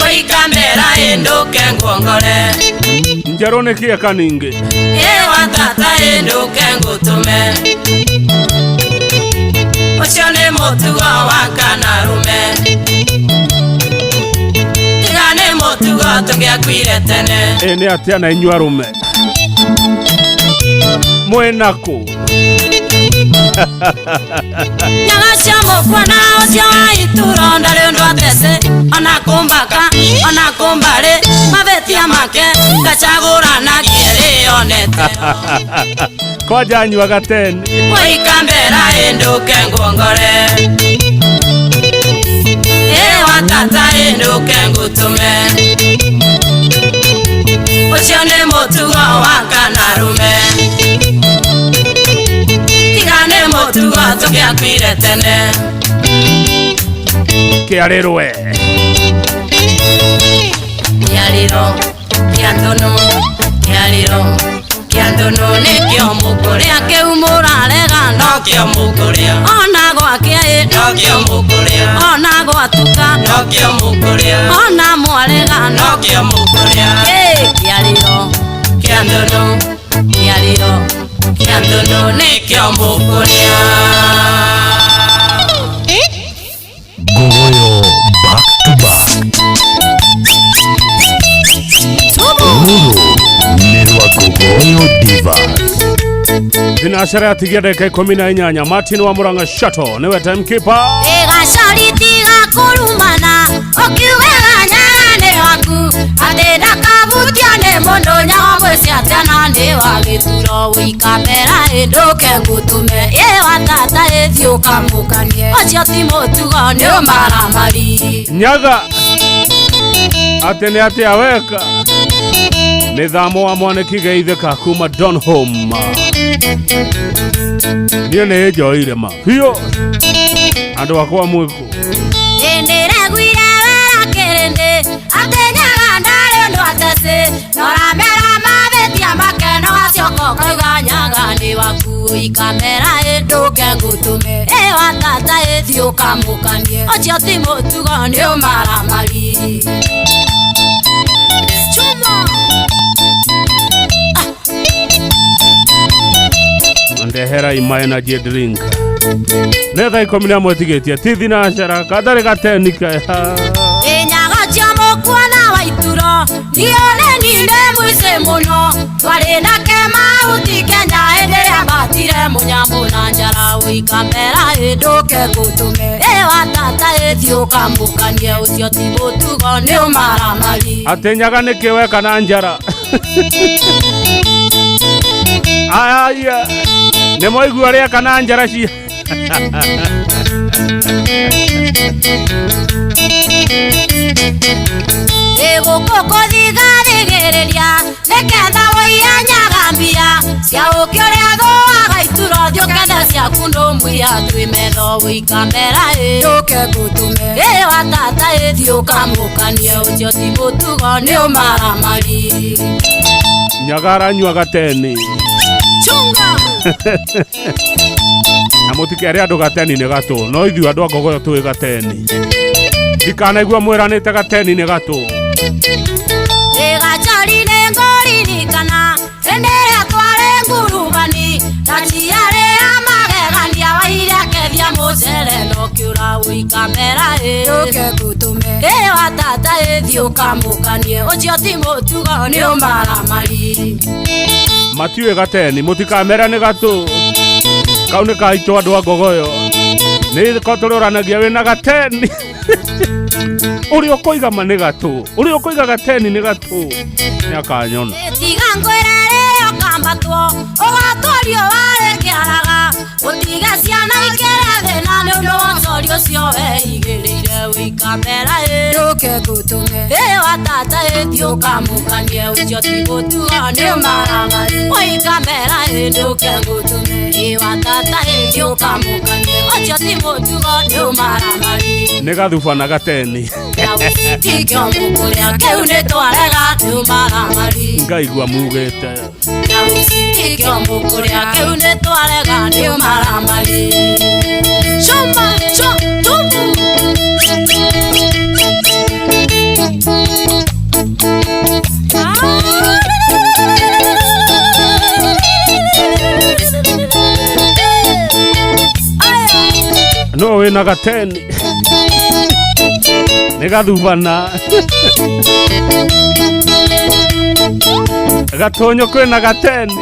woikambera ĩndũke nguongore njerũ nĩ kĩeka ningĩ ĩwa tata ĩndũke ngũtũme ũcio nĩ mũtugo wa kanarume tiga nĩ mũtugo tũgĩakuire tene. Ĩ nĩ atĩa na inyuĩ arũme mwĩna kũ? Nyaga cia mũkwana ũcio wa ituro ndarĩ ũndũ atece ona kũmbaka ona kũmbarĩ mabĩtia make ngacagũrana kĩrĩonete Kwanja anyuaga teni woikambera ĩndũke nguongore ĩwa tata ĩndũke ngũtũme ũcio Angĩakuire tene. Kĩarĩrwe. Kĩarĩro kĩa ndũnũ, kĩarĩro kĩa ndũnũ nĩkĩo mũkũrĩa kĩu mũrarega nokĩo mũkũrĩa ona gwakĩa ĩ nokĩo mũkũrĩa ona gwatuka nokĩo mũkũrĩa ona mwarega nokĩo mũkũrĩa kĩarĩro kĩa ndũnũ, kĩarĩro kĩa ndũnũ nĩkĩo mũkũrĩa. Ngogoyo back to back. Rũrũ nĩ rwa Ngogoyo Divas. Thinacara yatigia ndagĩka 18. Martin wa Murang'a Shuttle nĩwe timekeeper. Ĩgacori tiga kũrumana ũkiugaga nyaga nĩ waku atĩ ndakavutio nĩ mũndũ nyago gwĩciatana nĩ wa gĩturo ũikamera ĩndũke ngũtũme ĩ wa tata ĩthiĩ ũkamũkanie ũcio ti mũtugo nĩ ũmaramari. Nyaga atĩ nĩ atĩa weka nĩthamo wa mwanĩki geithĩka kuma Donholm. Niĩ nĩ njoire ma biũ andũ akwa mwĩkũ. Ndĩreguire wera kĩrĩndĩ atĩ nyaga ndarĩ ũndũ atecĩ noramera mavĩtia makeno gacoka ũkauga nyaga nĩ waku ũikamera ĩndũke ngũtũme ĩ wa tata ĩthiĩ ũkamũkanie ũcio ti mũtugo nĩ ũmaramari. Chuma. Ndehera ima energy drink. Nĩ thaa 11 tigĩtie ti thinacara katarĩ gateni kaya. Ĩnyaga cia mũkuona wa ituro nione ninde mũici mũno twarĩ nake mahuti Kenya hĩndĩ ĩrĩa mbatire mũnyamũ na njara ũikamera ĩndũke ngũtũme ĩ wa tata ĩthiĩ ũkamũkanie ũcio ti mũtugo nĩ ũmaramari. Atĩ nyaga nĩkĩ weka na njara. Aya nĩ mwaigua rĩeka na njara cia. Ĩgũkũ kũthigathigĩrĩria nĩketha wũiye nyaga mbia cia ũkĩ ũrĩa thũaga ituro thiĩ ũkethe ciaku ndũmbuia twĩ metho ũikamera ĩndũke ngũtũme ĩ wa tata ĩthiĩ ũkamũkanie ũcio ti mũtugo nĩ ũmaramari. Nyaga aranyua gateni. Chunga. Na mũtikere andũ gateni nĩ gatũ no ithuĩ andũ a Ngogoyo tũĩ gateni. Ndikanaigua mwĩranĩte gateni nĩ gatũ. Ĩgacori nĩ ngũririkana hĩndĩ ĩrĩa twarĩ ngurubani na ciarĩ a magegania waire akethia mũcere no kĩũra ũikamera ĩndũke ngũtũme ĩ wa tata ĩthiĩ ũkamũkanie ũcio ti mũtugo nĩ ũmaramari. Matiũĩ gateni mũtikamera nĩ gatũ kau nĩ kaitũ andũ a Ngogoyo nĩ ko tũrũranagia wĩna gateni ũrĩa ũkoiga ma nĩ gatũ ũrĩa ũkoiga gateni nĩ gatũ nĩ akanyona. Tiga ngwĩre rĩrĩa ũkambatwo ũgatũrio warĩ kĩaraga ũtige ciana ikĩre thĩna nĩ ũndũ wa ũcori ũcio weigĩrĩire ũikamera ĩndũke ngũtũme ĩ wa tata ĩthiĩ ũkamũkanie ũcio ti mũtugo nĩ ũmaramari ũikamera ĩndũke ngũtũme ĩ wa tata ĩthiĩ ũkamũkanie ũcio ti mũtugo nĩ ũmaramari. Nĩ gathuba na gateni. Tikĩo mũkũrĩa kĩu nĩ twarega nĩ ũmaramari. Ngaigua mugĩte. Tikĩo mũkũrĩa kĩu nĩ twarega nĩ ũmaramari. Chuma cho tubu. No wĩna gateni nĩ gathubana gatũnyũ kwĩna gateni.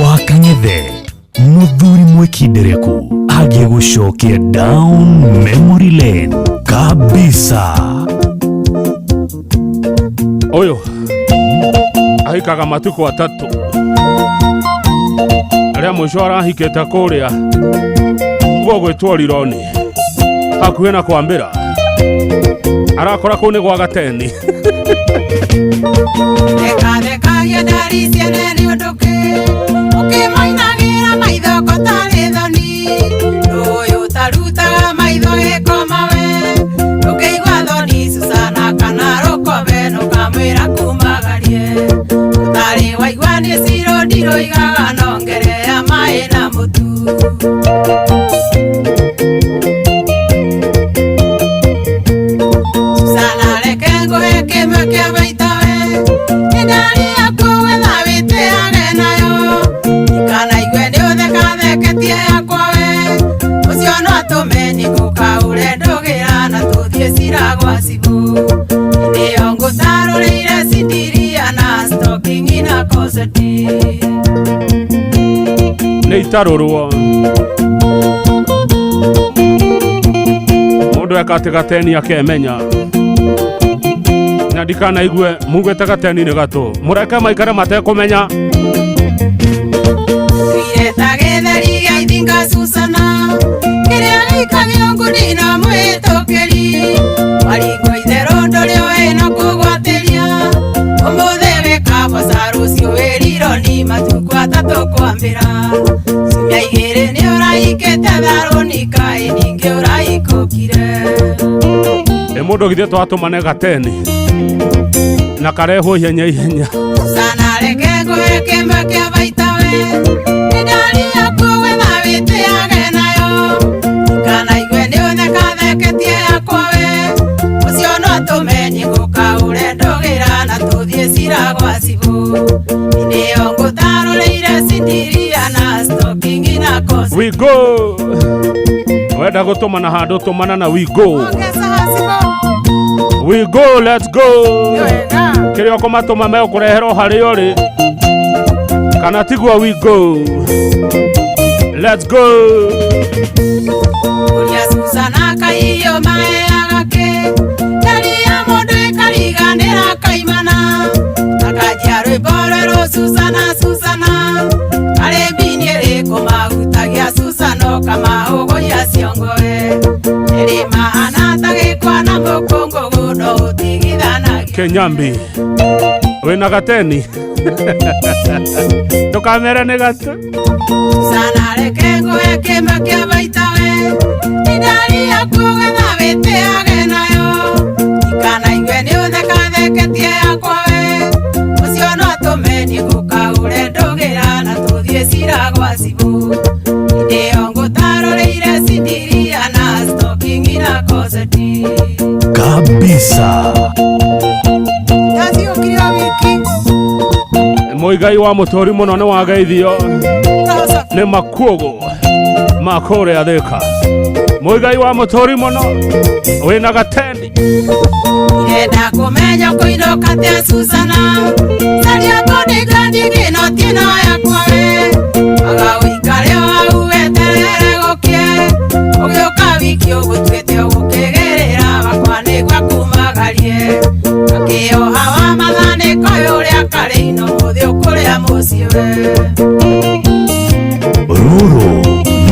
Wakang'ethe mũthuri mwĩkindereku agĩgũcokia down memory lane kabisa. Ũyũ ahikaga matukũ atatũ arĩa mũico arahikĩte kũrĩa gũgwĩtwo Rironi hakuhĩ na kwambĩra arakora kũu nĩ gwa gateni. Thekathekagia ndari ciene nĩ ũndũ kĩ ũkĩmoinagĩra maitho ko tarĩ thoni rũyũ tarutaga maitho gĩkomawe ndũngĩigua thoni Susana kana rũkobe nũkamwĩra kumagarie ũtarĩ waigua nĩ ciro ndiroigaga nongerea maĩ na mũtu. Susana reke ngũhe kĩmwe kĩa baita we nĩ ndari yaku wetha wĩtĩage nayo ikanaigue nĩ ũthekatheketie yakwa we ũcio no atũme nyikũkaũre ndũgĩra na tũthiĩ cira gwa cibũ nĩyo ngũtarũrĩire cindiria na stocking na koseti. Nĩ itarũrwo mũndũ eka atĩ gateni akemenya na ndikanaigue mugĩte gateni nĩ gatũ mũreke maikare matekũmenya. Twire ta gĩtheri gĩa ithinga Susana kĩrĩa gĩikagio ngundi na mwĩtũkĩri waringwo itherũ ndũrĩ ũĩ na kũgwatĩria ũmũthĩ wĩkaboca rũciũ wĩrirwo ni matukũ atatũ kwambĩra ciumia igĩrĩ nĩ ũraikĩte tharũni kaĩ ningĩ ũraikũkire. Ĩ mũndũ githĩ twatũmane gateni na karehwo ihenya ihenya. Susana reke ngũhe kĩmwe kĩa baita we nĩ ndari yaku wetha wĩtĩage nayo ikanaigue nĩ ũthekatheketie yakwa we ũcio no atũme nyikũkaũre ndũgĩra na tũthiĩ cira gwa cibũ nĩyo ngũtarũrĩire cindiria na stocking na kosi. We go wenda gũtũmana handũ tũmana na we go. We go, let's go. Kĩrĩa ũkũmatũma megũkũrehera o harĩa ũrĩ kana tiguo we go, let's go. Ũrĩa Susana kaiyo maheaga kĩ ndari ya mũndũ ĩkariganĩra kaimana akanjia rwĩmbo rwerũ Susana Susana karĩ mbini ĩrĩkũ mahutagia Susana ũkamahũgũria ciongoe ĩrĩ mahana ta gĩkwa na mũkũngũgũ no ũtigithanagia. Kenyambi wĩna gateni ndũkamere nĩ gatũ. Susana reke ngũhe kĩmwe kĩa baita we nĩ ndari yaku wetha wĩtĩage nayo ikanaigue nĩ ũthekatheketie yakwa we ũcio no atũme nyikũkaũre ndũgĩra na tũthiĩ cira gwa cibũ nĩyo ngũtarũrĩire cindiria na stocking na koseti. Kabisa. Ndaciũkire wiki Mũigai wa mũtũri mũno nĩ wageithio nĩ makuogo ma kũrĩa Thĩka. Mũigai wa mũtũri mũno wĩna gateni. Irenda kũmenya kũinũka atĩa Susana caria bodyguard ngĩnoti ĩno yakwa we aga ũikare o hau weterere gũkĩe ũgĩũka wiki ũgũtuĩte ũgũkĩgĩrĩra wakwa nĩguo akumagarie akĩoha wa mathanĩko ũrĩa karĩ ino mũthĩ ũkũrĩa mũciĩ we. Rũrũ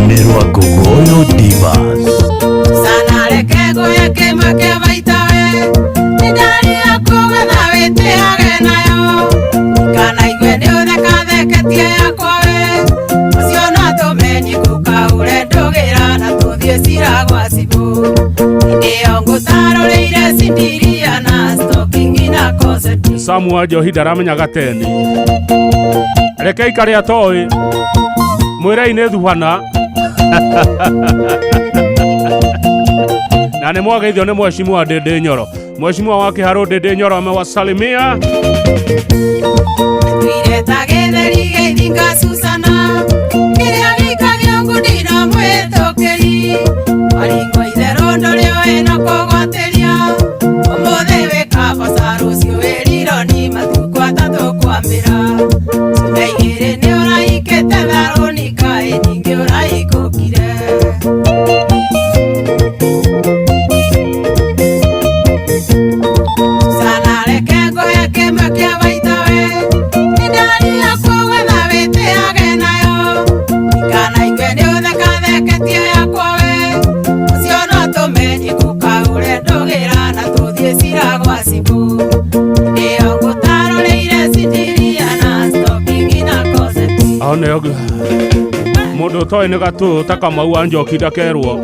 nĩ rwa Ngogoyo Divas. Susana reke ngũhe kĩmwe kĩa baita we nĩ ndari yaku wetha wĩtĩage nayo ikanaigue nĩ ũthekatheketie yakwa we ũcio no atũme nyikũkaũre ndũgĩra na tũthiĩ cira gwa cibũ nĩyo ngũtarũrĩire cindiria na stocking na koseti. Samu wa Njohi ndaramenya gateni reke ikare atoĩ mwĩrei nĩ thuhana na nĩ mwageithio nĩ mheshimiwa Ndĩndĩ Nyoro. Mheshimiwa wa Kĩharũ Ndĩndĩ Nyoro amewasalimia. Twire ta gĩtheri gĩa ithinga Susana kĩrĩa gĩikagio ngundi na mwĩtũkĩri waringwo itherũ ndũrĩ ũĩ na kũgwatĩria ũmũthĩ wĩkaboca rũciũ wĩrirwo ni matukũ atatũ kwambĩra ciumia igĩrĩ nĩ ũraikĩte tharũni kaĩ ningĩ ũraikũkire. Susana reke ngũhe kĩmwe kĩa baita we nĩ ndari yaku wetha wĩtĩage nayo ikanaigue nĩ ũthekatheketie yakwa we ũcio no atũme nyikũkaũre ndũgĩra na tũthiĩ cira gwa cibũ nĩyo One mũndũ ũtoĩ nĩ gatũ ta Kamau wa Njoki ndakerwo,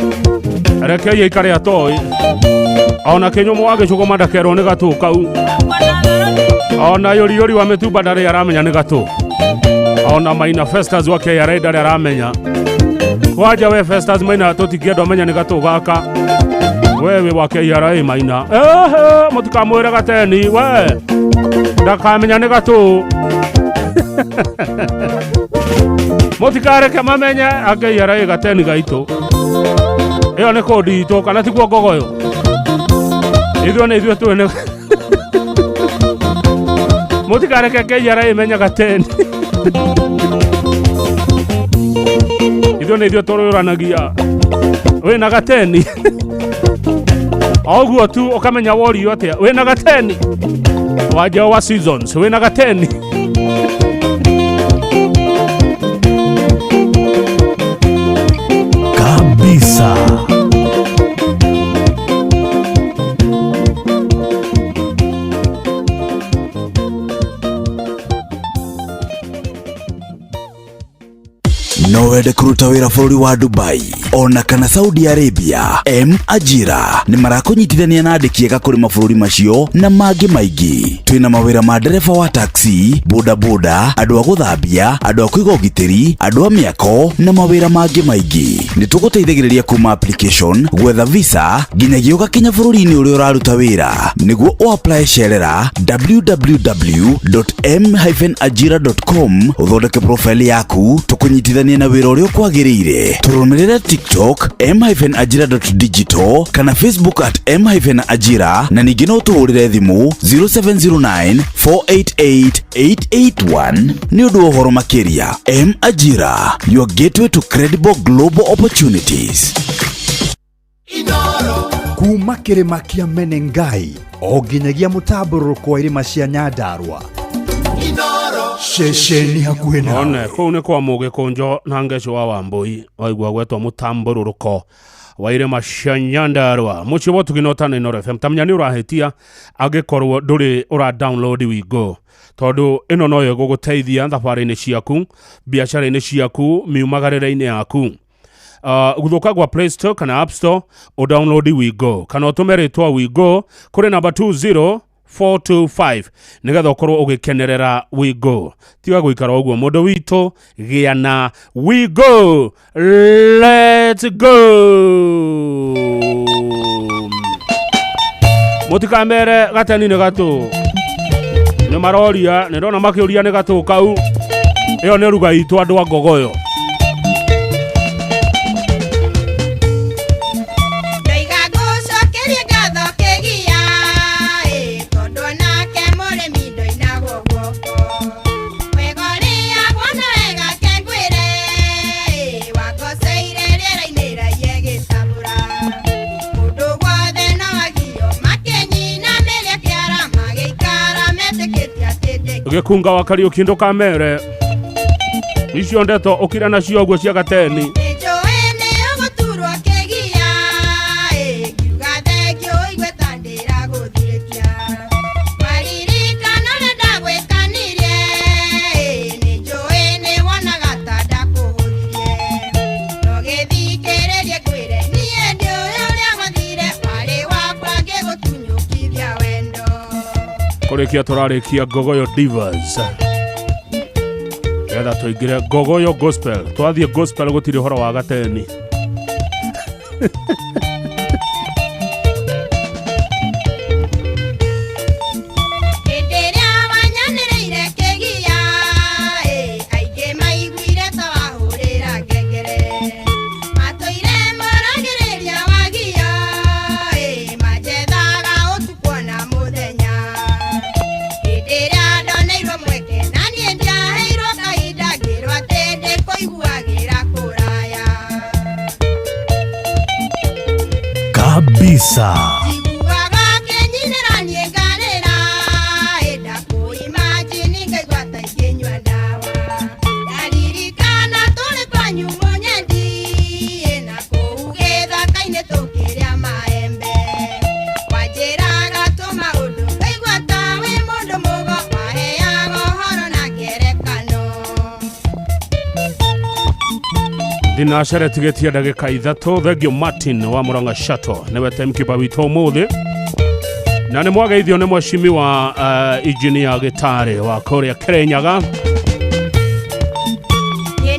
rekei aikare atoĩ. Ona kĩnyũmũ wa gĩcũgũma ndakerwo nĩ gatũ kau. Ona yũriyũri wa mĩtumba ndarĩ aramenya nĩ gatũ. Ona Maina Festus wa KRA ndarĩ aramenya. Kwanja we Festus Maina tũtingĩenda ũmenye nĩ gatũ gaka. Wewe wa KRA Maina, ehe, mũtikamwĩre gateni we ndakamenya nĩ gatũ. Mũtikareke mamenye a KRA gateni gaitũ. Ĩyo nĩ kũndi itũ kana tiguo ngogoyo? Ithuĩ nĩ ithuĩ tũĩ nĩ mũtikareke KRA ĩmenye gateni. Ithuĩ nĩ ithuĩ tũrũranagia wĩna gateni. O ũguo tu ũkamenya worio atĩa wĩna gateni. Wanja wa seasons wĩna gateni. Kabisa. No wende kũruta wĩra bũrũri wa Dubai ona kana Saudi Arabia? M Ajira nĩ marakũnyitithania na andĩki ega kũrĩ mabũrũri macio na mangĩ maingĩ. Twĩna mawĩra ma ndereba wa taxi, bodaboda, andũ a gũthambia, andũ a kũiga ũgitĩri, andũ a mĩako na mawĩra mangĩ maingĩ. Nĩ tũgũteithagĩrĩria kuma application, gwetha visa nginyagia ũgakinya bũrũri-inĩ ũrĩa ũraruta wĩra. Nĩguo ũapply cerera www.m-ajira.com ũthondeke profile yaku tũkũnyitithanie na wĩra ũrĩa ũkwagĩrĩire. Tũrũmĩrĩre TikTok m-ajira.digital kana Facebook at m-ajira na ningĩ no tũhũrĩre thimũ 0709 488 881 nĩ ũndũ wa ũhoro makĩria. M Ajira, your gateway to credible global opportunities. Kuma kĩrĩma kĩa Menengai o nginyagia mũtambũrũko wa irĩma cia Nyandarua, ceceni hakuhĩ nawe. One kũu nĩ kwa mũgĩkũnjo na ngeci wa Wambũi waigua gwetwo mũtambũrũrũko wa irĩma cia Nyandarua mũciĩ wa ũtugi na ũtana Inooro FM. Tamenya nĩ ũrahĩtia angĩkorwo ndũrĩ ũra download Wigo, tondũ ĩno noyo ĩgũgũteithia thabarĩ-inĩ ciaku, biacara-inĩ ciaku, miumagarĩre-inĩ yaku. Gũthũka gwa Play Store kana App Store ũdownload Wigo kana ũtũme rĩtwa Wigo kũrĩ namba 20425 nĩgetha ũkorwo ũgĩkenerera Wigo. Tiga gũikara ũguo mũndũ witũ, gĩa na Wigo. Let's go. Mũtikamere gateni nĩ gatũ, nĩ maroria, nĩ ndona makĩũria nĩ gatũ kau. Ĩyo nĩ ruga itũ andũ a ngogoyo. Ndoiga ngũcokerie ngatho kĩgia ĩ, tondũ onake mũrĩmi ndoinagwo guoko. Wega ũrĩa wona wega ke ngwĩre ĩ, wangoceire rĩera-inĩ raiye gĩtabũra. Mũndũ wothe no agio makĩnyinamĩria kĩara magĩikara metĩkĩtie atĩ ndĩ Gĩkunga wa Kariũki ndũkamere icio ndeto ũkira nacio ũguo cia gateni. Nĩnjũĩ nĩ ũgũturwo kĩgia ĩ, ngiuga thengio igue ta ndĩragũthirĩkia. Maririkano ũrĩa ndagwĩkanirie ĩ, nĩnjũĩ nĩwonaga ta ndakũhũthirie. No gĩthikĩrĩrie ngwĩre niĩ ndiũĩ ũrĩa gwathire, warĩ wakwa ngĩgũtunyũkithia wendo. Kũrĩkia tũrarĩkia Ngogoyo Divas getha tũingĩre Ngogoyo Gospel. Twathiĩ gospel gũtirĩ ũhoro wa gateni. Hĩndĩ ĩrĩa wanyanĩrĩire kĩgia ĩ, aingĩ maiguire ta wahũrĩra ngengere. Matũire maragĩrĩria wagia ĩ, manjethaga ũtukũ ona mũthenya. Hĩndĩ ĩrĩa ndoneirwo mweke na niĩ ndiaheirwo kahinda, ngĩrwo atĩ ndĩkũiguagĩra kũraya. Kabisa. Njiguaga kĩnyinĩra niĩ ngarĩra ĩ, ndakũimagine ngaigua ta ingĩnyua ndawa. Ndaririkana tũrĩ kwanyu mũnyendi ĩ, na kũu gĩthaka-inĩ tũkĩrĩa maembe. Wanjĩraga tũmaũndũ ngaigua ta wĩ mũndũ mũgo, waheaga ũhoro na ngerekano. Thinacara tigĩtie ndagĩka 3. Thengio Martin wa Murang'a Shuttle nĩwe timekeeper witũ ũmũthĩ, na nĩ mwageithio nĩ mweshimiwa engineer Gĩtarĩ wa kũrĩa Kĩrĩnyaga. Nĩ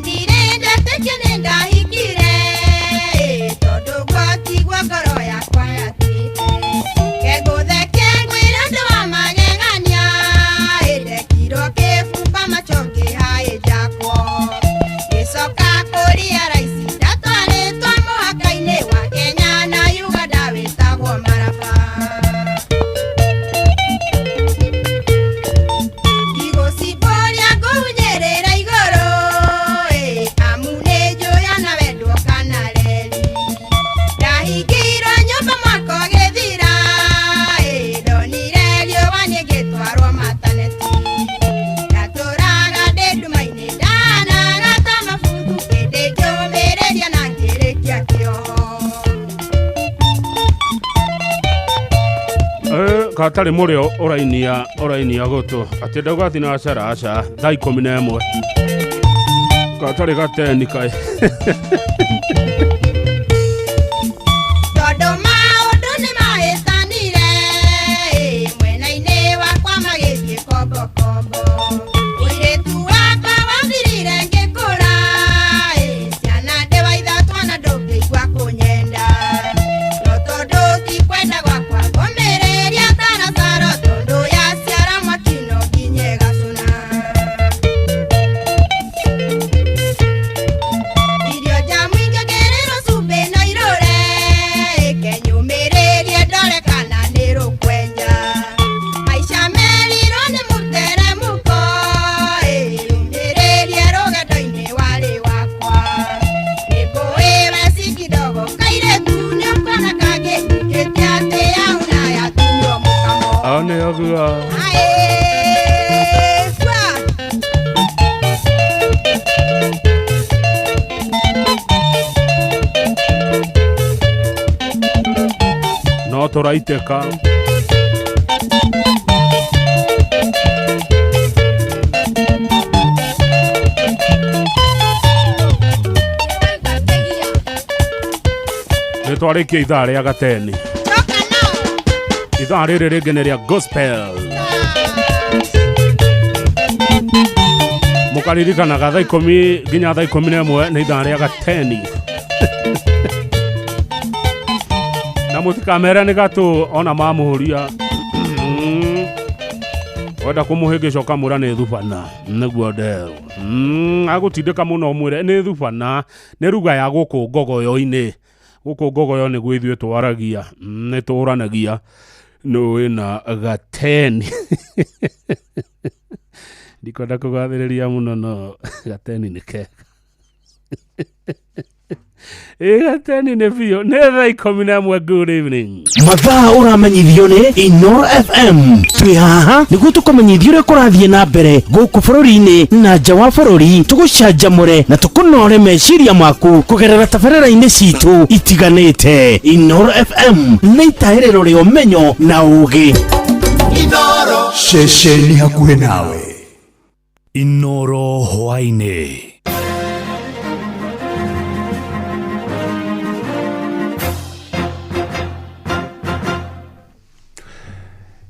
ndetĩkia nĩ ndahikire tondũ gwatigwo ngoro yakwa yatuĩte kengũtheke ngwĩre ũndũ wa magegania ndekirwo kĩbumba macho ngĩhaĩnjakwo ngĩcoka kũria raici ndatwarĩtwo mũhaka-inĩ wa Kenya na Uganda wĩtagwo Maraba. Igũcimbũria ngũhunyĩrĩra igũrũ amu nĩ njũya na wendwo kana reri ndahingĩirwo nyũmba mwaka ũgĩthira ndonire riũa nĩngĩtwarwo mataneti ndatũraga ndĩ nduma-inĩ ndanaga ta mabuthu ĩndĩ ngĩũmĩrĩria na ngĩrĩkia kĩoho. Katarĩ mũrĩo ũrainia ũrainia gũtũ atĩ ndauga thinacara aca thaa 11 katarĩ gateni kaĩ. Tondũ maũndũ nĩ mahĩtanire mwena-inĩ wakwa magĩthiĩ kombokombo mũirĩtu wakwa wathirire ngĩkũra ciana ndĩ wa ithatũ na ndũngĩigua kũnyenda no tondũ ti kwenda gwakwa ngũmĩrĩria taracaro tondũ yaciara mwaki no nginye gacũna irio nja mũingĩ ngĩrĩrwo cumbĩ no irũre kenyũmĩrĩrie ndore kana nĩ rũkwenja maica merirwo nĩ mũteremũko yũmĩrĩrie rũgendo-inĩ warĩ wakwa nĩngũĩ weci kidogo kairĩtu nĩũkona kangĩ ngĩte atĩ yauna yatunywo mũkamo. Nĩ ũguo. Aĩ, fua. No tũraitĩka. Nĩ twarĩkia ithaa rĩa gateni, ithaa rĩrĩ rĩngĩ nĩ rĩa gospel. Mũkaririkanaga thaa 10 nginya thaa 11 nĩ ithaa rĩa gateni, na mũtikamere nĩ gatũ ona mamũhũria wenda kũmũhĩngĩca ũkamwĩra nĩ thubana nĩguo nderwo. Agũtindĩka mũno mwĩre nĩ thubana, nĩ ruga ya gũkũ ngogoyo-inĩ. Gũkũ ngogoyo nĩguo ithuĩ twaragia, nĩ tũranagia nũ wĩna gateni. Ndikwenda kũgathĩrĩria mũno no gateni nĩ kega. Ĩ gateni nĩ biũ. Nĩ thaa 11. Good evening. Mathaa ũramenyithio nĩ Inoro FM. Twĩ haha nĩguo tũkũmenyithia ũrĩa kũrathiĩ na mbere gũkũ bũrũri-inĩ na nja wa bũrũri, tũgũcanjamũre na tũkũnore meciria maku kũgerera tabarĩra-inĩ citũ itiganĩte. Inoro FM nĩ itahĩrĩro rĩa ũmenyo na ũgĩ. Inoro. Ceceni hakuhĩ nawe. Inoro hwaĩ-inĩ.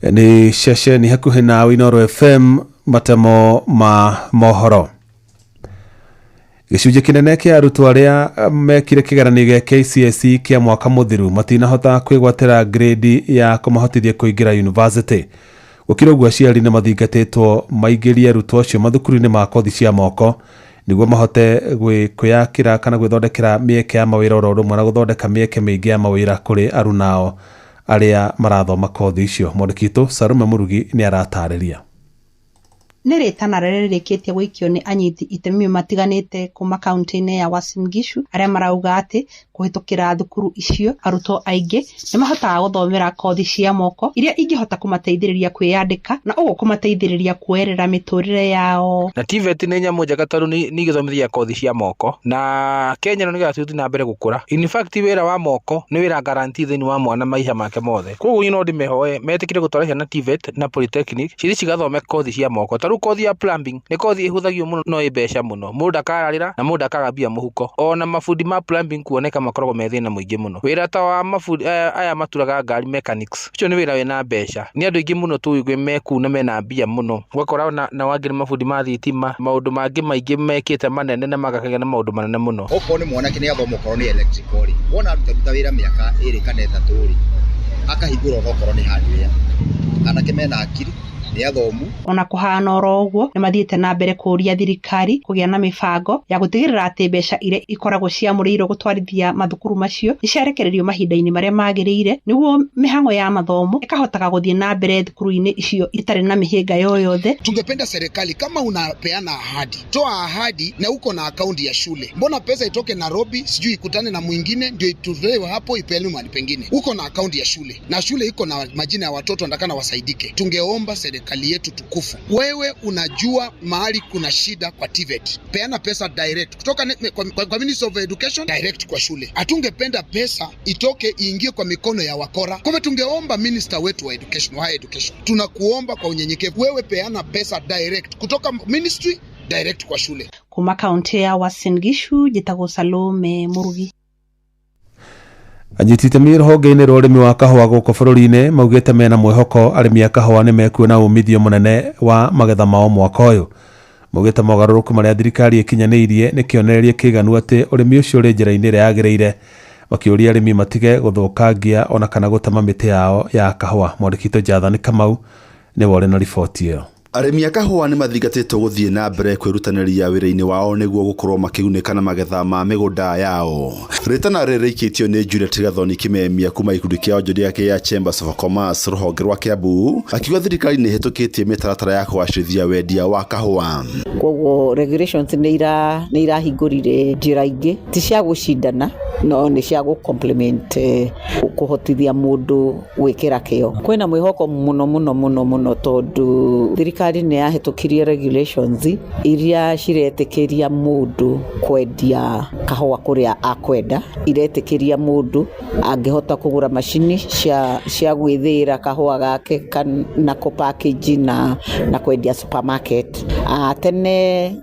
Nĩ ceceni hakuhĩ nawe Inoro FM, matemo ma mohoro. Gĩcunjĩ kĩnene kĩa arutwo arĩa mekire kĩgeranio gĩa KCSE kĩa mwaka mũthiru matinahota kwĩgwatĩra grade ya kũmahotithia kũingĩra university. Gũkĩra ũguo, aciari nĩ mathingatĩtwo maingĩrie arutwo acio mathukuru-inĩ ma kothi cia moko nĩguo mahote kwĩyakĩra kana gwĩthondekera mĩeke ya mawĩra, oro ũndũ ũmwe na gũthondeka mĩeke mĩingĩ ya mawĩra kũrĩ arunao arĩa marathoma kothi icio. Mwandĩki witũ Sarume Mũrugi nĩ aratarĩria. Nĩ rĩtana rĩrĩa rĩrĩkĩtie gũikio nĩ anyiti itemi matiganĩte kuma kaunti-inĩ ya Uasin Gishu arĩa marauga atĩ kũhĩtũkĩra thukuru icio arutwo aingĩ nĩ mahotaga gũthomera kothi cia moko iria ingĩhota kũmateithĩrĩria kwĩyandĩka na ũguo kũmateithĩrĩria kuoerera mĩtũrĩre yao. Na TVET nĩ nyamũ njega tondũ nĩ igĩthomithia kothi cia moko na Kenya no nĩgetha tũthiĩ na mbere gũkũra. In fact, wĩra wa moko nĩ wĩra guarantee thĩinĩ wa mwana maica make mothe. Koguo niĩ no ndĩmehoe metĩkĩre gũtwara ciana TVET na polytechnic cithi cigathome kothi cia moko. Ta rĩu Rĩu kothi ya plumbing nĩ kothi ĩhũthagio mũno no ĩ mbeca mũno, mũndũ ndakararĩra na mũndũ ndakaga mbia mũhuko. Ona mabundi ma plumbing kuoneka makoragwo me thĩna mũingĩ mũno. Wĩra ta wa mabundi aya maturaga ngari mechanics, ũcio nĩ wĩra wĩna mbeca. Nĩ andũ aingĩ mũno tũĩ me kũu na mena mbia mũno. Ũgakora na wangĩ nĩ mabundi ma thitima, maũndũ mangĩ maingĩ mekĩte manene na magakagĩa na maũndũ manene mũno. Okorwo nĩ mwanake nĩ athoma okorwo nĩ electrical rĩ, wona aruta wĩra mĩaka 2 kana 3 rĩ, akahingũra okorwo nĩ hardware. Anake mena akiri, nĩ athomu. Ona kũhana oro ũguo nĩ mathiĩte na mbere kũũria thirikari kũgĩa na mĩbango ya gũtigĩrĩra atĩ mbeca iria ikoragwo ciamũrĩirwo gũtwarithia mathukuru macio nĩ ciarekererio mahinda-inĩ marĩa magĩrĩire nĩguo mĩhang'o ya mathomo ĩkahotaga gũthiĩ na mbere thukuru-inĩ icio itarĩ na mĩhĩnga yoyothe. Tungependa serikali, kama unapeana ahadi, toa ahadi na uko na akaunti ya shule. Mbona pesa itoke Nairobi, sijui ikutane na mwingine ndio itolewe hapo ipeanwe mahali pengine? Uko na akaunti ya shule na shule iko na majina ya watoto wanataka wasaidike. Tungeomba serikali yetu tukufu, wewe unajua mahali kuna shida kwa TVET, peana pesa direct kutoka kwa Ministry of Education direct kwa shule. Hatungependa pesa itoke iingie kwa mikono ya wakora. Kwa hivyo tungeomba minister wetu wa education, wa higher education, tunakuomba kwa unyenyekevu, wewe peana pesa direct kutoka ministry direct kwa shule. Kuma kaunti ya Uasin Gishu, njĩtagwo Salome Murugi. Anyiti itemi rũhonge-inĩ rwa ũrĩmi wa kahũa gũkũ bũrũri-inĩ maugĩte mena mwĩhoko arĩmi a kahũa nĩ mekuona umithio mũnene wa magetha mao mwaka ũyũ. Maugĩte mogarũrũku marĩa thirikari ĩkinyanĩirie nĩ kĩonereria kĩiganu atĩ ũrĩmi ũcio ũrĩ njĩra-inĩ ĩrĩa yagĩrĩire, makĩũria arĩmi matige gũthũkangia ona kana gũtema mĩtĩ yao ya kahũa. Mwandĩki witũ Jathani Kamau nĩwe ũrĩ na riboti ĩyo. Arĩmi a kahũa nĩ mathingatĩtwo gũthiĩ na mbere kwĩrutanĩria wĩra-inĩ wao nĩguo gũkorwo makĩgunĩka na magetha ma mĩgũnda yao. Rĩtana rĩrĩ rĩikĩtio nĩ Juliet Gathoni Kimemia kuma gĩkundi kĩa onjoria kĩa Chambers of Commerce rũhonge rwa Kiambu, akiuga thirikari nĩ ĩhĩtũkĩtie mĩtaratara ya kũgacĩrithia wendia wa kahũa. Koguo regulations nĩ irahingũrire njĩra ingĩ ti cia gũcindana no nĩ cia gũ-complement kũhotithia mũndũ gwĩkĩra kĩo. Kwĩna mwĩhoko mũno mũno mũno mũno tondũ thirikari nĩ yahĩtũkirie regulations iria ciretĩkĩria mũndũ kwendia kahũa kũrĩa akwenda, iretĩkĩria mũndũ angĩhota kũgũra macini cia gwĩthĩĩra kahũa gake na kũ-package na kwendia supermarket. Tene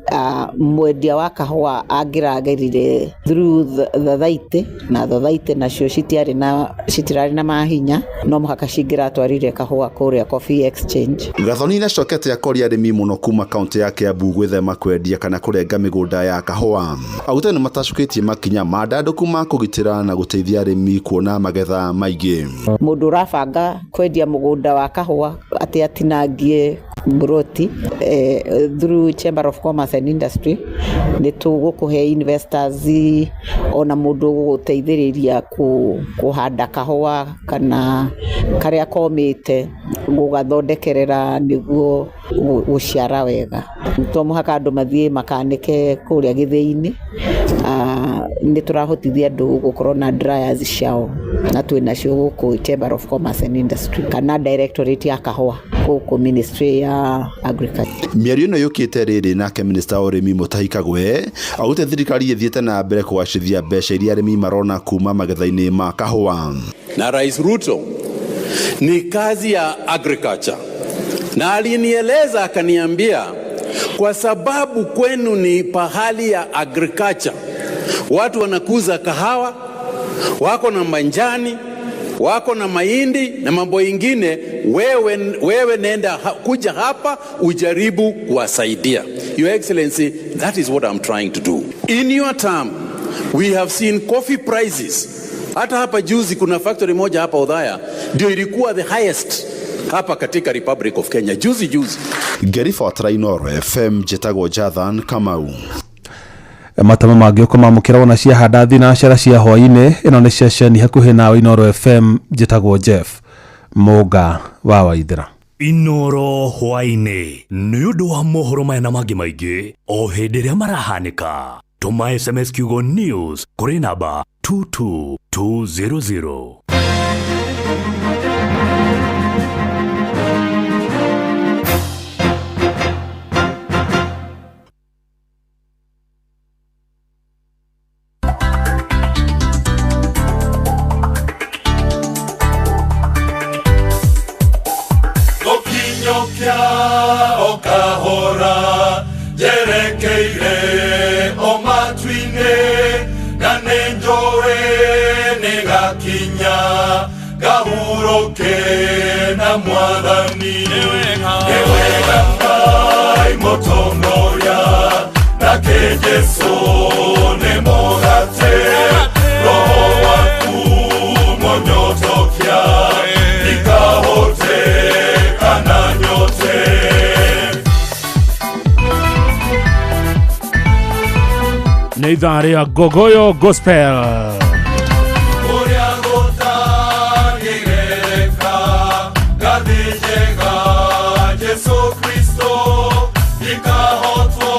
mwendia wa kahũa angĩragerire through thothaitĩ na thothaitĩ nacio citirarĩ na mahinya, no mũhaka cingĩratwarire kahũa kũrĩa Coffee Exchange. Gathoni nĩacokete akoria arĩmi mũno kuma kaunti ya Kiambu gwĩthema kwendia kana kũrenga mĩgũnda ya kahũa. Augĩte nĩ matacũkĩtie makinya mandandũku ma kũgitĩra na gũteithia arĩmi kuona magetha maingĩ. Mũndũ ũrabanga kwendia mũgũnda wa kahũa atĩ atinangie mburoti through Chamber of Commerce and Industry nĩ tũgũkũhe investors ona mũndũ ũgũgũteithĩrĩria kũhanda kahũa kana karĩa komĩte gũgathondekerera nĩguo gũciara wega. To mũhaka andũ mathiĩ makanĩke kũrĩa gĩthĩi-inĩ. Nĩ tũrahotithia andũ gũkorwo na dryers ciao na twĩ nacio gũkũ Chamber of Commerce and Industry kana Directorate ya kahũa gũkũ Ministry ya Agriculture. Mĩario ĩno yũkĩte rĩrĩ nake Minister wa ũrĩmi Mutahi Kagwe augĩte thirikari ĩthiĩte na mbere kũgacĩrithia mbeca iria arĩmi marona kuma magetha-inĩ ma kahũa. Na Rais Ruto ni kazi ya agriculture, na alinieleza akaniambia, kwa sababu kwenu ni pahali ya agriculture, watu wanakuza kahawa, wako na manjani, wako na mahindi na mambo ingine, wewe nenda kuja hapa ujaribu kuwasaidia. Your Excellency, that is what I'm trying to do. In your term, we have seen coffee prices. Hata hapa juzi kuna factory moja hapa Othaya ndio ilikuwa the highest hapa katika Republic of Kenya juzi juzi. Ngĩribotera Inooro FM njĩtagwo Jathan Kamau. Matama mangĩũka mamũkĩra wona ciahanda thinacara cia hwaĩ-inĩ. Ĩno nĩ ceceni hakuhĩ nawe Inooro FM njĩtagwo Jeff Mũnga wa Waithera. Inooro hwaĩ-inĩ nĩ ũndũ wa mohoro maya na mangĩ maingĩ o hĩndĩ ĩrĩa marahanĩka. Tũma SMS kiugo news kũrĩ namba 22200. Gokinyokya okahora. Njerekeire o matu-inĩ na nĩ njũĩ nĩ gakinya ngahurũke na Mwathani. Nĩ wega Ngai mũtongoria, nake Jesũ nĩ mũgate, Roho waku mũnyotokia ndikahoteka nyote. Nĩ ithaa rĩa Ngogoyo Gospel. Kũrĩa gũtangĩgereka ngathĩ njega Jesũ Kristo, ndikahotwo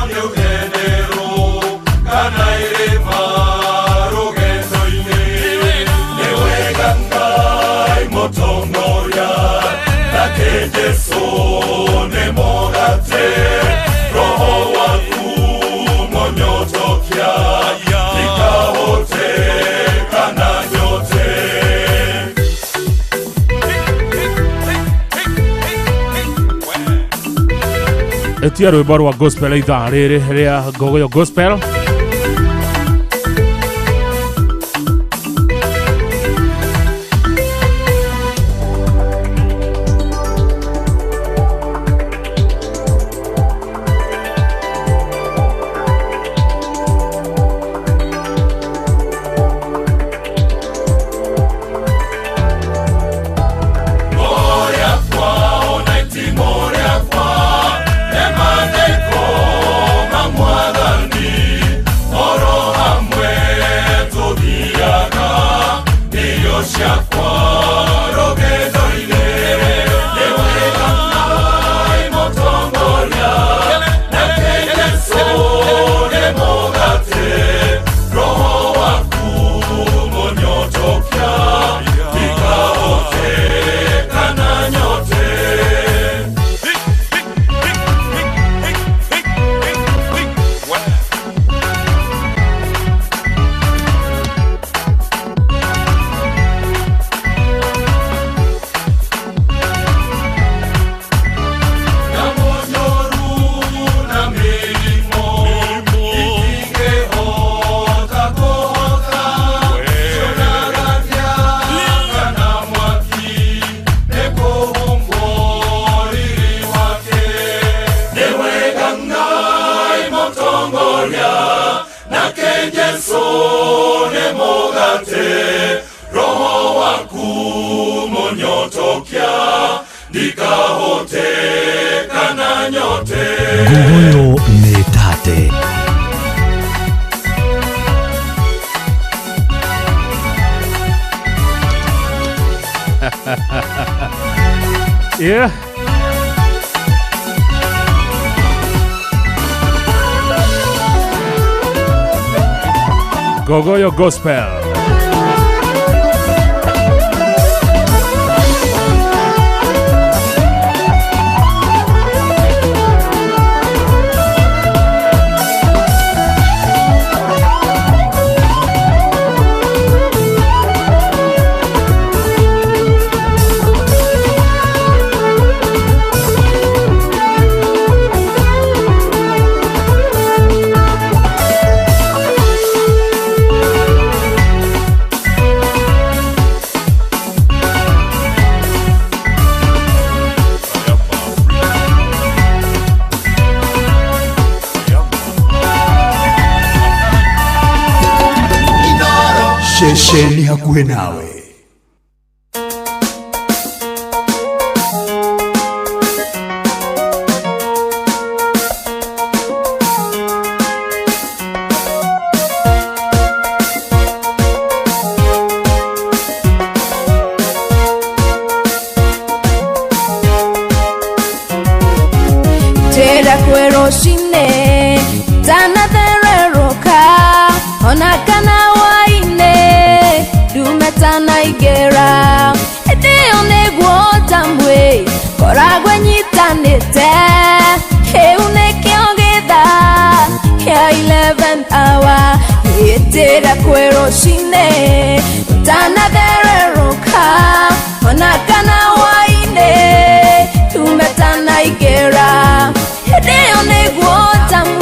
nĩ ũthenderũ kana irĩma rũgendo-inĩ. Nĩ wega Ngai mũtongoria, nake Jesũ nĩ mũgate, Roho waku mũnyotokia ndikahoteka nyote. Etia rwĩmbo rwa gospel ithaa rĩrĩ rĩa Ngogoyo Gospel. Ngogoyo nĩ tate. Yeah. Ngogoyo Gospel. Ceceni hakuhĩ nawe. Njĩra kwĩ rũcinĩ ndanathererũka ona kana hwaĩ-inĩ ndume tanaingĩra hĩndĩ ĩyo nĩguo ndamwĩ koragwo nyitanĩte kĩu nĩkĩo gĩthaa kĩa 11 hour hĩtĩra kwĩ rũcinĩ ndanathererũka ona kana hwaĩ-inĩ ndume tanaingĩra hĩndĩ ĩyo nĩguo ndamwĩ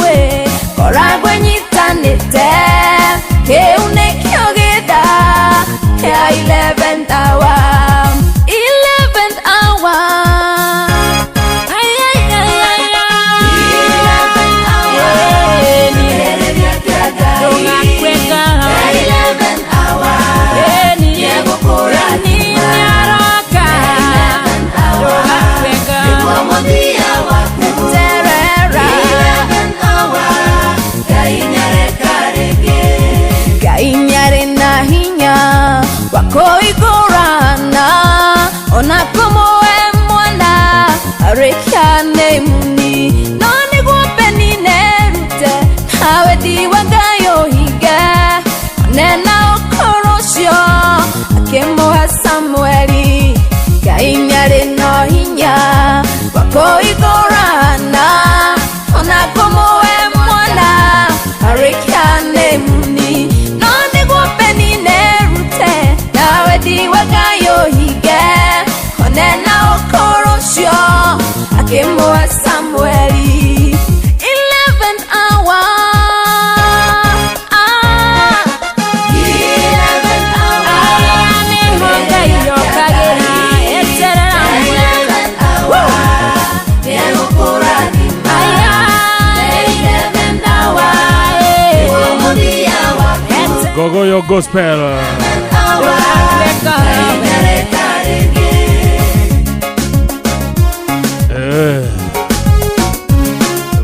Gogoyo Gospel.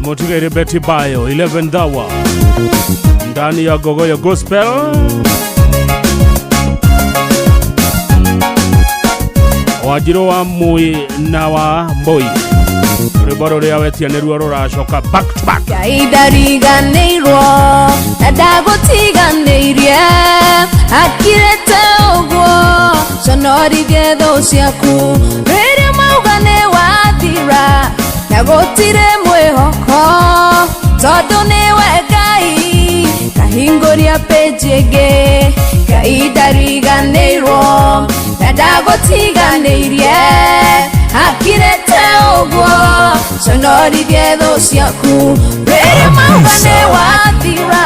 Mũtigaire Betty Bayo 11th hour ndani ya Gogoyo Gospel. Wanjirũ wa Mui na wa Mbui, rwĩmbo rũrĩa wetia nĩruo rũracoka back to back. Ngai ndariganĩirwo na ndagũtiganĩirie, akirĩte ũguo conorithie thũ ciaku. Rĩrĩa mauga nĩ wathira na gũtirĩ mwĩhoko, tondũ nĩwe Ngai kahingũria page ĩngĩ. Ngai ndariganĩirwo na ndagũtiganĩirie, akirĩte ũguo conorithie thũ ciaku. Rĩrĩa mauga nĩ wathira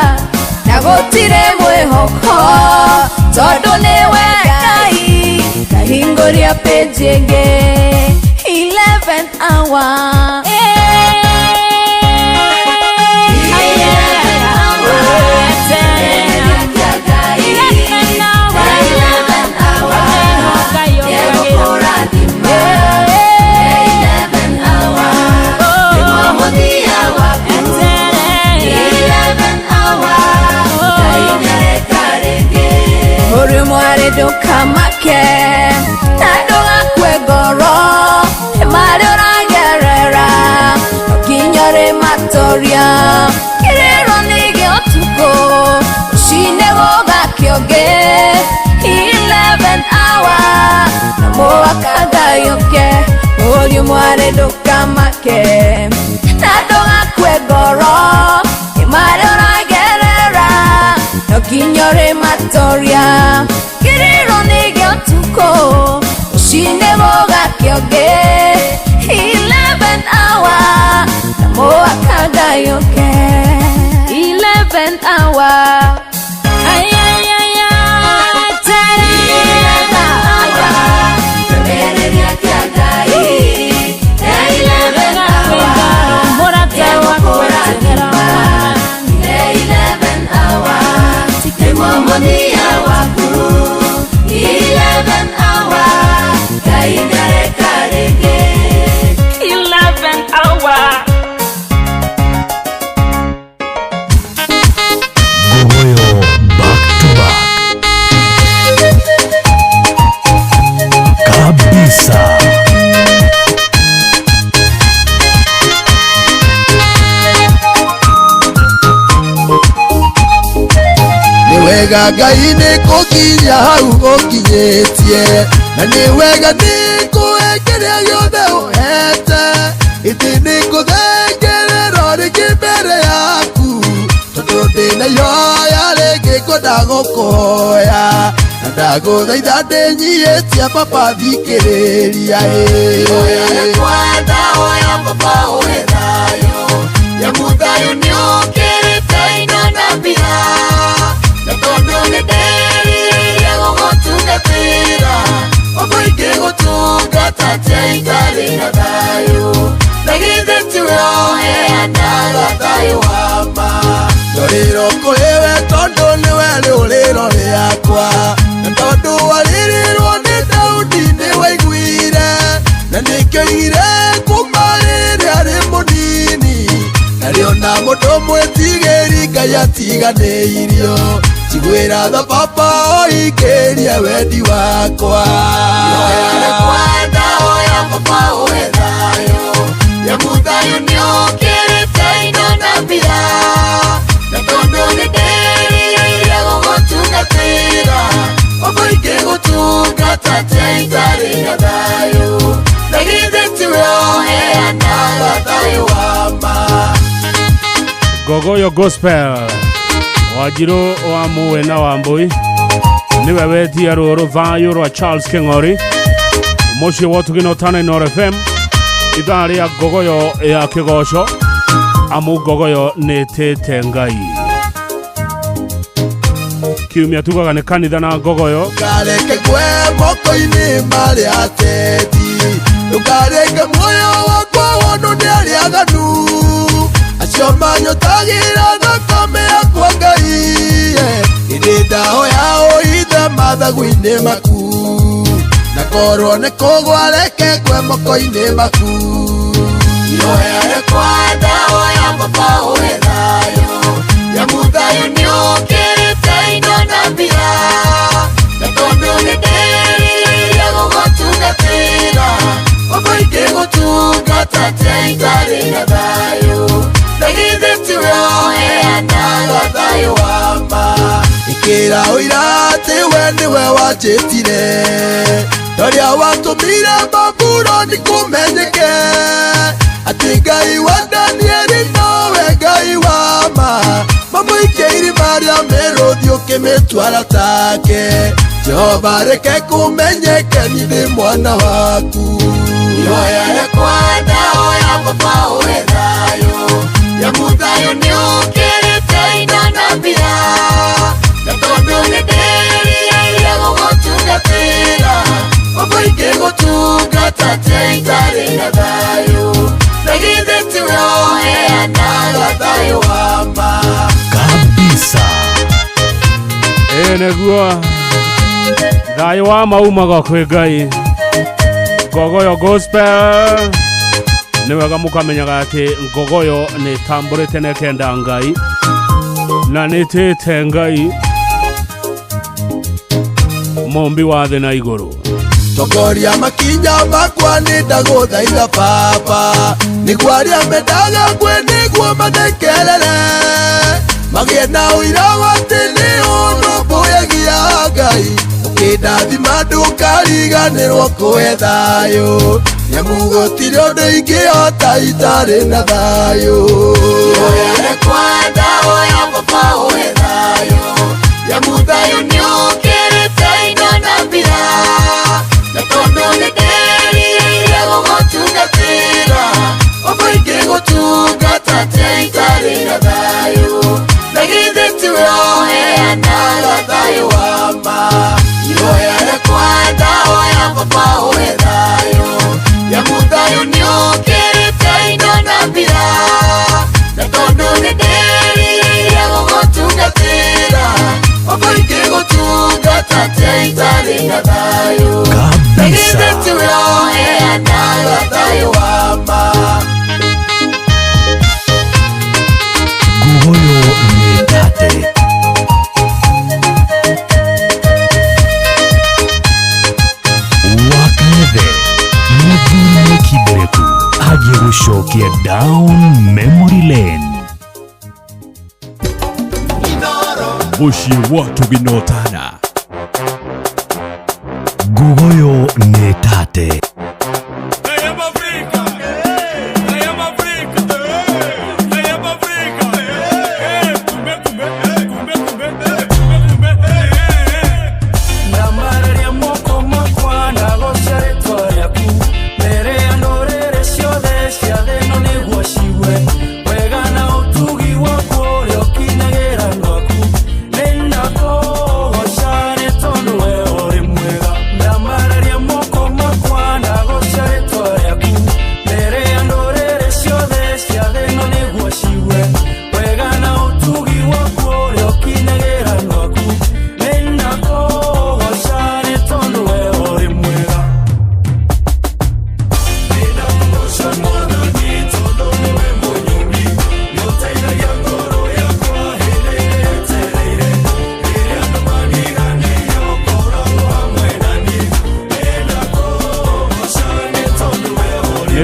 na gũtirĩ mwĩhoko, tondũ nĩwe Ngai kahingũria page ĩngĩ. 11th hour. Uri mwari ndukamake na ndũgakue ngoro, nĩ marĩa ũragerera no nginya ũrĩmatoria. Kĩrĩro nĩ gĩa ũtukũ, rũcinĩ gũgakĩongĩ. 11th hour na mũhaka Ngai ũke. Uri mwari ndũkamake na ndũgakue ngoro, nĩ marĩa ũragerera no nginya ũrĩmatoria. Kĩrĩro nĩ gĩa ũtukũ, rũcinĩ gũgakĩongĩ. 11th hour na mũhaka Ngai ũke. 11th hour. Ay, ay, ay, ay, 11th hour. Gogoyo back to back kabisa. Nĩ wega Ngai nĩ kũkinya hau ũkinyĩtie, na nĩ wega nĩ kũhe kĩrĩa gĩothe ũhete. Ĩndĩ nĩ ngũthengerera rĩngĩ mbere yaku, tondũ ndĩna ihoya rĩngĩ ngwenda gũkũhoya, na ndagũthaitha ndĩnyihĩtie baba thikĩrĩria. Ihoya rĩakwa ndahoya baba ũhe thayũ, nĩamu thayũ nĩũkĩrĩte indo na mbia. Na tondũ nĩndĩrirĩirie gũgũtungatĩra, baba ingĩgũtungata atĩa itarĩ na thayũ? Na githĩ tiwe ũheanaga thayũ wa ma? Ndorĩrwo kũrĩ we tondũ nĩwe rĩũrĩro rĩakwa, na tondũ warĩrĩrwo nĩ Daudi nĩwaiguire, na nĩkĩo oigire kuma rĩrĩa arĩ mũnini, narĩo na mũndũ mwĩtigĩri Ngai atiganĩirio. Njiguĩra tha baba ũhingĩrie wendi wakwa. Ihoya rĩakwa ndahoya baba ũhe thayũ, nĩamu thayũ nĩũkĩrĩte indo na mbia. Na tondũ nĩndĩrirĩirie gũgũtungatĩra, baba ingĩgũtungata atĩa itarĩ na thayũ? Na githĩ tiwe ũheanaga thayũ wa ma? Gogoyo Gospel, Wanjirũ wa Mui na wa Mbui nĩwe wetia rũrũ thayũ rwa Charles Kĩng'ori, mũciĩ wa ũtugi na ũtana Inooro FM, ithaa rĩa Ngogoyo ya kĩgoco, amu Ngogoyo nĩtĩte Ngai. Kiumia tugaga nĩ kanitha na Ngogoyo. Ndũkareke ngwe moko-inĩ marĩa ateti, ndũkareke muoyo wakwa wonwo nĩ arĩa aganu, acio manyotagĩra thakame yakwa Ngai. Hĩndĩ ndahoya ũithe mathagu-inĩ maku na korwo nĩ kũgwa reke ngwe moko-inĩ maku. Ihoya rĩakwa ndahoya Baba ũhe thayũ, nĩamu thayũ nĩũkĩrĩte indo na mbia, na tondũ nĩndĩrirĩirie gũgũtungatĩra, Baba ingĩgũtungata atĩa itarĩ na thayũ, na githĩ tiwe ũheanaga thayũ wa ma. Ĩkĩra ũira atĩ we nĩwe wanjĩtire, torĩa watũmire Babuloni kũmenyeke atĩ Ngai wa Danieli nowe Ngai wa ma. Mamũikie irima rĩa mĩrũthi ũkĩmĩtwara take, Jehova reke kũmenyeke niĩ ndĩ mwana waku. Ihoya rĩakwa ndahoya Baba ũhe thayũ, nĩamu thayũ nĩũkĩrĩte indo na mbia, na tondũ nĩndĩrirĩirie gũgũtungatĩra, Baba ingĩgũtungata atĩa itarĩ na thayũ, na githĩ tiwe ũheanaga thayũ wa ma. Kabisa. Ĩĩ nĩguo thayũ wa ma umaga kwĩ Ngai. Ngogoyo Gospel nĩ wega mũkamenyaga atĩ Ngogoyo nĩ tambũrĩte na ĩkenda Ngai na nĩtĩte Ngai mũmbi wa thĩ na igũrũ. Tongoria makinya makwa nĩ ndagũthaitha Baba, nĩguo arĩa mendaga ngwe nĩguo mathekerere, magĩe na ũira wa atĩ nĩ ũnũmbũyagia Ngai. Ũkĩndathima ndũkariganĩrwo kũhe thayũ, nĩamu gũtirĩ ũndũ ingĩhota itarĩ na thayũ. Ihoya rĩakwa ndahoya Baba ũhe thayũ, nĩamu thayũ nĩũkĩrĩte indo na mbia, na tondũ nĩndĩrirĩirie gũgũtungatĩra, Baba ingĩgũtungata atĩa itarĩ na thayũ, na githĩ tiwe ũheanaga thayũ wa ma. Ihoya rĩakwa ndahoya Baba ũhe thayũ, nĩamu thayũ nĩũkĩrĩte indo na mbia, na tondũ nĩndĩrirĩirie gũgũtungatĩra, Baba ingĩgũtungata atĩa itarĩ na thayũ, na githĩ tiwe ũheanaga thayũ wa ma. Ngugoyo nĩ tate. Wakethe mũthuri mũkindereku agiĩ gũcokia down memory lane. Mũciĩ wa tũginotana. Ngugoyo nĩ tate.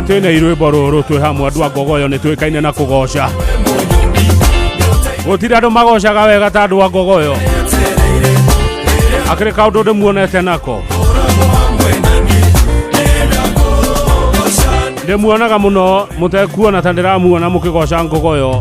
Twina irwimbo rũrũ twĩ hamwe andũ a Ngogoyo nĩ twĩkaine na kũgoca. Gũtirĩ andũ magocaga wega ta andũ a Ngogoyo. Akĩrĩ kaũndũ ndĩmuonete nako, ndĩmuonaga mũno mũtekuona ta ndĩramuona mũkĩgoca Ngogoyo.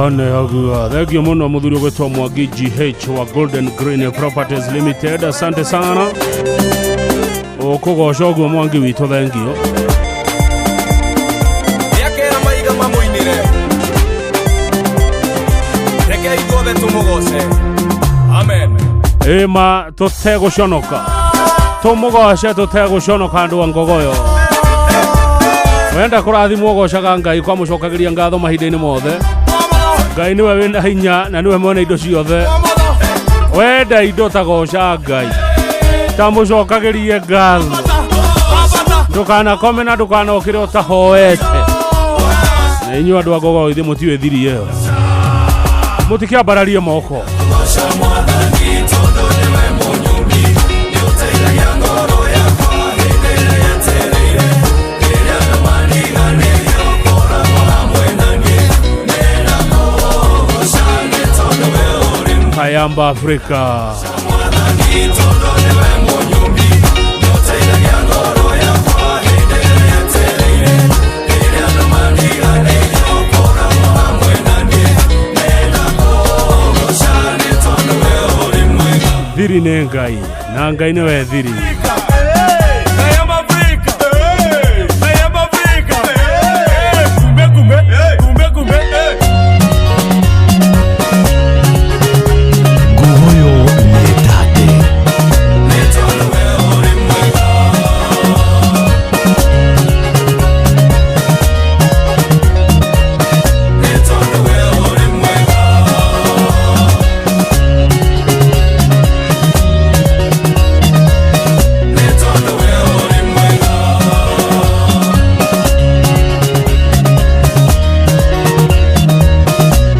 One thengio muno muthuri ũgwĩtwo Mwangi GH wa Golden Green Properties Limited, asante sana ũkũgoca ũguo Mwangi witũ, thengio. Nĩakera maiga mamũinĩre, reke ithuothe tũmũgoce, amen. Ĩma tũtegũconoka, tũmũgoce tũtegũconoka. Andũ a Ngogoyo, wenda kũrathimwo, gocaga Ngai, kwamũcokagĩria ngatho mahinda-inĩ mothe. Ngai nĩwe wĩna hinya na nĩwe mwene indo ciothe. Wenda indo, tagoca Ngai, tamũcokagĩrie ngatho. Ndũkanakome na ndũkanokĩre ũtahoete. Na inyuĩ andũ a Ngogoyo, ithuĩ mũtiũĩ thiri ĩyo, mũtikĩambararie moko. Goca Mwathani tondũ nĩwe mũnyũmbi, nĩũteithagia ngoro yakwa hĩndĩ ĩrĩa yetereire. Rĩrĩa andũ mariganĩrio, ũkoragwo hamwe na niĩ. Nĩndakũgoca nĩ tondũ we ũrĩ Kayamba Afrika. Mwathani tondũ nĩwe mũnyũmbi, nĩũteithagia ngoro yakwa hĩndĩ ĩrĩa yetereire. Rĩrĩa andũ mariganĩrio, ũkoragwo hamwe na niĩ. Nĩndakũgoca nĩ tondũ we ũrĩ mwega. Thiri nĩ Ngai na Ngai nĩwe thiri. Kayamba Afrika, Kayamba Afrika, kumbe kumbe, kumbe kumbe. Ngogoyo nĩ tate. Nĩ tondũ we ũrĩ mwega. Nĩ tondũ we ũrĩ mwega. Nĩ tondũ we ũrĩ mwega.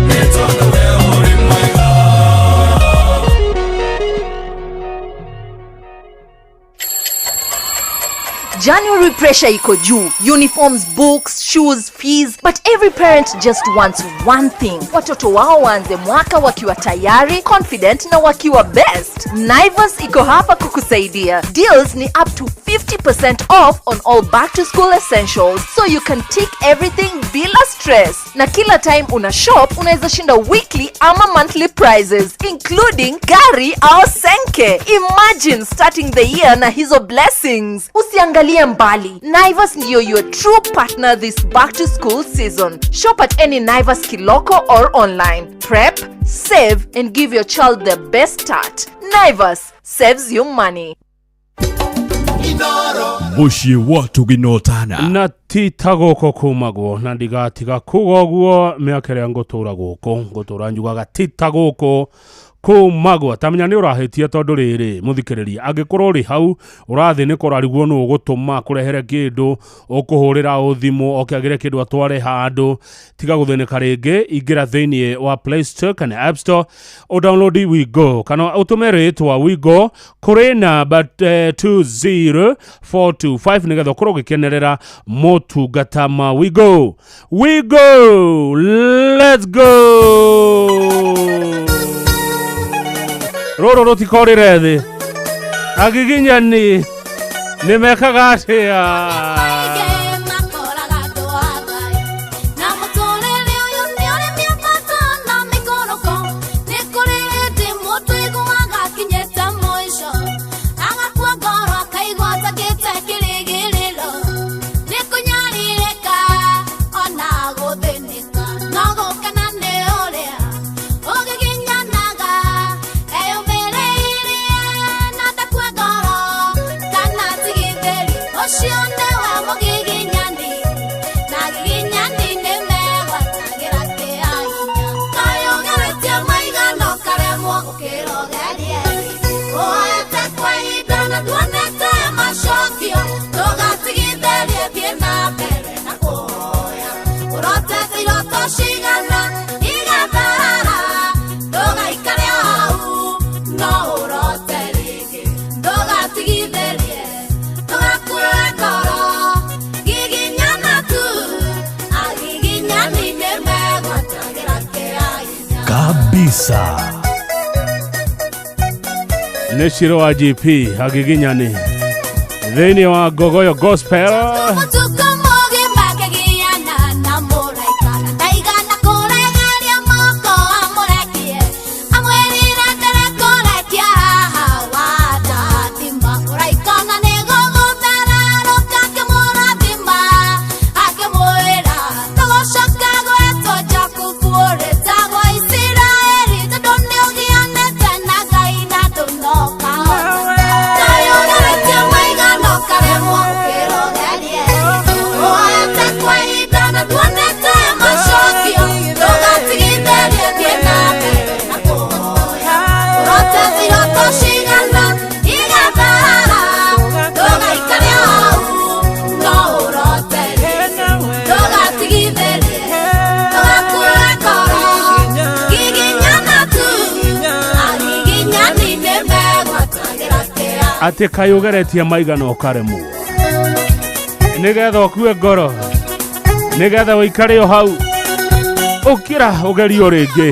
Nĩ tondũ we ũrĩ mwega. January pressure iko juu. Uniforms, books, shoes, fees. But every parent just wants one thing. Watoto wao waanze mwaka wakiwa tayari, confident na wakiwa best. Naivas iko hapa kukusaidia. Deals ni up to 50% off on all back to school essentials, so you can tick everything bila stress. Na kila time una shop, unaweza shinda weekly ama monthly prizes, including gari au senke. Imagine starting the year na hizo blessings. Usiangalie mbali. Naivas ndiyo your true partner this back to school season. Shop at any Naivas Kiloko or online. Prep, save and give your child the best start. Naivas saves you money. Mũciĩ wa tũginotana. Na ti ta gũkũ kumagwo, na ndigatiga kuga ũguo mĩaka ĩrĩa ngũtũra gũkũ, ngũtũra njugaga ti ta gũkũ kumagwo. Tamenya nĩ ũrahĩtia, tondũ rĩrĩ, mũthikĩrĩria, angĩkorwo ũrĩ hau ũrathĩ nĩ kũrarigwo nũ ũgũtũma kũrehere kĩndũ, ũkũhũrĩra ũ thimũ oke agĩre kĩndũ atware handũ, tiga gũthĩnĩka rĩngĩ. Ingĩra thĩinĩ wa Play Store kana App Store, ũdownload Wigo kana ũtũme rĩtwa Wigo kũrĩ namba 20425 nĩgetha ũkorwo ũgĩkenerera motungata ma Wigo. Wigo, let's go. Rũrũ rũtikorĩre thĩ. Agiginyani nĩ mekaga atĩa? Na mũtũrĩre ũyũ nĩ ũrĩ mĩambato na mĩikũrũko. Nĩ kũrĩ hĩndĩ mũndũ aiguaga akinyĩte mũico, agakua ngoro, akaigua atakĩte kĩrĩgĩrĩro. Nĩ kũnyarirĩka ona gũthĩnĩka, no gũkena nĩ ũrĩa ũgiginyanaga, eyũmĩrĩirie na ndakue ngoro kana tigithĩri. Ũcio nĩwe mũgiginyani, na giginyani nĩ megwatagĩra kĩa hinya. Kaĩ ũgeretie maigana ũkaremwo, ũkĩrwo ũgerie ũhete kwa ihinda na nduonete macokio, ndũgatigithĩrie, thiĩ na mbere na kũhoya. Ũrotete iroto cigana igatharara, ndũgaikare o hau, no ũrote rĩngĩ. Ndũgatigithĩrie, ndũgakue ngoro, giginyana tu, agiginyani nĩ megwatagĩra kĩa hinya. Kabisa. Nĩ Ciro wa GP, agiginyani, thĩinĩ wa Ngogoyo Gospel. Mũtukũ mũgima akĩgiana na mũraika, na ndaigana kũregeria. Atĩ kaĩ ũgeretie maigana ũkaremwo nĩgetha ũkue ngoro nĩgetha ũikare o hau ũkĩra ũgerio rĩngĩ.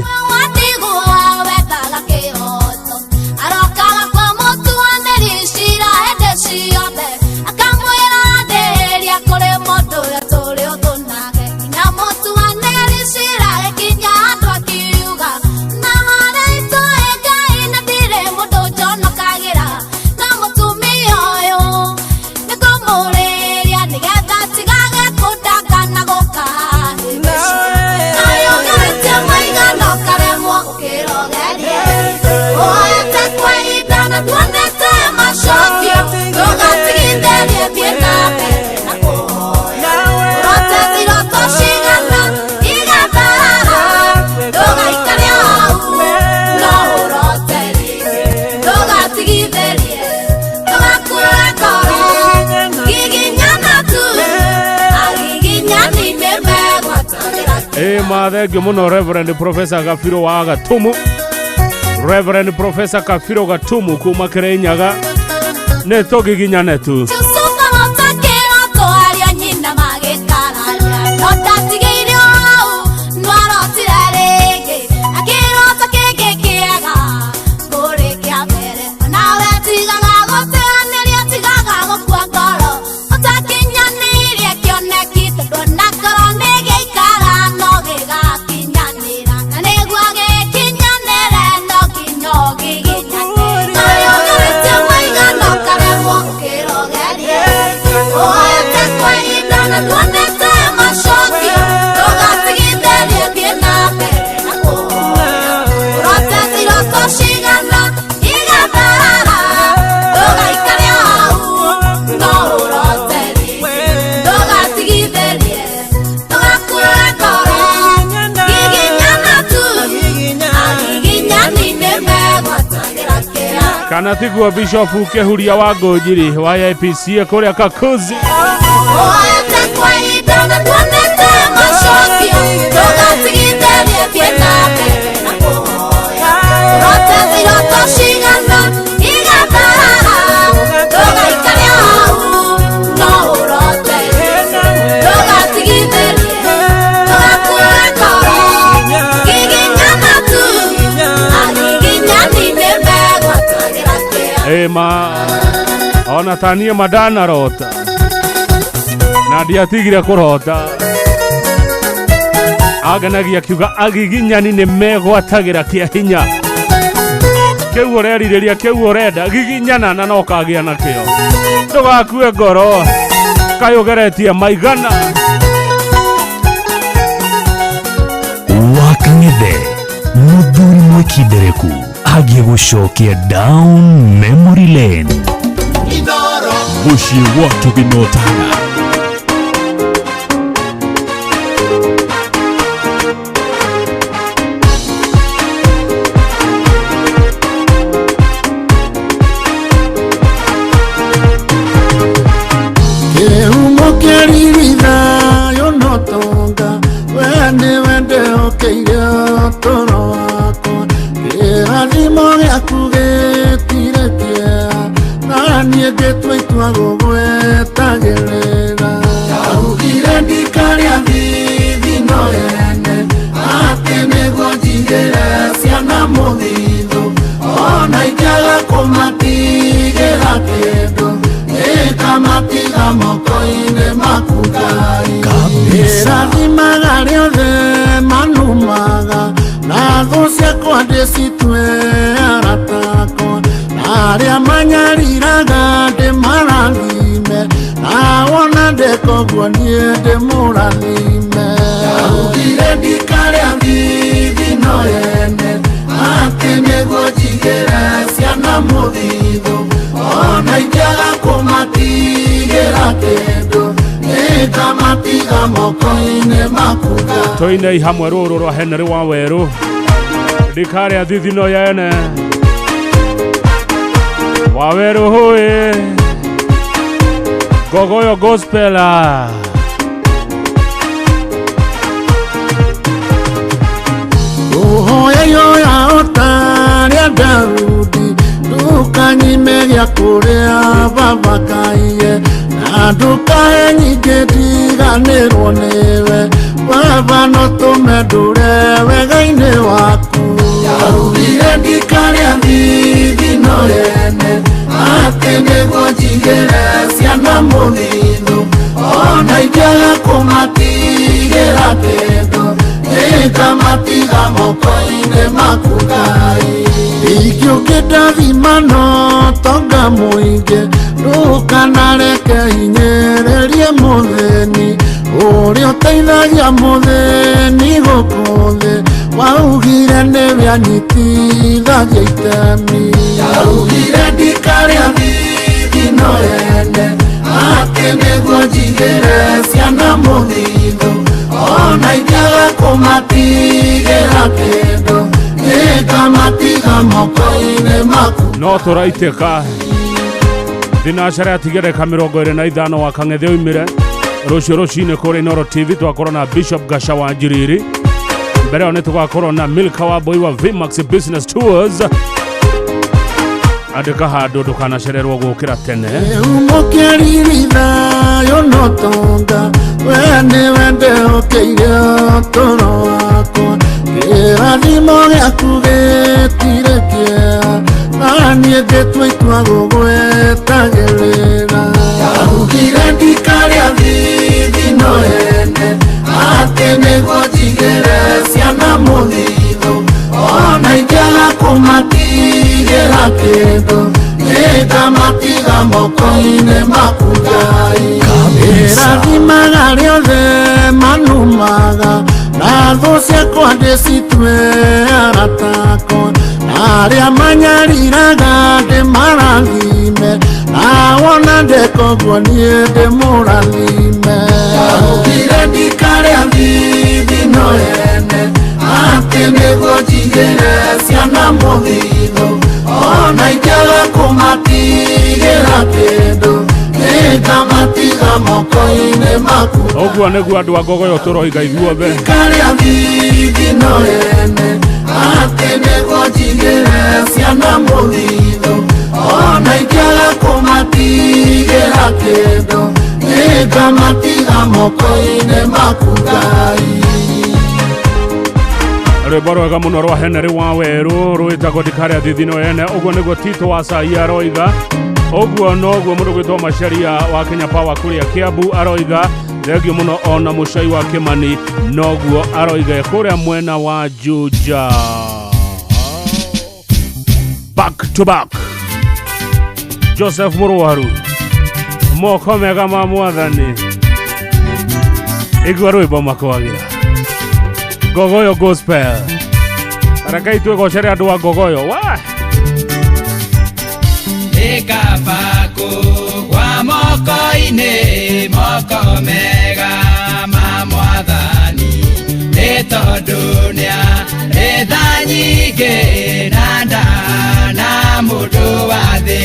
Mathengio muno Reverend Professor Gabiro wa Gatumu, Reverend Professor Gabiro Gatumu kuma Kirinyaga, nĩ tũgiginyane tu. Kana tiguo Bishop Kehuria wa Ngũnjiri wa IPC kũrĩa Kakuzi. Ema ona tanie madana rota na ndiatigire kũrota agenagia kiuga agiginyani nĩ megwatagĩra kĩa hinya kĩu ũrerirĩria kĩu ũrenda giginyana na no kagĩa nakĩo ndũgakue ngoro kaĩ ũgeretie maigana. Wakang'ethe mũthuri mwĩkindereku agiĩ gũcokia down memory lane. Mũciĩ wa tũgĩnotana. Kĩhumo kĩa riri thayũ no tonga we nĩwe ndehokeire ũtũũro wakwa kĩrathimo gĩaku gĩtirĩ kĩeha na niĩ ngĩtua itua gũgwetagĩrĩra. Ndaugire ndikarĩa thithino yene atĩ nĩguo njigĩre ciana mũthithũ ona ingĩaga kũmatigĩra kĩndũ nĩkamatiga moko-inĩ maku Ngai. Ĩrathimaga rĩothe manumaga na thũ ciakwa ndĩcitue arata akwa na arĩa manyariraga ndĩmarathime na wona ndeka ũguo niĩ ndĩmũrathime. Ndaugire ndikarĩa thithino yene atĩ nĩguo njigĩre ciana mũthithũ ona ingĩaga kũmatigĩra kĩndũ nĩkamatiga moko-inĩ maku Ngai. Tũinei hamwe rũrũ rwa Henry wa Werũ ndikarĩa thithino yene wa Werũ hũĩ Gogoyo gospel. Uhoya yoya otaria Daudi. Ndũkanyime gĩa kũrĩa baba kaiye na ndũkahe nyingĩ ndiganĩrwo nĩwe baba no tũme ndũre wega-inĩ waku ndaugire ndikarĩa thithino yene atĩ nĩguo njigĩre ciana mũthithũ ona ingĩaga kũmatigĩra kĩndũ nĩngamatiga moko-inĩ maku Ngai ingĩũkĩndathima no tonga mũingĩ ndũkanareke hinyĩrĩrie mũthĩni ũrĩa ũteithagia mũthĩni gũkũ thĩ waugire nĩwe anyitithagia itemi ndaugire ndikarĩa thithino yene atĩ nĩguo njigĩre ciana mũthithũ ona ingĩaga kũmatigĩra kĩndũ nĩngamatiga moko-inĩ maku no tũraitĩka thinacara yatigĩrĩka 25 wa kang'ethe oimire rũciũ rũcinĩ kũrĩa Inooro TV twakorwo na Bishop Gasha wa Njiriri mbere ĩyo nĩ tũgakorwo na Milka wa Boy wa Vmax Business Tours andĩka handũ ndũkanacererwo gũkĩra tene Umũkĩririthayũ no tonga we nĩwe ndĩhokeire ũtũũro wakwa kĩrathimo gĩaku gĩtirĩ kĩeha na niĩ ngĩtua itua gũgwetagĩrĩra ndaugire ndikarĩa thithino yene atĩ nĩguo njigĩre ciana mũthithũ ona ingĩaga kũmatigĩra kĩndũ nĩngamatiga moko-inĩ maku Ngai ĩrathimaga rĩothe manumaga na thũ ciakwa ndĩcitue arata akwa na arĩa manyariraga ndĩmarathime na wona ndeka ũguo niĩ ndĩmũrathime ndaugire ndikarĩa thithino yene atĩ nĩguo njigĩre ciana mũthithũ ona ingĩaga kũmatigĩra kĩndũ nĩngamatiga moko-inĩ maku ũguo nĩguo andũ a Ngogoyo tũroiga ithuothe ndikarĩa thithino yene atĩ nĩguo njigĩre ciana mũthithũ ona ingĩaga kũmatigĩra kĩndũ nĩngamatiga moko-inĩ maku Ngai rwĩmbo rwega mũno rwa Henry wa Werũ rwĩtagwo ndikarĩa thithino yene ũguo nĩguo Tito wa Sai aroiga ũguo noguo mũndũ gwĩtwo Macharia wa Kenya Power kũrĩa Kiambu aroiga thengio mũno ona Mũcai wa Kĩmani noguo aroiga kũrĩa mwena wa Juja back to back Joseph Mũrwaru moko mega ma mwathani igua rwĩmbo makwagĩra Ngogoyo Gospel rekei twĩgocere andũ a Ngogoyo wa Nĩkaba kũgwa moko-inĩ moko mega ma mwathani nĩ tondũ nĩarĩ tha nyingĩ na ndana mũndũ wa thĩ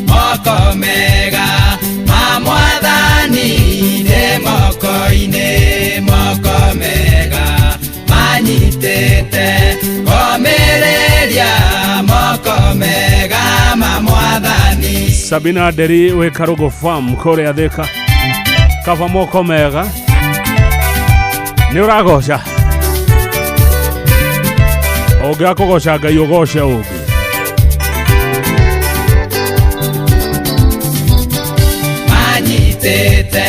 moko mega ma mwathani nĩ moko-inĩ moko mega manyitĩte ngomĩrĩria moko mega ma mwathani Sabina Nderi wĩ Karũgũ Farm kũrĩa Thĩka kaba moko mega nĩ ũragoca ũngĩaga kũgoca Ngai ũgoce ũngĩ manyitĩte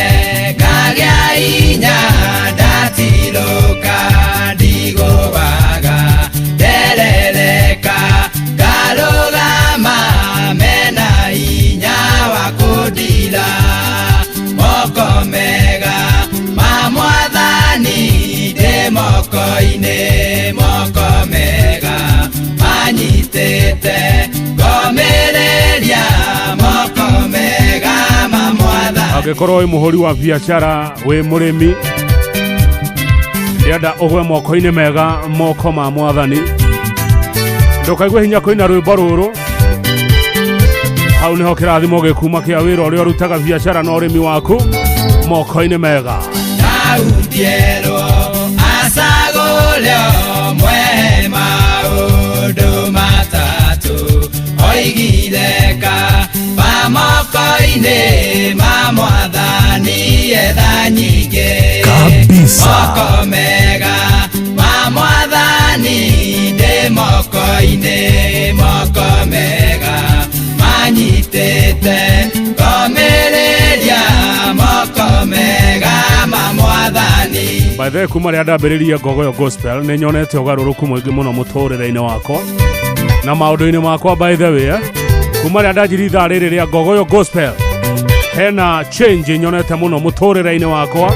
ngagĩa inya ndatirũka ndigũaga nderereka ngarũgama mena hinya wa kũndira moko mega ma mwathani ndĩ moko-inĩ moko mega manyitĩte ngomĩrĩria moko mega ma mwathani angĩkorwo wĩ mũhũri wa biacara wĩ mũrĩmi ndĩrenda ũgwe moko-inĩ mega moko ma mwathani ndũkaigue hinya kũina rwĩmbo rũrũ hau nĩho kĩrathimo gĩkuma kĩa wĩra ũrĩa ũrutaga biacara na ũrĩmi waku moko-inĩ mega Daudi erwo acagũre ũmwe maũndũ matatũ Ndoigire kaba moko-inĩ ma mwathani etha nyingĩ. Kabisa. Moko mega ma mwathani ndĩ moko-inĩ, moko mega manyitĩte ngomĩrĩria, moko mega ma mwathani. By the way, kuma rĩrĩa ndambĩrĩirie Ngogoyo Gospel nĩ nyonete ũgarũrũku mũingĩ mũno mũtũrĩre-inĩ wakwa na maũndũ-inĩ makwa. By the way, kuma rĩrĩa ndanjirie ithaa rĩrĩ rĩa Ngogoyo Gospel, hena change nyonete mũno mũtũrĩre-inĩ wakwa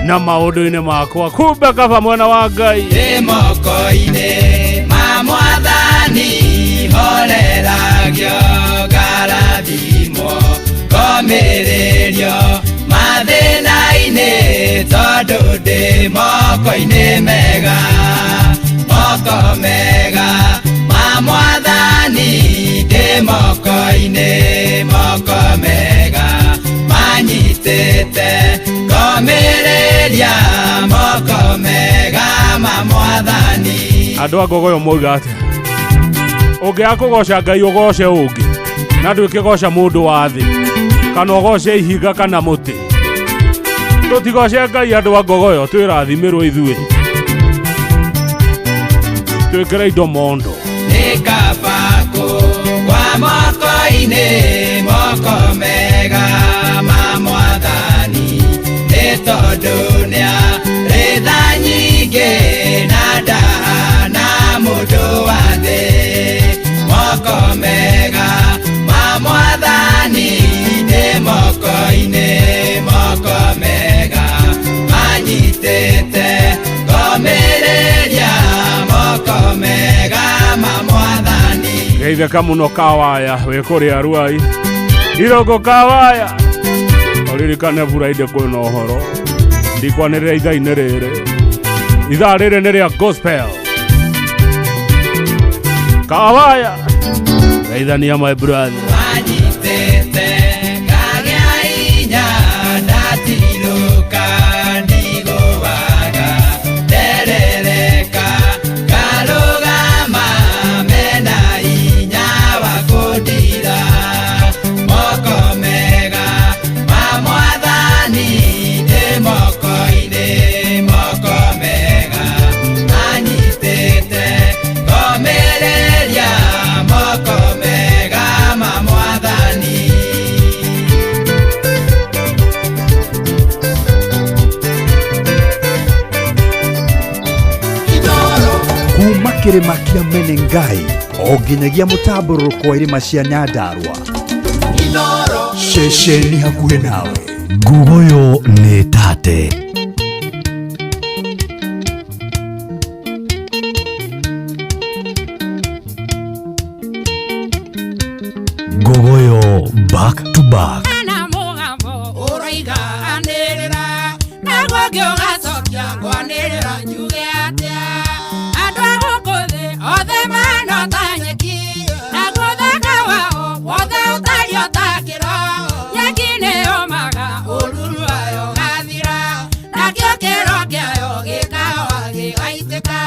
na maũndũ-inĩ makwa. Kumbe kaba mwena wa Ngai. Ndĩ moko-inĩ ma mwathani horeragio, ngarathimwo, ngomĩrĩrio mathĩna-inĩ, tondũ ndĩ moko-inĩ mega, moko mega ma mwathani, ndĩ moko-inĩ, moko mega manyitĩte ngomĩrĩria, moko mega ma mwathani. Andũ a Ngogoyo moiga atĩa? Ũngĩaga kũgoca Ngai, ũgoce ũngĩ, na ndwĩkĩgoca mũndũ wa thĩ kana ũgoce ihiga kana mũtĩ. Tũtigoce Ngai, andũ a Ngogoyo, twĩrathimĩrwo ithuĩ, twĩkĩre indo mondo. Nĩ kaba kũgwa moko-inĩ, moko mega ma mwathani, nĩ tondũ nĩarĩ tha nyingĩ na ndahana mũndũ wa thĩ. Moko mega ma mwathani, ndĩ moko-inĩ, moko mega manyitĩte ngomĩrĩria, moko mega ma mwathani. Geithĩka mũno Kawaya wĩ kũrĩa Ruai Irongo. Kawaya, ũririkane Friday kwĩna ũhoro ndikwanĩrĩra ithaa-inĩ rĩrĩ. Ithaa rĩrĩ nĩ rĩa gospel. Kawaya, geithania my brother. Manyitĩte ngagĩa hinya, ndatirũka ndigũaga, nderereka ngarũgama, mena hinya wa kũndira. Moko mega ma mwathani, ndĩ moko-inĩ, moko mega manyitĩte ngomĩrĩria, moko mega ma mwathani. Kuma kĩrĩma kĩa Menengai o nginyagia mũtambũrũrũko wa irĩma cia Nyandarua, ceceni hakuhĩ nawe. Ngugoyo nĩ tate. Ngugoyo back to back. Na mũgambo ũroiga anĩrĩra, naguo ngĩũgacokia ngwanĩrĩra njuge atĩa? Andũ a gũkũ thĩ othe mahana ta nyeki, naguo ũthaka wao wothe ũtariĩ o ta kĩro. Nyeki nĩyũmaga, ũruru wayo ũgathira, nakĩo kĩro kĩayo gĩkahoha gĩgaitĩka.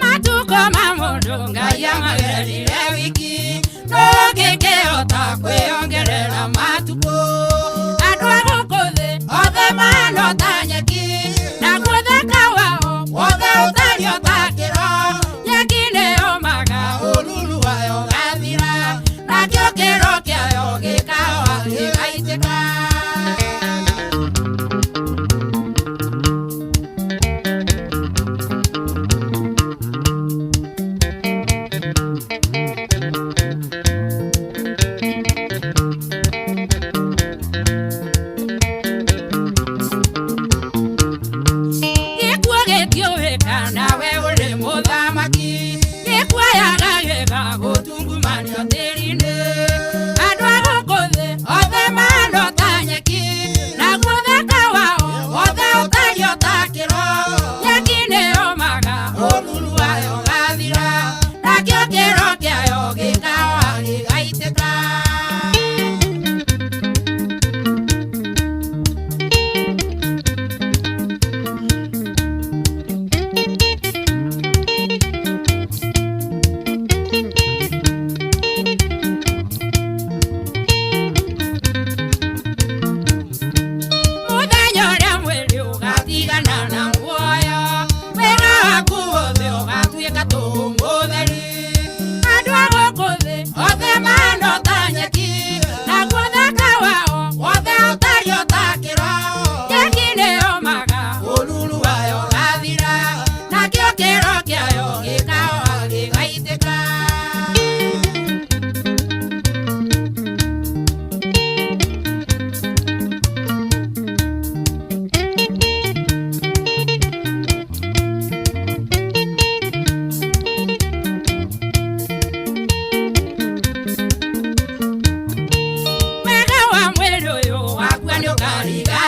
Matukũ ma mũndũ Ngai amagerire wiki.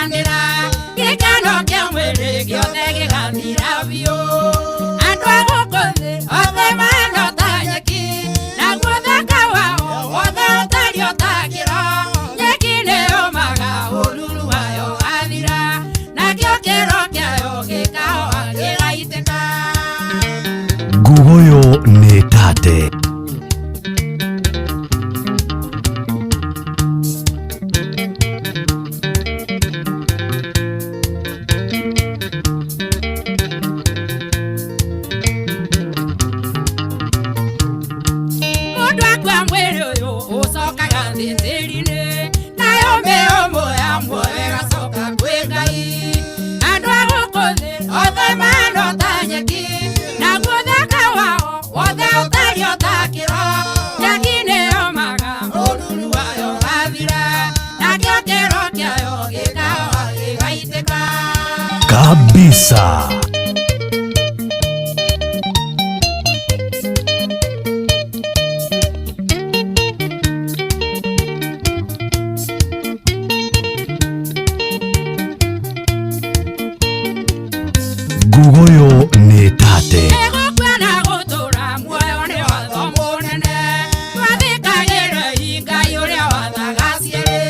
gĩkaiganĩra gĩkeno kĩa mwĩrĩ gĩothe gĩgathira biũ andũ a gũkũ thĩ othe mahana ta nyeki naguo thaka wao wothe ũtariĩ o ta kĩro nyeki nĩyũmaga ũruru wayo wathira nakĩo kĩro kĩayo gĩkahoha gĩgaitĩka. Ngugoyo nĩ tate. Mũndũ akua mwĩrĩ ũyũ ũcokaga thĩ tĩri-inĩ nayo mĩhũmũ ya muoyo ĩgacoka kwĩ Ngai andũ a gũkũ thĩ othe mahana o ta nyeki naguo thaka wao wothe ũtariĩ o ta kĩro nyeki nĩyũmaga ũruru wayo wathira nakĩo kĩro kĩayo gĩkahoha gĩgaitĩka. Kabisa. Ngugoyo nĩ tate. Gũkua na gũtũũra muoyo nĩ watho mũnene twathĩkagĩrei Ngai ũrĩa wathaga cierĩ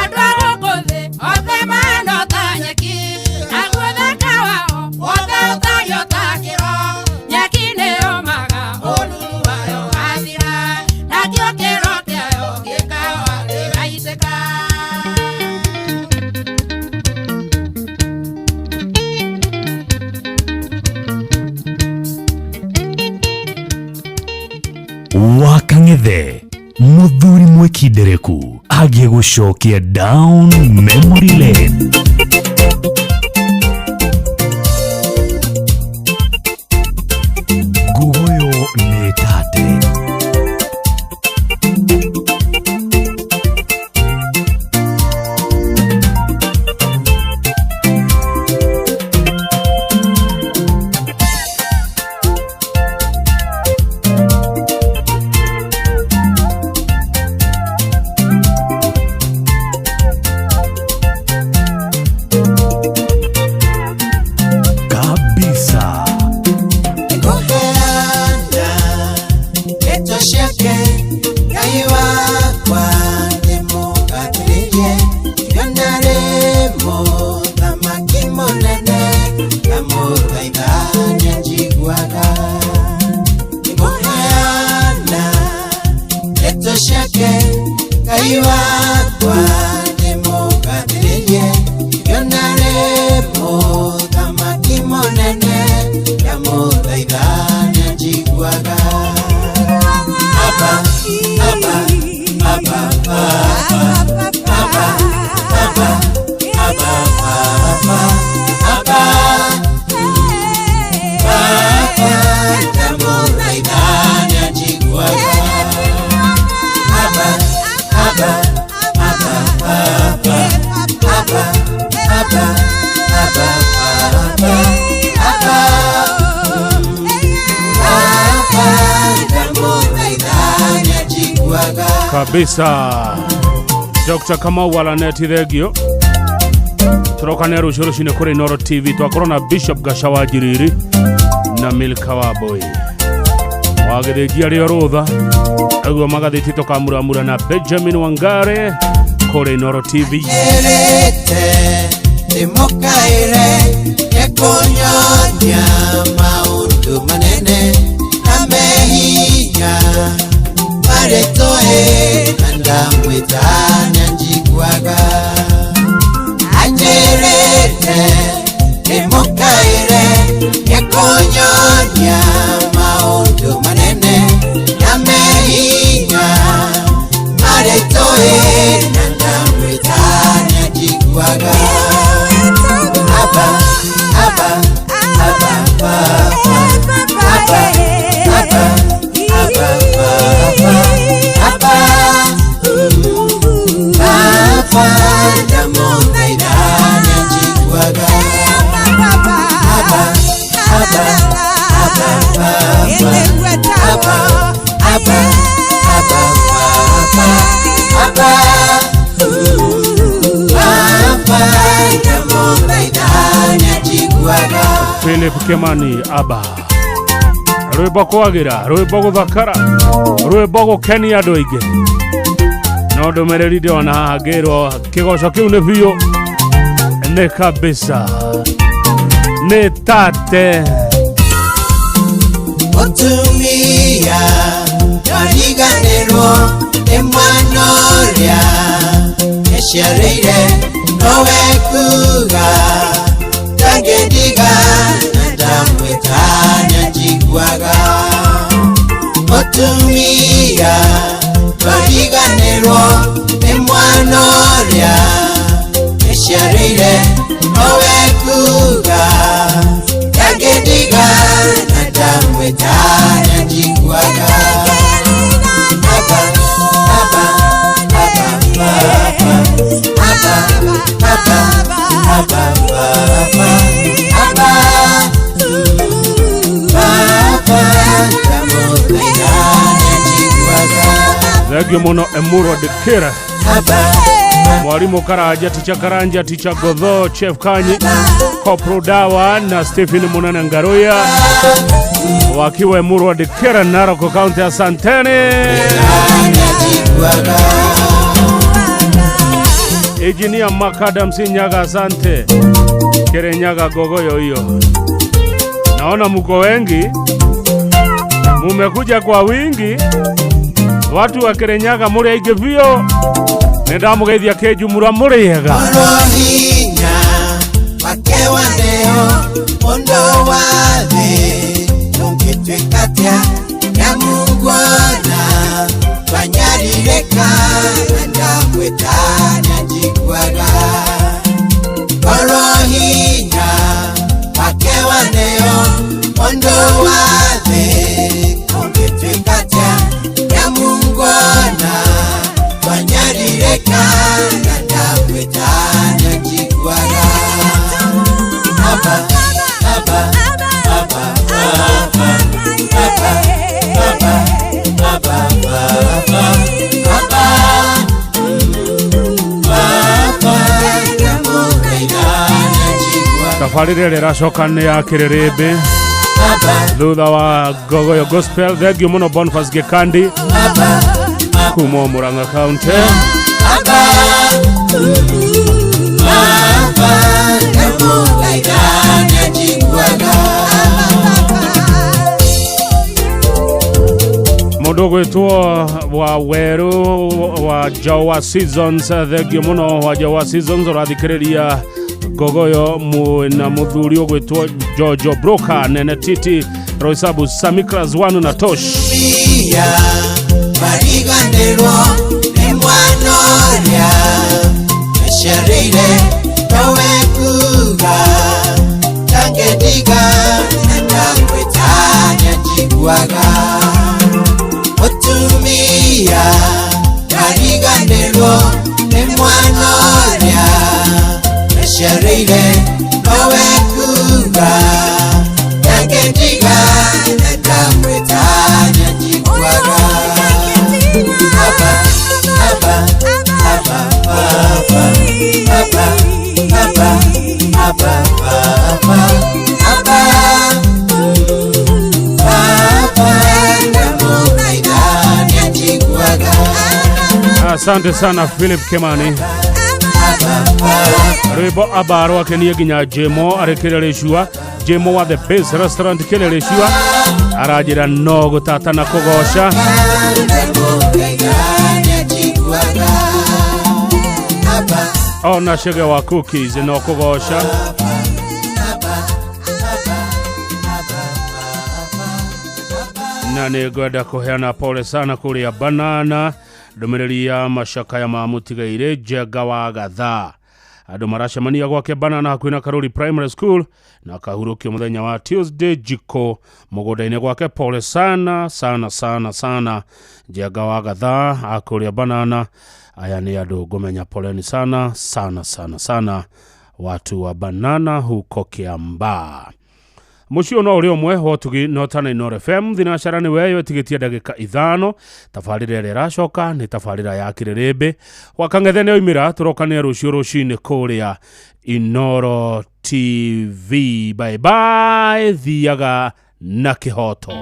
andũ a gũkũ thĩ othe mahana o ta nyeki naguo thaka wao wothe ũtariĩ o ta kĩro nyeki nĩyũmaga ũruru wayo wathira nakĩo kĩro kĩayo gĩkahoha gĩgaitĩka. Wakang'ethe mũthuri mwĩkindereku agĩgũcokia down memory lane. Ngugoyo nĩ tate. Kabisa. Nĩngũheana ndeto ciake Ngai wakwa ndĩmũgathĩrĩrie ngĩona rĩ mũthamaki mũnene ndamũthaitha nĩanjiguaga. Nĩngũheana ndeto ciake Ngai wakwa ndĩmũgathĩrĩrie ngĩona rĩ mũthamaki mũnene ndamũthaitha nĩanjiguaga. Abba, Abba, Abba, Abba, Abba, Abba, Abba, Abba, Abba, Abba, ndamũthaitha nĩanjiguaga. Abba, Abba, Abba, Abba, Abba, Abba, Abba, Abba, Abba, Abba, ndamũthaitha nĩanjiguaga. Kabisa. Dr. Kamau Walaneti thengio tũrokane rũciũ rũcinĩ kũrĩ Inooro TV twakorwo na Bishop Gacawa Njiriri na Milka Wambui wagĩthĩnjia rĩo rũtha aguo magathĩti tũkamuramura na Benjamin Wangare kũrĩ Inooro TV. Njĩrĩte ndĩmũkaĩre nĩkũnyonia maũndũ manene na mehinya marĩ tũĩ na ndamwĩta nĩanjiguaga. Anjĩrĩte ndĩmũkaĩre nĩkũnyonia maũndũ manene na mehinya marĩ tũĩ na ndamwĩta nĩanjiguaga. Abba, Abba, Abba, Abba, Abba, Abba, Abba, Abba, Abba, Philip Kimani aba rwĩmbo kwagira rwĩmbo gũthakara rwĩmbo gũkenia andũ aingĩ no ndũmĩrĩri ndĩrona haha ngĩrwo kĩgoco kĩu nĩ biũ nĩ kabisa nĩ tate Mũtumia ndariganĩrwo nĩ mwana ũrĩa eciarĩire nowe kuga ndangĩndiga na ndamwĩta nĩanjiguaga. Mũtumia ndariganĩrwo nĩ mwana ũrĩa eciarĩire nowe kuga ndangĩndiga na ndamwĩta nĩanjiguaga. Abba, Abba, Abba, Abba, Abba, Abba, Abba, Abba, Abba, ndamũthaitha nĩanjiguaga. Thengio mũno Emuro Dikira Mwalimu Karanja, Ticha Karanja, Ticha Godho, Chef Kanyi, Kopro Dawa na Stephen Munene Ngaruya wakiwa Emurua Dikira, Narok County. Asanteni. Engineer Makadam Sinyaga, asante. Kirinyaga gogoyo hiyo. Naona mko wengi, mumekuja kwa wingi. Watu wa Kirinyaga muri aingĩ biũ. Nĩndamũgeithia kĩnjumura mũrĩega. Orohinya wakewa neo mũndũ wa thĩ ũngĩtuĩka atĩa nĩamuguona twanyarirĩka na ndamwĩta nĩanjiguaga. Orohinya wakewa neo mũndũ wa thĩ ũngĩtuĩka atĩa nĩamuguona twanyarirĩka na ndamwĩta nĩanjiguaga. Abba, Abba, Abba, Abba, Abba, Abba, Abba, Abba, Abba, Abba, ndamũthaitha nĩanjiguaga. Tabarĩra ĩrĩa ĩracoka nĩ ya kĩrĩrĩmbĩ thutha wa gogoyo gospel. Thengio mũno Boniface Gĩkandi kuma Murang'a County. Abba, Abba, ndamũthaitha nĩanjiguaga. Mũndũ ũgwĩtwo wa werũ wa Jawa Seasons, thengio mũno wa Jawa Seasons ũrathikĩrĩria gogoyo na mũthuri ũgwĩtwo Jojo Broka, Nene Titi, Roisabu, Samiklas Wanu na Tosh. Mũtumia mariganĩrwo nĩ mwana ũrĩa eciarĩire nowe kuga ndangĩndiga na ndamwĩta nĩanjiguaga. Mũtumia ndariganĩrwo nĩ mwana ũrĩa eciarĩire nowe kuga ndangĩndiga na ndamwĩta nĩanjiguaga. Abba, Abba, Abba, Abba, Abba, Abba, Abba, Abba, Abba, Abba, ndamũthaitha nĩanjiguaga. Asante sana Philip Kimani. Rwĩmbo aba rwakenie nginya Jemo arĩ Kĩrĩrĩcua. Jemo wa The Base Restaurant Kĩrĩrĩcua aranjĩra no gũtata na kũgoca. Ndamũthaitha nĩanjiguaga. Abba, Ona Chege wa Cookies no kũgoca. Na nĩ ngwenda kũheana pole sana kũrĩa Banana ndũmĩrĩri ya macakaya ma mũtigairĩ Njenga wa Gathaa. Andũ maracemania gwake Banana hakuhĩ na Karuri Primary School na akahurũkio mũthenya wa Tuesday jiko mũgũnda-inĩ gwake. Pole sana sana sana sana Njenga wa Gathaa akũrĩa Banana. Aya nĩ andũ ngũmenya, poleni sana sana sana sana watu wa Banana huko Kiambaa. Mũciĩ ũyũ no ũrĩ ũmwe wa ũtugi na ũtana Inooro FM. Thinacara nĩ weyo ĩtigĩtie ndagĩka 5. Tabarĩra ĩrĩa ĩracoka nĩ tabarĩra ya kĩrĩrĩmbĩ. Wakang'ethe nĩ oimĩra, tũrokania rũciũ rũcinĩ kũrĩa Inooro TV. Bye bye, thiaga na kĩhoto.